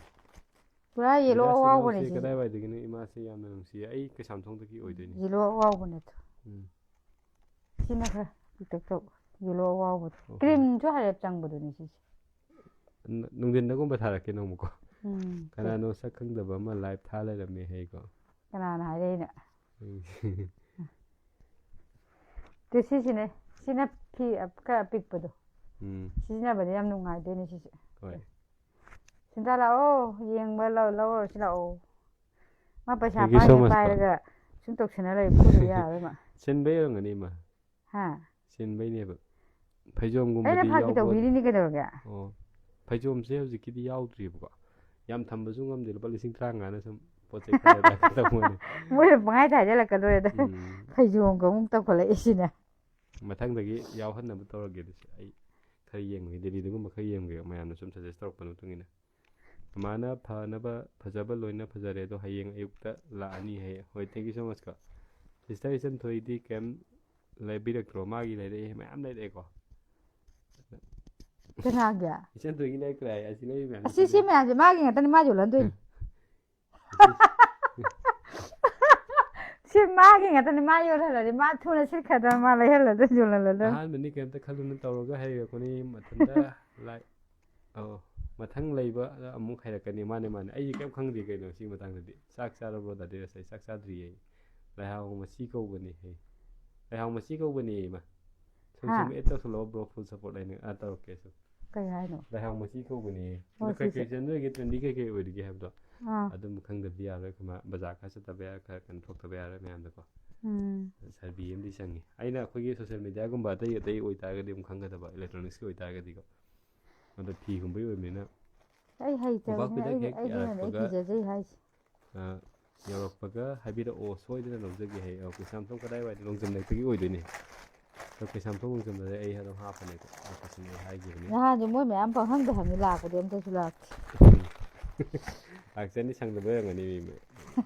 ꯄꯨꯔꯥ ꯌꯦꯂꯣ ꯒꯤꯂꯥꯁ ꯑꯋꯥꯎꯕꯅꯦ ꯌꯦꯂꯣꯁꯦ ꯁꯤꯁꯦ꯫ ꯀꯗꯥꯏꯋꯥꯏꯗꯒꯤꯅꯣ? ꯏꯃꯥꯁꯦ ꯌꯥꯝꯅ ꯅꯨꯡꯁꯤꯌꯦ꯫ ꯑꯩ ꯀꯩꯁꯥꯝꯊꯣꯡꯗꯒꯤ ꯑꯣꯏꯗꯣꯏꯅꯦ꯫ ꯌꯦꯂꯣ ꯑꯋꯥꯎꯕꯅꯦ ꯑꯗꯣ꯫ ꯎꯝ꯫ ꯁꯤꯅ ꯈꯔ ꯄꯤꯛꯇꯛ ꯇꯧꯕ꯫ ꯌꯦꯂꯣ ꯑꯋꯥꯎꯕꯗꯣ꯫ ꯑꯣ꯫ ꯀ꯭ꯔꯤꯝꯁꯨ ꯍꯥꯏꯔꯞ ꯆꯪꯕꯗꯨꯅꯦ ꯁꯤꯁꯦ꯫ ꯅ-, ꯅꯨꯡꯊꯤꯟꯗꯒꯨꯝꯕ ꯊꯥꯔꯛꯀꯦ ꯅꯣꯡꯃꯀꯣ꯫ ꯎꯝ꯫ ꯀꯅꯥꯅꯣ ꯁꯛ ꯈꯪꯗꯕ ꯑꯃ ꯂꯥꯏꯚ ꯊꯥ ꯂꯩꯔꯝꯃꯦ ꯍꯥꯏꯀꯣ꯫ ꯀꯅꯥꯅ ꯍꯥꯏꯔꯛꯏꯅꯣ? ꯎꯝ꯫ ꯑꯗꯨ ꯁꯤꯁꯤꯅꯦ꯫ ꯁꯤꯅ ꯐꯤ ꯑꯞ-, ꯈꯔ ꯑꯄꯤꯛꯄꯗꯣ꯫ ꯎꯝ꯫ ꯁꯤꯖꯤꯟꯅꯕꯗ ꯌꯥꯝ ꯅꯨꯡꯉꯥꯏꯗꯣꯏꯅꯦ ꯁꯤꯁꯦ꯫ ꯍꯣꯏ꯫ ꯁꯤꯟꯇꯥ ꯂꯥꯛꯑꯣ, ꯌꯦꯡꯕ ꯂꯧ-, ꯂꯧꯔꯁꯤ ꯂꯥꯛꯑꯣ꯫ ꯃꯥ ꯄꯩꯁꯥ Thank you so ꯄꯥꯏꯒꯦ much, ꯄꯥꯏꯔꯒ ꯁꯨꯝ ꯇꯧꯁꯟꯅ ꯂꯩ, ꯐꯨꯗ ꯌꯥꯔꯣꯏ ꯃꯥ꯫ ꯁꯤꯟꯕꯩ ꯑꯣꯏꯔꯝꯒꯅꯤ ꯏꯃꯥ꯫ ꯍꯥ? ꯁꯤꯟꯕꯩꯅꯦꯕ꯫ ꯑꯩꯅ ꯐꯩꯖꯣꯝꯒꯨꯝꯕꯗꯤ ꯐꯥꯒꯤ ꯌꯥꯎꯕ-, ꯇꯧꯕꯤꯔꯤꯅꯤ ꯀꯩꯗꯧꯔꯒꯦ? ꯑꯣ꯫ ꯐꯩꯖꯣꯝꯁꯦ ꯍꯧꯖꯤꯛꯀꯤꯗꯤ ꯌꯥꯎꯗ꯭ꯔꯤꯕꯀꯣ꯫ ꯌꯥꯝ ꯊꯝꯕꯁꯨ ꯉꯝꯗꯦ, ꯂꯨꯄꯥ ꯂꯤꯁꯤꯡ ꯇꯔꯥꯃꯉꯥꯅ ꯁꯨꯝ ꯄꯣꯠ ꯆꯩ ꯈꯔ ꯂꯩꯔꯒ ꯇꯧꯕꯅꯦ꯫ ꯃꯣꯏꯅ ꯄꯪꯍꯥꯏꯗ ꯍꯥꯏꯖꯜꯂꯛꯀꯗꯣꯔꯦꯗ꯫ ꯎꯝ꯫ ꯐꯩꯖꯣꯝꯒ ꯑꯃꯨꯛ ꯇꯧꯈꯠꯂꯛꯏꯁꯤꯅ꯫ ꯃꯊꯪꯗꯒꯤ ꯌꯥꯎꯍꯟꯅꯕ ꯇꯧꯔꯒꯦ꯫ ꯑꯗꯨꯁꯨ ꯑꯩ ꯈꯔ ꯌꯦꯡꯉꯨꯒꯦ, ꯗꯦꯜꯂꯤꯗꯒꯨꯝꯕ ꯈꯔ ꯌꯦꯡꯉꯨꯒꯦ, ꯃꯌꯥꯝꯅ ꯁꯨꯝ ꯁꯖꯦꯁ ꯇꯧꯔꯛꯄ ꯃꯇꯨꯡ ꯏꯟꯅ꯫ ꯃꯃꯥꯅ ꯐꯅꯕ ꯐꯖꯕ ꯂꯣꯏꯅ ꯐꯖꯔꯦ, ꯑꯗꯣ ꯍꯌꯦꯡ ꯑꯌꯨꯛꯇ ꯂꯥꯛꯑꯅꯤ ꯍꯥꯏꯌꯦ꯫ ꯍꯣꯏ, thank you so much ꯀꯣ꯫ ꯁꯤꯁꯇꯔ ꯏꯆꯟ ꯊꯣꯏꯗꯤ ꯀꯩꯝ ꯂꯩꯕꯤꯔꯛꯇ꯭ꯔꯣ? ꯃꯥꯒꯤ ꯂꯩꯔꯛꯑꯦ, ꯃꯌꯥꯝ ꯂꯩꯔꯛꯑꯦꯀꯣ꯫ ꯀꯅꯥꯒꯤ? ꯏꯆꯟ ꯊꯣꯏꯒꯤ ꯂꯩꯔꯛꯇ꯭ꯔꯥ ꯍꯥꯏ? ꯑꯁꯤ ꯂꯩꯔꯤ ꯃꯌꯥꯝꯁꯦ ꯑꯁꯤ, ꯁꯤ ꯈꯪꯗꯦ꯫ ꯃꯌꯥꯝꯁꯦ ꯃꯥꯒꯤ ꯉꯥꯛꯇꯅꯤ, ꯃꯥ ꯌꯣꯜꯍꯟꯗꯣꯏꯅꯤ꯫ ꯁꯤ ꯃꯥꯒꯤ ꯉꯥꯛꯇꯅꯤ, ꯃꯥ ꯌꯣꯜꯍꯜꯂꯗꯤ ꯃꯥ ꯊꯨꯅ ꯁꯤꯠꯈ꯭ꯔꯗꯕ, ꯃꯥ ꯂꯩꯍꯜꯂꯗꯣꯏ, ꯌꯣꯜꯍꯜꯂꯗꯣꯏ꯫ ꯑꯍꯥꯟꯕꯅꯤ, ꯀꯩꯝꯇ ꯈꯜꯂꯨꯅꯨ, ꯇꯧꯔꯒ ꯍꯩꯔꯛꯄꯅꯤ꯫ ꯃꯊꯟꯇ ꯂꯥꯏ-, ꯑꯧ, ꯃꯊꯪ ꯂꯩꯕ ꯑꯃꯨꯛ ꯍꯩꯔꯛꯀꯅꯤ꯫ ꯃꯥꯅꯦ, ꯃꯥꯅꯦ, ꯑꯩꯗꯤ ꯀꯩꯝ ꯈꯪꯗꯦ ꯀꯩꯅꯣ ꯁꯤ ꯃꯇꯥꯡꯗꯗꯤ꯫ ꯆꯥꯛ ꯆꯥꯔꯕ꯭ꯔꯣ ꯗꯥꯗꯤ? ꯑꯁ, ꯑꯩ ꯆꯥꯛ ꯆꯥꯗ꯭ꯔꯤꯌꯦ꯫ ꯂꯩꯍꯥꯎ ꯃꯆꯤ ꯀꯧꯕꯅꯤ ꯍꯦ꯫ ꯂꯩꯍꯥꯎ ꯃꯆꯤ ꯀꯧꯕꯅꯤ ꯏꯃꯥ꯫ ꯁꯨꯝ ꯍꯥ? ꯁꯨꯝ add ꯇꯧꯁꯜꯂꯛꯑꯣ bro, full support ꯂꯩꯅꯤ꯫ ꯑꯥ, ꯇꯧꯔꯛꯀꯦ ꯁꯨꯝ꯫ ꯀꯩ ꯍꯥꯏꯅꯣ? ꯂꯩꯍꯥꯎ ꯃꯆꯤ ꯀꯧꯕꯅꯤ꯫ ꯑꯣ, ꯑꯗꯣ ꯀꯩ ꯁꯤ, ꯀꯩ ꯁꯤ꯫ ꯆꯦꯟꯅꯔꯤꯒꯦ, trendy ꯀꯩ ꯀꯩ ꯑꯣꯏꯔꯤꯒꯦ ꯍꯥꯏꯕꯗꯣ ꯑꯥ꯫ ꯑꯗꯨꯝ ꯈꯪꯗꯕꯗꯤ ꯌꯥꯔꯣꯏ꯫ ꯑꯩꯈꯣꯏ ꯃꯥ ꯕꯖꯥꯔ ꯈꯔ ꯆꯠꯇꯕ ꯌꯥꯔꯣꯏ, ꯈꯔ ꯀꯩꯅꯣ ꯊꯣꯛꯇꯕ ꯌꯥꯔꯣꯏ ꯃꯌꯥꯝꯗꯀꯣ꯫ ꯎꯝ꯫ Survey ꯑꯃꯗꯤ ꯆꯪꯉꯤ꯫ ꯑꯩꯅ ꯑꯩꯈꯣꯏꯒꯤ social media ꯒꯨꯝꯕ ꯑꯇꯩ ꯑꯇꯩ ꯑꯣꯏꯇꯥꯔꯒꯗꯤ ꯑꯃꯨꯛ ꯈꯪꯒꯗꯕ, electronics ꯀꯤ ꯑꯣꯏꯇꯥꯔꯒꯗꯤꯀꯣ꯫ ꯑꯗꯣ ꯐꯤꯒꯨꯝꯕꯒꯤ ꯑꯣꯏꯕꯅꯤꯅ ꯑꯩ ꯍꯩꯇꯕꯅꯤꯅ ꯃꯣꯝꯄꯥꯛꯄꯤꯗꯛ ꯑꯩ, ꯍꯦꯛ ꯑꯩꯒꯤꯅꯅꯦ ꯑꯩ ꯌꯥꯔꯛꯄꯒ ꯀꯤꯖꯖꯩ ꯍꯥꯏꯁꯦ꯫ ꯑ, ꯌꯧꯔꯛꯄꯒ ꯍꯥꯏꯕꯤꯔꯛꯑꯣ, ꯁꯣꯏꯗꯅ ꯂꯧꯖꯒꯦ ꯍꯥꯏꯌꯦ꯫ ꯑ, ꯀꯩꯁꯥꯝꯊꯣꯡ ꯀꯗꯥꯏꯋꯥꯏꯗ? ꯂꯣꯡꯖꯝ ꯂꯩꯔꯛꯇꯒꯤ ꯑꯣꯏꯗꯣꯏꯅꯦ꯫ ꯑꯗꯣ ꯀꯩꯁꯥꯝꯊꯣꯡ ꯂꯣꯡꯖꯝꯗꯗꯤ ꯑꯩ ꯑꯗꯨꯝ ꯍꯥꯞꯄꯅꯦꯀꯣ, ꯂꯣꯀꯦꯁꯟ ꯑꯩ ꯍꯥꯏꯈꯤꯕꯅꯦ꯫ ꯅꯍꯥꯟꯁꯨ ꯃꯣꯏ ꯃꯌꯥꯝ ꯄꯪꯍꯪꯗ ꯍꯪꯉꯤ, ꯂꯥꯛꯄꯗꯤ ꯑꯝꯇꯁꯨ ꯂꯥꯛꯇꯦ꯫ ꯂꯥꯛꯆꯅꯤ, ꯁꯪꯗꯕ ꯑꯣꯏꯔꯝꯒꯅꯤ ꯃꯤ꯫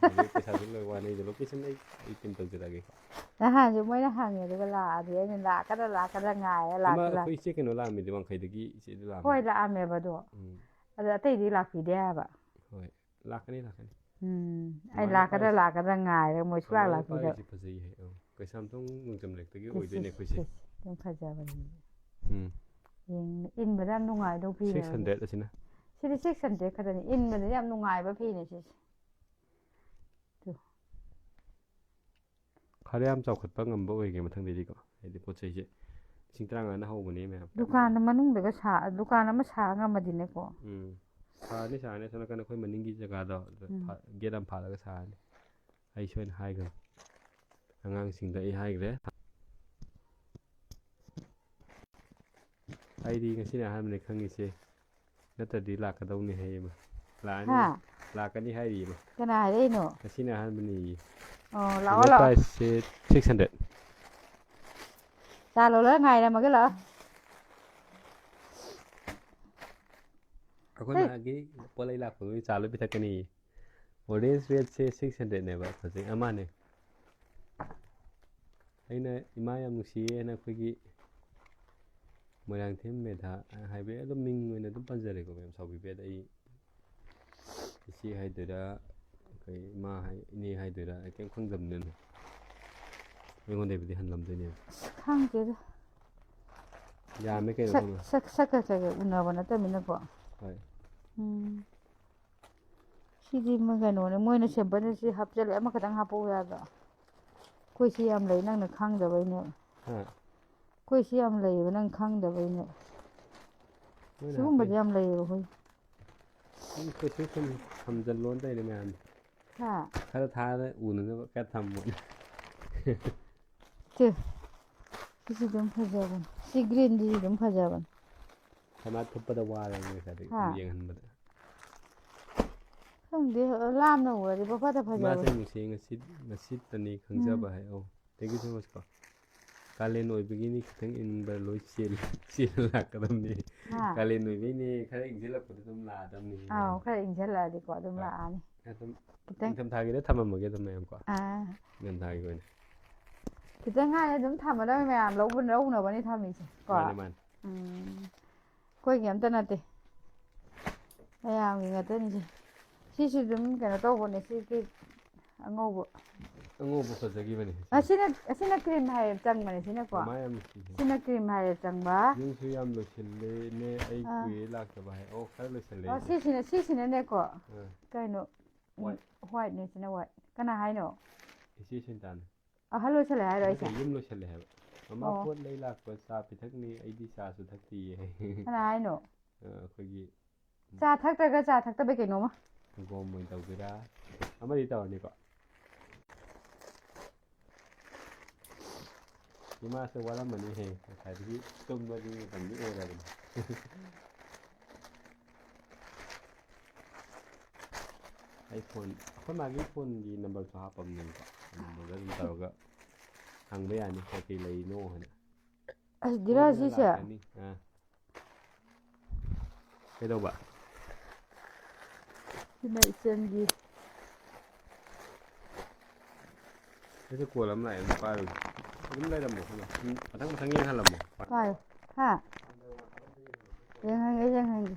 ꯍꯧꯖꯤꯛ ꯄꯩꯁꯥꯁꯨ ꯂꯣꯏ ꯋꯥꯅꯩꯗꯣ꯫ ꯂꯣꯀꯦꯁꯟ ꯑꯩ, ꯑꯩ ꯄꯤꯟ ꯇꯧꯖꯔꯛꯑꯒꯦꯀꯣ꯫ ꯅꯍꯥꯟꯁꯨ ꯃꯣꯏꯅ ꯍꯪꯉꯦ, ꯑꯗꯨꯒ ꯂꯥꯛꯑꯗꯤ ꯑꯩꯅ ꯂꯥꯛꯀꯗ꯭ꯔꯥ ꯂꯥꯛꯀꯗ꯭ꯔꯥ ꯉꯥꯏꯔ ꯑꯃ ꯂꯥꯛꯇ ꯑꯩꯈꯣꯏ ꯂꯥꯛꯇꯦ꯫ ꯏꯆꯦ ꯀꯩꯅꯣ ꯂꯥꯛꯑꯝꯃꯤꯗꯤ, ꯋꯥꯡꯈꯩꯗꯒꯤ ꯏꯆꯦꯗꯨ ꯂꯥꯛꯑꯝꯃꯤ꯫ ꯍꯣꯏ, ꯂꯥꯛꯑꯝꯃꯦꯕ ꯑꯗꯣ꯫ ꯎꯝ꯫ ꯑꯗꯣ ꯑꯇꯩꯗꯤ ꯂꯥꯛꯄꯤꯗꯦ ꯍꯥꯏꯕ꯫ ꯍꯣꯏ꯫ ꯂꯥꯛꯀꯅꯤ, ꯂꯥꯛꯀꯅꯤ꯫ ꯎꯝ, ꯑꯩ ꯃꯃꯥ ꯂꯥꯛꯀꯗ꯭ꯔꯥ ꯅꯨꯄꯥꯒꯤꯁꯤ, ꯂꯥꯛꯀꯗ꯭ꯔꯥ ꯉꯥꯏꯔꯒ ꯃꯣꯏ ꯁꯨꯡꯂꯥꯛ ꯃꯃꯥ ꯂꯥꯛꯄꯤꯗꯕ꯫ ꯅꯨꯄꯥꯒꯤꯁꯤ ꯐꯖꯩ ꯍꯥꯏ꯫ ꯑꯧ, ꯀꯩꯁꯥꯝꯊꯣꯡ ꯂꯣꯡꯖꯝ ꯂꯩꯔꯛꯇꯒꯤ ꯁꯤ, ꯁꯤ, ꯑꯣꯏꯗꯣꯏꯅꯦ ꯑꯩꯈꯣꯏꯁꯦ꯫ ꯁꯤ, ꯁꯤ, ꯌꯥꯝ ꯐꯖꯕꯅꯤ꯫ ꯎꯝ꯫ ꯌꯦꯡ-, ꯏꯟꯕꯗ ꯌꯥꯝ ꯅꯨꯡꯉꯥꯏꯗꯧ ꯐꯤꯅꯦꯕ꯫ Six hundred ꯑꯁꯤꯅ꯫ ꯁꯤꯗꯤ six hundred ꯈꯛꯇꯅꯤ, ꯏꯟꯕꯗ ꯌꯥꯝ ꯅꯨꯡꯉꯥꯏꯕ ꯐꯤꯅꯦ ꯁꯤꯁꯦ꯫ ꯇꯨ꯫ ꯈꯔ ꯌꯥꯝ ꯆꯥꯎꯈꯠꯄ ꯉꯝꯕ ꯑꯣꯏꯒꯦ ꯃꯊꯪꯗꯩꯗꯤꯀꯣ, ꯍꯥꯏꯗꯤ ꯄꯣꯠ ꯆꯩꯁꯦ ꯂꯤꯁꯤꯡ ꯇꯔꯥꯃꯉꯥꯅ ꯍꯧꯕꯅꯦ ꯃꯌꯥꯝ꯫ ꯗꯨꯀꯥꯟ ꯃꯅꯨꯡꯗꯒ ꯁꯥ-, ꯗꯨꯀꯥꯟ ꯑꯃ ꯁꯥ ꯉꯝꯃꯗꯤꯅꯦꯀꯣ꯫ ꯎꯝ꯫ ꯁꯥꯔꯅꯤ, ꯁꯥꯔꯅꯤ꯫ ꯑꯁꯣꯝ ꯅꯥꯀꯟꯗ ꯑꯩꯈꯣꯏ ꯃꯅꯤꯡꯒꯤ ꯖꯒꯥꯗꯣ, ꯑꯗꯨꯗ ꯎꯝ꯫ ꯐ-, gate ꯑꯃ ꯐꯥꯜꯂꯒ ꯁꯥꯔꯅꯤ꯫ ꯑꯩ ꯁꯣꯏꯅ ꯍꯥꯏꯈ꯭ꯔꯦ꯫ ꯑꯉꯥꯡꯁꯤꯡꯗ ꯑꯩ ꯍꯥꯏꯈ꯭ꯔꯦ꯫ ꯑꯩꯗꯤ ꯉꯁꯤꯅ ꯑꯍꯥꯟꯕꯅꯦ ꯈꯪꯉꯤꯁꯦ꯫ ꯅꯠꯇ꯭ꯔꯗꯤ ꯂꯥꯛꯀꯗꯧꯅꯦ ꯍꯥꯏꯌꯦ ꯃꯥ꯫ ꯂꯥꯛꯑꯅꯤ, ꯍꯥ? ꯂꯥꯛꯀꯅꯤ ꯍꯥꯏꯔꯤꯌꯦ ꯃꯥ꯫ ꯀꯅꯥ ꯍꯥꯏꯔꯛꯏꯅꯣ? ꯉꯁꯤꯅ ꯑꯍꯥꯟꯕꯅꯦꯌꯦ꯫ ꯑꯣ, ꯂꯥꯛꯑꯣ, ꯀꯩꯅꯣ ꯂꯥꯛꯑꯣ꯫ Price ꯁꯦ six hundred꯫ ꯆꯥ ꯂꯣꯜꯂꯒ ꯉꯥꯏꯔꯝꯃꯒꯦ ꯂꯥꯛꯑꯣ꯫ ꯑꯩꯈꯣꯏ ꯃꯥꯒꯤ ꯄꯣꯠ ꯂꯩ ꯂꯥꯛꯄꯗꯨꯒꯤ ꯆꯥ ꯂꯣꯏ ꯄꯤꯊꯛꯀꯅꯤ꯫ ꯑꯣꯔꯦꯟꯖ ꯔꯦꯠꯁꯦ ꯁꯤꯛꯁ ꯍꯟꯗ꯭ꯔꯦꯠꯅꯦꯕ ꯍꯧꯖꯤꯛ ꯑꯃꯅꯦ꯫ ꯑꯩꯅ ꯏꯃꯥ ꯌꯥꯝ ꯅꯨꯡꯁꯤꯌꯦꯅ ꯑꯩꯈꯣꯏꯒꯤ ꯃꯣꯏꯔꯥꯡꯊꯦꯝ ꯃꯦꯙꯥ ꯍꯥꯏꯕ ꯑꯗꯨꯝ ꯃꯤꯡ ꯑꯣꯏꯅ ꯑꯗꯨꯝ ꯄꯟꯖꯔꯦꯀꯣ ꯃꯌꯥꯝ ꯁꯥꯎꯕꯤꯕ ꯌꯥꯗꯦ꯫ ꯑꯩ ꯏꯆꯦ ꯍꯥꯏꯗꯣꯏꯔꯥ, ꯑꯩꯈꯣꯏ ꯏꯃꯥ ꯍꯥꯏ, ꯏꯅꯦ ꯍꯥꯏꯗꯣꯏꯔꯥ, ꯑꯩ ꯀꯩꯝ ꯈꯪꯗꯕꯅꯤꯅ ꯑꯩꯉꯣꯟꯗꯩꯕꯨꯗꯤ ꯍꯜꯂꯝꯗꯣꯏꯅꯦꯕ꯫ ꯑꯁ, ꯈꯪꯗꯦꯗ꯫ ꯌꯥꯝꯃꯦ ꯀꯩꯅꯣ ꯁꯛ ꯈꯪꯉꯦ꯫ ꯁꯛ ꯁꯛꯀ ꯀꯩꯀ ꯎꯅꯕ ꯅꯠꯇꯕꯅꯤꯅꯀꯣ꯫ ꯍꯣꯏ꯫ ꯎꯝ꯫ ꯁꯤꯗꯤ ꯃꯣꯏ ꯀꯩꯅꯣꯅꯦ, ꯃꯣꯏꯅ ꯁꯦꯝꯄꯜꯗ ꯁꯤ ꯍꯥꯞꯆꯜꯂꯦ, ꯑꯃꯈꯛꯇꯪ ꯍꯥꯞꯄꯛꯎ ꯌꯥꯗ꯭ꯔꯣ? ꯑꯩꯈꯣꯏ ꯁꯤ ꯌꯥꯝ ꯂꯩ, ꯅꯪꯅ ꯈꯪꯗꯕꯩꯅꯦ꯫ ꯍꯥ꯫ ꯑꯩꯈꯣꯏ ꯁꯤ ꯌꯥꯝ ꯂꯩꯌꯦꯕ, ꯅꯪ ꯈꯪꯗꯕꯩꯅꯦ꯫ ꯃꯣꯏꯅ ꯁꯤꯒꯨꯝꯕꯗꯤ ꯍꯥꯞꯄꯛꯏ꯫ ꯌꯥꯝ ꯂꯩꯌꯦꯕ ꯑꯩꯈꯣꯏ꯫ ꯁꯨꯝ ꯀꯩꯁꯨ ꯁꯨꯝ ꯊꯝꯖꯜꯂꯣꯅ ꯇꯧꯔꯤꯅꯦ ꯃꯌꯥꯝꯗꯣ꯫ ꯍꯥ? ꯈꯔ ꯊꯥꯔ ꯎꯅꯅꯕ ꯈꯔ ꯊꯝꯃꯣꯅꯦ꯫ ꯁꯦ꯫ ꯁꯤꯁꯨ ꯑꯗꯨꯝ ꯐꯖꯕꯅꯤ꯫ ꯁꯤ ꯒ꯭ꯔꯤꯟꯁꯤꯁꯨ ꯑꯗꯨꯝ ꯐꯖꯕꯅꯤ꯫ ꯁꯅꯥ ꯊꯨꯞꯄꯗ ꯋꯥꯔꯦ ꯉꯁꯥꯏꯗꯒꯤ ꯍꯥ? ꯌꯦꯡꯍꯟꯕꯗ꯫ ꯈꯪꯗꯦ, ꯂꯥꯞꯅ ꯎꯔꯗꯤ ꯄꯪꯐꯗ ꯐꯖꯕꯅꯤ꯫ ꯃꯥꯁꯦ ꯅꯨꯡꯁꯤ ꯉꯁꯤ, ꯉꯁꯤꯇꯅꯤ ꯈꯪꯖꯕ ꯍꯥꯏ꯫ ꯑꯣ, thank you so much ꯀꯣ꯫ ꯀꯥꯂꯦꯟ ꯑꯣꯏꯕꯒꯤꯅꯤ ꯈꯤꯇꯪ ꯏꯪꯕ ꯂꯣꯏ ꯆꯦꯜꯂꯤ, ꯆꯦꯜꯂ ꯂꯥꯛꯀꯗꯕꯅꯤ꯫ ꯍꯥ? ꯀꯥꯂꯦꯟ ꯑꯣꯏꯕꯩꯅꯦ ꯈꯔ ꯏꯪꯁꯤꯜꯂꯛꯄꯗ ꯑꯗꯨꯝ ꯂꯥꯛꯑꯗꯕꯅꯤ꯫ ꯑꯥꯎ, ꯈꯔ ꯏꯪꯁꯤꯜꯂꯛꯑꯗꯤ ꯀꯣ ꯑꯗꯨꯝ ꯍꯣꯏ꯫ ꯂꯥꯛꯑꯅꯤ꯫ ꯑꯗꯨꯝ ꯈꯤꯇꯪ꯫ ꯅꯤꯡꯊꯝꯊꯥꯒꯤꯗ ꯊꯝꯃꯝꯃꯒꯦ ꯑꯗꯨꯝ ꯃꯌꯥꯝ ꯀꯣ꯫ ꯑꯥ, ꯅꯤꯡꯊꯝꯊꯥꯒꯤ ꯑꯣꯏꯅ꯫ ꯈꯤꯇꯪ ꯍꯥꯏꯅ ꯑꯗꯨꯝ ꯊꯝꯃꯗꯕꯅꯤ ꯃꯌꯥꯝ, ꯂꯧꯕ-, ꯂꯧꯅꯕꯅꯤ ꯊꯝꯃꯤꯁꯦ ꯀꯣ꯫ ꯃꯥꯅꯦ, ꯃꯥꯅꯦ꯫ ꯎꯝ, ꯑꯩꯈꯣꯏꯒꯤ ꯑꯝꯇ ꯅꯠꯇꯦ, ꯃꯌꯥꯝꯒꯤ ꯉꯥꯛꯇꯅꯤꯁꯦ꯫ ꯁꯤꯁꯨ ꯑꯗꯨꯝ ꯀꯩꯅꯣ ꯇꯧꯕꯅꯦ, ꯁꯤꯒꯤ ꯑꯉꯧꯕ꯫ ꯑꯉꯧꯕ ꯐꯖꯈꯤꯕꯅꯦ꯫ ꯑꯁꯤꯅ, ꯑꯁꯤꯅ ꯀ꯭ꯔꯤꯝ ꯍꯥꯏꯔ ꯆꯪꯕꯅꯦ ꯁꯤꯅꯀꯣ꯫ ꯃꯃꯥ ꯌꯥꯝ ꯅꯨꯡꯁꯤꯌꯦ꯫ ꯁꯤꯅ ꯀ꯭ꯔꯤꯝ ꯍꯥꯏꯔ ꯆꯪꯕ꯫ ꯌꯨꯝꯁꯨ ꯌꯥꯝ ꯂꯣꯏꯁꯤꯜꯂꯦꯅꯦ, ꯑꯩ ꯑꯥ꯫ ꯀꯨꯏꯔꯦ ꯂꯥꯛꯇꯕ ꯍꯥꯏ꯫ ꯑꯣ, ꯈꯔ ꯂꯣꯏꯁꯤꯜꯂꯦ ꯑꯣ, ꯑꯩꯁꯦ꯫ ꯁꯤꯁꯤꯅ, ꯁꯤꯁꯤꯅꯅꯦꯀꯣ꯫ ꯑꯥ꯫ ꯀꯩꯅꯣ? White꯫ Whiteꯅꯦ ꯁꯤꯅ, white꯫ ꯀꯅꯥ ꯍꯥꯏꯅꯣ? ꯏꯆꯦ ꯁꯨꯅꯤꯇꯥꯅ꯫ ꯑꯍꯜ ꯑꯣꯏꯁꯜꯂꯦ ꯍꯥꯏꯔꯣ ꯑꯩꯁꯦ? ꯅꯠꯇꯦ, ꯌꯨꯝ ꯂꯣꯏꯁꯤꯜꯂꯦ ꯍꯥꯏꯕ꯫ ꯃꯃꯥ ꯑꯣ꯫ ꯄꯣꯠ ꯂꯩ ꯂꯥꯛꯄ ꯆꯥ ꯄꯤꯊꯛꯅꯤ, ꯑꯩꯗꯤ ꯆꯥꯁꯨ ꯊꯛꯇꯤꯌꯦ꯫ ꯀꯅꯥ ꯍꯥꯏꯅꯣ? ꯑ, ꯑꯩꯈꯣꯏꯒꯤ ꯆꯥ ꯊꯛꯇ꯭ꯔꯒ ꯆꯥ ꯊꯛꯇꯕꯩ ꯀꯩꯅꯣꯃ꯫ ꯁꯪꯒꯣꯝ ꯑꯣꯏꯅ ꯇꯧꯗꯣꯏꯔꯥ? ꯑꯃꯗꯤ ꯇꯧꯔꯅꯤꯀꯣ꯫ ꯏꯃꯥꯁꯦ ꯋꯥꯔꯝꯃꯅꯤꯍꯦ, ꯉꯁꯥꯏꯗꯒꯤ ꯇꯨꯝꯕꯒꯤ ꯃꯇꯝꯗꯤ ꯑꯣꯏꯔꯕꯅꯤ꯫ ꯑꯩ phone, ꯑꯩꯈꯣꯏ ꯃꯥꯒꯤ phoneꯒꯤ numberꯁꯨ ꯍꯥꯞꯄꯕꯅꯦꯕꯀꯣ꯫ Numberꯗ ꯑꯗꯨꯝ ꯇꯧꯔꯒ ꯍꯪꯕ ꯌꯥꯅꯤ, ꯀꯩꯀꯩ ꯂꯩꯔꯤꯅꯣ ꯍꯥꯏꯅ꯫ ꯑꯁ, ꯗꯤꯔꯥ ꯁꯤꯁꯦ꯫ ꯂꯥꯛꯀꯅꯤ꯫ ꯑꯥ꯫ ꯀꯩꯗꯧꯕ? ꯁꯤꯅ ꯏꯆꯟꯒꯤ꯫ ꯁꯤꯁꯦ ꯀꯣꯜ ꯑꯃ ꯂꯥꯛꯑꯦ, ꯑꯝꯇ ꯄꯥꯏꯔꯨꯒꯦ꯫ ꯑꯗꯨꯝ ꯂꯩꯔꯝꯃꯣ, ꯁꯤꯗ꯫ ꯃꯊꯪ ꯃꯊꯪ ꯌꯦꯡꯍꯜꯂꯝꯃꯣ꯫ ꯄꯥꯏꯌꯨ꯫ ꯍꯥ? ꯌꯦꯡꯍꯟꯒꯦ, ꯌꯦꯡꯍꯟꯒꯦ꯫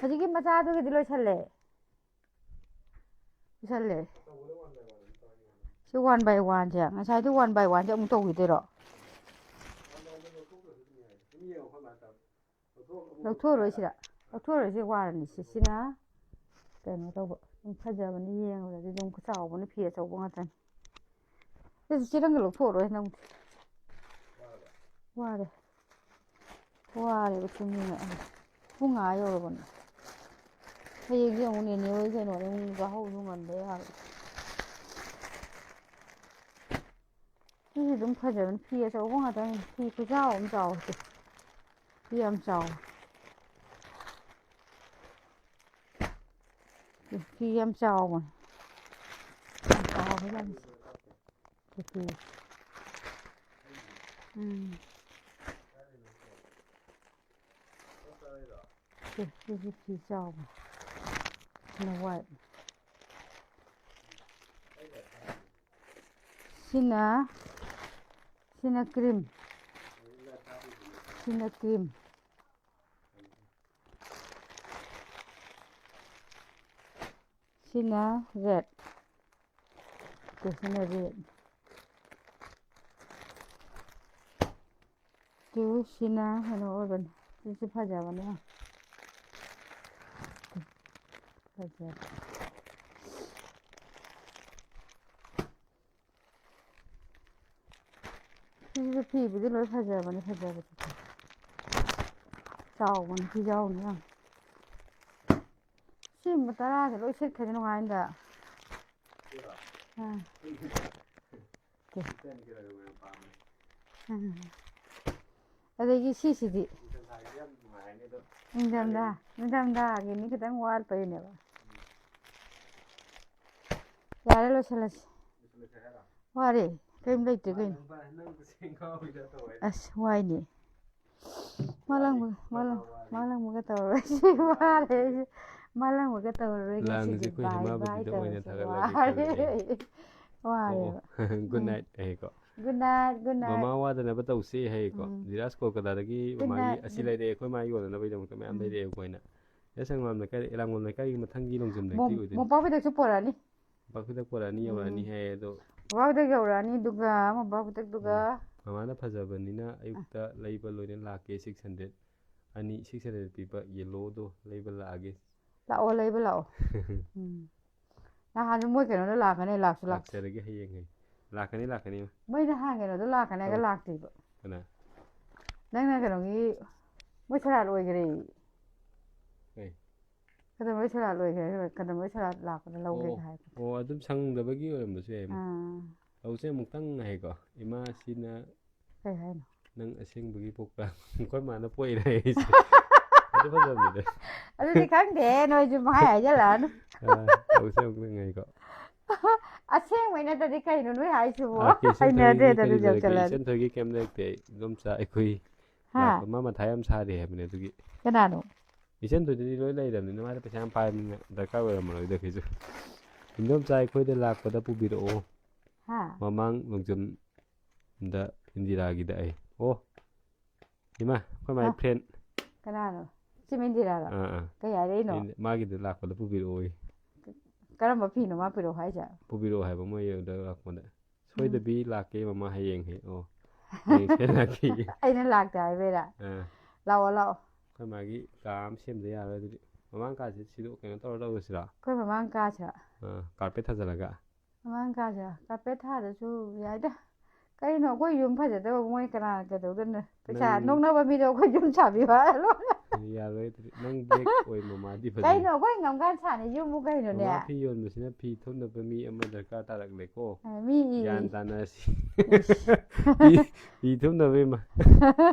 ꯍꯧꯖꯤꯛꯀꯤ ꯃꯆꯥꯗꯨꯒꯤꯗꯤ ꯂꯣꯏꯁꯜꯂꯦ꯫ ꯂꯣꯏꯁꯜꯂꯦ꯫ ꯁꯤ one by one ꯁꯦ, ꯉꯁꯥꯏꯗꯤ one by one ꯁꯦ ꯑꯃꯨꯛ ꯇꯧꯈꯤꯗꯣꯏꯔꯣ? ꯂꯧꯊꯣꯛꯑꯔꯣꯏ ꯁꯤꯗ꯫ ꯂꯧꯊꯣꯛꯑꯔꯣꯏ, ꯁꯤ ꯋꯥꯔꯅꯤ꯫ ꯁꯤ, ꯁꯤꯅ ꯀꯩꯅꯣ ꯇꯧꯕ꯫ ꯑꯗꯨꯝ ꯐꯖꯕꯅꯤ, ꯌꯦꯡꯕꯗꯗꯤ ꯑꯗꯨꯝ ꯆꯥꯎꯕꯅ ꯐꯤ ꯑꯆꯧꯕ ꯉꯥꯛꯇꯅꯤ꯫ ꯑꯗꯨ ꯆꯦꯔꯪꯒ ꯂꯧꯊꯣꯛꯑꯔꯣꯏ ꯅꯪꯗꯤ꯫ ꯋꯥꯔꯦ꯫ ꯋꯥꯔꯦꯕ ꯇꯨꯝꯅꯤꯡꯉꯛꯑꯦ꯫ ꯄꯨꯡ ꯑꯥ ꯌꯧꯔꯕꯅꯦ꯫ ꯍꯌꯦꯡꯗꯤ ꯑꯃꯨꯛ ꯅꯦꯅꯦ ꯍꯣꯏ ꯀꯩꯅꯣꯗ ꯑꯃꯨꯛ ꯆꯥꯍꯧꯁꯨ ꯉꯟꯗ ꯌꯥꯔꯣꯏ꯫ ꯁꯤꯁꯨ ꯑꯗꯨꯝ ꯐꯖꯕꯅꯤ꯫ ꯐꯤ ꯑꯆꯧꯕ ꯉꯥꯛꯇꯅꯤ꯫ ꯐꯤ ꯈꯨꯆꯥꯎ ꯑꯃ ꯆꯥꯎꯋꯦ ꯁꯤ꯫ ꯐꯤ ꯌꯥꯝ ꯆꯥꯎꯋꯦ꯫ ꯐꯤ ꯌꯥꯝ ꯆꯥꯎꯕꯅꯤ꯫ ꯌꯥꯝ ꯆꯥꯎꯕꯖꯥꯠꯅꯤ꯫ ꯐꯤ꯫ ꯎꯝ꯫ ꯁꯦ, ꯁꯤꯁꯨ ꯐꯤ ꯆꯥꯎꯕꯅꯤ꯫ ꯁꯤꯅ white꯫ ꯁꯤꯅ, ꯁꯤꯅ cream꯫ ꯁꯤꯅ cream꯫ ꯁꯤꯅ red꯫ ꯁꯤꯅ red꯫ ꯇꯨ, ꯁꯤꯅ ꯀꯩꯅꯣ ꯑꯣꯏꯕꯅꯤ꯫ ꯁꯤꯁꯨ ꯐꯖꯕꯅꯦ꯫ ꯐꯖꯕ꯫ ꯁꯤꯁꯨ ꯐꯤꯕꯨꯗꯤ ꯂꯣꯏ ꯐꯖꯕꯅꯤ, ꯐꯖꯕꯗꯤ꯫ ꯆꯥꯎꯕꯅꯤ, ꯐꯤꯖꯥꯎꯅꯤ ꯌꯥꯝ꯫ ꯁꯤꯒꯨꯝꯕ ꯇꯔꯥꯁꯦ ꯂꯣꯏ ꯁꯦꯠꯈ꯭ꯔꯗꯤ ꯅꯨꯡꯉꯥꯏꯅꯤꯗ꯫ ꯑꯥ꯫ ꯎꯝ꯫ ꯑꯗꯒꯤ ꯁꯤꯁꯤꯗꯤ ꯅꯤꯡꯊꯝꯊꯥ, ꯅꯤꯡꯊꯝꯊꯥꯒꯤꯅꯤ ꯈꯤꯇꯪ ꯋꯥꯠꯄꯒꯤꯅꯦꯕ꯫ ꯌꯥꯔꯦ, ꯂꯣꯏꯁꯤꯜꯂꯁꯤ꯫ ꯋꯥꯔꯦ꯫ ꯀꯔꯤꯝ ꯂꯩꯇ꯭ꯔꯦ ꯀꯩꯅꯣ꯫ ꯑꯁ, ꯋꯥꯏꯅꯦ꯫ ꯃꯥ ꯂꯪꯕ-, ꯃꯥ ꯂꯪ-, ꯃꯥ ꯂꯪꯕꯒ ꯇꯧꯔꯔꯣꯏꯁꯤ꯫ ꯋꯥꯔꯦ ꯑꯩꯁꯨ꯫ ꯃꯥ ꯂꯪꯕꯒ ꯇꯧꯔꯔꯣꯏ ꯂꯥꯡꯉꯁꯤ ꯉꯁꯤꯗꯤ꯫ ꯑꯩꯈꯣꯏ ꯕꯥꯏ ꯍꯤꯃꯥ ꯕꯥꯏ ꯕꯤꯕꯤꯗ ꯑꯣꯏꯅ ꯇꯧꯔꯁꯤ꯫ ꯊꯥꯒꯠꯂꯛꯑꯒꯦ ꯋꯥꯔꯦ꯫ ꯈꯜꯂꯦ꯫ ꯋꯥꯔꯦꯕ꯫ ꯑꯣ, good night ꯍꯥꯏꯀꯣ꯫ Good night, good night꯫ ꯃꯃꯥ ꯋꯥꯗꯅꯕ ꯇꯧꯁꯦ ꯍꯥꯏꯀꯣ꯫ ꯎꯝ꯫ ꯙꯤꯔꯥꯖ ꯀꯣꯜꯀꯇꯥꯗꯒꯤ good ꯃꯃꯥꯒꯤ night꯫ ꯑꯁꯤ ꯂꯩꯔꯛꯑꯦ, ꯑꯩꯈꯣꯏ ꯃꯥ ꯌꯣꯟꯅꯅꯕꯒꯤꯗꯃꯛꯇ ꯃꯌꯥꯝ ꯎꯝ꯫ ꯂꯩꯔꯛꯑꯦ ꯑꯩꯈꯣꯏꯅ꯫ ꯑꯦ, ꯁꯪꯂꯥꯝ ꯂꯩꯀꯥꯏ, ꯂꯥꯡꯒꯣꯜ ꯂꯩꯀꯥꯏꯒꯤ ꯃꯊꯪꯒꯤ ꯂꯣꯡꯖꯝ ꯂꯩꯔꯛꯇꯤ ꯃꯣꯝ-, ꯑꯣꯏꯗꯣꯏꯅꯤ꯫ ꯃꯣꯝꯄꯥꯛ ꯐꯤꯗꯛꯁꯨ ꯄꯣꯔꯛꯑꯅꯤ꯫ ꯃꯣꯝꯄꯥꯛ ꯐꯤꯗꯛ ꯄꯣꯔꯛꯑꯅꯤ, ꯌꯧꯔꯛꯑꯅꯤ ꯎꯝ꯫ ꯍꯥꯏ ꯑꯗꯣ꯫ ꯃꯣꯝꯄꯥꯛ ꯐꯤꯗꯛ ꯌꯧꯔꯛꯑꯅꯤ, ꯑꯗꯨꯒ ꯃꯣꯝꯄꯥꯛ ꯐꯤꯗꯛꯇꯨꯒ ꯎꯝ꯫ ꯃꯃꯥꯅ ꯐꯖꯕꯅꯤꯅ ꯑꯌꯨꯛꯇ ꯂꯩꯕ ꯂꯣꯏꯅ ꯂꯥꯛꯀꯦ, six hundred꯫ ꯑꯅꯤ, six hundred ꯄꯤꯕ yellowꯗꯣ ꯂꯩꯕ ꯂꯥꯛꯑꯒꯦ꯫ ꯂꯥꯛꯑꯣ, ꯂꯩꯕ ꯂꯥꯛꯑꯣ꯫ ꯎꯝ꯫ ꯅꯍꯥꯟꯁꯨ ꯃꯣꯏ ꯀꯩꯅꯣꯗ ꯂꯥꯛꯀꯅꯤ, ꯂꯥꯛꯁꯨ ꯂꯥꯛꯇꯦ꯫ ꯂꯥꯛꯆꯔꯒꯦ ꯍꯌꯦꯡ ꯍꯌꯦꯡ꯫ ꯂꯥꯛꯀꯅꯤ, ꯂꯥꯛꯀꯅꯤ꯫ ꯃꯣꯏ ꯅꯍꯥꯟ ꯀꯩꯅꯣꯗ ꯂꯥꯛꯀꯅꯤ ꯍꯥꯏꯔꯒ ꯊꯕꯛ ꯂꯥꯛꯇꯦꯕ꯫ ꯀꯅꯥ? ꯅꯪꯅ ꯀꯩꯅꯣꯒꯤ, ꯃꯣꯏ ꯁꯣꯔꯥꯠ ꯂꯣꯏꯈ꯭ꯔꯦ꯫ ꯀꯩ? ꯀꯗꯝꯕꯩ ꯁꯣꯔꯥꯠ ꯂꯣꯏꯈ꯭ꯔꯦ? ꯀꯗꯝꯕꯩ ꯁꯣꯔꯥꯠ ꯂꯥꯛꯄꯗ ꯂꯧꯒꯦ ꯑꯣ, ꯍꯥꯏꯕ꯫ ꯑꯣ, ꯑꯗꯨꯝ ꯁꯪꯗꯕꯒꯤ ꯑꯣꯏꯔꯝꯕꯁꯨ ꯌꯥꯏ꯫ ꯑꯥ꯫ ꯂꯧꯁꯦ ꯑꯃꯨꯛꯇꯪ ꯍꯥꯏꯀꯣ꯫ ꯏꯃꯥꯁꯤꯅ ꯀꯩ ꯍꯥꯏꯅꯣ? ꯅꯪ ꯑꯁꯦꯡꯕꯒꯤ ꯄꯣꯛꯄ꯭ꯔꯥ? ꯑꯩꯈꯣꯏ ꯃꯥꯅ ꯄꯣꯛꯏꯔ ꯑꯩꯁꯦ꯫ ꯑꯗꯨ ꯐꯖꯕꯅꯤꯗ꯫ ꯑꯗꯨꯗꯤ ꯈꯪꯗꯦ, ꯅꯣꯏꯁꯨ ꯃꯍꯥꯏ ꯍꯥꯏꯖꯜꯂꯛꯑꯅꯨ꯫ ꯑꯥ, ꯇꯧꯁꯦ ꯑꯃꯨꯛꯇꯪ ꯉꯥꯏꯀꯣ꯫ ꯑꯁꯦꯡꯕꯩ ꯅꯠꯇ꯭ꯔꯗꯤ ꯀꯩꯅꯣ ꯅꯣꯏ ꯍꯥꯏꯁꯤꯕꯣ? ꯑꯥ, ꯀꯦ ꯏꯆꯟ ꯍꯩꯅꯗꯦ, ꯊꯣꯏꯒꯤ ꯑꯗꯨ ꯀꯔꯤ ꯂꯩꯔꯛꯀꯦ? ꯌꯧꯁꯜꯂꯛꯑꯗꯤ꯫ ꯏꯆꯟ ꯊꯣꯏꯒꯤ ꯀꯩꯝ ꯂꯩꯔꯛꯇꯦ꯫ ꯏꯗꯣꯝꯆꯥ ꯑꯩꯈꯣꯏ ꯍꯥ? ꯂꯥꯛꯄ, ꯃꯥ ꯃꯊꯥ ꯌꯥꯝ ꯁꯥꯔꯤ ꯍꯥꯏꯕꯅꯦ ꯑꯗꯨꯒꯤ꯫ ꯀꯅꯥꯅꯣ? ꯏꯆꯟ ꯊꯣꯏꯗꯗꯤ ꯂꯣꯏ ꯂꯩꯔꯕꯅꯤꯅ ꯃꯥꯗꯤ ꯄꯩꯁꯥ ꯌꯥꯝ ꯄꯥꯏꯕꯅꯤꯅ ꯗꯔꯀꯥꯔ ꯑꯣꯏꯔꯝꯃꯔꯣꯏꯗ ꯀꯩꯁꯨ꯫ ꯏꯗꯣꯝꯆꯥ ꯑꯩꯈꯣꯏꯗ ꯂꯥꯛꯄꯗ ꯄꯨꯕꯤꯔꯛꯑꯣ꯫ ꯍꯥ? ꯃꯃꯥꯡ ꯂꯣꯡꯖꯝꯗ ꯏꯟꯗꯤꯔꯥꯒꯤꯗ ꯑꯩ꯫ ꯑꯣ, ꯏꯃꯥ, ꯑꯩꯈꯣꯏ ꯃꯥꯏ ꯍꯥ? Friend꯫ ꯀꯅꯥꯅꯣ? ꯏꯆꯦ ꯏꯟꯗꯤꯔꯥꯔꯣ? ꯑꯥ, ꯑꯥ꯫ ꯀꯩ ꯍꯥꯏꯔꯛꯏꯅꯣ? ꯏꯟ-, ꯃꯥꯒꯤꯗ ꯂꯥꯛꯄꯗ ꯄꯨꯕꯤꯔꯛꯑꯣꯌꯦ꯫ ꯀꯔꯝꯕ ꯐꯤꯅꯣ ꯃꯥ ꯄꯤꯔꯛꯑꯣ ꯍꯥꯏꯁꯦ? ꯄꯨꯕꯤꯔꯛꯑꯣ ꯍꯥꯏꯕ ꯃꯣꯏ ꯑꯗ ꯂꯥꯛꯄꯗ꯫ ꯎꯝ꯫ "ꯁꯣꯏꯗꯕꯤ ꯂꯥꯛꯀꯦ ꯃꯃꯥ ꯍꯌꯦꯡ ꯍꯦꯛ"꯫ ꯑꯣ꯫ "ꯍꯌꯦꯡ ꯁꯣꯏꯗꯅ ꯂꯥꯛꯀꯦ"꯫ ꯑꯩꯅ ꯂꯥꯛꯇꯦ ꯍꯥꯏꯕꯩꯔꯥ? ꯑꯥ꯫ ꯂꯥꯛꯑꯣ, ꯂꯥꯛꯑꯣ꯫ ꯑꯩꯈꯣꯏ ꯃꯥꯒꯤ ꯀꯥ ꯑꯃ ꯁꯦꯝꯗ ꯌꯥꯔꯣꯏ ꯑꯗꯨꯗꯤ꯫ ꯃꯃꯥꯡ ꯀꯥꯁꯦ ꯁꯤꯗ ꯀꯩꯅꯣ ꯇꯧꯔ ꯇꯧꯔꯁꯤꯔꯥ? ꯑꯩꯈꯣꯏ ꯃꯃꯥꯡ ꯀꯥꯁꯤꯔꯥ? ꯑꯥ, carpet ꯊꯥꯖꯤꯜꯂꯒ꯫ ꯃꯃꯥꯡ ꯀꯥꯁꯤꯔꯥ? Carpet ꯊꯥꯗꯁꯨ ꯌꯥꯏꯗ꯫ ꯀꯩꯅꯣ, ꯑꯩꯈꯣꯏ ꯌꯨꯝ ꯐꯖꯗꯕ ꯃꯣꯏ ꯀꯅꯥꯅ ꯀꯩꯗꯧꯗꯣꯏꯅꯣ? ꯄꯩꯁꯥ ꯅꯪ ꯅꯣꯛꯅꯕ ꯃꯤꯗꯣ ꯑꯩꯈꯣꯏ ꯌꯨꯝ ꯁꯥꯕꯤꯌꯨ ꯍꯥꯏꯔ ꯂꯣꯏꯔꯦ꯫ ꯌꯥꯔꯣꯏ ꯑꯗꯨꯗꯤ꯫ ꯅꯪ black ꯑꯣꯏ ꯃꯃꯥꯗꯤ ꯐꯖꯩ꯫ ꯀꯩꯅꯣ, ꯑꯩꯈꯣꯏ ꯉꯝꯀꯥꯟ ꯁꯥꯅꯤ ꯌꯨꯝꯕꯨ ꯀꯩꯅꯣꯅꯦ? ꯃꯃꯥ ꯐꯤ ꯌꯣꯟꯕꯁꯤꯅ ꯐꯤ ꯊꯨꯞꯅꯕ ꯃꯤ ꯑꯃ ꯗꯔꯀꯥꯔ ꯇꯥꯔꯛꯂꯦꯀꯣ꯫ ꯑ, ꯃꯤ ꯏ-, ꯒ꯭ꯌꯥꯟ ꯏ-, ꯇꯥꯅꯁꯤ꯫ ꯏꯁ꯫ ꯐꯤ, ꯐꯤ ꯊꯨꯞꯅꯕ ꯏꯃꯥ꯫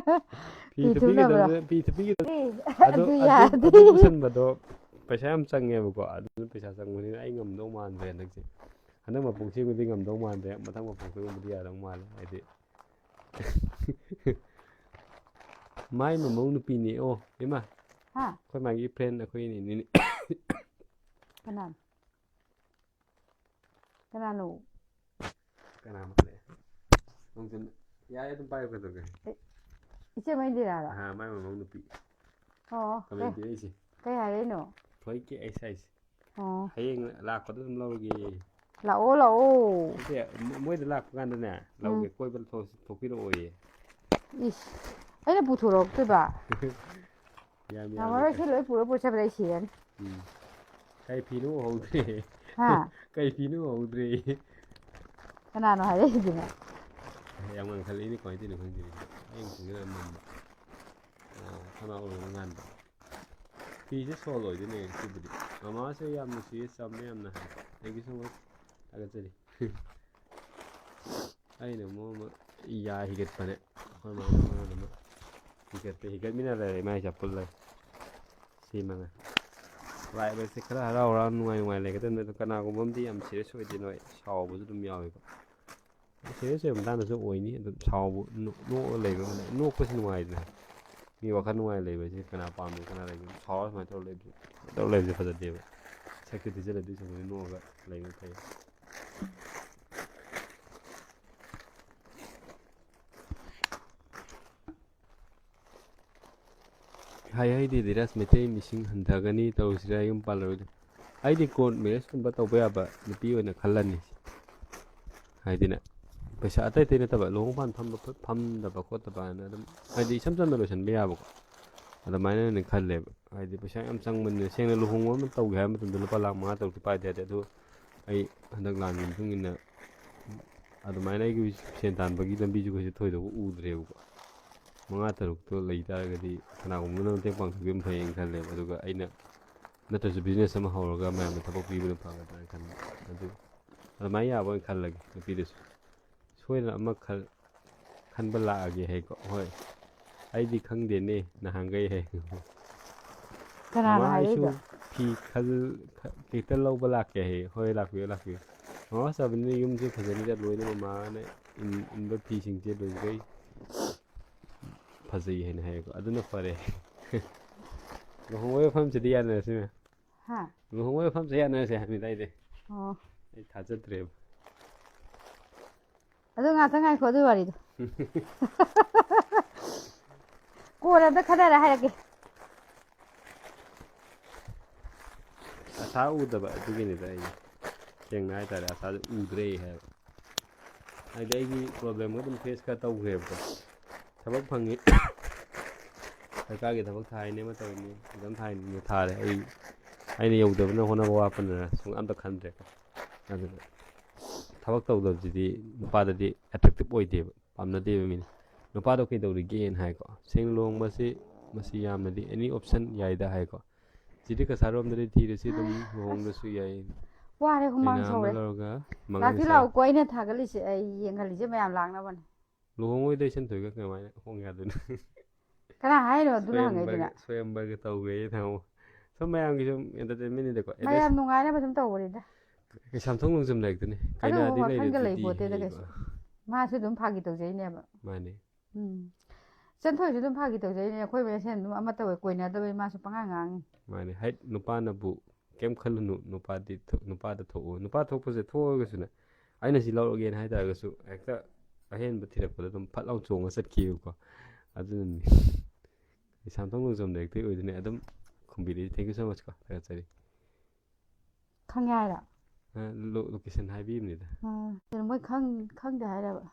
ꯐꯤ ꯐꯤ ꯊꯨꯞꯄꯤꯒꯗꯕ, ꯊꯨꯞꯅꯕ꯭ꯔꯣ? ꯐꯤ ꯊꯨꯞꯄꯤꯒꯗꯕ꯫ ꯑꯦ, ꯑꯗꯨ, ꯑꯗꯨ ꯑꯗꯨ, ꯌꯥꯗꯦ꯫ ꯑꯗꯨ ꯄꯨꯁꯟꯕꯗꯣ ꯄꯩꯁꯥ ꯌꯥꯝ ꯆꯪꯉꯦꯕꯀꯣ꯫ ꯑꯗꯨꯅ ꯄꯩꯁꯥ ꯆꯪꯕꯅꯤꯅ ꯑꯩ ꯉꯝꯗꯧ ꯃꯥꯟꯗ꯭ꯔꯦ ꯍꯟꯗꯛꯁꯦ꯫ ꯍꯟꯗꯛ ꯃꯄꯣꯛ ꯁꯤꯒꯨꯝꯕꯗꯤ ꯉꯝꯗꯧ ꯃꯥꯟꯗꯦ, ꯃꯊꯪ ꯃꯄꯣꯛ ꯁꯤꯒꯨꯝꯕꯗꯤ ꯌꯥꯗꯧ ꯃꯥꯜꯂꯦ, ꯍꯥꯏꯗꯤ꯫ ꯃꯥꯏ ꯃꯃꯧ ꯅꯨꯄꯤꯅꯦ꯫ ꯑꯣ ꯏꯃꯥ, ꯍꯥ? ꯑꯩꯈꯣꯏ ꯃꯥꯒꯤ ꯐ꯭ꯔꯦꯟ ꯑꯩꯈꯣꯏ ꯑꯅꯤꯅꯤꯅꯦ꯫ ꯀꯅꯥꯅꯣ? ꯀꯅꯥꯅꯣ? ꯀꯅꯥ ꯃꯥꯜꯂꯦ? ꯅꯣꯡꯆꯟ-, ꯌꯥꯔꯦ, ꯑꯗꯨꯝ ꯄꯥꯏꯌꯨ, ꯀꯩꯗꯧꯒꯦ? ꯏꯆꯦ ꯃꯩꯗꯤꯔꯥꯔꯣ? ꯑꯥ, ꯃꯥꯏ ꯃꯃꯧ ꯅꯨꯄꯤ꯫ ꯑꯣ, ꯀꯃꯦꯟ ꯀꯩ, ꯄꯤꯔꯛꯏꯁꯦ꯫ ꯀꯩ ꯍꯥꯏꯔꯛꯏꯅꯣ? ꯊꯣꯏꯀꯦ ꯑꯩꯁ ꯑꯩꯁ꯫ ꯑꯣ, ꯍꯌꯦꯡ ꯂꯥꯛꯄꯗ ꯑꯗꯨꯝ ꯂꯧꯔꯒꯦ꯫ ꯂꯥꯛꯑꯣ, ꯂꯥꯛꯑꯣ꯫ ꯅꯠꯇꯦ, ꯃꯣ-, ꯃꯣꯏꯗ ꯂꯥꯛꯄ ꯀꯥꯟꯗꯅꯦ, ꯂꯧꯒꯦ, ꯀꯣꯏꯕ ꯊꯣꯛ-, ꯊꯣꯛꯄꯤꯔꯛꯑꯣꯌꯦ꯫ ꯏꯁ, ꯑꯩꯅ ꯄꯨꯊꯣꯔꯛꯇꯣꯏꯕ? ꯌꯥꯝ ꯌꯥꯝꯃꯦ꯫ ꯉꯝꯃꯔꯣꯏ, ꯁꯤ ꯂꯣꯏ ꯄꯨꯔ ꯄꯨꯔ ꯆꯠꯄꯗ ꯑꯩ ꯁꯤꯔꯅꯤ꯫ ꯎꯝ꯫ ꯀꯩ ꯐꯤꯅꯣ ꯎꯍꯧꯗ꯭ꯔꯦ꯫ ꯍꯥ? ꯀꯩ ꯐꯤꯅꯣ ꯎꯍꯧꯗ꯭ꯔꯦ꯫ ꯀꯅꯥꯅꯣ ꯍꯥꯏꯔꯛꯏꯁꯤꯅ? ꯌꯥꯝ ꯉꯟꯈꯠꯂꯛꯏꯅꯦ, ꯀꯃꯥꯏꯅ ꯇꯧꯔꯤꯅꯣ ꯈꯪꯗꯦ꯫ ꯑꯩꯅ ꯈꯪꯖꯤꯜꯂ ꯃꯝꯕ꯫ ꯑꯥ, ꯈꯅꯥꯎ ꯂꯣꯏꯅ ꯉꯥꯟꯕ꯫ ꯐꯤꯁꯦ ꯁꯣꯜ ꯑꯣꯏꯗꯣꯏꯅꯦ ꯁꯤꯕꯨꯗꯤ꯫ ꯃꯃꯥꯁꯦ ꯌꯥꯝ ꯅꯨꯡꯁꯤꯌꯦ, ꯆꯝꯃꯦ ꯌꯥꯝꯅ ꯍꯥꯏ꯫ Thank you so much꯫ ꯊꯥꯒꯠꯆꯔꯤ꯫ ꯑꯩꯅ ꯃꯔꯣꯟ ꯑꯃ ꯌꯥ ꯍꯤꯒꯠꯄꯅꯦ꯫ ꯑꯩꯈꯣꯏ ꯃꯥꯅ ꯃꯔꯣꯟ ꯑꯃ ꯍꯤꯒꯠꯄ, ꯍꯤꯒꯠꯃꯤꯟꯅ ꯂꯩꯔꯦ ꯃꯥꯏ ꯆꯥꯄꯜ ꯂꯩ꯫ ꯁꯤ ꯃꯉꯥꯏ꯫ ꯂꯥꯛꯏꯕꯁꯦ ꯈꯔ ꯍꯔꯥꯎ ꯍꯔꯥꯎ ꯅꯨꯡꯉꯥꯏ ꯅꯨꯡꯉꯥꯏ ꯂꯩꯒꯗꯕꯅꯤ꯫ ꯑꯗꯣ ꯀꯅꯥꯒꯨꯝꯕ ꯑꯃꯗꯤ ꯌꯥꯝ serious ꯑꯣꯏꯗꯦ ꯅꯣꯏ꯫ ꯁꯥꯎꯕꯁꯨ ꯑꯗꯨꯝ ꯌꯥꯎꯋꯦꯕ꯫ Serious ꯑꯣꯏꯕ ꯃꯇꯥꯡꯗꯁꯨ ꯑꯣꯏꯅꯤ꯫ ꯑꯗꯨꯝ ꯁꯥꯎꯕ, ꯅꯣ-, ꯅꯣꯛꯑ ꯂꯩꯕ, ꯅꯣꯛꯄꯁꯤ ꯅꯨꯡꯉꯥꯏꯗꯅ꯫ ꯃꯤ ꯋꯥꯈꯜ ꯅꯨꯡꯉꯥꯏ ꯂꯩꯕꯁꯦ ꯀꯅꯥ ꯄꯥꯝꯃꯤ, ꯀꯅꯥ ꯂꯩꯕ? ꯁꯥꯎꯔ ꯁꯨꯃꯥꯏꯅ ꯇꯧꯔ ꯂꯩꯕꯁꯦ, ꯇꯧꯔ ꯂꯩꯕꯁꯦ ꯐꯖꯗꯦꯕ꯫ ꯁꯛꯇꯤ ꯊꯤꯖꯤꯜꯂꯗꯤ ꯁꯨꯃꯥꯏꯅ ꯅꯣꯛꯑꯒ ꯂꯩꯕ ꯐꯩ꯫ ꯍꯥꯏ ꯍꯥꯏꯗꯤ ꯙꯤꯔꯥꯖ ꯃꯩꯇꯩ ꯃꯤꯁꯤꯡ ꯍꯟꯊꯒꯅꯤ ꯇꯧꯔꯤꯁꯤꯔ ꯌꯨꯝ ꯄꯥꯜꯂꯔꯣꯏꯗ꯫ ꯑꯩꯗꯤ court marriage ꯀꯨꯝꯕ ꯇꯧꯕ ꯌꯥꯕ ꯅꯨꯄꯤ ꯑꯣꯏꯅ ꯈꯜꯂꯅꯤ꯫ ꯍꯥꯏꯗꯤꯅꯦ, ꯄꯩꯁꯥ ꯑꯇꯩ ꯑꯇꯩ ꯅꯠꯇꯕ, ꯂꯨꯍꯣꯡ ꯄꯥꯟ ꯐꯝꯕ ꯈꯣꯠ-, ꯐꯝꯗꯕ ꯈꯣꯠꯇꯕ ꯍꯥꯏꯅ ꯑꯗꯨꯝ, ꯍꯥꯏꯗꯤ ꯏꯁꯝ ꯁꯝꯅ ꯂꯣꯏꯁꯤꯟꯕ ꯌꯥꯕꯀꯣ꯫ ꯑꯗꯨꯃꯥꯏꯅ ꯑꯣꯏꯅ ꯈꯜꯂꯦꯕ꯫ ꯍꯥꯏꯗꯤ ꯄꯩꯁꯥ ꯌꯥꯝ ꯆꯪꯕꯅꯤꯅ, ꯁꯦꯡꯅ ꯂꯨꯍꯣꯡꯕ ꯑꯃ ꯇꯧꯒꯦ ꯍꯥꯏꯕ ꯃꯇꯝꯗ ꯂꯨꯄꯥ ꯂꯥꯈ ꯃꯉꯥ ꯇꯔꯨꯛꯇꯤ ꯄꯥꯏꯗ ꯌꯥꯗꯦ꯫ ꯑꯗꯨ ꯑꯩ ꯍꯟꯗꯛ ꯂꯥꯟꯒꯤ ꯃꯇꯨꯡ ꯏꯟꯅ ꯑꯗꯨꯃꯥꯏꯅ ꯑꯩꯒꯤ ꯁꯦꯟ ꯇꯥꯟꯕꯒꯤ ꯂꯝꯕꯤꯁꯨ ꯀꯩꯁꯨ ꯊꯣꯏꯗꯣꯛꯄ ꯎꯗ꯭ꯔꯦꯕꯀꯣ꯫ ꯃꯉꯥ ꯇꯔꯨꯛꯇꯣ ꯂꯩ ꯇꯥꯔꯒꯗꯤ ꯀꯅꯥꯒꯨꯝꯕꯅ ꯃꯇꯦꯡ ꯄꯥꯡꯊꯣꯛꯄꯤꯕ ꯐꯩꯌꯦꯅ ꯈꯜꯂꯦꯕ꯫ ꯑꯗꯨꯒ ꯑꯩꯅ ꯅꯠꯇ꯭ꯔꯁꯨ business ꯑꯃ ꯍꯧꯔꯒ ꯃꯌꯥꯝꯗ ꯊꯕꯛ ꯄꯤꯕꯅ ꯐꯒꯗ꯭ꯔꯥꯅ ꯈꯟꯕ꯫ ꯑꯗꯨ ꯑꯗꯨꯃꯥꯏꯅ ꯌꯥꯕ ꯑꯣꯏꯅ ꯈꯜꯂꯒꯦ ꯅꯨꯄꯤꯗꯨꯁꯨ꯫ ꯁꯣꯏꯗꯅ ꯑꯃ ꯈꯜ-, ꯈꯟꯕ ꯂꯥꯛꯑꯒꯦ ꯍꯥꯏꯀꯣ꯫ ꯍꯣꯏ꯫ ꯑꯩꯗꯤ ꯈꯪꯗꯦꯅꯦ ꯅꯍꯥꯟꯈꯩ ꯍꯥꯏ꯫ ꯀꯅꯥꯅ ꯃꯃꯥ, ꯑꯩꯁꯨ ꯍꯥꯏꯔꯛꯏꯕ? ꯐꯤ ꯈꯜ-, ꯈ-, ꯈꯤꯇ ꯂꯧꯕ ꯂꯥꯛꯀꯦ ꯍꯥꯏꯌꯦ꯫ ꯍꯣꯏ, ꯂꯥꯛꯄꯤꯌꯨ, ꯂꯥꯛꯄꯤꯌꯨ꯫ ꯃꯃꯥ ꯆꯥꯕꯅꯤꯅ ꯌꯨꯝꯁꯨ ꯐꯖꯅꯤꯗ, ꯂꯣꯏꯅ ꯃꯃꯥꯅ ꯏꯟ-, ꯏꯟꯕ ꯐꯤꯁꯤꯡꯁꯦ ꯂꯣꯏꯕꯈꯩ ꯐꯖꯩ ꯍꯥꯏꯅ ꯍꯥꯏꯌꯦꯀꯣ꯫ ꯑꯗꯨꯅ ꯐꯔꯦ꯫ ꯂꯨꯍꯣꯡꯕꯒꯤ ꯃꯐꯝꯁꯤꯗꯤ ꯌꯥꯅꯔꯁꯤ, ꯃꯦꯝ꯫ ꯍꯥ? ꯂꯨꯍꯣꯡꯕꯒꯤ ꯃꯐꯝꯁꯦ ꯌꯥꯅꯔꯁꯦ ꯍꯥꯏꯕꯅꯤꯗ ꯑꯩꯗꯤ꯫ ꯑꯣ꯫ ꯑꯩ ꯊꯥꯖꯗ꯭ꯔꯦꯕ꯫ ꯑꯗꯨ ꯉꯥꯛꯇ ꯉꯥꯏꯈꯣ, ꯑꯗꯨ ꯋꯥꯔꯤꯗꯣ꯫ ꯀꯣꯟꯅ ꯑꯝꯇ ꯈꯟꯅꯔ ꯍꯥꯏꯔꯛꯀꯦ꯫ ꯑꯁꯥ ꯎꯗꯕ ꯑꯗꯨꯒꯤꯅꯤꯗ ꯑꯩ, ꯁꯦꯡꯅ ꯍꯥꯏꯇꯥꯔꯦ, ꯑꯁꯥꯁꯦ ꯎꯗ꯭ꯔꯦ ꯍꯥꯏꯕ꯫ ꯍꯥꯏꯗꯤ ꯑꯩꯒꯤ problemꯒ ꯑꯗꯨꯝ face ꯈꯔ ꯇꯧꯈ꯭ꯔꯦꯕꯀꯣ꯫ ꯊꯕꯛ ꯐꯪꯉꯤ, ꯁꯔꯀꯥꯔꯒꯤ ꯊꯕꯛ ꯊꯥꯏꯅꯦ ꯑꯃ ꯇꯧꯔꯤꯅꯦ, exam ꯊꯥꯏꯅꯦ ꯊꯥꯔꯦ꯫ ꯑꯩ, ꯑꯩꯅ ꯌꯧꯗꯕꯅ ꯍꯣꯠꯅꯕ ꯋꯥꯠꯄꯅꯔ ꯁꯨꯡ ꯑꯝꯇ ꯈꯟꯗ꯭ꯔꯦꯀꯣ꯫ ꯑꯗꯨꯅ ꯊꯕꯛ ꯇꯧꯗꯕꯁꯤꯗꯤ ꯅꯨꯄꯥꯗꯗꯤ attractive ꯑꯣꯏꯗꯦꯕ, ꯄꯥꯝꯅꯗꯦꯕ ꯃꯤꯅ꯫ ꯅꯨꯄꯥꯗꯣ ꯀꯩꯗꯧꯔꯤꯒꯦꯅ ꯍꯥꯏꯀꯣ꯫ ꯁꯦꯡꯅ ꯂꯨꯍꯣꯡꯕꯁꯤ ꯃꯁꯤ ꯌꯥꯝꯅꯗꯤ any option ꯌꯥꯏꯗ ꯍꯥꯏꯀꯣ꯫ ꯆꯤꯗꯤ ꯀꯁꯥꯔꯣꯝꯗꯗꯤ ꯊꯤꯔꯁꯤ ꯑꯗꯨꯝ ꯂꯨꯍꯣꯡꯕꯁꯨ ꯌꯥꯏ꯫ ꯋꯥꯔꯦ, ꯍꯨꯃꯥꯡ ꯀꯩꯅꯥ ꯑꯃ ꯁꯧꯔꯦ꯫ ꯂꯧꯔꯒ ꯃꯉꯥꯅꯤ ꯂꯥꯛꯇꯤ ꯁꯥꯏ꯫ ꯂꯥꯛꯎꯀꯣ, ꯑꯩꯅ ꯊꯥꯒꯠꯂꯤꯁꯦ, ꯑꯩ ꯌꯦꯡꯍꯜꯂꯤꯁꯦ ꯃꯌꯥꯝ ꯂꯥꯛꯅꯕꯅꯦ꯫ ꯂꯨꯍꯣꯡꯉꯣꯏꯗ ꯏꯆꯟ ꯊꯣꯏꯒ ꯀꯃꯥꯏꯅ ꯍꯣꯡ ꯌꯥꯗꯣꯏꯅꯣ? ꯀꯅꯥ ꯍꯥꯏꯅꯣ ꯑꯗꯨꯅ ꯍꯪꯉꯛꯏꯗꯨꯅ? ꯁ꯭ꯋꯌꯝꯕꯔꯒ, ꯁ꯭ꯋꯌꯝꯕꯔꯒ ꯇꯧꯒ꯭ꯔꯦ ꯊꯝꯃꯣ꯫ ꯁꯨꯝ ꯃꯌꯥꯝꯒꯤ ꯁꯨꯝ entertainmentꯅꯤꯗꯀꯣ꯫ ꯑꯦ, ꯃꯌꯥꯝ ꯅꯨꯡꯉꯥꯏꯅꯕ ꯁꯨꯝ ꯇꯧꯕꯅꯤꯗ꯫ ꯀꯩꯁꯥꯝꯊꯣꯡ ꯅꯣꯡꯖꯝ ꯂꯩꯔꯛꯇꯨꯅꯦ꯫ ꯑꯗꯨꯒꯨꯝꯕ ꯀꯩꯅꯥꯗꯤ ꯋꯥꯈꯜꯒ ꯂꯩꯔꯗꯨꯗꯤ ꯂꯩꯄꯣꯠꯇꯦꯗ ꯀꯩꯁꯨ꯫ ꯍꯦꯕ꯫ ꯃꯥꯁꯨ ꯑꯗꯨꯝ ꯐꯥꯒꯤ ꯇꯧꯖꯩꯅꯦꯕ꯫ ꯃꯥꯅꯦ꯫ ꯎꯝ꯫ ꯏꯆꯟ ꯊꯣꯏꯁꯨ ꯑꯗꯨꯝ ꯐꯥꯒꯤ ꯇꯧꯖꯩꯅꯦ꯫ ꯑꯩꯈꯣꯏ ꯃꯁꯦꯟ ꯑꯗꯨꯝ ꯑꯃ ꯇꯧꯋꯦ, ꯀꯣꯏꯅꯗꯕꯩ ꯃꯥꯁꯨ ꯄꯉꯥꯡ ꯉꯥꯡꯉꯤ꯫ ꯃꯥꯅꯦ꯫ ꯍꯥꯏꯠ, ꯅꯨꯄꯥꯅꯕꯨ ꯀꯩꯝ ꯈꯜꯂꯨꯅꯨ, ꯅꯨꯄꯥꯗꯤ ꯊꯣ-, ꯅꯨꯄꯥꯗ ꯊꯣꯛꯑꯣ꯫ ꯅꯨꯄꯥ ꯊꯣꯛꯄꯁꯦ ꯊꯣꯛꯑꯒꯁꯨꯅꯦ, ꯑꯩꯅ ꯁꯤ ꯂꯧꯔꯒꯦꯅ ꯍꯥꯏ ꯇꯥꯔꯒꯁꯨ ꯍꯦꯛꯇ ꯑꯍꯦꯟꯕ ꯊꯤꯔꯛꯄꯗ ꯑꯗꯨꯝ ꯐꯠ ꯂꯥꯎ ꯆꯣꯡꯉ ꯆꯠꯈꯤꯕꯀꯣ꯫ ꯑꯗꯨꯅꯅꯤ꯫ ꯀꯩꯁꯥꯝꯊꯣꯡ ꯅꯣꯡꯖꯝ ꯂꯩꯔꯛꯇꯩ ꯑꯣꯏꯗꯣꯏꯅꯦ꯫ ꯑꯗꯨꯝ ꯈꯨꯝꯕꯤꯔꯛꯏ꯫ Thank you so much ꯀꯣ꯫ ꯊꯥꯒꯠꯆꯔꯤ꯫ ꯈꯪꯉꯦ ꯍꯥꯏꯔꯣ? ꯑ, ꯂꯣ-, location ꯍꯥꯏꯕꯤꯕꯅꯤꯗ꯫ ꯑꯥ, ꯀꯩꯅꯣ ꯃꯣꯏ ꯈꯪ-, ꯈꯪꯗꯦ ꯍꯥꯏꯔꯕ?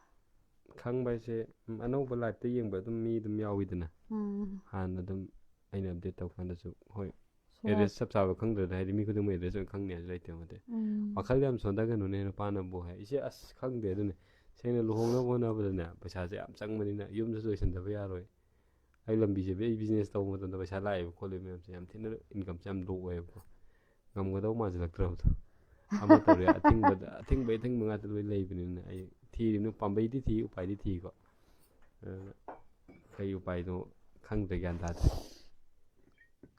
ꯈꯪꯕ ꯍꯥꯏꯁꯦ, ꯎꯝ, ꯑꯅꯧꯕ liveꯇ ꯌꯦꯡꯕ ꯑꯗꯨꯝ ꯃꯤ ꯑꯗꯨꯝ ꯌꯥꯎꯋꯤꯗꯅ꯫ ꯎꯝ꯫ ꯍꯥꯟꯅ ꯑꯗꯨꯝ ꯑꯩꯅ update ꯇꯧꯀꯥꯟꯗꯁꯨ, ꯍꯣꯏ, ꯁꯨꯔ-, address ꯆꯞ ꯆꯥꯕ ꯈꯪꯗ꯭ꯔꯗꯤ, ꯍꯥꯏꯗꯤ ꯃꯤ ꯈꯨꯗꯤꯡꯃꯛ address ꯂꯣꯏ ꯈꯪꯅꯤ ꯍꯥꯏꯁꯨ ꯂꯩꯇꯦ ꯃꯣꯏꯗꯤ꯫ ꯎꯝ꯫ ꯋꯥꯈꯜ ꯌꯥꯝ ꯁꯣꯟꯊꯒꯅꯨꯅꯦ ꯅꯨꯄꯥꯅꯕꯨ ꯍꯥꯏ꯫ ꯏꯆꯦ, ꯑꯁ, ꯈꯪꯗꯦ ꯑꯗꯨꯅꯦ꯫ ꯁꯦꯡꯅ ꯂꯨꯍꯣꯡꯅꯕ ꯍꯣꯠꯅꯕꯗꯅꯦ, ꯄꯩꯁꯥꯁꯦ ꯌꯥꯝ ꯆꯪꯕꯅꯤꯅ ꯌꯨꯝꯗꯁꯨ ꯂꯣꯏꯁꯤꯟꯗꯕ ꯌꯥꯔꯣꯏ꯫ ꯑꯩ ꯂꯝꯕꯤꯁꯦ, ꯑꯩ business ꯇꯧꯕ ꯃꯇꯝꯗ ꯄꯩꯁꯥ ꯂꯥꯛꯑꯦꯕ ꯈꯣꯠꯂꯦꯕ ꯃꯌꯥꯝꯁꯦ ꯌꯥꯝ ꯊꯤꯅ incomeꯁꯦ ꯌꯥꯝ low ꯑꯣꯏꯌꯦꯕꯀꯣ꯫ ꯉꯝꯒꯗꯧ ꯃꯥꯟꯁꯤꯜꯂꯛꯇ꯭ꯔꯕꯗꯣ꯫ ꯑꯃ ꯇꯧꯔꯦ, ꯑꯊꯤꯡꯕꯗ, ꯑꯊꯤꯡꯕ, ꯑꯊꯤꯡꯕ ꯉꯥꯛꯇ ꯂꯣꯏ ꯂꯩꯕꯅꯤꯅ ꯑꯩ ꯊꯤꯔꯤꯕꯅꯤ, ꯄꯥꯝꯕꯩꯗꯤ ꯊꯤ, ꯎꯄꯥꯏꯗꯤ ꯊꯤꯀꯣ꯫ ꯑꯗꯨꯅ ꯀꯩ ꯎꯄꯥꯏꯅꯣ ꯈꯪꯗ꯭ꯔꯦ, ꯒ꯭ꯌꯥꯟ ꯇꯥꯗ꯭ꯔꯦ꯫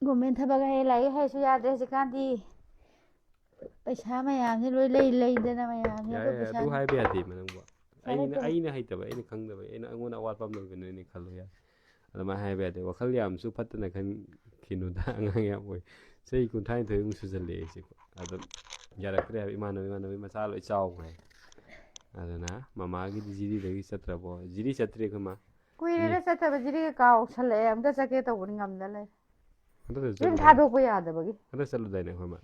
Government ꯊꯕꯛ ꯍꯥꯏ, ꯂꯥꯏꯔꯤꯛ ꯍꯩꯁꯨ ꯌꯥꯗ꯭ꯔꯦ ꯍꯧꯖꯤꯛꯀꯥꯟꯗꯤ꯫ ꯄꯩꯁꯥ ꯃꯌꯥꯝꯁꯦ ꯂꯣꯏ ꯂꯩ ꯂꯩꯗꯅ ꯃꯌꯥꯝꯁꯦ꯫ ꯌꯥꯔꯦ, ꯑꯗꯣ ꯌꯥꯔꯦ, ꯄꯩꯁꯥ ꯑꯗꯨ ꯍꯥꯏꯕ ꯌꯥꯗꯦ ꯃꯅꯪꯕꯨ꯫ ꯌꯥꯔꯦ, ꯑꯩꯅ ꯇꯣꯛꯑꯣ꯫ ꯑꯩꯅ ꯍꯩꯇꯕ, ꯑꯩꯅ ꯈꯪꯗꯕ, ꯑꯩꯅ ꯑꯩꯉꯣꯟꯗ ꯑꯋꯥꯠꯄ ꯑꯃ ꯂꯩꯕꯅꯦ ꯈꯜꯂꯨ ꯌꯥꯏ꯫ ꯑꯗꯨꯃꯥꯏꯅ ꯍꯥꯏꯕ ꯌꯥꯗꯦ꯫ ꯋꯥꯈꯜ ꯌꯥꯝꯁꯨ ꯐꯠꯇꯅ ꯈꯟꯈꯤꯅꯨꯗ꯫ ꯑꯉꯥꯡ ꯌꯥꯝ ꯑꯣꯏ꯫ ꯆꯍꯤ ꯀꯨꯟꯊ꯭ꯔꯥ ꯅꯤꯊꯣꯏꯃꯨꯛ ꯁꯨꯖꯜꯂꯛꯑꯦ ꯑꯩꯁꯦ꯫ ꯑꯗꯨꯝ ꯌꯥꯔꯛꯇ꯭ꯔꯦ ꯍꯥꯏꯕ꯫ ꯏꯃꯥꯟꯅꯕ ꯏꯃꯥꯟꯅꯕꯒꯤ ꯃꯆꯥ ꯂꯣꯏ ꯆꯥꯎꯈ꯭ꯔꯦ꯫ ꯑꯗꯨꯅ ꯃꯃꯥꯒꯤꯗꯤ ꯖꯤꯔꯤꯗꯒꯤ ꯆꯠꯇ꯭ꯔꯕꯣ? ꯖꯤꯔꯤ ꯆꯠꯇ꯭ꯔꯤ ꯑꯩꯈꯣꯏ ꯃꯥ꯫ ꯀꯨꯏꯔꯦꯗ ꯆꯠꯇꯕ꯫ ꯖꯤꯔꯤꯒ ꯀꯥꯎꯁꯜꯂꯛꯑꯦ꯫ ꯑꯝꯇ ꯆꯠꯀꯦ ꯇꯧꯕꯅꯤ, ꯉꯝꯗ ꯂꯩ꯫ ꯍꯟꯗꯛꯇ ꯌꯨꯝ ꯆꯠꯂꯨꯗꯥꯏ? ꯊꯥꯗꯣꯛꯄ ꯌꯥꯗꯕꯒꯤ꯫ ꯍꯟꯗꯛ ꯆꯠꯂꯨꯗꯥꯏꯅꯦ ꯑꯩꯈꯣꯏ ꯃꯥ?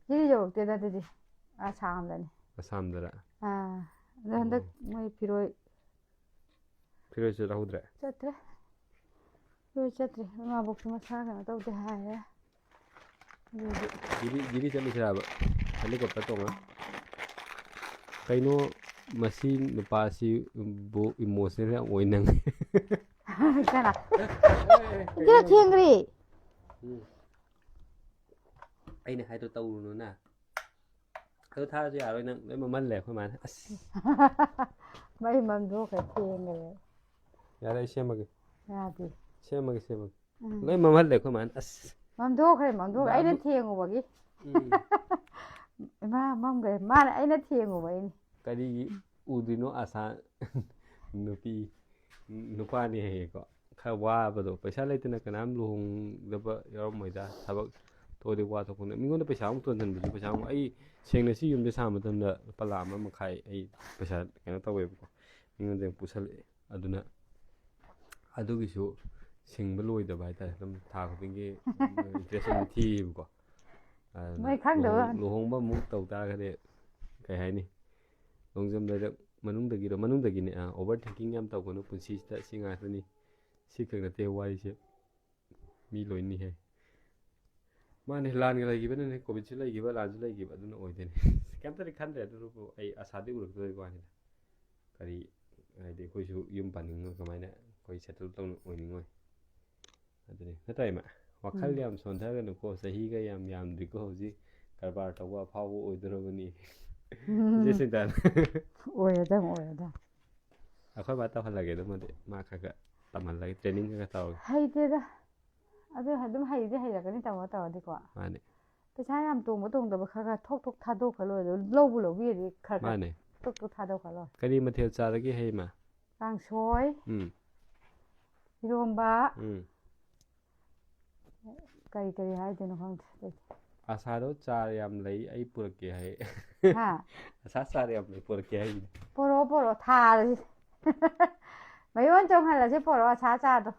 ꯖꯤꯔꯤ ꯌꯧꯔꯛꯇꯦꯗ ꯑꯗꯨꯗꯤ꯫ ꯑꯁꯥꯝꯗꯅꯤ꯫ ꯑꯁꯥꯝꯗꯔ? ꯑꯥ꯫ ꯑꯗꯣ ꯍꯟꯗꯛ ꯃꯣꯏ ꯐꯤꯔꯣꯏ ꯐꯤꯔꯣꯏꯁꯨ ꯂꯧꯍꯧꯗ꯭ꯔꯦ? ꯆꯠꯇ꯭ꯔꯦ꯫ ꯐꯤꯔꯣꯏ ꯆꯠꯇ꯭ꯔꯦ꯫ ꯏꯃꯥꯕꯣꯛꯁꯨ ꯃꯁꯥ ꯀꯩꯅꯣ ꯇꯧꯗꯦ ꯍꯥꯏꯔꯦ꯫ ꯑꯗꯨꯗꯤ ꯖꯤꯔꯤ ꯖꯤꯔꯤ ꯆꯠꯂꯨꯁꯤꯔꯕ? ꯍꯦꯂꯤꯀꯣꯞꯇꯔ ꯇꯣꯡꯉ? ꯀꯩꯅꯣ, ꯃꯁꯤ ꯅꯨꯄꯥꯁꯤꯕꯨ ꯏꯃꯣꯁꯅꯦꯜ ꯌꯥꯝ ꯑꯣꯏ ꯅꯪ꯫ ꯀꯅꯥ? ꯏꯆꯦ ꯊꯦꯡꯈ꯭ꯔꯦ꯫ ꯎꯝ꯫ ꯑꯩꯅ ꯍꯥꯏꯗꯣ ꯇꯧꯔꯨꯅꯨꯅ꯫ ꯑꯗꯨ ꯊꯥꯔꯁꯨ ꯌꯥꯔꯣꯏ ꯅꯪ, ꯂꯣꯏ ꯃꯝꯍꯜꯂꯦ ꯑꯩꯈꯣꯏ ꯃꯥꯅ꯫ ꯑꯁ꯫ ꯃꯩ ꯃꯝꯗꯣꯛꯈ꯭ꯔꯦ, ꯊꯦꯡꯈ꯭ꯔꯦ꯫ ꯌꯥꯔꯦ, ꯑꯩ ꯁꯦꯝꯃꯒꯦ꯫ ꯌꯥꯗꯦ꯫ ꯁꯦꯝꯃꯒꯦ, ꯁꯦꯝꯃꯒꯦ꯫ ꯎꯝ꯫ ꯂꯣꯏ ꯃꯝꯍꯜꯂꯦ ꯑꯩꯈꯣꯏ ꯃꯥꯅ꯫ ꯑꯁ꯫ ꯃꯝꯗꯣꯛꯈ꯭ꯔꯦ, ꯃꯝꯗꯣꯛꯈ꯭ꯔꯦ꯫ ꯑꯩꯅ ꯕꯥꯕꯨ-, ꯊꯦꯡꯉꯨꯕꯒꯤ꯫ ꯎꯝ꯫ ꯏꯃꯥ ꯃꯝꯈ꯭ꯔꯦ꯫ ꯃꯥꯅ, ꯑꯩꯅ ꯊꯦꯡꯉꯨꯕ ꯑꯩꯅ꯫ ꯀꯔꯤꯒꯤ ꯎꯗ꯭ꯔꯤꯅꯣ ꯑꯁꯥ ꯅꯨꯄꯤ, ꯅꯨꯄꯥꯅꯤ ꯍꯥꯏꯌꯦꯀꯣ꯫ ꯈꯔ ꯋꯥꯕꯗꯣ, ꯄꯩꯁꯥ ꯂꯩꯇꯅ ꯀꯅꯥꯝ ꯂꯨꯍꯣꯡꯗꯕ ꯌꯥꯎꯔꯝꯃꯣꯏꯗ꯫ ꯊꯕꯛ ꯇꯧꯔꯗꯤ ꯋꯥ ꯊꯣꯛꯄꯅꯦ꯫ ꯃꯤꯉꯣꯟꯗ ꯄꯩꯁꯥ ꯑꯃꯨꯛ ꯇꯣꯟꯁꯤꯟꯕꯁꯨ ꯄꯩꯁꯥ ꯑꯃꯨꯛ, ꯑꯩ ꯁꯦꯡꯅ ꯁꯤ ꯌꯨꯝꯁꯦ ꯁꯥꯕ ꯃꯇꯝꯗ ꯂꯨꯄꯥ ꯂꯥꯈ ꯑꯃ ꯃꯈꯥꯏ ꯑꯩ ꯄꯩꯁꯥ ꯀꯩꯅꯣ ꯇꯧꯋꯦꯕꯀꯣ, ꯃꯤꯉꯣꯟꯗ ꯑꯃꯨꯛ ꯄꯨꯁꯜꯂꯛꯑꯦ꯫ ꯑꯗꯨꯅ ꯑꯗꯨꯒꯤꯁꯨ ꯁꯤꯡꯕ ꯂꯣꯏꯗꯕ ꯍꯥꯏꯇꯥꯔꯦ꯫ ꯑꯗꯨꯝ ꯊꯥ ꯈꯨꯗꯤꯡꯒꯤ ꯏꯟꯇꯔꯦꯁ ꯑꯗꯨꯝ ꯊꯤꯌꯦꯕꯀꯣ꯫ ꯑꯗꯨꯅ ꯃꯣꯏ ꯈꯪꯗꯕ ꯂꯨꯍꯣꯡ-, ꯋꯥꯅꯤ꯫ ꯂꯨꯍꯣꯡꯕ ꯑꯃꯨꯛ ꯇꯧ ꯇꯥꯔꯒꯗꯤ, ꯀꯩ ꯍꯥꯏꯅꯤ, ꯂꯣꯡꯖꯝꯗ ꯃꯅꯨꯡꯗꯒꯤꯔꯣ, ꯃꯅꯨꯡꯗꯒꯤꯅꯦ꯫ ꯑꯥ, ꯑꯣꯚꯔ ꯊꯤꯡꯀꯤꯡ ꯌꯥꯝ ꯇꯧꯒꯅꯨ꯫ ꯄꯨꯟꯁꯤꯁꯤꯗ ꯁꯤ ꯉꯥꯛꯇꯅꯤ, ꯁꯤ ꯈꯛ ꯅꯠꯇꯦ ꯋꯥꯔꯤꯁꯦ꯫ ꯃꯤ ꯂꯣꯏꯅꯤꯍꯦ꯫ ꯃꯥꯅꯦ, ꯂꯥꯟꯒ ꯂꯩꯈꯤꯕꯅꯅꯦ, ꯀꯣꯚꯤꯠꯁꯨ ꯂꯩꯈꯤꯕ, ꯂꯥꯟꯁꯨ ꯂꯩꯈꯤꯕ, ꯑꯗꯨꯅ ꯑꯣꯏꯗꯣꯏꯅꯦ꯫ ꯀꯩꯝꯇꯗꯤ ꯈꯟꯗ꯭ꯔꯦ, ꯑꯗꯨꯕꯨ ꯑꯩ ꯑꯁꯥꯗꯤ ꯎꯔꯛꯇꯕꯩ ꯋꯥꯅꯤꯗ꯫ ꯀꯔꯤ, ꯍꯥꯏꯗꯤ ꯑꯩꯈꯣꯏꯁꯨ ꯌꯨꯝ ꯄꯥꯅꯤꯡꯉꯣꯏ, ꯀꯃꯥꯏꯅ ꯑꯩꯈꯣꯏ ꯁꯦꯇꯜ ꯇꯧꯅ ꯑꯣꯏꯅꯤꯡꯉꯣꯏ? ꯑꯗꯨꯅꯤ ꯅꯠꯇ꯭ꯔꯥ, ꯏꯃꯥ? ꯋꯥꯈꯜ ꯎꯝ꯫ ꯌꯥꯝ ꯁꯣꯟꯊꯒꯅꯨꯀꯣ, ꯆꯍꯤꯒ ꯌꯥꯝ ꯌꯥꯝꯗ꯭ꯔꯤꯀꯣ, ꯍꯧꯖꯤꯛ ꯀꯔꯕꯥꯔ ꯇꯧꯕ ꯑꯐꯥꯎꯕ ꯑꯣꯏꯗꯣꯔꯕꯅꯤ꯫ ꯎꯝ꯫ ꯏꯆꯦ ꯁꯤꯟꯇꯥꯅ꯫ ꯑꯣꯏꯔꯗꯝ, ꯑꯣꯏꯔꯗꯝ꯫ ꯑꯩꯈꯣꯏ ꯕꯥ ꯇꯧꯍꯜꯂꯒꯦ ꯑꯗꯨꯃꯗꯤ, ꯃꯥ ꯈꯔ ꯈꯔ ꯇꯝꯍꯜꯂꯒꯦ, ꯇ꯭ꯔꯦꯅꯤꯡ ꯈꯔ ꯈꯔ ꯇꯧꯔꯒꯦ꯫ ꯍꯩꯇꯦꯗ꯫ ꯑꯗꯨ ꯑꯗꯨꯝ ꯍꯩꯗꯤ ꯍꯩꯔꯛꯀꯅꯤ, ꯇꯝꯃꯣ ꯇꯧꯔꯗꯤꯀꯣ꯫ ꯃꯥꯅꯦ꯫ ꯄꯩꯁꯥ ꯌꯥꯝ ꯇꯣꯡꯕ ꯇꯣꯡꯗꯕ ꯈꯔ ꯈꯔ ꯊꯣꯛ ꯊꯣꯛ ꯊꯥꯗꯣꯛꯈ꯭ꯔ ꯂꯣꯏꯔꯦ꯫ ꯂꯧꯕ ꯂꯧꯕꯤꯔꯗꯤ ꯈꯔ ꯈꯔ ꯃꯥꯅꯦ꯫ ꯊꯣꯛ ꯊꯣꯛ ꯊꯥꯗꯣꯛꯈ꯭ꯔ ꯂꯣꯏꯔꯦ꯫ ꯀꯔꯤ ꯃꯊꯦꯜ ꯆꯥꯔꯒꯦ ꯍꯩꯃ? ꯀꯥꯡꯁꯣꯏ, ꯎꯝ꯫ ꯏꯔꯣꯝꯕ, ꯎꯝ꯫ ꯀꯔꯤ ꯀꯔꯤ ꯍꯥꯏꯗꯣꯏꯅꯣ ꯈꯪꯗ꯭ꯔꯦ ꯑꯇꯩꯗꯤ꯫ ꯑꯁꯥꯗꯣ ꯆꯥꯔ ꯌꯥꯝ ꯂꯩ, ꯑꯩ ꯄꯨꯔꯛꯀꯦ ꯍꯥꯏ꯫ ꯍꯥ? ꯑꯁꯥ ꯆꯥꯔ ꯌꯥꯝ ꯂꯩ, ꯄꯨꯔꯛꯀꯦ ꯍꯥꯏ꯫ ꯄꯣꯔꯛꯑꯣ, ꯄꯣꯔꯛꯑꯣ, ꯊꯥꯔꯁꯤ꯫ ꯃꯌꯣꯟ ꯆꯣꯡꯍꯜꯂꯁꯤ, ꯄꯣꯔꯛꯑꯣ, ꯑꯁꯥ ꯆꯥꯗꯣ꯫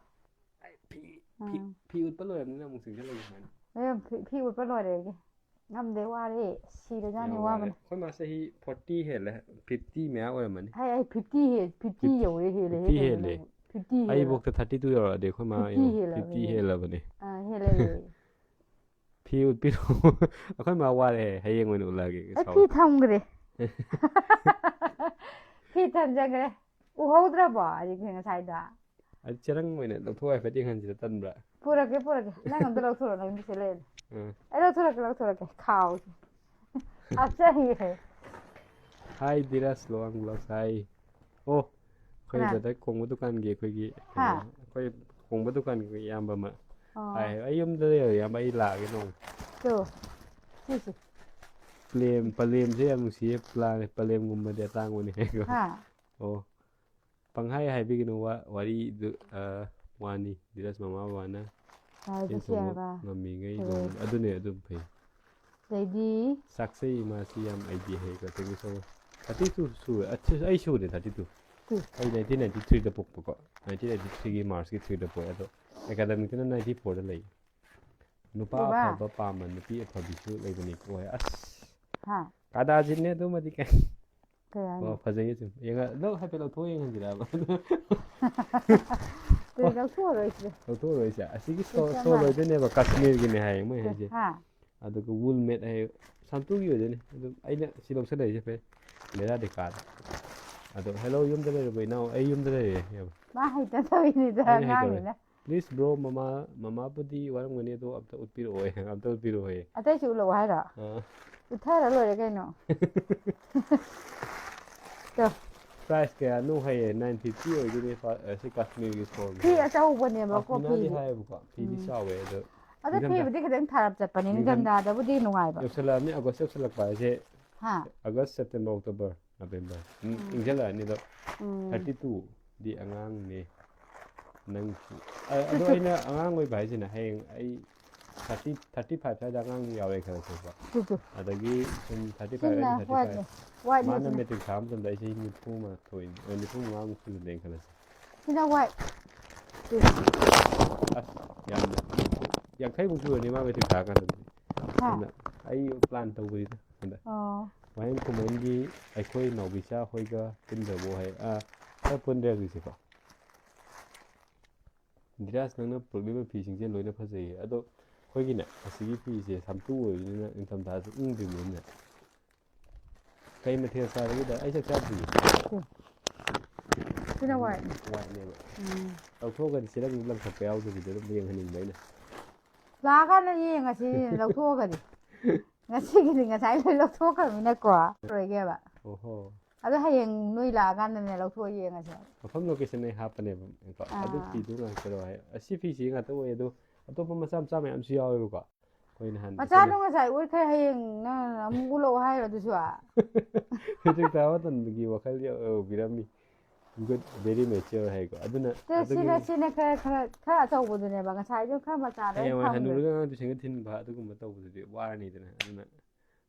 ꯑꯩ ꯐꯤ, ꯐꯤ, ꯎꯝ꯫ ꯐꯤ ꯎꯠꯄ ꯂꯣꯏꯔꯕꯅꯤꯅ ꯑꯃꯨꯛ ꯆꯪꯁꯤꯜꯂꯒꯦ ꯁꯨꯃꯥꯏꯅ꯫ ꯃꯌꯣꯟ ꯐꯤ, ꯐꯤ ꯎꯠꯄ ꯂꯣꯏꯔꯦ ꯑꯩꯒꯤ꯫ ꯉꯝꯗꯦ, ꯋꯥꯔꯦ꯫ ꯁꯤꯔꯖꯥꯠꯅꯤ ꯌꯥꯝ ꯋꯥꯔꯦ꯫ ꯋꯥꯕꯅ꯫ ꯑꯩꯈꯣꯏ ꯃꯥꯁꯦ ꯆꯍꯤ forty ꯍꯦꯜꯂꯦ, fifty ꯃꯌꯥ ꯑꯣꯏꯔꯝꯃꯅꯤ꯫ ꯍꯥꯏ, ꯑꯩ fifty ꯍꯦ-, fifty ꯐꯤꯐ-, ꯌꯧꯔꯦ, ꯍꯦꯜꯂꯦ, fifty ꯍꯦꯜꯂꯦ ꯍꯦꯜꯂꯦ꯫ ꯅꯪꯕꯨ꯫ fifty ꯍꯦꯜꯂꯦ꯫ ꯑꯩꯕꯣꯛꯇ thirty two ꯌꯧꯔꯛꯑꯗꯤ ꯑꯩꯈꯣꯏ ꯃꯥ fifty ꯌꯦꯡꯉꯣ, ꯍꯦꯜꯂꯕꯅꯦ꯫ fifty ꯍꯦꯜꯂꯕꯅꯦ꯫ ꯑꯥ, ꯍꯦꯜꯂꯦ꯫ ꯐꯤ ꯎꯠꯄꯤꯔꯛꯑꯣ꯫ ꯑꯩꯈꯣꯏ ꯃꯥ ꯋꯥꯔꯦ, ꯍꯌꯦꯡ ꯑꯣꯏꯅ ꯎꯠꯂꯛꯑꯒꯦ, ꯑꯩ ꯁꯥꯎ꯫ ꯐꯤ ꯊꯝꯈ꯭ꯔꯦ꯫ ꯐꯤ ꯊꯝꯖꯈ꯭ꯔꯦ꯫ ꯎꯍꯧꯗ꯭ꯔꯕꯣ ꯍꯧꯖꯤꯛꯁꯦ ꯉꯁꯥꯏꯗꯣ? ꯑꯗꯨ ꯆꯦꯔꯪ ꯑꯣꯏꯅ ꯂꯧꯊꯣꯛ ꯍꯥꯏꯐꯦꯠ ꯌꯦꯡꯍꯟꯁꯤꯔ, ꯇꯟꯕ꯭ꯔꯥ? ꯄꯨꯔꯛꯀꯦ, ꯄꯨꯔꯛꯀꯦ꯫ ꯅꯪ ꯑꯝꯇ ꯂꯧꯊꯣꯔꯛꯑꯣ, ꯅꯪꯒꯤꯁꯦ ꯂꯩꯔꯦ꯫ ꯑꯥ꯫ ꯑꯩ ꯂꯧꯊꯣꯔꯛꯀꯦ, ꯂꯧꯊꯣꯔꯛꯀꯦ꯫ ꯈꯥꯎꯁꯦ꯫ ꯍꯥꯞꯆꯟꯒꯦ꯫ Hi, Dhiraj ꯂꯣꯋꯥꯡ vlogs꯫ Hi꯫ ꯑꯣ, ꯑꯩꯈꯣꯏ ꯀꯅꯥ? Brother ꯈꯣꯡꯕ ꯗꯨꯀꯥꯟꯒꯤ ꯑꯩꯈꯣꯏꯒꯤ ꯍꯥ? ꯀꯩꯅꯣ, ꯑꯩꯈꯣꯏ ꯈꯣꯡꯕ ꯗꯨꯀꯥꯟꯒꯤ ꯏꯌꯥꯝꯕ ꯑꯃ꯫ ꯑꯣ꯫ Hi, ꯑꯩ ꯌꯨꯝꯗ ꯂꯩꯔꯦ, ꯏꯌꯥꯝꯕ, ꯑꯩ ꯂꯥꯛꯑꯒꯦ ꯅꯣꯡꯃ꯫ ꯇꯨ, ꯁꯤꯁꯦ꯫ ꯄꯂꯦꯝ, ꯄꯂꯦꯝꯁꯦ ꯌꯥꯝ ꯅꯨꯡꯁꯤꯌꯦ, ꯄꯂꯥ-, ꯄꯂꯦꯝꯒꯨꯝꯕꯗꯤ ꯑꯇꯥꯡꯕꯅꯤ꯫ ꯍꯥ? ꯑꯣ꯫ ꯄꯪꯍꯥꯏ ꯍꯥꯏꯕꯤꯒꯅꯨ, ꯋꯥ-, ꯋꯥꯔꯤꯗꯨ, ꯑ, ꯋꯥꯅꯤ꯫ ꯙꯤꯔꯥꯖ ꯃꯃꯥ ꯕꯕꯥꯅ ꯍꯥꯏꯗꯤ ꯆꯦꯟ ꯊꯣꯡꯕ ꯁꯦꯝꯕ꯫ ꯉꯝꯃꯤꯉꯩ ꯐꯩꯌꯦ꯫ ꯂꯣꯡ-, ꯑꯗꯨꯅꯦ, ꯑꯗꯨꯝ ꯐꯩ꯫ ꯑꯗꯩꯗꯤ ꯆꯥꯛꯆꯩ ꯏꯃꯥꯁꯤ ꯌꯥꯝ ꯑꯩꯗꯤ ꯍꯩꯀꯣ꯫ Thank you so much꯫ Thirty two ꯁꯨꯔꯦ꯫ ꯑ, ꯑꯩ ꯁꯨꯔꯦ thirty two꯫ ꯇꯨ꯫ ꯑꯩ nineteen ninety three ꯗ ꯄꯣꯛꯄꯀꯣ꯫ Nineteen ninety three ꯒꯤ March ꯀꯤ three ꯗ ꯄꯣꯛꯑꯦ꯫ ꯑꯗꯣ academic ꯇꯅ ninety four ꯗ ꯂꯩ꯫ ꯅꯨꯄꯥ ꯅꯨꯄꯥ? ꯑꯐꯕ ꯄꯥꯝꯕ ꯅꯨꯄꯤ ꯑꯐꯕꯤꯁꯨ ꯂꯩꯕꯅꯤꯀꯣ꯫ ꯑꯁ꯫ ꯍꯥ? ꯀꯗꯥꯖꯤꯠꯅꯦ ꯑꯗꯨꯃꯗꯤ ꯀꯩ꯫ ꯀꯩ ꯍꯥꯏꯅꯣ? ꯑꯣ, ꯐꯖꯩꯌꯦ ꯆꯨꯝ꯫ ꯌꯦꯡꯉ-, ꯅꯪ ꯍꯥꯏꯐꯦꯠ ꯂꯧꯊꯣꯛꯑ ꯌꯦꯡꯍꯟꯁꯤꯔꯕ? ꯇꯨ, ꯂꯧꯊꯣꯛꯑꯔꯣꯏꯁꯦ꯫ ꯂꯧꯊꯣꯛꯑꯔꯣꯏꯁꯦ꯫ ꯑꯁꯤꯒꯤ ꯁꯣ-, ꯁꯤꯁꯦ ꯁꯣꯜ ꯑꯃ ꯑꯣꯏꯗꯣꯏꯅꯦꯕ, ꯀꯥꯁꯃꯤꯔꯒꯤꯅꯦ ꯍꯥꯏꯌꯦ ꯃꯣꯏ ꯍꯥꯏꯁꯦ꯫ ꯍꯥ? ꯑꯗꯨꯒ wool made ꯍꯥꯏꯌꯦ, ꯁꯥꯟꯇꯨꯒꯤ ꯑꯣꯏꯗꯣꯏꯅꯦ꯫ ꯑꯗꯨꯝ ꯑꯩꯅ ꯁꯤ ꯂꯧꯁꯜꯂꯛꯏꯁꯦ ꯐꯩ꯫ ꯕꯦꯔꯥꯗꯤ ꯀꯥꯔꯦ꯫ ꯑꯗꯣ, "Hello, ꯌꯨꯝꯗ ꯂꯩꯔꯕꯣ ꯏꯅꯥꯎ?" ꯑꯩ ꯌꯨꯝꯗ ꯂꯩꯔꯦ ꯍꯥꯏꯕ꯫ ꯃꯥ ꯍꯩꯇ ꯇꯧꯔꯤꯅꯤꯗ, ꯑꯩꯅ ꯍꯩꯇꯕꯅꯦ꯫ ꯑꯉꯥꯡꯅꯤꯅ꯫ "Please bro, ꯃꯃꯥ, ꯃꯃꯥꯕꯨꯗꯤ ꯋꯥꯔꯝꯒꯅꯤ, ꯑꯗꯣ ꯑꯝꯇ ꯎꯠꯄꯤꯔꯛꯑꯣ, ꯑꯝꯇ ꯎꯠꯄꯤꯔꯛꯑꯣ" ꯍꯥꯏꯌꯦ꯫ ꯑꯇꯩꯁꯨ ꯎꯠꯂꯛꯑꯣ ꯍꯥꯏꯔꯣ? ꯑꯥ꯫ ꯎꯠꯊꯔ ꯂꯣꯏꯔꯦ ꯀꯩꯅꯣ꯫ ꯇꯣ꯫ Price ꯀꯌꯥꯅꯣ ꯍꯥꯏꯌꯦ, nine fifty ꯑꯣꯏꯗꯣꯏꯅꯦ, ꯄꯥ-, ꯑ, ꯁꯤ ꯀꯥꯁꯃꯤꯔꯒꯤ ꯁꯣꯜꯅꯦ꯫ ꯐꯤ ꯑꯆꯧꯕꯅꯦꯕꯀꯣ, ꯄꯥꯁꯃꯤꯅꯥꯗꯤ ꯐꯤꯗꯤ꯫ ꯍꯥꯏꯌꯦꯕꯀꯣ, ꯐꯤꯗꯤ ꯎꯝ꯫ ꯆꯥꯎꯋꯦ ꯑꯗꯣ꯫ ꯑꯗꯣ ꯅꯤꯡꯊꯝꯊꯥ꯫ ꯐꯤꯕꯨꯗꯤ ꯈꯤꯇꯪ ꯊꯥꯔꯞ ꯆꯠꯄꯅꯤ, ꯅꯤꯡꯊꯝ- ꯅꯤꯡꯊꯝꯊꯥꯗꯕꯨꯗꯤ ꯅꯨꯡꯉꯥꯏꯕ꯫ ꯌꯧꯁꯜꯂꯛꯑꯕꯅꯤ, ꯑꯥꯒꯁ ꯌꯧꯁꯜꯂꯛꯄ ꯍꯥꯏꯁꯦ꯫ ꯍꯥ? ꯑꯥꯒꯁ, ꯁꯦꯞꯇꯦꯝꯕꯔ, ꯑꯣꯛꯇꯣꯕꯔ, ꯅꯕꯦꯝꯕꯔ꯫ ꯎꯝ, ꯎꯝ꯫ ꯏꯪꯁꯜꯂꯛꯑꯅꯤ ꯑꯗꯣ꯫ ꯎꯝ꯫ ꯊꯥꯔꯇꯤ ꯇꯨꯗꯤ ꯑꯉꯥꯡꯅꯦ ꯅꯪꯁꯨ꯫ ꯑ-, ꯑꯗꯣ ꯑꯩꯅ ꯑꯉꯥꯡ ꯑꯣꯏꯕ ꯍꯥꯏꯁꯤꯅ ꯍꯌꯦꯡ ꯑꯩ ꯊꯥꯔꯇꯤ, ꯊꯥꯔꯇꯤ ꯐꯥꯏꯚ ꯁ꯭ꯋꯥꯏꯗ ꯑꯉꯥꯡ ꯌꯥꯎꯔꯦ ꯈꯜꯂꯁꯦꯕ꯫ Two, two. ꯑꯗꯒꯤ ꯁꯨꯝ ꯊꯥꯔꯇꯤ ꯐꯥꯏꯚ ꯁꯤꯅ ꯍꯥꯏꯗꯤ ꯊꯥꯔꯇꯤ ꯐꯥꯏꯚ꯫ ꯋꯥꯏꯠꯅꯦ, ꯋꯥꯏꯠꯅꯦ ꯃꯥꯅ ꯁꯤꯅ꯫ ꯃꯦꯇ꯭ꯔꯤꯛ ꯊꯥꯕ ꯃꯇꯝꯗ ꯑꯩ ꯆꯍꯤ ꯅꯤꯐꯨ ꯃꯥꯊꯣꯏ, ꯑ, ꯅꯤꯐꯨ ꯃꯉꯥꯃꯨꯛ ꯁꯨꯖꯜꯂꯛꯑꯦ ꯈꯜꯂꯁꯦ꯫ ꯁꯤꯅ ꯋꯥꯏꯠ꯫ ꯑꯁ, ꯌꯥꯝꯅ ꯌꯥꯡꯈꯩꯃꯨꯛ ꯁꯨꯔꯅꯤ ꯃꯥ ꯃꯦꯇ꯭ꯔꯤꯛ ꯊꯥ ꯀꯥꯟꯗꯗꯤ꯫ ꯍꯥ? ꯑꯗꯨꯅ ꯑꯩ ꯄ꯭ꯂꯥꯟ ꯇꯧꯕꯅꯤꯗ꯫ ꯑꯗ ꯑꯣ꯫ ꯋꯥꯍꯦꯡ ꯈꯨꯃꯟꯒꯤ ꯑꯩꯈꯣꯏ ꯅꯥꯎꯕꯤꯆꯥ ꯍꯣꯏꯒ ꯄꯨꯟꯗ꯭ꯔꯕꯣ ꯍꯥꯏ꯫ ꯑꯥ, ꯈꯔ ꯄꯨꯟꯗ꯭ꯔꯦ ꯍꯧꯖꯤꯛꯁꯦꯀꯣ꯫ ꯙꯤꯔꯥꯖ, ꯅꯪꯅ ꯄꯨꯔꯛꯂꯤꯕ ꯐꯤꯁꯤꯡꯁꯦ ꯂꯣꯏꯅ ꯐꯖꯩꯌꯦ꯫ ꯑꯗꯣ ꯑꯩꯈꯣꯏꯒꯤꯅꯦ, ꯑꯁꯤꯒꯤ ꯐꯤꯁꯦ ꯁꯥꯝꯇꯨ ꯑꯣꯏꯕꯅꯤꯅ ꯅꯤꯡꯊꯝꯊꯥꯁꯦ ꯏꯪꯗ꯭ꯔꯤꯕꯅꯤꯅ ꯀꯩ ꯃꯊꯦꯜ ꯆꯥꯔꯒꯦꯗ? ꯑꯩ ꯆꯥꯛ ꯆꯥꯗ꯭ꯔꯤꯌꯦ꯫ ꯁꯤꯅ ꯋꯥꯏꯠꯅꯦ꯫ ꯋꯥꯏꯠꯅꯦꯕ꯫ ꯎꯝ꯫ ꯂꯧꯊꯣꯛꯑꯒꯗꯤ ꯆꯦꯔꯪꯗ ꯂꯪꯊꯣꯛꯄ ꯌꯥꯎꯗꯕꯤꯗ ꯑꯗꯨꯝ ꯌꯦꯡꯍꯟꯅꯤꯡꯕ ꯑꯩꯅ꯫ ꯂꯥꯛꯑꯀꯥꯟꯗ ꯌꯦꯡꯉꯁꯤ ꯂꯧꯊꯣꯛꯑꯒꯗꯤ꯫ ꯉꯁꯤꯒꯤꯗꯤ ꯉꯁꯥꯏ ꯂꯣꯏ ꯂꯧꯊꯣꯛꯈ꯭ꯔꯃꯤꯅꯀꯣ꯫ ꯂꯣꯏꯒꯦꯕ꯫ ꯑꯣꯍꯣ꯫ ꯑꯗꯣ ꯍꯌꯦꯡ ꯅꯣꯏ ꯂꯥꯛꯑꯀꯥꯟꯗꯅꯦ ꯂꯧꯊꯣꯛꯑ ꯌꯦꯡꯉꯁꯦ꯫ ꯃꯐꯝ ꯂꯣꯀꯦꯁꯟ ꯑꯩ ꯍꯥꯞꯄꯅꯦꯕ ꯀꯣ꯫ ꯑꯗꯨ ꯑꯥ꯫ ꯐꯤꯗꯨ ꯉꯥꯛꯇꯔꯣ ꯍꯥꯏ꯫ ꯑꯁꯤ ꯐꯤꯁꯤ ꯉꯥꯛꯇ ꯑꯣꯏ ꯑꯗꯣ ꯑꯇꯣꯞꯄ ꯃꯆꯥ ꯃꯆꯥ ꯃꯌꯥꯝꯁꯨ ꯌꯥꯎꯋꯦꯕꯀꯣ꯫ ꯑꯩꯈꯣꯏ ꯅꯍꯥꯟ ꯃꯆꯥꯗꯣ ꯆꯠꯂꯦ꯫ ꯉꯁꯥꯏ ꯎꯠꯈ꯭ꯔꯦ, ꯍꯌꯦꯡ ꯅꯪ ꯑꯃꯨꯛ ꯎꯠꯂꯛꯑꯣ ꯍꯥꯏꯔꯣ ꯑꯗꯨꯁꯨ? ꯃꯦꯇ꯭ꯔꯤꯛ ꯊꯥꯕ ꯃꯇꯝꯒꯤ ꯋꯥꯈꯜ ꯌꯧꯕꯤꯔꯝꯃꯤ꯫ Good, very mature ꯍꯥꯏꯀꯣ꯫ ꯑꯗꯨꯅ ꯇꯦ, ꯑꯗꯨꯒꯤ ꯁꯤꯅ, ꯁꯤꯅ ꯈꯔ, ꯈꯔ, ꯈꯔ ꯑꯆꯧꯕꯗꯨꯅꯦꯕ꯫ ꯉꯁꯥꯏꯗꯣ ꯈꯔ ꯃꯆꯥꯗꯣ ꯑꯩꯅ ꯍꯌꯦꯡꯋꯥꯏ ꯐꯪꯗ꯭ꯔꯦ꯫ ꯍꯅꯨꯔꯒ ꯑꯉꯥꯡ ꯇꯨꯏꯁꯟꯒ ꯊꯤꯟꯕ ꯑꯗꯨꯒꯨꯝꯕ ꯇꯧꯕꯗꯨꯗꯤ ꯋꯥꯔꯅꯤꯗꯅ꯫ ꯑꯗꯨꯅ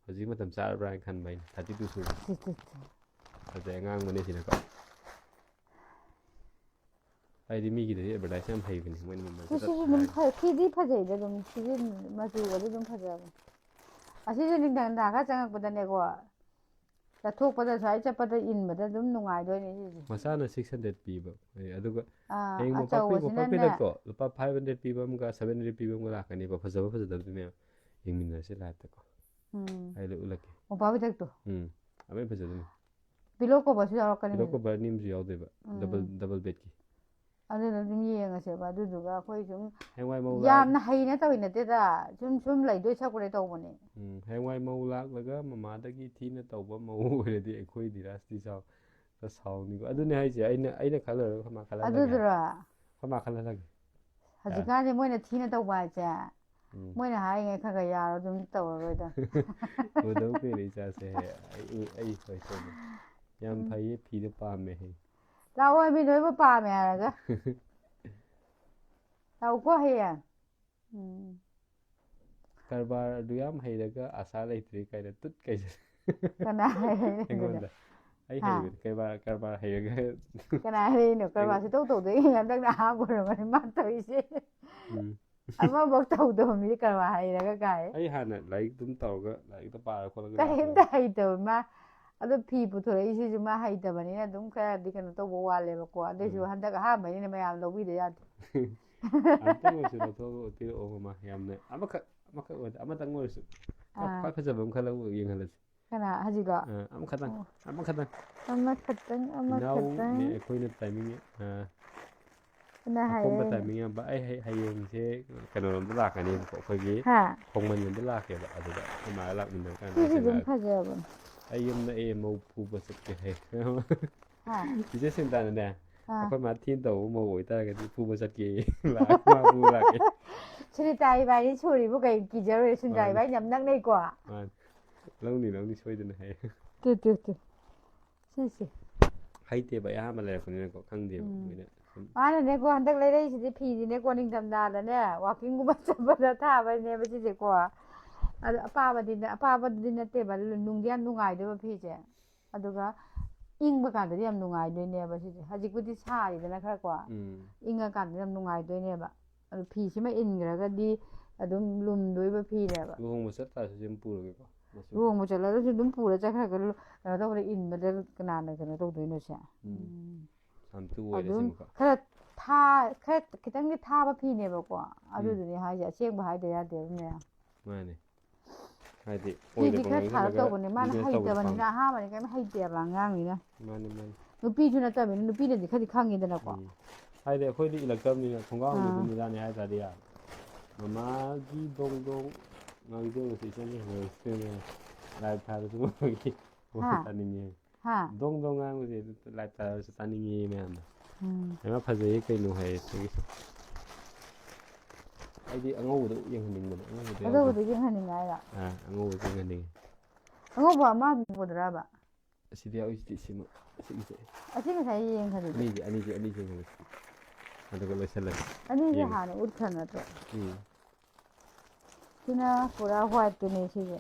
ꯍꯧꯖꯤꯛ ꯃꯇꯝ ꯆꯥꯔꯕ꯭ꯔꯥ ꯍꯥꯏꯅ ꯈꯟꯕ ꯑꯩꯅ꯫ ꯊꯥꯔꯇꯤ ꯇꯨ ꯁꯨꯔꯦ꯫ ꯁꯤ, ꯁꯤ, ꯁꯤ꯫ ꯐꯖꯩ, ꯑꯉꯥꯡꯕꯅꯦ ꯁꯤꯅꯀꯣ꯫ ꯑꯩꯗꯤ ꯃꯤꯒꯤꯗꯗꯤ ꯑꯦꯗꯚꯔꯇꯥꯏꯁ ꯌꯥꯝ ꯍꯩꯕꯅꯦ, ꯃꯣꯏꯅ ꯃꯃꯜ ꯁꯤ, ꯈꯔ ꯁꯤꯁꯨ ꯑꯗꯨꯝ ꯍꯥꯏ꯫ ꯐ-, ꯐꯤꯗꯤ ꯐꯖꯩꯗ ꯑꯗꯨꯝ꯫ ꯁꯤꯁꯨ ꯃꯆꯨꯒꯗꯤ ꯑꯗꯨꯝ ꯐꯖꯕꯅꯦ꯫ ꯑꯁꯤꯁꯨ ꯅꯤꯡꯊꯝꯊꯥ ꯈꯔ ꯆꯪꯉꯛꯄꯗꯅꯦꯀꯣ, ꯆꯠꯊꯣꯛꯄꯗ ꯁ꯭ꯋꯥꯏ ꯆꯠꯄꯗ ꯏꯟꯕꯗ ꯑꯗꯨꯝ ꯅꯨꯡꯉꯥꯏꯗꯣꯏꯅꯦ ꯁꯤꯁꯦ꯫ ꯃꯆꯥꯅ ꯁꯤꯛꯁ ꯍꯟꯗ꯭ꯔꯦꯠ ꯄꯤꯕ꯫ ꯑꯦ, ꯑꯗꯨꯒ ꯑꯥ, ꯍꯌꯦꯡ ꯃꯣꯝꯄꯥꯛ ꯐꯤ, ꯃꯣꯝꯄꯥꯛ ꯑꯆꯧꯕꯁꯤꯅꯅꯦ ꯐꯤꯗꯛꯇꯣ ꯂꯨꯄꯥ ꯐꯥꯏꯚ ꯍꯟꯗ꯭ꯔꯦꯠ ꯄꯤꯕ ꯑꯃꯒ ꯁꯚꯦꯟ ꯍꯟꯗ꯭ꯔꯦꯠ ꯄꯤꯕ ꯑꯃꯒ ꯂꯥꯛꯀꯅꯤꯕ꯫ ꯐꯖꯕ ꯐꯖꯗꯕꯗꯨ ꯃꯌꯥꯝ ꯌꯦꯡꯃꯤꯟꯅꯔꯁꯤ ꯂꯥꯏꯞꯇꯀꯣ꯫ ꯎꯝ꯫ ꯑꯩ ꯂꯣꯏ ꯎꯠꯂꯛꯀꯦ꯫ ꯃꯣꯝꯄꯥꯛ ꯐꯤꯗꯛꯇꯣ? ꯎꯝ, ꯑꯃ ꯐꯖꯗꯣꯏꯅꯤ꯫ ꯄꯤꯂꯣ ꯀꯣꯚꯔꯁꯨ ꯌꯥꯎꯔꯛꯀꯅꯤ ꯄꯤꯂꯣ ꯍꯧꯖꯤꯛ꯫ ꯀꯣꯚꯔ ꯑꯅꯤ ꯑꯃꯁꯨ ꯌꯥꯎꯗꯣꯏꯕ꯫ ꯎꯝ꯫ Double, double ꯕꯦꯗꯀꯤ꯫ ꯑꯗꯨꯅ ꯑꯗꯨꯝ ꯌꯦꯡꯉꯁꯦꯕ꯫ ꯑꯗꯨꯗꯨꯒ ꯑꯩꯈꯣꯏ ꯁꯨꯝ ꯍꯌꯦꯡꯋꯥꯏ ꯃꯧ ꯂꯥꯛ- ꯌꯥꯝꯅ ꯍꯩꯅ ꯇꯧꯔꯤ ꯅꯠꯇꯦꯗ, ꯁꯨꯝ, ꯁꯨꯝ ꯂꯩꯗꯣꯏ ꯁꯛꯄꯨꯗꯤ ꯇꯧꯕꯅꯦ꯫ ꯎꯝ, ꯍꯌꯦꯡꯋꯥꯏ ꯃꯧ ꯂꯥꯛꯂꯒ ꯃꯃꯥꯗꯒꯤ ꯊꯤꯅ ꯇꯧꯕ ꯃꯧ ꯑꯣꯏꯔꯗꯤ ꯑꯩꯈꯣꯏ ꯙꯤꯔꯥꯖꯇꯤ ꯁꯥꯎ-, ꯈꯔ ꯁꯥꯎꯅꯤꯀꯣ꯫ ꯑꯗꯨꯅꯦ ꯍꯥꯏꯁꯦ, ꯑꯩꯅ, ꯑꯩꯅ ꯈꯜꯂꯔꯒ ꯑꯩꯈꯣꯏ ꯃꯥ ꯈꯜꯍꯜꯂꯒꯦ꯫ ꯑꯗꯨꯗꯨꯔꯣ? ꯑꯩꯈꯣꯏ ꯃꯥ ꯈꯜꯍꯜꯂꯒꯦ꯫ ꯍꯧꯖꯤꯛꯀꯥꯟꯁꯦ ꯃꯣꯏꯅ ꯊꯤꯅ ꯇꯧꯕ ꯍꯥꯏꯁꯦ, ꯎꯝ꯫ ꯃꯣꯏꯅ ꯍꯥꯏꯔꯤꯉꯩ ꯈꯔ ꯈꯔ ꯌꯥꯔꯣ, ꯑꯗꯨꯝ ꯇꯧꯔꯔꯣꯏꯗ꯫ ꯎꯗꯧ ꯀꯨꯏꯔꯦ ꯏꯆꯥꯁꯦ꯫ ꯑꯩ ꯎ- ꯑꯩ ꯁꯣꯏ ꯁꯣꯏꯗ꯫ ꯌꯥꯝ ꯎꯝ꯫ ꯐꯩꯌꯦ, ꯐꯤꯗꯣ ꯄꯥꯝꯃꯦ ꯍꯦ꯫ ꯂꯥꯛꯑꯣ, ꯃꯤ ꯂꯣꯏꯅꯃꯛ ꯄꯥꯝꯃꯦ ꯍꯥꯏꯔꯒ꯫ ꯂꯥꯛꯎꯀꯣ ꯍꯌꯦꯡ꯫ ꯎꯝ꯫ ꯀꯔꯕꯥꯔ ꯑꯗꯨ ꯌꯥꯝ ꯍꯩꯔꯒ ꯑꯁꯥ ꯂꯩꯇ꯭ꯔꯦ ꯀꯥꯏꯅ ꯇꯨꯠ ꯀꯩꯁꯦ꯫ ꯀꯅꯥ ꯍꯥꯏꯔꯤꯅꯣ ꯑꯗꯨꯗꯤ? ꯑꯩꯉꯣꯟꯗ꯫ ꯑꯩ ꯍꯥ? ꯍꯩꯕꯅꯤ, ꯀꯔꯕꯥꯔ ꯀꯔꯕꯥꯔ ꯍꯩꯔꯒ꯫ ꯀꯅꯥ ꯍꯥꯏꯔꯤꯅꯣ? ꯀꯔꯕꯥꯔꯁꯨ ꯇꯧ ꯇꯧꯗꯣꯏ, ꯍꯟꯗꯛꯅ ꯑꯍꯥꯟꯕ ꯑꯣꯏꯔꯝꯒꯅꯤ ꯃꯥ ꯇꯧꯔꯤꯁꯦ꯫ ꯎꯝ꯫ ꯑꯃꯐꯥꯎ ꯇꯧꯗꯕ ꯃꯤꯗꯤ ꯀꯔꯕꯥꯔ ꯍꯩꯔꯒ ꯀꯥꯏ꯫ ꯑꯩ ꯍꯥꯟꯅ ꯂꯥꯏꯔꯤꯛ ꯑꯗꯨꯝ ꯇꯧꯔꯒ ꯂꯥꯏꯔꯤꯛꯇ ꯄꯥꯔ ꯈꯣꯠꯂꯒ ꯀꯔꯤꯝꯇ ꯂꯥꯛꯄꯅꯦ꯫ ꯎꯝ꯫ ꯍꯟꯗꯛ ꯑꯍꯥꯟꯕꯅꯤꯅ ꯃꯌꯥꯝ ꯂꯧꯕꯤꯗ ꯌꯥꯗꯦ꯫ ꯑꯝꯇꯪ ꯑꯣꯏꯔꯁꯨ ꯂꯧꯊꯣꯛꯑꯒ ꯄꯤꯔꯛꯑꯣ ꯃꯃꯥ꯫ ꯌꯥꯝꯅ ꯑꯃꯈꯛ ꯑꯃꯈꯛ ꯑꯣꯏꯔꯗꯤ, ꯑꯃꯇꯪ ꯑꯣꯏꯔꯁꯨ꯫ ꯈ꯭ꯋꯥꯏ ꯑꯥ꯫ ꯈ꯭ꯋꯥꯏ ꯐꯖꯕ ꯑꯃ ꯈꯜꯂꯒ ꯌꯦꯡꯍꯜꯂꯁꯤ꯫ ꯀꯅꯥ ꯍꯧꯖꯤꯛꯂꯣ? ꯑꯥ, ꯑꯃꯈꯛꯇꯪ ꯑꯣ꯫ ꯑꯃꯈꯛꯇꯪ꯫ ꯑꯃꯈꯛꯇꯪ ꯑꯃꯈꯛꯇꯪ꯫ ꯏꯅꯥꯎꯅꯦ ꯑꯩꯈꯣꯏꯅ ꯇꯥꯏꯃꯤꯡ꯫ ꯑꯥ꯫ ꯀꯅꯥ ꯑꯄꯣꯝꯕ ꯍꯥꯏꯔꯦ? ꯇꯥꯏꯃꯤꯡ ꯌꯥꯝꯕ꯫ ꯑꯩ ꯍꯌꯦꯡꯁꯦ ꯀꯩꯅꯣꯔꯣꯝꯗ ꯂꯥꯛꯀꯅꯦꯕꯀꯣ, ꯑꯩꯈꯣꯏꯒꯤ ꯍꯥ? ꯈꯣꯡꯃꯟꯖꯝꯗ ꯂꯥꯛꯀꯦꯕ꯫ ꯑꯗꯨꯗ ꯑꯩꯈꯣꯏ ꯃꯥꯒ ꯂꯥꯛꯃꯤꯟꯅꯔ ꯀꯥꯟꯗ ꯁꯤꯁꯨ ꯑꯗꯨꯝ ꯊꯦꯡꯅꯔꯒꯦ꯫ ꯐꯖꯕꯅꯦ꯫ ꯑꯩ ꯌꯨꯝꯗ ꯑꯦ ꯃꯧ ꯐꯨꯕ ꯆꯠꯀꯦ ꯍꯥꯏ꯫ ꯍꯥ? ꯏꯆꯦ ꯁꯦꯟꯇꯥꯅꯅꯦ, ꯑꯥ꯫ ꯑꯩꯈꯣꯏ ꯃꯥ ꯊꯤꯅ ꯇꯧꯕ ꯃꯧ ꯑꯣꯏꯇꯥꯔꯒꯗꯤ ꯐꯨꯕ ꯆꯠꯀꯦ꯫ ꯂꯥꯛ-, ꯃꯥ ꯐꯨꯕ ꯂꯥꯛꯀꯦ꯫ ꯁꯨꯅꯤꯇꯥ ꯏꯕꯥꯅꯤ ꯁꯨꯔꯤꯕꯨ ꯀꯩ ꯀꯤꯖꯔꯨꯔꯦ? ꯁꯨꯅꯤꯇꯥ ꯃꯥꯅꯤ꯫ ꯏꯕꯥꯅꯤ ꯌꯥꯝ ꯅꯛꯅꯩꯀꯣ꯫ ꯃꯥꯅꯤ꯫ ꯂꯧꯅꯤ, ꯂꯧꯅꯤ, ꯁꯣꯏꯗꯅ ꯍꯥꯏ꯫ Two, two, two. ꯁꯤꯁꯦ꯫ ꯍꯩꯇꯦꯕ, ꯑꯩ ꯑꯍꯥꯟꯕ ꯂꯩꯔꯛꯄꯅꯤꯅꯀꯣ, ꯈꯪꯗꯦꯕ ꯎꯝ꯫ ꯃꯣꯏꯅ ꯁꯨꯝ꯫ ꯃꯥꯅꯅꯦꯀꯣ, ꯍꯟꯗꯛ ꯂꯩꯔꯛꯏꯁꯤꯗꯤ ꯐꯤꯁꯤꯅꯦꯀꯣ, ꯅꯤꯡꯊꯝꯊꯥꯗꯅꯦ, ꯋꯥꯛꯀꯤꯡꯒꯨꯝꯕ ꯆꯠꯄꯗ ꯊꯥꯕꯅꯦꯕ ꯁꯤꯁꯦꯀꯣ꯫ ꯑꯗꯣ ꯑꯄꯥꯕꯗꯤ ꯅ-, ꯑꯄꯥꯕꯗꯤ ꯅꯠꯇꯦꯕ, ꯅꯨꯡꯗꯤ ꯌꯥꯝ ꯅꯨꯡꯉꯥꯏꯗꯣꯏꯕ ꯐꯤꯁꯦ꯫ ꯑꯗꯨꯒ ꯏꯪꯕ ꯀꯥꯟꯗꯗꯤ ꯌꯥꯝ ꯅꯨꯡꯉꯥꯏꯗꯣꯏꯅꯦꯕ ꯁꯤꯁꯦ꯫ ꯍꯧꯖꯤꯛꯄꯨꯗꯤ ꯁꯥꯔꯤꯗꯅ ꯈꯔ ꯀꯣ꯫ ꯎꯝ꯫ ꯏꯪꯉꯀꯥꯟꯗ ꯌꯥꯝ ꯅꯨꯡꯉꯥꯏꯗꯣꯏꯅꯦꯕ꯫ ꯑꯗꯨ ꯐꯤꯁꯤꯃ ꯏꯟꯈ꯭ꯔꯒꯗꯤ ꯑꯗꯨꯝ ꯂꯨꯝꯗꯣꯏꯕ ꯐꯤꯅꯦꯕ꯫ ꯂꯨꯍꯣꯡꯕ ꯆꯠꯇꯥꯔꯁꯨ ꯁꯤ ꯑꯗꯨꯝ ꯄꯨꯔꯒꯦꯀꯣ, ꯃꯆꯨ꯫ ꯂꯨꯍꯣꯡꯕ ꯆꯠꯂꯒꯁꯨ ꯑꯗꯨꯝ ꯄꯨꯔ ꯆꯠꯈ꯭ꯔꯒ ꯂꯨ-, ꯀꯩꯅꯣ ꯇꯧꯕꯗ ꯏꯟꯕꯗ ꯀꯅꯥꯅ ꯀꯩꯅꯣ ꯇꯧꯗꯣꯏꯅꯣ ꯁꯦ? ꯎꯝ꯫ ꯎꯝ꯫ ꯌꯥꯝ ꯇꯨ ꯑꯣꯏꯔꯦ ꯑꯗꯨꯝ ꯁꯤꯃꯀꯣ꯫ ꯈꯔ ꯊꯥ-, ꯈꯔ ꯈꯤꯇꯪꯗꯤ ꯊꯥꯕ ꯐꯤꯅꯦꯕꯀꯣ꯫ ꯑꯗꯨꯗꯨꯅꯦ ꯍꯥꯏꯁꯦ, ꯑꯁꯦꯡꯕ ꯍꯥꯏꯗ ꯌꯥꯗꯦꯕ ꯃꯌꯥꯝ꯫ ꯃꯥꯅꯦ꯫ ꯍꯥꯏꯗꯤ ꯐꯤꯗꯤ ꯑꯣꯏꯗꯕ ꯈꯔ ꯊꯥꯔꯞ ꯉꯥꯡꯁꯤꯜꯂꯒ ꯇꯧꯕꯅꯦ, ꯃꯥꯅ business ꯇꯧꯕꯗꯤ ꯍꯩꯇꯕꯅꯤꯅ, ꯄꯥꯝꯕ꯫ ꯑꯍꯥꯟꯕꯅꯤ ꯀꯩꯝ ꯍꯩꯇꯦꯕ ꯑꯉꯥꯡꯅꯤꯅ꯫ ꯃꯥꯅꯤ, ꯃꯥꯅꯤ꯫ ꯅꯨꯄꯤꯁꯨ ꯅꯠꯇꯕꯅꯤꯅ, ꯅꯨꯄꯤꯅꯗꯤ ꯈꯔꯗꯤ ꯈꯪꯉꯤꯗꯅꯀꯣ꯫ ꯎꯝ꯫ ꯍꯥꯏꯗꯤ ꯑꯩꯈꯣꯏꯗꯤ ꯏꯜꯂꯛꯇꯕꯅꯤꯅ ꯈꯣꯡꯒ꯭ꯔꯥꯎꯗꯤ ꯑꯥ꯫ ꯑꯗꯨꯝ ꯂꯤꯂꯥꯅꯤ ꯍꯥꯏ ꯇꯥꯔꯗꯤ ꯌꯥꯔꯦ꯫ ꯃꯃꯥꯒꯤ ꯗꯣꯡ ꯗꯣꯡ ꯉꯥꯡꯖꯕꯁꯦ ꯏꯆꯟꯁꯦ ꯍꯪꯉꯛꯇꯣꯏꯅꯦ꯫ ꯂꯥꯏꯞ ꯊꯥꯕꯁꯨ ꯃꯣꯏꯒꯤ ꯍꯥ? ꯇꯥꯅꯤꯡꯉꯦ꯫ ꯍꯥ? ꯗꯣꯡ ꯗꯣꯡ ꯉꯥꯡꯕꯁꯦ ꯂꯥꯏꯞ ꯊꯥꯕꯁꯨ ꯇꯥꯅꯤꯡꯉꯦ ꯃꯌꯥꯝꯅ꯫ ꯎꯝ꯫ ꯍꯩꯃꯥ ꯐꯖꯩꯌꯦ ꯀꯩꯅꯣ ꯍꯥꯏꯌꯦ ꯑꯩꯒꯤꯁꯨ꯫ ꯑꯩꯗꯤ ꯑꯉꯧꯕꯗꯣ ꯌꯦꯡꯍꯟꯅꯤꯡꯕꯅꯦ, ꯑꯉꯧꯕꯗꯣ ꯌꯥꯎꯗ꯭ꯔꯣ? ꯑꯉꯧꯕꯗꯨꯗꯤ ꯌꯦꯡꯍꯟꯅꯤꯡꯉꯦ ꯍꯥꯏꯔꯣ? ꯑꯥ, ꯑꯉꯧꯕꯗꯣ ꯌꯦꯡꯍꯟꯅꯤꯡꯉꯦ꯫ ꯑꯉꯧꯕ ꯑꯃ ꯄꯨꯗ꯭ꯔꯕ? ꯑꯁꯤꯗꯤ ꯌꯥꯎꯔꯤꯁꯤꯗꯤ, ꯁꯤꯃ, ꯑꯁꯤꯒꯤꯁꯦ꯫ ꯑꯁꯤ ꯉꯁꯥꯏ ꯌꯦꯡꯈ꯭ꯔꯤꯗꯨꯗꯤ꯫ ꯑꯅꯤꯁꯦ, ꯑꯅꯤꯁꯦ, ꯑꯅꯤꯁꯦ ꯌꯦꯡꯍꯜꯂꯁꯤ꯫ ꯑꯗꯨꯒ ꯂꯣꯏꯁꯜꯂꯁꯤ꯫ ꯑꯅꯤꯁꯦ ꯌꯦꯡꯉꯣ꯫ ꯍꯥꯟꯅ ꯎꯠꯈ꯭ꯔ ꯅꯠꯇ꯭ꯔꯣ? ꯎꯝ꯫ ꯁꯤꯅ ꯄꯨꯔꯥ whiteꯇꯨꯅꯦ ꯁꯤꯁꯦ꯫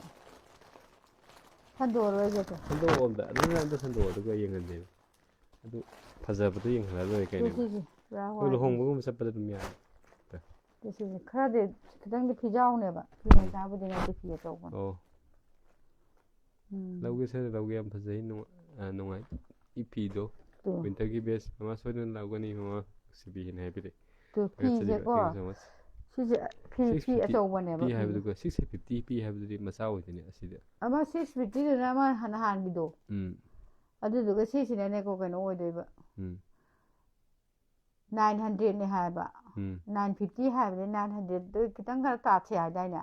ꯁꯟꯗꯣꯛꯑꯔꯣꯏꯒꯦ ꯑꯗꯣ꯫ ꯁꯟꯗꯣꯛꯑꯣ ꯑꯝꯇ꯫ ꯑꯗꯨꯅ ꯑꯝꯇ ꯁꯟꯗꯣꯛꯑꯣ, ꯑꯗꯨꯒ ꯌꯦꯡꯍꯟꯁꯦꯕ꯫ ꯑꯗꯨ ꯐꯖꯕꯗꯣ ꯌꯦꯡꯍꯜꯂ ꯂꯣꯏꯔꯦ ꯁꯤ ꯀꯩꯅꯣ꯫ ꯁꯤꯁꯦ ꯄꯨꯔꯥ ꯑꯩꯈꯣꯏ whiteꯅꯦ꯫ ꯂꯨꯍꯣꯡꯕꯒꯨꯝꯕ ꯆꯠꯄꯗ ꯑꯗꯨꯝ ꯌꯥꯔꯦ꯫ ꯁꯤ ꯁꯤꯁꯦ ꯈꯔꯗꯤ ꯈꯤꯇꯪꯗꯤ ꯐꯤꯖꯥꯎꯅꯦꯕ꯫ ꯐꯤ ꯃꯆꯥꯕꯨꯗꯤ ꯅꯠꯇꯦ, ꯐꯤ ꯑꯆꯧꯕꯅꯦ꯫ ꯑꯣ꯫ ꯎꯝ꯫ ꯂꯧꯒꯦ ꯁꯦ ꯂꯧꯒꯦ, ꯌꯥꯝ ꯐꯖꯩ, ꯅꯨꯡ-, ꯑ, ꯅꯨꯡꯉꯥꯏ꯫ ꯏ ꯐꯤꯗꯣ, ꯇꯨ꯫ winterꯒꯤ best, ꯃꯃꯥ ꯁꯣꯏꯗꯅ ꯂꯧꯒꯅꯤ, ꯃꯃꯥ ꯅꯨꯡꯁꯤꯕꯤꯅ ꯍꯥꯏꯕꯤꯔꯛꯑꯦ꯫ ꯇꯨ, ꯊꯥꯒꯠꯆꯔꯤ, ꯐꯤꯁꯦꯀꯣ꯫ thank you so much꯫ ꯁꯤꯁꯦ ꯐꯤ, ꯐꯤ six fifty ꯑꯆꯧꯕꯅꯦꯕ꯫ ꯄꯤ ꯍꯥꯏꯕꯗꯨꯒ, six fifty ꯄꯤ ꯍꯥꯏꯕꯗꯨꯗꯤ ꯃꯆꯥ ꯑꯣꯏꯗꯣꯏꯅꯦ ꯑꯁꯤꯗꯤ꯫ ꯑꯃ six fiftyꯗꯨꯅ ꯑꯃ ꯅꯍꯥꯟꯒꯤꯗꯣ꯫ ꯎꯝ꯫ ꯑꯗꯨꯗꯨꯒ ꯁꯤꯁꯤꯅꯅꯦꯀꯣ ꯀꯩꯅꯣ ꯑꯣꯏꯗꯣꯏꯕ꯫ ꯎꯝ꯫ Nine hundredꯅꯦ ꯍꯥꯏꯕ꯫ ꯎꯝ꯫ Nine fifty ꯍꯥꯏꯕꯗꯤ nine hundredꯗꯨ ꯈꯤꯇꯪ ꯈꯔ ꯇꯥꯊꯤ ꯍꯥꯏꯗꯥꯏꯅꯦ?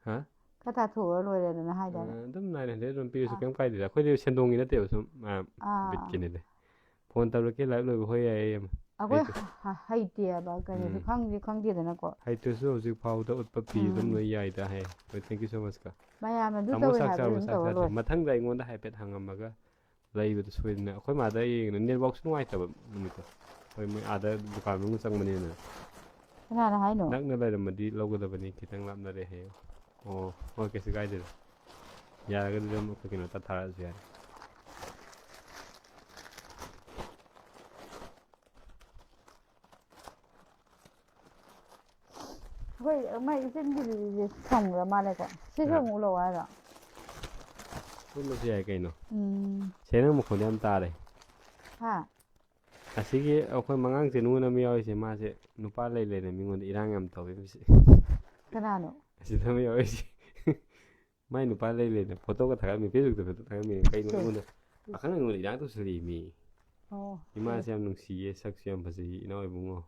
ꯍꯥ? ꯈꯔ ꯇꯥꯊꯣꯛꯑ ꯂꯣꯏꯔꯦꯗꯅ ꯍꯥꯏꯗꯥꯏꯅꯦ? ꯑ, ꯑꯗꯨꯝ nine hundred ꯑꯗꯨꯝ ꯄꯤꯔꯁꯨ ꯑꯥ꯫ ꯀꯩꯝ ꯀꯥꯏꯗꯦꯗ꯫ ꯑꯩꯈꯣꯏꯗꯤ ꯁꯦꯟꯗꯣꯡꯒꯤ ꯅꯠꯇꯦꯕ, ꯁꯨꯝ, ꯑ, ꯑꯥ꯫ ꯕꯤꯠꯀꯤꯅꯤꯗ꯫ Phone ꯇꯧꯔꯛꯀꯦ, live ꯂꯣꯏꯕ꯫ ꯍꯣꯏ, ꯌꯥꯏꯌꯦ, ꯌꯥꯝ꯫ ꯑꯩꯈꯣꯏ ꯍꯩꯇ꯭ꯔ-, ꯍ-, ꯍ-, ꯍꯩꯇꯦꯕ, ꯀꯩꯅꯣꯁꯨ ꯎꯝ꯫ ꯈꯪꯗꯤ ꯈꯪꯗꯦꯗꯅꯀꯣ꯫ ꯍꯩꯇ꯭ꯔꯁꯨ ꯍꯧꯖꯤꯛ ꯐꯥꯎꯗ ꯎꯠꯄ ꯐꯤ ꯑꯗꯨꯝ ꯎꯝ꯫ ꯂꯣꯏ ꯌꯥꯏꯗ ꯍꯥꯏ꯫ ꯍꯣꯏ, thank you so much ꯀ꯫ ꯃꯌꯥꯝꯅ ꯑꯗꯨ ꯇꯥꯃꯣ ꯇꯧꯋꯦ ꯆꯥꯛ ꯍꯥꯏꯕꯗꯤ ꯆꯥꯔꯕ, ꯑꯗꯨꯝ ꯆꯥꯛ ꯇꯧꯔ ꯆꯥꯗ꯭ꯔꯤ? ꯂꯣꯏꯔꯦ꯫ ꯃꯊꯪꯗ ꯑꯩꯉꯣꯟꯗ ꯍꯥꯏꯐꯦꯠ ꯍꯪꯉꯝꯃꯒ ꯂꯩꯕꯗꯣ ꯁꯣꯏꯗꯅ꯫ ꯑꯩꯈꯣꯏ ꯃꯥꯗ ꯌꯦꯡꯉꯦ, networkꯁꯨ ꯅꯨꯡꯉꯥꯏꯇꯕ ꯅꯨꯃꯤꯠꯇꯣ꯫ ꯍꯣꯏ, ꯃꯣꯏ ꯑꯥꯗ ꯗꯨꯀꯥꯟ ꯃꯅꯨꯡ ꯆꯪꯕꯅꯤꯅ꯫ ꯀꯅꯥꯅ ꯍꯥꯏꯅꯣ? ꯅꯛꯅ ꯂꯩꯔꯝꯃꯗꯤ ꯂꯧꯒꯗꯕꯅꯤ, ꯈꯤꯇꯪ ꯂꯥꯞꯅꯔꯦ ꯍꯥꯏꯌꯦ꯫ ꯑꯣ, ꯍꯣꯏ, ꯀꯩꯁꯨ ꯀꯥꯏꯗꯦꯗ꯫ ꯌꯥꯔꯒꯗꯤ ꯑꯗꯨꯝ ꯑꯩꯈꯣꯏ ꯀꯩꯅꯣ ꯇꯥꯊꯔꯛꯑꯁꯨ ꯌꯥꯔꯦ꯫ ꯑꯩꯈꯣꯏ ꯃꯥꯏ ꯏꯆꯤꯟꯒꯤꯗꯨꯗꯤ ꯊꯝꯈ꯭ꯔ ꯃꯥꯜꯂꯦꯀꯣ꯫ ꯁꯤꯁꯨ ꯑ꯫ ꯑꯃꯨꯛ ꯂꯧ ꯍꯥꯏꯔꯣ? ꯄꯨꯜꯂꯁꯨ ꯌꯥꯏ ꯀꯩꯅꯣ꯫ ꯎꯝ꯫ ꯁꯦ, ꯅꯪ ꯃꯈꯣꯟꯗꯣ ꯌꯥꯝ ꯇꯥꯔꯦ꯫ ꯍꯥ? ꯑꯁꯤꯒꯤ ꯑꯩꯈꯣꯏ ꯃꯉꯥꯡ ꯆꯦꯅꯨ ꯑꯃ ꯌꯥꯎꯔꯤꯁꯦ, ꯃꯥꯁꯦ ꯅꯨꯄꯥ ꯂꯩ ꯂꯩꯅ ꯃꯤꯉꯣꯟꯗ ꯏꯔꯥꯡ ꯌꯥꯝ ꯇꯧꯋꯦ ꯃꯁꯤ꯫ ꯀꯅꯥꯅꯣ? ꯑꯁꯤꯗ ꯑꯃ ꯌꯥꯎꯔꯤꯁꯦ꯫ ꯃꯥꯏ ꯅꯨꯄꯥ ꯂꯩ ꯂꯩꯅ photoꯒ ꯊꯥꯒꯠꯂꯝꯃꯤ, Facebookꯇ photo ꯊꯥꯒꯠꯂꯝꯃꯤ꯫ ꯀꯩꯅꯣ ꯀꯩ? ꯑꯩꯉꯣꯟꯗ ꯑꯈꯪ ꯑꯩꯉꯣꯟꯗ ꯏꯔꯥꯡ ꯇꯧꯁꯜꯂꯛꯏ ꯃꯤ꯫ ꯑꯣ꯫ ꯏꯃꯥꯁꯦ ꯌꯥꯝ ꯅꯨꯡꯁꯤꯌꯦ, ꯁꯛꯁꯨ ꯌꯥꯝ ꯐꯖꯩ, ꯏꯅꯥꯎ ꯏꯕꯨꯡꯉꯣ꯫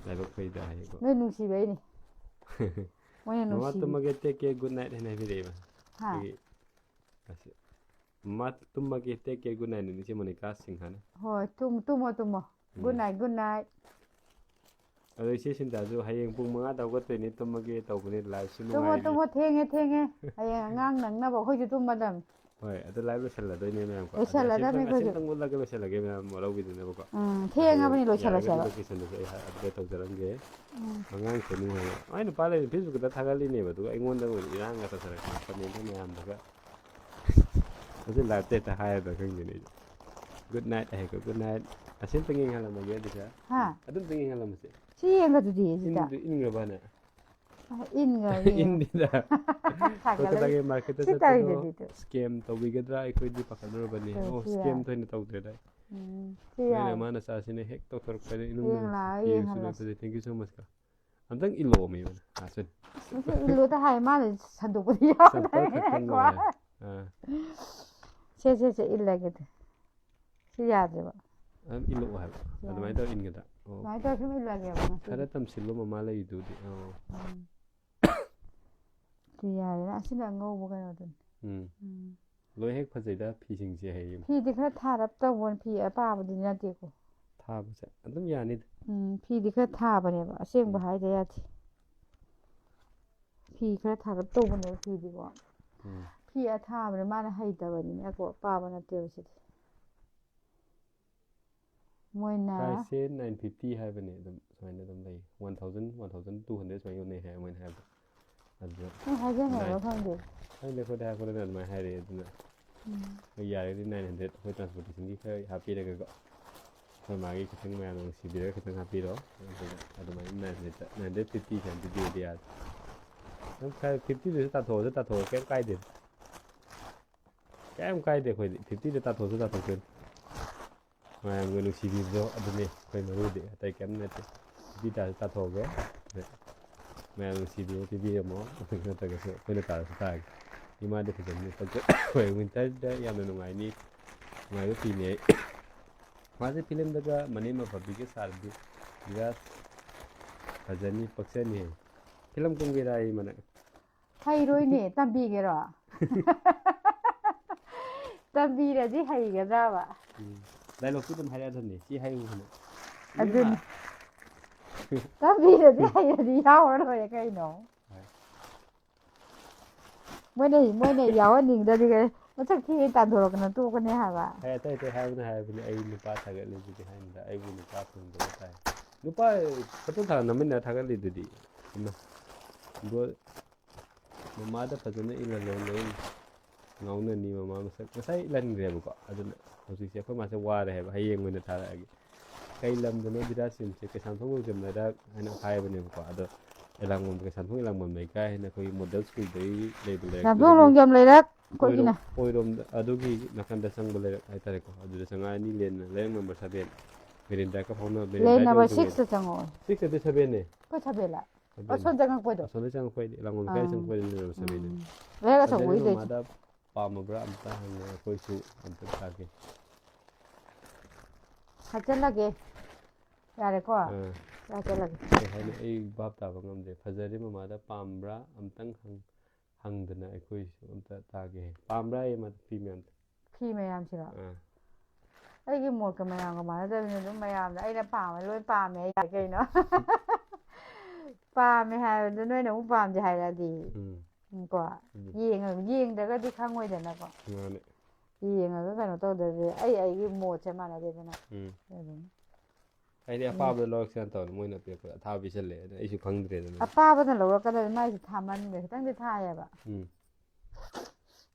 ꯂꯥꯏꯕꯛ ꯐꯩꯗ ꯍꯥꯏꯀꯣ꯫ ꯅꯣꯏ ꯅꯨꯡꯁꯤꯕꯩꯅꯤ꯫ ꯃꯣꯏꯅ "ꯃꯃꯥ ꯅꯨꯡꯁꯤ-, ꯇꯨꯝꯃꯒꯦ, take care, good night" ꯍꯥꯏꯅ ꯍꯥꯏꯕꯤꯔꯛꯑꯦꯕ꯫ ꯍꯥ? ꯑꯗꯒꯤ ꯑꯁꯤ, "ꯃꯃꯥ ꯇꯨꯝꯃꯒꯦ, take care, good night" ꯅꯤ ꯏꯆꯦ ꯃꯣꯅꯤꯀꯥ ꯁꯤꯡꯍꯅ꯫ ꯍꯣꯏ, ꯇꯨꯝ-, ꯇꯨꯝꯃꯣ, ꯇꯨꯝꯃꯣ꯫ Good ꯎꯝ꯫ night, good night꯫ ꯑꯗꯣ ꯏꯆꯦ ꯁꯤꯟꯇꯥꯁꯨ ꯍꯌꯦꯡ ꯄꯨꯡ ꯃꯉꯥꯗ ꯍꯧꯒꯠꯇꯣꯏꯅꯦ, ꯇꯨꯝꯃꯒꯦ ꯇꯧꯕꯅꯦ, liveꯁꯨ ꯇꯨꯝꯃꯣ ꯅꯨꯡꯉꯥꯏꯔꯤ꯫ ꯇꯨꯝꯃꯣ, ꯊꯦꯡꯉꯦ ꯊꯦꯡꯉꯦ, ꯍꯌꯦꯡ ꯑꯉꯥꯡ ꯅꯪꯅꯕ ꯑꯩꯈꯣꯏꯁꯨ ꯇꯨꯝꯃꯗꯝ꯫ ꯍꯣꯏ, ꯑꯗꯣ live ꯂꯣꯏꯁꯜꯂꯗꯣꯏꯅꯦ ꯃꯌꯥꯝꯀꯣ꯫ ꯂꯣꯏꯁꯜꯂꯗꯕꯅꯤ ꯑꯩꯈꯣꯏꯁꯨ꯫ ꯑꯁꯤꯗꯪ ꯎꯠꯂꯒ ꯂꯣꯏꯁꯤꯜꯂꯒꯦ ꯃꯌꯥꯝ, ꯋꯥꯔꯧꯕꯤꯗꯅꯕꯀꯣ꯫ ꯎꯝ, ꯊꯦꯡꯉꯕꯅꯤ, ꯍꯌꯦꯡ ꯌꯥꯔꯒꯗꯤ ꯂꯣꯏꯁꯜꯂꯁꯦꯕ꯫ Locationꯗꯁꯨ ꯑꯩ update ꯇꯧꯖꯔꯝꯒꯦ꯫ ꯎꯝ꯫ ꯑꯉꯥꯡ ꯈꯨꯅꯨꯡ ꯍꯥꯏꯕ꯫ ꯑꯩ ꯅꯨꯄꯥ ꯂꯩꯔꯤ Facebookꯇ ꯊꯥꯒꯠꯂꯤꯅꯦꯕ, ꯑꯗꯨꯒ ꯑꯩꯉꯣꯟꯗ ꯑꯣꯏꯅ ꯏꯔꯥꯡꯒ ꯇꯧꯁꯜꯂꯛꯄ, commentꯗ ꯃꯌꯥꯝꯗꯒ꯫ ꯑꯁꯤ liveꯇ ꯍꯦꯛꯇ ꯍꯥꯏꯔꯗ꯭ꯔꯥ ꯈꯪꯗꯦꯅꯦ ꯑꯩꯁꯨ꯫ Good night ꯍꯥꯏꯀꯣ, good night꯫ ꯑꯁꯤ ꯑꯝꯇꯪ ꯌꯦꯡꯍꯜꯂꯝꯃꯒꯦ ꯑꯗꯨꯁꯨ꯫ ꯍꯥ? ꯑꯗꯨꯝꯇꯪ ꯌꯦꯡꯍꯜꯂꯝꯃꯁꯦ꯫ ꯁꯤ ꯌꯦꯡꯒꯗꯨꯗꯤ ꯁꯤꯗ꯫ ꯏꯟꯗꯤ ꯏꯟꯈ꯭ꯔꯕꯅꯦ? ꯏꯟꯈ꯭ꯔꯕꯅꯦ꯫ ꯏꯟꯗꯤꯗ꯫ ꯊꯥꯒꯠꯂꯒ ꯀꯣꯜꯀꯇꯥꯒꯤ marketꯇ ꯁꯤ ꯆꯠꯄꯗꯣ ꯇꯧꯔꯤꯗꯨꯗꯤ꯫ Scam ꯇꯧꯕꯤꯒꯗ꯭ꯔꯥ ꯑꯩꯈꯣꯏꯗꯤ ꯄꯥꯈꯠꯂꯨꯔꯕꯅꯤ꯫ ꯇꯧ, ꯑꯣ, ꯁꯤ scam ꯌꯥꯏ꯫ ꯊꯣꯏꯅ ꯇꯧꯗ꯭ꯔꯦꯗ꯫ ꯎꯝ, ꯁꯤ ꯅꯣꯏ ꯌꯥꯏ꯫ ꯅꯃꯥ ꯅꯆꯥꯁꯤꯅ ꯍꯦꯛ ꯇꯧꯊꯣꯔꯛꯄꯗ ꯏꯅꯨꯡ ꯍꯌꯦꯡ ꯂꯥꯛꯑꯒ ꯅꯨꯡꯁꯤꯕꯁꯨ ꯌꯦꯡꯍꯜꯂꯁꯤ꯫ ꯅꯣꯏ ꯐꯖꯩ꯫ Thank you so much ꯀꯣ꯫ ꯑꯝꯇꯪ ꯏꯜꯂꯛꯑꯣ ꯃꯤ ꯑꯃꯅ꯫ ꯑꯥ, ꯁꯤꯅꯤ꯫ ꯃꯁꯤ ꯏꯜꯂꯨꯗ ꯍꯥꯏ, ꯃꯥꯅ ꯁꯟꯗꯣꯛꯄꯗꯤ sample ꯌꯥꯎꯗ꯭ꯔꯦꯀꯣ꯫ ꯈꯛꯇꯪ꯫ ꯑꯥ꯫ ꯁꯦ, ꯁꯦ, ꯁꯦ, ꯏꯜꯂꯒꯦ ꯑꯗꯨ꯫ ꯁꯤ ꯌꯥꯗ꯭ꯔꯦꯕ꯫ ꯑꯗꯨꯝ ꯏꯜꯂꯛꯑꯣ ꯍꯥꯏꯕ꯫ ꯌꯥꯏ꯫ ꯑꯗꯨꯃꯥꯏꯅ ꯇꯧꯔ ꯏꯟꯒꯗ꯭ꯔꯥ? ꯑꯣ꯫ ꯁꯨꯃꯥꯏꯅ ꯇꯧꯔ ꯁꯨꯝ ꯏꯜꯂꯒꯦꯕ ꯉꯁꯤꯗꯤ꯫ ꯈꯔ ꯇꯝꯁꯤꯜꯂꯣ, ꯃꯃꯥ ꯂꯩꯔꯤꯗꯨꯗꯤ꯫ ꯑꯣ꯫ ꯎꯝ꯫ ꯁꯤ ꯌꯥꯔꯦꯅ꯫ ꯑꯁꯤꯅ ꯑꯉꯧꯕ ꯀꯩꯅꯣꯗꯨꯅꯤ꯫ ꯎꯝ꯫ ꯎꯝ꯫ ꯂꯣꯏ ꯍꯦꯛ ꯐꯖꯩꯗ ꯐꯤꯁꯤꯡꯁꯦ ꯍꯌꯦꯡ꯫ ꯐꯤꯗꯤ ꯈꯔ ꯊꯥꯔꯞ ꯇꯧꯕ ꯐꯤ ꯑꯄꯥꯕꯗꯤ ꯅꯠꯇꯦꯀꯣ꯫ ꯊꯥꯕꯁꯦ ꯑꯗꯨꯝ ꯌꯥꯅꯤꯗ꯫ ꯎꯝ, ꯐꯤꯗꯤ ꯈꯔ ꯊꯥꯕꯅꯦꯕ, ꯑꯁꯦꯡꯕ ꯎꯝ꯫ ꯍꯥꯏꯗ ꯌꯥꯗꯦ꯫ ꯐꯤ ꯈꯔ ꯊꯥꯔꯞ ꯇꯧꯕꯅꯦꯕ ꯐꯤꯗꯤꯀꯣ꯫ ꯎꯝ꯫ ꯐꯤ ꯑꯊꯥꯕꯅ ꯃꯥꯅ ꯍꯩꯇꯕꯅꯤꯅꯀꯣ, ꯑꯄꯥꯕ ꯅꯠꯇꯦꯕ ꯁꯤꯗꯤ꯫ ꯃꯣꯏꯅ priceꯁꯦ nine fifty ꯍꯥꯏꯕꯅꯦ, ꯑꯗꯨꯝ ꯁꯨꯃꯥꯏꯅ ꯑꯗꯨꯝ ꯂꯩ꯫ One thousand, one thousand two hundred ꯁꯨꯃꯥꯏꯅ ꯌꯣꯟꯅꯩ ꯍꯥꯏ ꯃꯣꯏꯅ ꯍꯥꯏꯕꯗꯣ꯫ ꯑꯗꯨꯗ ꯅꯪ ꯍꯥꯏꯖꯟꯅꯕ nine ꯈꯪꯗꯦ꯫ ꯈꯪꯗꯦ, ꯑꯩꯈꯣꯏꯗ ꯍꯥꯏꯔꯛꯄꯗꯅ ꯑꯗꯨꯃꯥꯏꯅ ꯍꯥꯏꯔꯛꯑꯦ꯫ ꯑꯗꯨꯅ ꯎꯝ꯫ ꯑꯩ ꯌꯥꯔꯒꯗꯤ nine hundred, ꯑꯩꯈꯣꯏ transportationꯒꯤ ꯈꯔ ꯍꯥꯞꯄꯤꯔꯒꯀꯣ꯫ ꯑꯩꯈꯣꯏ ꯃꯥꯒꯤ ꯈꯤꯇꯪ ꯃꯌꯥꯝꯅ ꯅꯨꯡꯁꯤꯕꯤꯔꯒ ꯈꯤꯇꯪ ꯍꯥꯞꯄꯤꯔꯣ꯫ ꯑꯗꯨꯒ ꯑꯗꯨꯃꯥꯏꯅ nine hundred, nine hundred fifty ꯁꯨꯃꯥꯏꯅ ꯄꯤꯕꯤꯔꯗꯤ ꯌꯥꯔꯦ꯫ ꯑꯗꯨꯝ ꯈꯔ fiftyꯗꯨꯁꯨ ꯇꯥꯊꯣꯛꯑꯁꯨ ꯇꯥꯊꯣꯛꯑꯣ, ꯀꯩꯝ ꯀꯥꯏꯗꯦ꯫ ꯀꯩꯝ ꯀꯥꯏꯗꯦ ꯑꯩꯈꯣꯏꯗꯤ꯫ fiftyꯗ ꯇꯥꯊꯣꯛꯑꯁꯨ ꯇꯥꯊꯣꯛꯇꯣꯏꯅꯤ꯫ ꯃꯌꯥꯝꯒꯤ ꯅꯨꯡꯁꯤꯕꯤꯕꯗꯣ ꯑꯗꯨꯅꯤ ꯑꯩꯈꯣꯏ ꯃꯔꯨꯗꯤ, ꯑꯇꯩ ꯀꯩꯝ ꯅꯠꯇꯦ꯫ fifty ꯇꯥꯔꯁꯨ ꯇꯥꯊꯣꯛꯑꯒꯦ꯫ ꯑꯗ ꯃꯌꯥꯝ ꯅꯨꯡꯁꯤꯕꯤꯕ ꯄꯤꯕꯤꯔꯝꯃꯣ꯫ ꯑꯗꯨ ꯅꯠꯇ꯭ꯔꯒꯁꯨ ꯑꯩꯈꯣꯏꯅ ꯇꯥꯔꯁꯨ ꯇꯥꯔꯒꯦ꯫ ꯏꯃꯥꯗꯤ ꯐꯖꯅ ꯄꯛꯆ-, ꯍꯣꯏ, winterꯗ ꯌꯥꯝꯅ ꯅꯨꯡꯉꯥꯏꯅꯤ꯫ ꯅꯨꯡꯉꯥꯏꯕ ꯐꯤꯅꯦ ꯑꯩ꯫ ꯃꯥꯁꯦ filmꯗꯒ ꯃꯅꯦꯝ ꯑꯐꯕꯤꯒ ꯁꯥꯔꯗꯤ ꯕꯤꯔꯥꯠ ꯐꯖꯅꯤ, ꯄꯛꯆꯅꯤ꯫ Film ꯀꯨꯝꯒꯦꯔꯥ ꯑꯩ ꯃꯅꯥꯛ? ꯍꯩꯔꯣꯏꯅꯦ, ꯇꯝꯕꯤꯒꯦꯔꯣ? ꯇꯝꯕꯤꯔꯗꯤ ꯍꯩꯒꯗ꯭ꯔꯕ? ꯎꯝ꯫ Dialogueꯇꯨ ꯑꯗꯨꯝ ꯍꯥꯏꯔꯛꯑꯗꯕꯅꯤ꯫ ꯁꯤ ꯍꯥꯏꯌꯨ ꯍꯥꯏꯅ꯫ ꯑꯗꯨꯅꯤ꯫ ꯇꯝꯕꯤꯔꯗꯤ ꯍꯩꯔꯗꯤ ꯌꯥꯎꯔ ꯂꯣꯏꯔꯦ ꯀꯩꯅꯣ꯫ ꯍꯣꯏ꯫ ꯃꯣꯏꯅ ꯃꯣꯏꯅ ꯌꯥꯎꯍꯟꯅꯤꯡꯗ꯭ꯔꯗꯤ ꯀꯩ-, ꯃꯁꯛ ꯊꯤꯕꯩ ꯇꯥꯟꯊꯣꯔꯛꯇꯅ ꯇꯣꯛꯀꯅꯤ ꯍꯥꯏꯕ꯫ ꯍꯦ, ꯑꯇꯩ ꯑꯇꯩ ꯍꯥꯏꯕꯅ ꯍꯥꯏꯕꯅꯤ, ꯑꯩ ꯅꯨꯄꯥ ꯊꯥꯒꯠꯂꯤꯗꯨꯗꯤ ꯍꯥꯏꯅꯤꯗ, ꯑꯩꯕꯨ ꯅꯨꯄꯥ ꯐꯪꯗꯕ ꯇꯥꯏ꯫ ꯅꯨꯄꯥ ꯐꯣꯇꯣ ꯊꯥꯒꯠꯅꯃꯤꯟꯅ ꯊꯥꯒꯠꯂꯤꯗꯨꯗꯤ꯫ ꯏꯃꯥ꯫ ꯕ꯭ꯔꯣ, ꯃꯃꯥꯗ ꯐꯖꯅ ꯏꯜꯍꯜꯂꯣ, ꯂꯣꯏ ꯉꯥꯎꯅꯅꯤ ꯃꯃꯥ ꯃꯁꯛ꯫ ꯉꯁꯥꯏ ꯏꯜꯍꯟꯈ꯭ꯔꯦꯕꯀꯣ, ꯑꯗꯨꯅ ꯍꯧꯖꯤꯛꯁꯦ ꯑꯩꯈꯣꯏ ꯃꯥꯁꯦ ꯋꯥꯔꯦ ꯍꯥꯏꯕ, ꯍꯌꯦꯡ ꯑꯣꯏꯅ ꯊꯥꯔꯛꯑꯒꯦ꯫ ꯀꯩ ꯂꯝꯗꯅꯣ ꯕꯤꯔꯥꯖ ꯁꯤꯝꯁꯦ? ꯀꯩꯁꯥꯝꯊꯣꯡ ꯂꯣꯡꯖꯝ ꯂꯩꯔꯛ ꯍꯥꯏꯅ ꯍꯥꯏꯕꯅꯦꯕꯀꯣ, ꯑꯗꯣ ꯑꯦꯂꯥꯡꯕꯝ, ꯀꯩꯁꯥꯝꯊꯣꯡ ꯑꯦꯂꯥꯡꯕꯝ ꯂꯩꯀꯥꯏ ꯍꯥꯏꯅ ꯑꯩꯈꯣꯏꯒꯤ ꯃꯣꯗꯦꯜ ꯁ꯭ꯀꯨꯜꯗꯒꯤ ꯂꯩꯕ ꯂꯩꯔꯛ ꯁꯥꯝꯊꯣꯡ ꯑꯗꯨꯗꯒꯤ ꯂꯣꯡꯖꯝ ꯂꯩꯔꯛ ꯑꯩꯈꯣꯏꯒꯤꯅ꯫ ꯑꯣꯏꯔꯣꯝ-, ꯑꯣꯏꯔꯣꯝꯗ, ꯑꯗꯨꯒꯤ ꯅꯥꯀꯟꯗ ꯆꯪꯕ ꯂꯩꯔꯛ ꯍꯥꯏꯇꯥꯔꯦꯀꯣ, ꯑꯗꯨꯗ ꯆꯪꯉꯛꯑꯅꯤ, ꯂꯦꯟ, ꯂꯩꯔꯛ ꯅꯝꯕꯔ ꯁꯚꯦꯟ, ꯃꯦꯔꯤꯟꯗ꯭ꯔꯥꯏꯚꯀ ꯐꯥꯎꯅꯕ, ꯂꯦꯟ ꯃꯦꯔꯤꯟꯗ꯭ꯔꯥꯏꯚ ꯅꯝꯕꯔ ꯌꯧꯗ꯭ꯔꯤꯉꯩꯗ꯫ ꯁꯤꯛꯁꯇ ꯆꯪꯉꯛꯑꯣ꯫ ꯁꯤꯛꯁ ꯅꯠꯇꯦ, ꯁꯚꯦꯟꯅꯦ꯫ ꯑꯩꯈꯣꯏ ꯁꯚꯦꯟꯂ? ꯁꯚꯦꯟ꯫ ꯑꯁꯣꯝ ꯆꯪꯉꯛꯄꯩꯗꯣ? ꯑꯁꯣꯝꯗ ꯆꯪꯉꯛꯄꯩꯗꯤ ꯂꯥꯡꯒꯣꯜ ꯂꯩꯀꯥꯏ ꯑꯥ꯫ ꯆꯪꯉꯛꯄꯩꯗꯤ ꯂꯩꯔꯝꯃꯣ, ꯁꯚꯦꯟꯅꯦ꯫ ꯎꯝ꯫ ꯂꯩꯔꯛ ꯑꯆꯧꯕꯒꯤꯗꯣ ꯑꯩꯁꯦ꯫ ꯐꯖꯔꯤꯕ ꯃꯃꯥꯗ ꯄꯥꯝꯃꯕ꯭ꯔꯥ ꯑꯝꯇ ꯍꯪꯉꯣ, ꯑꯩꯈꯣꯏꯁꯨ ꯑꯝꯇ ꯊꯥꯒꯦ꯫ ꯍꯥꯏꯖꯜꯂꯒꯦ꯫ ꯌꯥꯔꯦꯀꯣ? ꯑꯥ꯫ ꯍꯥꯏꯖꯜꯂꯒꯦ꯫ ꯀꯩ ꯍꯥꯏꯅꯤ? ꯑꯩ ꯚꯥꯞ ꯇꯥꯕ ꯉꯝꯗꯦ꯫ ꯐꯖꯔꯤꯕ ꯃꯃꯥꯗ ꯄꯥꯝꯕ꯭ꯔꯥ ꯑꯝꯇꯪ ꯍꯪ-, ꯍꯪꯗꯅ ꯑꯩꯈꯣꯏꯁꯨ ꯑꯝꯇ ꯇꯥꯒꯦ꯫ ꯄꯥꯝꯕ꯭ꯔꯥ ꯑꯩ ꯃꯥ ꯐꯤ ꯃꯌꯥꯝꯗꯣ? ꯐꯤ ꯃꯌꯥꯝꯁꯤꯔꯣ? ꯑꯥ꯫ ꯑꯩꯒꯤ ꯃꯣꯠꯀ ꯃꯌꯥꯝꯒ ꯃꯥꯟꯅꯗꯕꯅꯤꯅ ꯑꯗꯨꯝ ꯃꯌꯥꯝꯅ ꯑꯩꯅ ꯄꯥꯝꯕ ꯂꯣꯏ ꯄꯥꯝꯃꯦ ꯑꯩ ꯌꯥꯏ ꯀꯩꯅꯣ꯫ ꯄꯥꯝꯃꯦ ꯍꯥꯏꯕꯗꯣ ꯅꯣꯏꯅ ꯑꯃꯨꯛ ꯄꯥꯝꯗꯦ ꯍꯥꯏꯔꯛꯑꯗꯤ꯫ ꯎꯝ꯫ ꯎꯝ, ꯀꯣ? ꯎꯝ꯫ ꯌꯦꯡꯉ-, ꯌꯦꯡꯗ꯭ꯔꯒꯗꯤ ꯈꯪꯉꯣꯏꯗꯅꯀꯣ꯫ ꯃꯥꯅꯦ꯫ ꯌꯦꯡꯉꯒ ꯀꯩꯅꯣ ꯇꯧꯗ꯭ꯔꯗꯤ ꯑꯩ ꯑꯩꯒꯤ ꯃꯣꯠꯁꯦ ꯃꯥꯟꯅꯗꯦꯗꯅ꯫ ꯎꯝ꯫ ꯑꯗꯨꯅꯤ꯫ ꯑꯩꯗꯤ ꯎꯝ꯫ ꯑꯄꯥꯕꯗ ꯂꯧꯔꯛꯁꯤꯔꯥ ꯇꯧꯅꯤ, ꯃꯣꯏꯅ ꯄꯤꯔꯛꯄꯗ ꯑꯊꯥꯕ ꯄꯤꯁꯜꯂꯛꯑꯦ, ꯑꯗ ꯑꯩꯁꯨ ꯈꯪꯗ꯭ꯔꯦꯗꯅ꯫ ꯑꯄꯥꯕꯅ ꯂꯧꯔꯛꯀꯗꯕꯅꯤ, ꯃꯥꯏꯁꯦ ꯊꯥꯃꯟꯈ꯭ꯔꯦ, ꯈꯤꯇꯪꯗꯤ ꯊꯥꯏꯌꯦꯕ꯫ ꯎꯝ꯫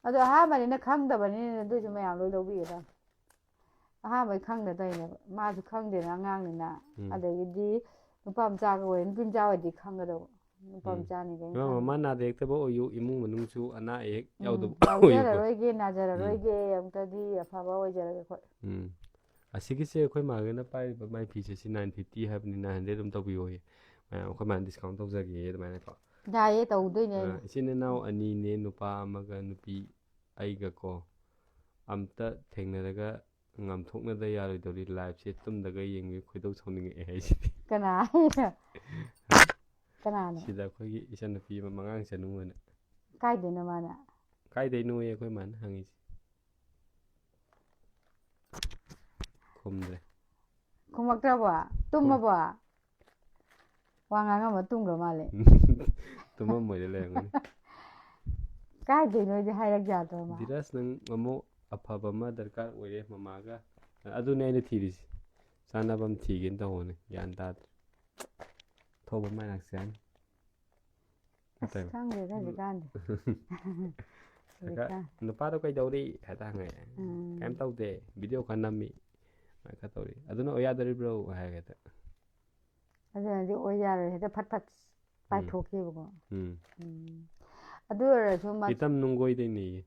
ꯑꯗꯣ ꯑꯍꯥꯟꯕꯅꯤꯅ ꯈꯪꯗꯕꯅꯤꯅ ꯑꯗꯨꯏꯁꯨ ꯃꯌꯥꯝ ꯂꯣꯏ ꯂꯧꯕꯤꯒꯗꯕꯅꯤ꯫ ꯑꯍꯥꯟꯕꯩ ꯈꯪꯗ ꯇꯧꯔꯤꯅꯦꯕ꯫ ꯃꯥꯁꯨ ꯈꯪꯗꯦꯅ ꯑꯉꯥꯡꯅꯤꯅ꯫ ꯎꯝ꯫ ꯑꯗꯒꯤꯗꯤ ꯅꯨꯄꯥ ꯃꯆꯥꯒ ꯑꯣꯏꯔꯦ, ꯅꯨꯄꯤ ꯃꯆꯥ ꯑꯣꯏꯔꯗꯤ ꯈꯪꯒꯗꯧꯕ꯫ ꯅꯨꯄꯥ ꯎꯝ꯫ ꯃꯆꯥꯅꯤ ꯀꯩꯅꯣ ꯏꯃꯥ ꯈꯪꯗꯦ꯫ ꯃꯃꯥ ꯅꯥꯗ ꯌꯦꯛꯇꯕ ꯑꯣꯏꯌꯨ, ꯏꯃꯨꯡ ꯃꯅꯨꯡꯁꯨ ꯑꯅꯥ ꯑꯌꯦꯛ ꯎꯝ, ꯌꯥꯎꯗꯕ ꯑꯣꯏꯌꯨꯀꯣ꯫ ꯌꯥꯎꯖꯔꯔꯣꯏꯒꯦ, ꯎꯝ꯫ ꯅꯥꯖꯔꯔꯣꯏꯒꯦ, ꯑꯃꯨꯛꯇꯗꯤ ꯑꯐꯕ ꯑꯣꯏꯖꯔꯒꯦ ꯑꯩꯈꯣꯏ꯫ ꯎꯝ꯫ ꯑꯁꯤꯒꯤꯁꯦ ꯑꯩꯈꯣꯏ ꯃꯥꯒꯤꯅ ꯄꯥꯏꯔꯤꯕ ꯃꯥꯏ ꯐꯤꯁꯦ ꯁꯤ nine fifty ꯍꯥꯏꯕꯅꯤ, nine hundred ꯑꯗꯨꯝ ꯇꯧꯕꯤꯌꯣꯌꯦ꯫ ꯃꯌꯥꯝ ꯑꯩꯈꯣꯏ ꯃꯥꯅ discount ꯇꯧꯖꯒꯦ ꯑꯗꯨꯃꯥꯏꯅꯀꯣ꯫ ꯌꯥꯏꯌꯦ, ꯇꯧꯗꯣꯏꯅꯦ ꯑꯥ, ꯑꯩꯅ꯫ ꯏꯆꯤꯟ ꯏꯅꯥꯎ ꯑꯅꯤꯅꯦ, ꯅꯨꯄꯥ ꯑꯃꯒ ꯅꯨꯄꯤ ꯑꯩꯒꯀꯣ꯫ ꯑꯝꯇ ꯊꯦꯡꯅꯔꯒ ꯉꯥꯝꯊꯣꯛꯅꯗ ꯌꯥꯔꯣꯏꯗꯧꯔꯤ, live ꯁꯦ ꯇꯨꯝꯗꯒ ꯌꯦꯡꯕꯤꯌꯨ, ꯈꯣꯏꯗꯧ ꯁꯥꯎꯅꯤꯡꯉꯛꯑꯦ ꯍꯥꯏꯁꯤꯗꯤ꯫ ꯀꯅꯥ? ꯀꯅꯥꯅꯣ? ꯁꯤꯗ ꯑꯩꯈꯣꯏꯒꯤ ꯏꯆꯟꯅꯨꯄꯤ ꯑꯃ, ꯃꯉꯥꯡ ꯆꯅꯨ ꯑꯅ꯫ ꯀꯥꯏꯗꯩꯅꯣ ꯃꯥꯅ? ꯀꯥꯏꯗꯩꯅꯣꯌꯦ ꯑꯩꯈꯣꯏ ꯃꯥꯅ ꯍꯪꯉꯤꯁꯦ꯫ ꯈꯨꯝꯗ꯭ꯔꯦ꯫ ꯈꯨꯝꯃꯛꯇ꯭ꯔꯕꯣ? ꯇꯨꯝꯃꯕꯣ? ꯋꯥ ꯉꯥꯡꯉꯝꯃ ꯇꯨꯝꯈ꯭ꯔ ꯃꯥꯜꯂꯦ꯫ ꯇꯨꯝꯃꯝꯃꯣꯏꯗ ꯂꯩꯔꯝꯒꯅꯤ꯫ ꯀꯥꯏꯗꯩꯅꯣꯗꯤ ꯍꯥꯏꯔꯛ ꯌꯥꯗ꯭ꯔꯣ ꯃꯥ? ꯙꯤꯔꯥꯖ, ꯅꯪ ꯑꯃꯨꯛ ꯑꯐꯕ ꯑꯃ ꯗꯔꯀꯥꯔ ꯑꯣꯏꯔꯦ ꯃꯃꯥꯒ꯫ ꯑꯗꯨꯅꯦ ꯑꯩꯅ ꯊꯤꯔꯤꯁꯤ꯫ ꯆꯥꯟꯅꯕ ꯑꯃ ꯊꯤꯒꯦꯅ ꯇꯧꯕꯅꯤ, ꯒ꯭ꯌꯥꯟ ꯇꯥꯗ꯭ꯔꯦ꯫ ꯊꯧꯕ ꯃꯥꯏ ꯂꯥꯛꯆꯔꯅꯤ꯫ ꯑꯁ, ꯈꯪꯗꯦꯗ ꯍꯧꯖꯤꯛꯀꯥꯟꯗꯤ꯫ ꯅꯨꯄꯥꯗꯣ ꯀꯩꯗꯧꯔꯤ ꯍꯦꯛꯇ ꯍꯪꯉꯛꯑꯦ꯫ ꯀꯩꯝ ꯇꯧꯗꯦ, ꯚꯤꯗꯤꯑꯣ ꯈꯔ ꯅꯝꯃꯤ, ꯁꯨꯃꯥꯏꯅ ꯈꯔ ꯇꯧꯔꯤ꯫ ꯑꯗꯨꯅ ꯑꯣꯏ ꯌꯥꯗꯣꯔꯤꯕ꯭ꯔꯣ ꯍꯥꯏꯔꯒ ꯍꯦꯛꯇ꯫ ꯑꯗꯨꯅꯗꯤ ꯑꯣꯏ ꯌꯥꯔꯣꯏ, ꯍꯦꯛꯇ ꯐꯠ ꯐꯠ ꯄꯥꯏꯊꯣꯛꯈꯤꯕꯀꯣ꯫ ꯎꯝ꯫ ꯎꯝ꯫ ꯑꯗꯨ ꯑꯣꯏꯔꯁꯨ ꯃ- ꯏꯇꯝ ꯅꯨꯡꯒꯣꯏꯗꯩꯅꯦꯌꯦ꯫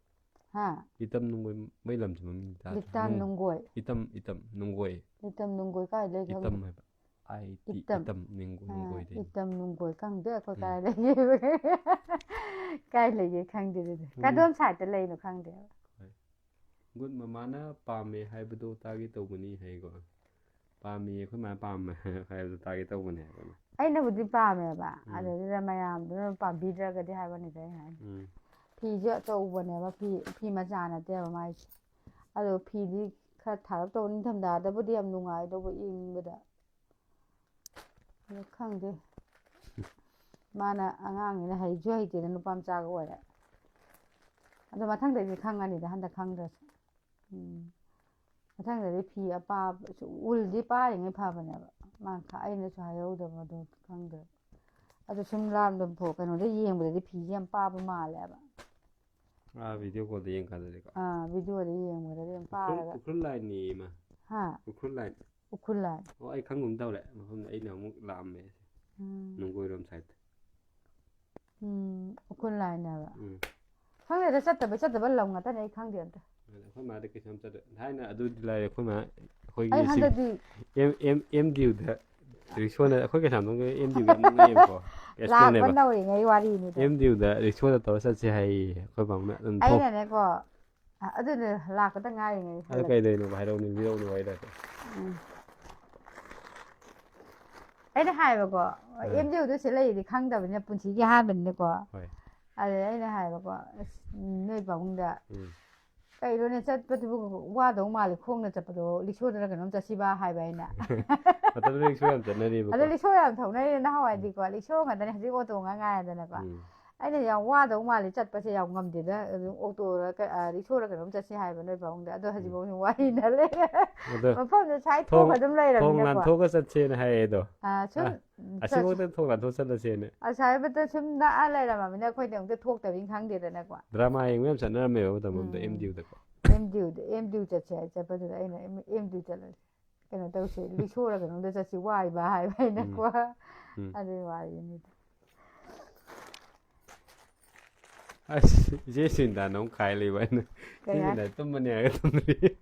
ꯍꯥ? ꯏꯇꯝ ꯅꯨꯡꯒꯣꯏ, ꯃꯣꯏ ꯂꯝꯁꯦ ꯃꯃꯤꯡ ꯇꯥꯗ꯭ꯔꯦ꯫ ꯂꯤꯇꯥꯟ ꯅꯨꯡ- ꯅꯨꯡꯒꯣꯏ꯫ Item, item ꯅꯨꯡꯒꯣꯏ꯫ ꯂꯤꯇꯝ ꯅꯨꯡꯒꯣꯏ ꯀꯥꯏ ꯂꯩ ꯈꯪꯗꯦ꯫ ꯏꯇꯝ ꯍꯥꯏꯕ꯫ ꯑꯥꯏ ꯇꯤ ꯏꯇꯝ꯫ ꯏꯇꯝ ꯅꯤꯡ- ꯑꯥ, ꯅꯨꯡꯒꯣꯏꯗꯩ꯫ ꯏꯇꯝ ꯅꯨꯡꯒꯣꯏ ꯈꯪꯗꯦ ꯑꯩꯈꯣꯏ ꯎꯝ꯫ ꯀꯥꯏ ꯂꯩꯒꯦ꯫ ꯀꯥꯏ ꯂꯩꯒꯦ ꯈꯪꯗꯦ ꯑꯗꯨꯗꯤ꯫ ꯎꯝ꯫ ꯀꯗꯣꯝ ꯁꯥꯏꯗꯇ ꯂꯩꯅꯣ ꯈꯪꯗꯦ꯫ ꯒꯨꯗ ꯃꯃꯥꯅ ꯄꯥꯝꯃꯦ ꯍꯥꯏꯕꯗꯣ ꯇꯥꯒꯦ ꯇꯧꯕꯅꯤ ꯍꯥꯏꯀꯣ꯫ ꯄꯥꯝꯃꯤ, ꯑꯩꯈꯣꯏ ꯃꯥꯅ ꯄꯥꯝꯃꯦ ꯍꯥꯏꯕꯗꯣ ꯇꯥꯒꯦ ꯇꯧꯕꯅꯦ ꯍꯥꯏꯕ꯫ ꯑꯩꯅꯕꯨꯗꯤ ꯄꯥꯝꯃꯦꯕ꯫ ꯎꯝ꯫ ꯑꯗꯨꯗꯨꯗ ꯃꯌꯥꯝꯗꯨꯅ ꯄꯥꯝꯕꯤꯗ꯭ꯔꯒꯗꯤ ꯍꯥꯏꯕꯅꯤꯗ ꯑꯩꯅ ꯍꯥꯏꯗꯤ꯫ ꯎꯝ꯫ ꯐꯤꯁꯦ ꯑꯆꯧꯕꯅꯦꯕ, ꯐꯤ, ꯐꯤ ꯃꯆꯥ ꯅꯠꯇꯦꯕ ꯃꯥꯏꯁꯦ꯫ ꯑꯗꯣ ꯐꯤꯗꯤ ꯈꯔ ꯊꯥꯔꯞ ꯇꯧꯕ, ꯅꯤꯡꯊꯝꯊꯥꯗꯕꯨꯗꯤ ꯌꯥꯝ ꯅꯨꯡꯉꯥꯏꯗꯧꯕ ꯏꯪꯕꯗ꯫ ꯑꯗꯣ ꯈꯪꯗꯦ꯫ ꯃꯥꯅ ꯑꯉꯥꯡꯅꯤꯅ ꯍꯩꯁꯨ ꯍꯩꯇꯦꯗ, ꯅꯨꯄꯥ ꯃꯆꯥꯒ ꯑꯣꯏꯔꯦ꯫ ꯑꯗꯣ ꯃꯊꯪꯗꯩꯗꯤ ꯈꯪꯉꯅꯤꯗ, ꯍꯟꯗꯛ ꯈꯪꯗ꯭ꯔꯁꯨ꯫ ꯎꯝ꯫ ꯃꯊꯪꯗꯗꯤ ꯐꯤ ꯑꯄꯥꯕ, ꯎꯜꯗꯤ ꯄꯥꯔꯤꯉꯩ ꯐꯕꯅꯦꯕ꯫ ꯃꯥ ꯈ-, ꯑꯩꯅꯁꯨ ꯍꯥꯏꯍꯧꯗꯕ ꯑꯗꯨ ꯈꯪꯗ꯭ꯔꯦ꯫ ꯑꯗꯣ ꯁꯨꯝ ꯂꯥꯝꯗ ꯐꯣ-, ꯀꯩꯅꯣꯗ ꯌꯦꯡꯕꯗꯗꯤ ꯐꯤꯁꯦ ꯌꯥꯝ ꯄꯥꯕ ꯃꯥꯜꯂꯦꯕ꯫ ꯑꯥ, ꯚꯤꯗꯤꯑꯣ ꯀꯣꯜꯗ ꯌꯦꯡꯀꯥꯟꯗꯗꯤꯀꯣ꯫ ꯑꯥ, ꯚꯤꯗꯤꯑꯣꯗ ꯌꯦꯡꯕꯗꯗꯤ ꯌꯥꯝ ꯎꯈ꯭ꯔꯨꯜ, ꯄꯥꯔꯒ꯫ ꯎꯈ꯭ꯔꯨꯜ ꯂꯥꯏꯟꯅꯤ ꯏꯃꯥ꯫ ꯍꯥ? ꯎꯈ꯭ꯔꯨꯜ ꯂꯥꯏꯟ꯫ ꯎꯈ꯭ꯔꯨꯜ ꯂꯥꯏꯟ꯫ ꯑꯣ, ꯑꯩ ꯈꯪꯒꯨꯝ ꯇꯧꯔꯦ꯫ ꯃꯐꯝꯗ ꯑꯩꯅ ꯑꯃꯨꯛ ꯂꯥꯛꯑꯝꯃꯦ꯫ ꯎꯝ꯫ ꯅꯨꯡꯒꯣꯏꯔꯣꯝ ꯁꯥꯏꯠꯇ꯫ ꯎꯝ, ꯎꯈ꯭ꯔꯨꯜ ꯂꯥꯏꯟ ꯍꯥꯏꯕ꯫ ꯎꯝ꯫ ꯈꯪꯗꯦꯗ, ꯆꯠꯇꯕꯩ ꯆꯠꯇꯕ ꯂꯝ ꯉꯥꯛꯇꯅꯦ, ꯑꯩ ꯈꯪꯗꯦ ꯑꯝꯇ꯫ ꯑꯗ ꯑꯩꯈꯣꯏ ꯃꯥꯗꯤ ꯀꯩꯁꯨ ꯌꯥꯝ ꯆꯠꯂꯣꯏ꯫ ꯊꯥꯏꯅ ꯑꯗꯨꯗꯤ ꯂꯥꯏꯔꯦ, ꯑꯩꯈꯣꯏ ꯃꯥ, ꯑꯩ ꯑꯩꯈꯣꯏꯒꯤ ꯁꯤ ꯍꯟꯗꯛꯇꯤ ꯑꯦꯝ, ꯑꯦꯝ, ꯑꯦꯝ ꯗꯤ ꯌꯨꯗ ꯔꯤꯛꯁꯣꯅ, ꯑꯩꯈꯣꯏ ꯀꯩꯁꯥꯝꯊꯣꯡꯒꯤ ꯑꯦꯝ ꯗꯤ ꯌꯨꯒꯤ ꯌꯥꯝ ꯅꯛꯅꯩꯌꯦꯕꯀꯣ꯫ ꯂꯥꯛꯄ ꯑꯦꯁꯄꯣꯟꯅꯦꯕ꯫ ꯅꯧꯔꯤꯉꯩ ꯋꯥꯔꯤꯅꯤꯗ꯫ ꯑꯦꯝ ꯗꯤ ꯌꯨꯗ ꯔꯤꯛꯁꯣꯗ ꯇꯧꯔ ꯆꯠꯁꯦ ꯍꯥꯏꯌꯦ ꯑꯩꯈꯣꯏ ꯄꯥꯕꯨꯡꯅ꯫ ꯑꯗꯨꯝ ꯊꯣꯛ꯫ ꯑꯩꯅꯅꯦꯀꯣ, ꯑ-, ꯑꯗꯨꯅꯦ ꯂꯥꯛꯄꯗ ꯉꯥꯏꯔꯤꯉꯩ ꯑꯗꯨ ꯀꯩꯗꯧꯔꯤꯅꯣꯕ? ꯍꯥꯏꯔꯛꯎꯅꯦ, ꯂꯤꯔꯛꯎꯅꯦ ꯋꯥꯔꯤꯗꯣ ꯍꯥꯏꯐꯦꯠ꯫ ꯎꯝ꯫ ꯑꯩꯅ ꯍꯥꯏꯕꯀꯣ, ꯎꯝ꯫ ꯑꯦꯝ ꯗꯤ ꯌꯨꯗ ꯁꯤ ꯂꯩꯔꯤꯗꯤ ꯈꯪꯗꯕꯅꯤꯅ, ꯄꯨꯟꯁꯤꯒꯤ ꯑꯍꯥꯟꯕꯅꯤꯅꯀꯣ꯫ ꯍꯣꯏ꯫ ꯑꯗꯨꯗ ꯑꯩꯅ ꯍꯥꯏꯕꯀꯣ, "ꯑꯁ, ꯅꯣꯏ ꯄꯥꯕꯨꯡꯗ ꯎꯝ꯫ "ꯀꯩꯅꯣꯅꯦ ꯆꯠꯄꯗꯨꯕꯨ ꯋꯥꯗꯧ ꯃꯥꯜꯂꯦ, ꯈꯣꯡꯅ ꯆꯠꯄꯗꯣ, ꯔꯤꯛꯁꯣꯗꯔ ꯀꯩꯅꯣꯝ ꯆꯠꯁꯤꯕ" ꯍꯥꯏꯕ ꯑꯩꯅ꯫ ꯃꯇꯝꯗꯨꯗ ꯔꯤꯛꯁꯣ ꯌꯥꯝ ꯆꯠꯅꯔꯤꯕꯀꯣ꯫ ꯑꯗꯣ ꯔꯤꯛꯁꯣ ꯌꯥꯝ ꯊꯧꯅꯔꯤꯅꯦ ꯅꯍꯥꯟꯋꯥꯏꯗꯤꯀꯣ, ꯔꯤꯛꯁꯣ ꯉꯥꯛꯇꯅꯦ, ꯍꯧꯖꯤꯛ ꯑꯣꯇꯣ ꯉꯥꯛ ꯉꯥꯏꯔꯦꯗꯅꯀꯣ꯫ ꯎꯝ꯫ ꯑꯩꯅ ꯌꯥꯝ ꯋꯥꯗꯧ ꯃꯥꯜꯂꯦ ꯆꯠꯄꯁꯦ, ꯌꯥꯝ ꯉꯝꯗꯦꯗ, ꯑꯗꯨꯝ ꯑꯣꯇꯣꯔ ꯀ-, ꯑ, ꯔꯤꯛꯁꯣꯔ ꯀꯩꯅꯣꯝ ꯆꯠꯁꯤ ꯍꯥꯏꯕ ꯅꯣꯏ ꯄꯥꯕꯨꯡꯗ꯫ ꯑꯗꯣ ꯎꯝ꯫ ꯍꯧꯖꯤꯛꯐꯥꯎ ꯁꯨꯝ ꯋꯥꯔꯤꯅ ꯂꯩ꯫ ꯑꯗꯣ ꯃꯐꯝꯗꯣ ꯁ꯭ꯋꯥꯏ ꯊꯣꯡ ꯊꯣꯛꯑ ꯑꯗꯨꯝ ꯊꯣꯡ ꯂꯩꯔꯕꯅꯤꯅꯀꯣ꯫ ꯂꯥꯟꯊꯣꯛꯑꯒ ꯆꯠꯁꯦꯅ ꯍꯥꯏꯌꯦ ꯑꯗꯣ꯫ ꯑ, ꯁꯨꯝ ꯑ, ꯑꯁꯤꯐꯥꯎꯗ ꯊꯣꯡ ꯂꯥꯟꯊꯣꯛ ꯆꯠꯂꯁꯦꯅ꯫ ꯑꯁꯥꯏꯕꯇ ꯁꯨꯝ ꯅꯛꯑ ꯂꯩꯔꯕꯅꯤꯅ ꯑꯩꯈꯣꯏꯗꯤ ꯑꯃꯨꯛꯇ ꯊꯣꯛꯇꯕꯅꯤꯅ ꯈꯪꯗꯦꯗꯅꯀꯣ꯫ ꯗ꯭ꯔꯃꯥ ꯌꯦꯡꯕ ꯌꯥꯝ ꯆꯠꯅꯔꯝꯃꯦꯕ ꯃꯇꯝ ꯑꯃꯗ ꯎꯝ꯫ M D ꯌꯨꯗꯀꯣ꯫ ꯑꯦꯝ ꯗꯤ ꯌꯨꯗ, ꯑꯦꯝ ꯗꯤ ꯌꯨ ꯆꯠꯁꯦ ꯍꯥꯏ ꯆꯠꯄꯗꯨꯗ ꯑꯩꯅ "ꯑꯦꯝ ꯗꯤ ꯌꯨ ꯆꯠꯂꯁꯤ, ꯀꯩꯅꯣ ꯇꯧꯁꯦ, ꯔꯤꯛꯁꯣꯔ ꯀꯩꯅꯣꯝꯗ ꯆꯠꯁꯤ, ꯋꯥꯏꯕ" ꯍꯥꯏꯕ ꯑꯩꯅꯀꯣ꯫ ꯎꯝ꯫ ꯑꯗꯨꯒꯤ ꯋꯥꯔꯤꯅꯤꯗ꯫ ꯑꯁ, ꯏꯆꯦ ꯁꯤꯟꯗꯥꯅ ꯑꯃꯨꯛ ꯈꯥꯏ ꯂꯩꯕ ꯑꯩꯅ꯫ ꯏꯆꯦ ꯀꯩ ꯍꯥꯏ? ꯁꯤꯟꯗꯥ ꯇꯨꯝꯃꯅꯤ ꯍꯥꯏꯔꯒ ꯇꯨꯝꯗ꯭ꯔꯤ꯫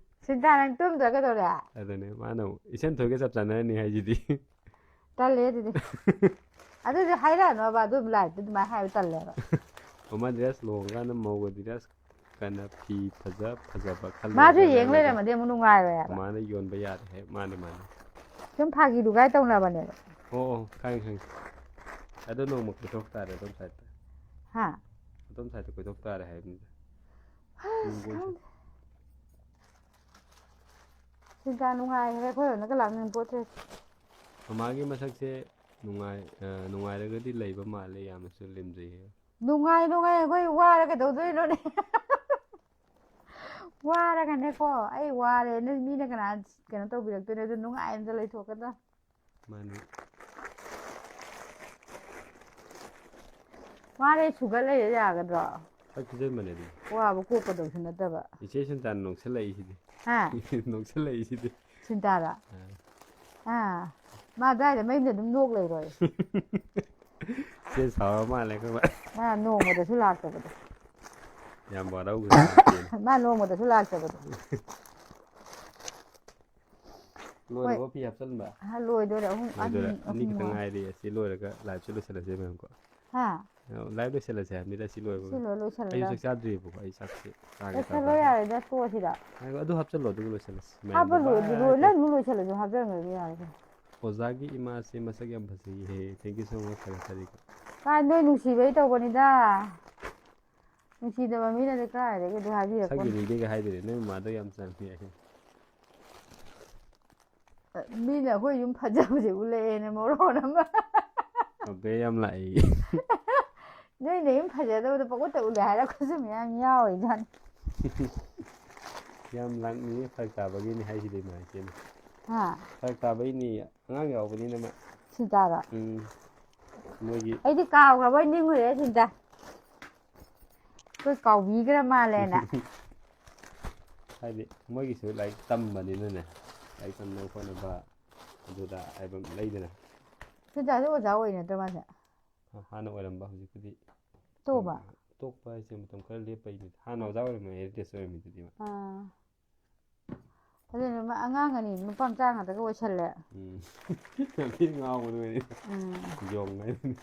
ꯁꯤꯟꯗꯥ, ꯅꯪ ꯇꯨꯝꯗ꯭ꯔꯥ ꯀꯩꯗꯧꯔꯦ? ꯑꯗꯨꯅꯦ ꯃꯥꯅ ꯑꯃꯨꯛ ꯏꯆꯟ ꯊꯣꯏꯒ ꯆꯞ ꯆꯥꯟꯅꯔꯅꯤ ꯍꯥꯏꯁꯤꯗꯤ꯫ ꯇꯜꯂꯦ ꯑꯗꯨꯗꯤ꯫ ꯑꯗꯨꯗꯤ ꯍꯥꯏꯔꯛꯑꯅꯣꯕ, ꯑꯗꯨ ꯂꯥꯏꯐꯇ ꯑꯗꯨꯃꯥꯏꯅ ꯍꯥꯏꯕ ꯇꯜꯂꯦꯕ꯫ ꯃꯃꯥ ꯗ꯭ꯔꯦꯁ ꯂꯨꯍꯣꯡꯀꯥꯟꯗ ꯃꯧꯒ ꯗ꯭ꯔꯦꯁ ꯀꯟꯅ ꯐꯤ ꯐꯖ ꯐꯖꯕ ꯈꯜꯂꯨꯔꯒ ꯃꯥꯁꯨ ꯌꯦꯡ ꯂꯩꯔꯒ ꯂꯩꯔꯝꯃꯗꯤ ꯑꯃꯨꯛ ꯅꯨꯡꯉꯥꯏꯔꯣꯏ ꯍꯥꯏꯕ꯫ ꯃꯃꯥꯅ ꯌꯣꯟꯕ ꯌꯥꯔꯦ ꯍꯥꯏ꯫ ꯃꯥꯅꯦ, ꯃꯥꯅꯦ꯫ ꯁꯨꯝ ꯐꯥꯒꯤ ꯗꯨꯒꯥꯏ ꯇꯧꯅꯕꯅꯦꯕ꯫ ꯑꯣ, ꯑꯣ, ꯈꯪꯉꯦ, ꯈꯪꯉꯦ꯫ ꯑꯗꯣ ꯅꯣꯡꯃ ꯀꯣꯏꯊꯣꯛ ꯇꯥꯔꯦ ꯑꯗꯣꯝ ꯁꯥꯏꯗꯠꯇ꯫ ꯍꯥ? ꯑꯗꯣꯝ ꯁꯥꯏꯗꯠꯇ ꯀꯣꯏꯊꯣꯛ ꯇꯥꯔꯦ ꯍꯥꯏꯕꯅꯤꯗ꯫ ꯑꯁ, ꯌꯨꯝ ꯀꯣꯏ- ꯈꯪꯗꯦ꯫ ꯁꯤꯟꯇꯥ ꯅꯨꯡꯉꯥꯏꯈ꯭ꯔꯦ, ꯑꯩꯈꯣꯏꯔꯣꯝꯗꯒ ꯂꯥꯛꯅꯤꯡ ꯄꯣꯠꯇ꯭ꯔꯦ꯫ ꯃꯃꯥꯒꯤ ꯃꯁꯛꯁꯦ ꯅꯨꯡꯉꯥꯏ-, ꯑ, ꯅꯨꯡꯉꯥꯏꯔꯒꯗꯤ ꯂꯩꯕ ꯃꯥꯜꯂꯦ, ꯌꯥꯝꯅꯁꯨ ꯂꯦꯝꯖꯩꯌꯦ꯫ ꯅꯨꯡꯉꯥꯏ, ꯅꯨꯡꯉꯥꯏ, ꯑꯩꯈꯣꯏ ꯋꯥꯔ ꯀꯩꯗꯧꯗꯣꯏꯅꯣꯅꯦ? ꯋꯥꯔꯒꯅꯦꯀꯣ, ꯑꯩ ꯋꯥꯔꯦ, ꯅꯣꯏ ꯃꯤꯅ ꯀꯅꯥ ꯀꯩꯅꯣ ꯇꯧꯕꯤꯔꯛꯇꯣꯏꯅꯣ? ꯑꯗꯨ ꯅꯨꯡꯉꯥꯏꯅ ꯂꯩꯊꯣꯛꯀꯗꯕ꯫ ꯃꯥꯅꯤ꯫ ꯋꯥꯔꯦ, ꯁꯨꯒꯠ ꯂꯩꯔꯦ ꯌꯥꯒꯗ꯭ꯔꯣ? ꯁꯛ ꯊꯤꯖꯤꯟꯕꯅꯦ ꯑꯗꯨ꯫ ꯋꯥꯕ ꯀꯣꯛꯀꯗꯧꯁꯨ ꯅꯠꯇꯕ꯫ ꯏꯆꯦ ꯁꯤꯟꯇꯥꯅ ꯅꯣꯛꯁꯜꯂꯛꯏꯁꯤꯗꯤ꯫ ꯍꯥ? ꯅꯣꯛꯁꯜꯂꯛꯏꯁꯤꯗꯤ꯫ ꯁꯤꯟꯇꯥꯔ? ꯑꯥ꯫ ꯑꯥ, ꯃꯥ ꯑꯗꯨꯋꯥꯏꯗ ꯃꯌꯨꯝꯗ ꯑꯗꯨꯝ ꯅꯣꯛ ꯂꯩꯔꯣꯏ꯫ ꯆꯦ ꯁꯥꯎꯔ ꯃꯥꯜꯂꯦ ꯑꯩꯈꯣꯏ ꯃꯥ꯫ ꯃꯥ ꯅꯣꯡꯃꯗꯁꯨ ꯂꯥꯛꯇꯕꯗꯣ꯫ ꯌꯥꯝ ꯋꯥꯔꯧꯒ꯭ꯔꯦ ꯏꯆꯦꯅ꯫ ꯃꯥ ꯅꯣꯡꯃꯗꯁꯨ ꯂꯥꯛꯇꯕꯗꯣ꯫ ꯂꯣꯏꯔꯕꯣ ꯐꯤ ꯍꯥꯞꯆꯤꯟꯕ? ꯑꯍ, ꯂꯣꯏꯗꯣꯔꯦ, ꯑꯍꯨꯝ, ꯑꯅꯤ, ꯂꯣꯏꯗꯣꯔꯦ꯫ ꯑꯅꯤ ꯑꯍꯨꯝ ꯈꯛꯇ ꯋꯥꯠꯂꯤ꯫ ꯉꯥꯏꯔꯤ꯫ ꯑꯁꯤ ꯂꯣꯏꯔꯒ ꯂꯥꯏꯞꯁꯦ ꯂꯣꯏꯁꯤꯜꯂꯁꯦ ꯃꯌꯥꯝꯀꯣ꯫ ꯍꯥ? ꯂꯥꯏꯞ ꯂꯣꯏꯁꯤꯜꯂꯁꯦ ꯍꯥꯏꯕꯅꯤꯗ, ꯑꯁꯤ ꯂꯣꯏꯕꯒ꯫ ꯁꯤ ꯂꯣꯏ ꯂꯣꯏꯁꯤꯜꯂꯣ ꯑꯩꯁꯨ ꯗꯥ꯫ ꯆꯥꯛ ꯆꯥꯗ꯭ꯔꯤꯕꯀꯣ, ꯑꯩ ꯆꯥꯛꯁꯦ ꯆꯥꯒꯦ ꯂꯣꯏꯁꯤꯜꯂꯣ ꯇꯧꯔꯒ꯫ ꯌꯥꯔꯦꯗ, ꯇꯣꯛꯑꯁꯤꯗ꯫ ꯉꯥꯏꯈꯣ, ꯑꯗꯨ ꯍꯥꯞꯆꯜꯂꯣ, ꯑꯗꯨꯒ ꯂꯣꯏꯁꯤꯜꯂꯁꯤ꯫ ꯃꯌꯥꯝ ꯍꯥꯞꯄ ꯂꯣꯏ-, bye ꯂꯣꯏ-, bye꯫ ꯅꯪ ꯂꯣꯏꯁꯤꯜꯂꯁꯨ ꯍꯥꯞꯆꯔꯝꯃꯒꯦ ꯌꯥꯔꯦ ꯀꯩꯅꯣ꯫ ꯑꯣꯖꯥꯒꯤ ꯏꯃꯥꯁꯦ ꯃꯁꯛ ꯌꯥꯝ ꯐꯖꯩꯌꯦ꯫ Thank you so much, ꯊꯥꯒꯠꯆꯔꯤꯀꯣ꯫ ꯀꯥꯏ, ꯅꯣꯏ ꯅꯨꯡꯁꯤꯕꯩ ꯇꯧꯕꯅꯤꯗ꯫ ꯅꯨꯡꯁꯤꯗꯕ ꯃꯤꯅꯗꯤ ꯀꯗꯥꯏꯗꯒꯤ ꯑꯗꯨ ꯍꯥꯏꯕꯤꯔꯛꯄꯅꯣ? ꯁꯛꯀꯤꯅꯤꯗꯒ ꯍꯥꯏꯗꯣꯏꯅꯦ, ꯅꯣꯏ ꯃꯃꯥꯗꯣ ꯌꯥꯝ ꯆꯝꯃꯤ ꯍꯥꯏ꯫ ꯃꯤꯅ ꯑꯩꯈꯣꯏ ꯌꯨꯝ ꯐꯖꯕꯁꯦ ꯎꯠꯂꯛꯑꯦꯅ ꯃꯔꯣꯟ ꯑꯃ꯫ ꯑꯕꯦ ꯌꯥꯝ ꯂꯥꯛꯏ꯫ ꯅꯣꯏꯅ ꯌꯨꯝ ꯐꯖꯗꯕꯗꯣ ꯄꯪꯎꯠꯇ ꯎꯠꯂꯦ ꯍꯥꯏꯔꯛꯄꯁꯨ ꯃꯌꯥꯝ ꯌꯥꯎꯔꯤꯖꯥꯠꯅꯤ꯫ ꯌꯥꯝ ꯂꯥꯛꯅꯤꯡꯉꯤ, ꯐꯔꯛ ꯇꯥꯕꯒꯤꯅꯤ ꯍꯥꯏꯁꯤꯗꯤ ꯏꯃꯥ ꯏꯆꯦꯅ꯫ ꯍꯥ? ꯐꯔꯛ ꯇꯥꯕꯩꯅꯤ, ꯑꯉꯥꯡ ꯌꯥꯎꯕꯅꯤꯅ ꯃꯥ꯫ ꯁꯤꯟꯇꯥꯔꯣ? ꯎꯝ꯫ ꯃꯣꯏꯒꯤ ꯑꯩꯗꯤ ꯀꯥꯎꯈ꯭ꯔꯕꯣꯏ ꯅꯤꯡꯉꯨꯔꯦ ꯁꯤꯟꯇꯥ꯫ ꯑꯩꯈꯣꯏ ꯀꯥꯎꯕꯤꯈ꯭ꯔ ꯃꯥꯜꯂꯦꯅ꯫ ꯍꯥꯏꯗꯤ ꯃꯣꯏꯒꯤꯁꯨ ꯂꯥꯏꯔꯤꯛ ꯇꯝꯕꯅꯤꯅꯅꯦ, ꯂꯥꯏꯔꯤꯛ ꯇꯝꯅꯕ ꯈꯣꯠꯅꯕ ꯑꯗꯨꯗ ꯍꯥꯏꯕ ꯑꯃ ꯂꯩꯗꯅ꯫ ꯁꯤꯟꯇꯥꯁꯨ ꯑꯣꯖꯥ ꯑꯣꯏ ꯅꯠꯇ꯭ꯔꯣ ꯃꯥꯁꯦ? ꯍꯥꯟꯅ ꯑꯣꯏꯔꯝꯕ, ꯍꯧꯖꯤꯛꯄꯨꯗꯤ ꯇꯣꯛꯑꯕ? ꯇꯣꯛꯄ ꯍꯥꯏꯁꯦ ꯃꯇꯝ ꯈꯔ ꯂꯦꯞꯄꯩꯅꯤ꯫ ꯍꯥꯟꯅ ꯑꯣꯖꯥ ꯑꯣꯏꯔꯝꯃꯦ, ꯍꯦꯔꯤꯇꯦꯖ ꯑꯣꯏꯔꯝꯃꯤꯗꯨꯗꯤ ꯃꯥ꯫ ꯑꯥ꯫ ꯑꯗꯨꯅ ꯃꯥ ꯑꯉꯥꯡ ꯑꯅꯤ ꯅꯨꯄꯥ ꯃꯆꯥ ꯉꯥꯛꯇꯒ ꯑꯣꯏꯁꯜꯂꯦ꯫ ꯎꯝ꯫ ꯌꯥꯝ ꯊꯤꯅ ꯉꯥꯎꯕꯅꯦ ꯃꯣꯏꯗꯤ꯫ ꯎꯝ꯫ ꯌꯣꯡ ꯍꯥꯏꯗꯨꯅꯤ꯫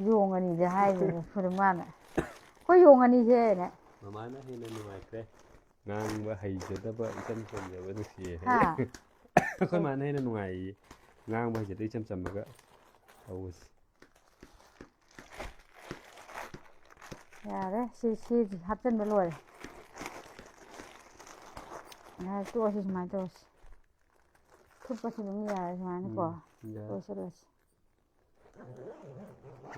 ꯌꯣꯡ ꯑꯅꯤꯁꯦ ꯍꯥꯏꯔꯤꯕ ꯐꯨꯔ ꯃꯥꯅ꯫ ꯑꯩꯈꯣꯏ ꯌꯣꯡ ꯑꯅꯤꯁꯦꯅ꯫ ꯃꯃꯥꯅ ꯍꯦꯟꯅ ꯅꯨꯡꯉꯥꯏꯈ꯭ꯔꯦ꯫ ꯉꯥꯡꯕ ꯍꯩꯖꯗꯕ ꯏꯆꯝ ꯆꯝꯖꯕ ꯅꯨꯡꯁꯤꯌꯦ꯫ ꯍꯥ? ꯑꯩꯈꯣꯏ ꯃꯥꯅ ꯍꯦꯟꯅ ꯅꯨꯡꯉꯥꯏꯌꯦ꯫ ꯉꯥꯡꯕ ꯍꯩꯖꯗꯕ ꯏꯆꯝ ꯆꯝꯃꯒ ꯇꯧꯕꯁꯦ꯫ ꯌꯥꯔꯦ, ꯁꯤ, ꯁꯤ ꯍꯥꯞꯆꯤꯟꯕ ꯂꯣꯏꯔꯦ꯫ ꯌꯥꯔꯦ, ꯇꯣꯛꯑꯁꯤ ꯁꯨꯃꯥꯏꯅ ꯇꯧꯔꯁꯤ꯫ ꯊꯨꯞꯄꯁꯤ ꯑꯗꯨꯝ ꯌꯥꯔꯦ ꯁꯨꯃꯥꯏꯅꯀꯣ꯫ ꯎꯝ, ꯌꯥꯔꯦ꯫ ꯂꯣꯏꯁꯤꯜꯂꯁꯤ꯫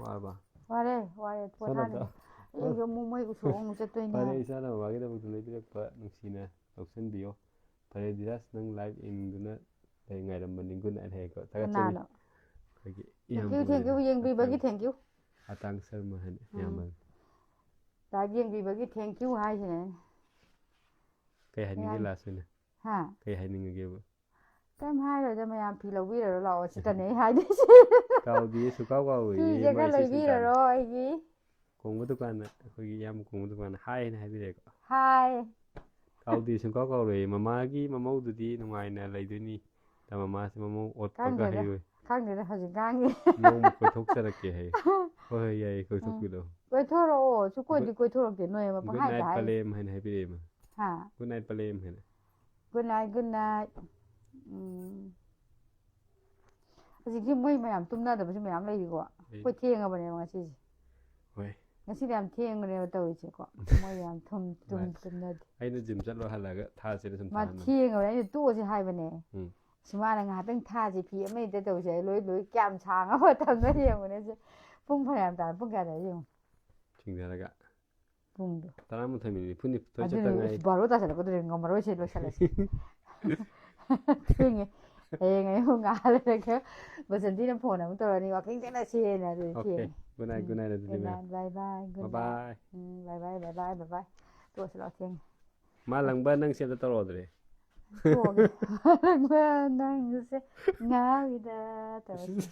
ꯋꯥꯔꯕ? ꯋꯥꯔꯦ, ꯋꯥꯔꯦ, ꯁꯣꯝꯗ ꯄꯣꯊꯥꯅꯤꯡꯉꯦ꯫ ꯑꯩꯁꯨ ꯑꯃꯨꯛ ꯃꯣꯏ ꯎꯁꯣꯞ ꯑꯃꯨꯛ ꯆꯠꯇꯣꯏꯅꯦ ꯐꯔꯦ, ꯍꯥꯏ꯫ ꯏꯆꯥꯅ ꯃꯃꯥꯒꯤꯗꯃꯛꯇ ꯂꯩꯕꯤꯔꯛꯄ ꯅꯨꯡꯁꯤꯅ ꯂꯧꯁꯤꯟꯕꯤꯌꯣ꯫ ꯐꯔꯦ ꯙꯤꯔꯥꯖ, ꯅꯪ ꯂꯥꯏꯚ ꯌꯦꯡꯗꯨꯅ ꯂꯩ, ꯉꯥꯏꯔꯝꯕꯅꯤ꯫ ꯒꯨꯗ ꯅꯥꯏꯠ ꯍꯥꯏꯌꯦꯀꯣ꯫ ꯊꯥꯒꯠꯆꯔꯤ꯫ ꯀꯅꯥꯅꯣ? ꯑꯩꯈꯣꯏꯒꯤ Thank you, ꯏꯌꯥꯝꯕ thank you, ꯑꯣꯏꯅ ꯌꯦꯡꯕꯤꯕꯒꯤ ꯑꯇꯥꯡ-, thank you꯫ ꯑꯇꯥꯡ ꯁꯔꯃ ꯍꯥꯏꯅ ꯎꯝ꯫ ꯏꯌꯥꯝꯕꯅꯤ꯫ ꯂꯥꯏꯚ ꯌꯦꯡꯕꯤꯕꯒꯤ thank you ꯍꯥꯏꯁꯤꯅꯦ꯫ ꯀꯩ ꯍꯥꯏꯅꯤꯡꯒꯦ ꯌꯥꯝ-, ꯂꯥꯁ ꯑꯣꯏꯅ? ꯍꯥ? ꯀꯩ ꯍꯥꯏꯅꯤꯡꯉꯒꯦꯕ? ꯀꯩꯝ ꯍꯥꯏꯔꯣꯏꯗ, ꯃꯌꯥꯝ ꯐꯤ ꯂꯧꯕꯤꯔꯔꯣ ꯂꯥꯛꯑꯣ, ꯁꯤꯇꯅꯦ ꯑꯩ ꯍꯥꯏꯗꯣꯏꯁꯦ꯫ ꯀꯥꯎꯗꯤꯌꯦ, ꯁꯨꯡꯀꯥꯎ ꯀꯥꯎꯔꯣꯏꯌꯦ, ꯐꯤꯁꯦ ꯏꯌꯥꯝꯕ ꯈꯔ ꯏꯆꯦ ꯁꯨꯡꯀꯥꯎ꯫ ꯂꯩꯕꯤꯔꯔꯣ ꯑꯩꯒꯤ꯫ ꯀꯣꯡꯕ ꯗꯨꯀꯥꯟꯗ, ꯑꯩꯈꯣꯏꯒꯤ ꯏꯌꯥꯝꯕ ꯀꯣꯡꯕ ꯗꯨꯀꯥꯟꯗ ꯍꯥꯏ ꯍꯥꯏꯅ ꯍꯥꯏꯕꯤꯔꯛꯑꯦꯀꯣ꯫ ꯍꯥꯏ꯫ ꯀꯥꯎꯗꯦ, ꯁꯨꯡꯀꯥꯎ ꯀꯥꯎꯔꯣꯏꯌꯦ꯫ ꯃꯃꯥꯒꯤ ꯃꯃꯧꯗꯨꯗꯤ ꯅꯨꯡꯉꯥꯏꯅ ꯂꯩꯗꯣꯏꯅꯤ꯫ ꯗ ꯃꯃꯥꯁꯦ ꯃꯃꯧ ꯑꯣꯠꯄꯒ ꯈꯪꯗꯦꯗ, ꯍꯩꯔꯣꯏ꯫ ꯈꯪꯗꯦꯗ ꯍꯧꯖꯤꯛꯀꯥꯟꯒꯤ꯫ ꯅꯣꯡꯃ ꯀꯣꯏꯊꯣꯛꯆꯔꯛꯀꯦ ꯍꯥꯏꯌꯦ꯫ ꯍꯣꯏ, ꯍꯣꯏ, ꯌꯥꯏꯌꯦ, ꯀꯣꯏꯊꯣꯛꯄꯤꯔꯛꯑꯣ꯫ ꯀꯣꯏꯊꯣꯔꯛꯑꯣ, ꯁꯨꯀꯣꯏꯗꯤ Good-, ꯀꯣꯏꯊꯣꯔꯛꯇꯦ, ꯅꯣꯏ ꯑꯃ Good ꯄꯪꯍꯥꯏꯗ night ꯍꯥꯏ꯫ ꯄꯂꯦꯝ ꯍꯥꯏꯅ ꯍꯥꯏꯕꯤꯔꯛꯑꯦ ꯃꯥ꯫ ꯍꯥ? Good night ꯄꯂꯦꯝ ꯍꯥꯏꯅ꯫ Good night, good night꯫ ꯎꯝ꯫ ꯍꯧꯖꯤꯛꯁꯤ ꯃꯣꯏ ꯃꯌꯥꯝ ꯇꯨꯝꯅꯗꯕꯁꯨ ꯃꯌꯥꯝ ꯂꯩꯔꯤꯀꯣ꯫ ꯂꯩ꯫ ꯑꯩꯈꯣꯏ ꯊꯦꯡꯉꯕꯅꯦꯕ ꯉꯁꯤꯁꯦ꯫ ꯍꯣꯏ꯫ ꯉꯁꯤꯗꯤ ꯌꯥꯝ ꯊꯦꯡꯕꯅꯦꯕ ꯇꯧꯔꯤꯁꯦꯀꯣ꯫ ꯃꯣꯏ ꯌꯥꯝ ꯊꯨꯝ ꯊꯨꯝ ꯃꯥꯅꯤ꯫ ꯇꯨꯝꯅꯗꯦ꯫ ꯑꯩꯅ ꯖꯤꯝ ꯆꯠꯂꯣ ꯍꯜꯂꯛꯑꯒ ꯊꯥꯁꯤꯅ ꯁꯨꯝ ꯃꯥ ꯊꯥꯅꯕ꯫ ꯊꯦꯡꯉꯕꯅꯦ, ꯑꯩꯅ ꯇꯣꯛꯑꯁꯤ ꯍꯥꯏꯕꯅꯦ꯫ ꯎꯝ꯫ ꯁꯨꯃꯥꯏꯅ ꯉꯥꯏꯍꯥꯛꯇꯪ ꯊꯥꯁꯤ, ꯐꯤ ꯑꯃ ꯍꯦꯛꯇ ꯇꯧꯁꯤ ꯍꯥꯏ, ꯂꯣꯏ ꯂꯣꯏ ꯀꯌꯥꯝ ꯁꯥꯡꯉ ꯃꯇꯝꯗ ꯌꯦꯡꯉꯨꯅꯦ ꯁꯦ꯫ ꯄꯨꯡ ꯐꯅꯌꯥꯝ ꯇꯥꯔꯦ꯫ ꯄꯨꯡ ꯀꯌꯥꯗ ꯌꯦꯡꯉꯨ? ꯊꯦꯡꯅꯔꯒ ꯄꯨꯡꯗꯣ꯫ ꯇꯔꯥꯃꯥꯊꯣꯏ ꯃꯤꯅꯤꯠ ꯅꯤꯐꯨ ꯅꯤꯊꯣꯏ ꯑꯗꯨꯅꯦ ꯆꯠꯇ ꯉꯥꯏꯔꯤ꯫ ꯕꯥꯔꯣ ꯇꯥꯁꯜꯂꯛꯀꯗꯧꯔꯦ꯫ ꯉꯝꯃꯔꯣꯏꯁꯦ, ꯂꯣꯏꯁꯜꯂꯁꯤ꯫ ꯊꯦꯡꯉꯦ꯫ ꯍꯌꯦꯡ ꯑꯌꯨꯛ ꯉꯥꯏꯍꯥꯛ ꯂꯩꯔꯒ ꯕꯁꯟꯇꯤꯅ ꯐꯣꯟ ꯑꯃꯨꯛ ꯇꯧꯔꯅꯤ, "ꯋꯥꯀꯤꯡ ꯆꯠꯂꯁꯦꯅ", ꯑꯗꯨꯗꯤ ꯑꯣꯀꯦ꯫ ꯊꯦꯡꯉꯦ꯫ ꯒꯨꯗ ꯅꯥꯏꯠ, ꯎꯝ꯫ ꯒꯨꯗ ꯅꯥꯏꯠ ꯑꯗꯨꯗꯤ ꯒꯨꯗ ꯃꯦꯝ꯫ ꯅꯥꯏꯠ, ꯕꯥꯏ ꯕꯥꯏ, ꯒꯨꯗ ꯕꯥꯏ ꯅꯥꯏꯠ꯫ ꯕꯥꯏ꯫ ꯎꯝ, ꯕꯥꯏ ꯕꯥꯏ, ꯕꯥꯏ ꯕꯥꯏ, ꯕꯥꯏ ꯕꯥꯏ꯫ ꯇꯣꯛꯑꯁꯤ ꯂꯥꯛꯑꯣ, ꯊꯦꯡꯉꯦ꯫ ꯃꯥ ꯂꯪꯕ ꯅꯪ ꯁꯦꯞꯇ ꯇꯧꯔꯛꯑꯣꯗ꯭ꯔꯦ꯫ ꯇꯣꯛꯑꯒꯦ꯫ ꯅꯪꯁꯦ ꯉꯥꯎꯔꯤꯗ ꯇꯧꯔꯁꯤ꯫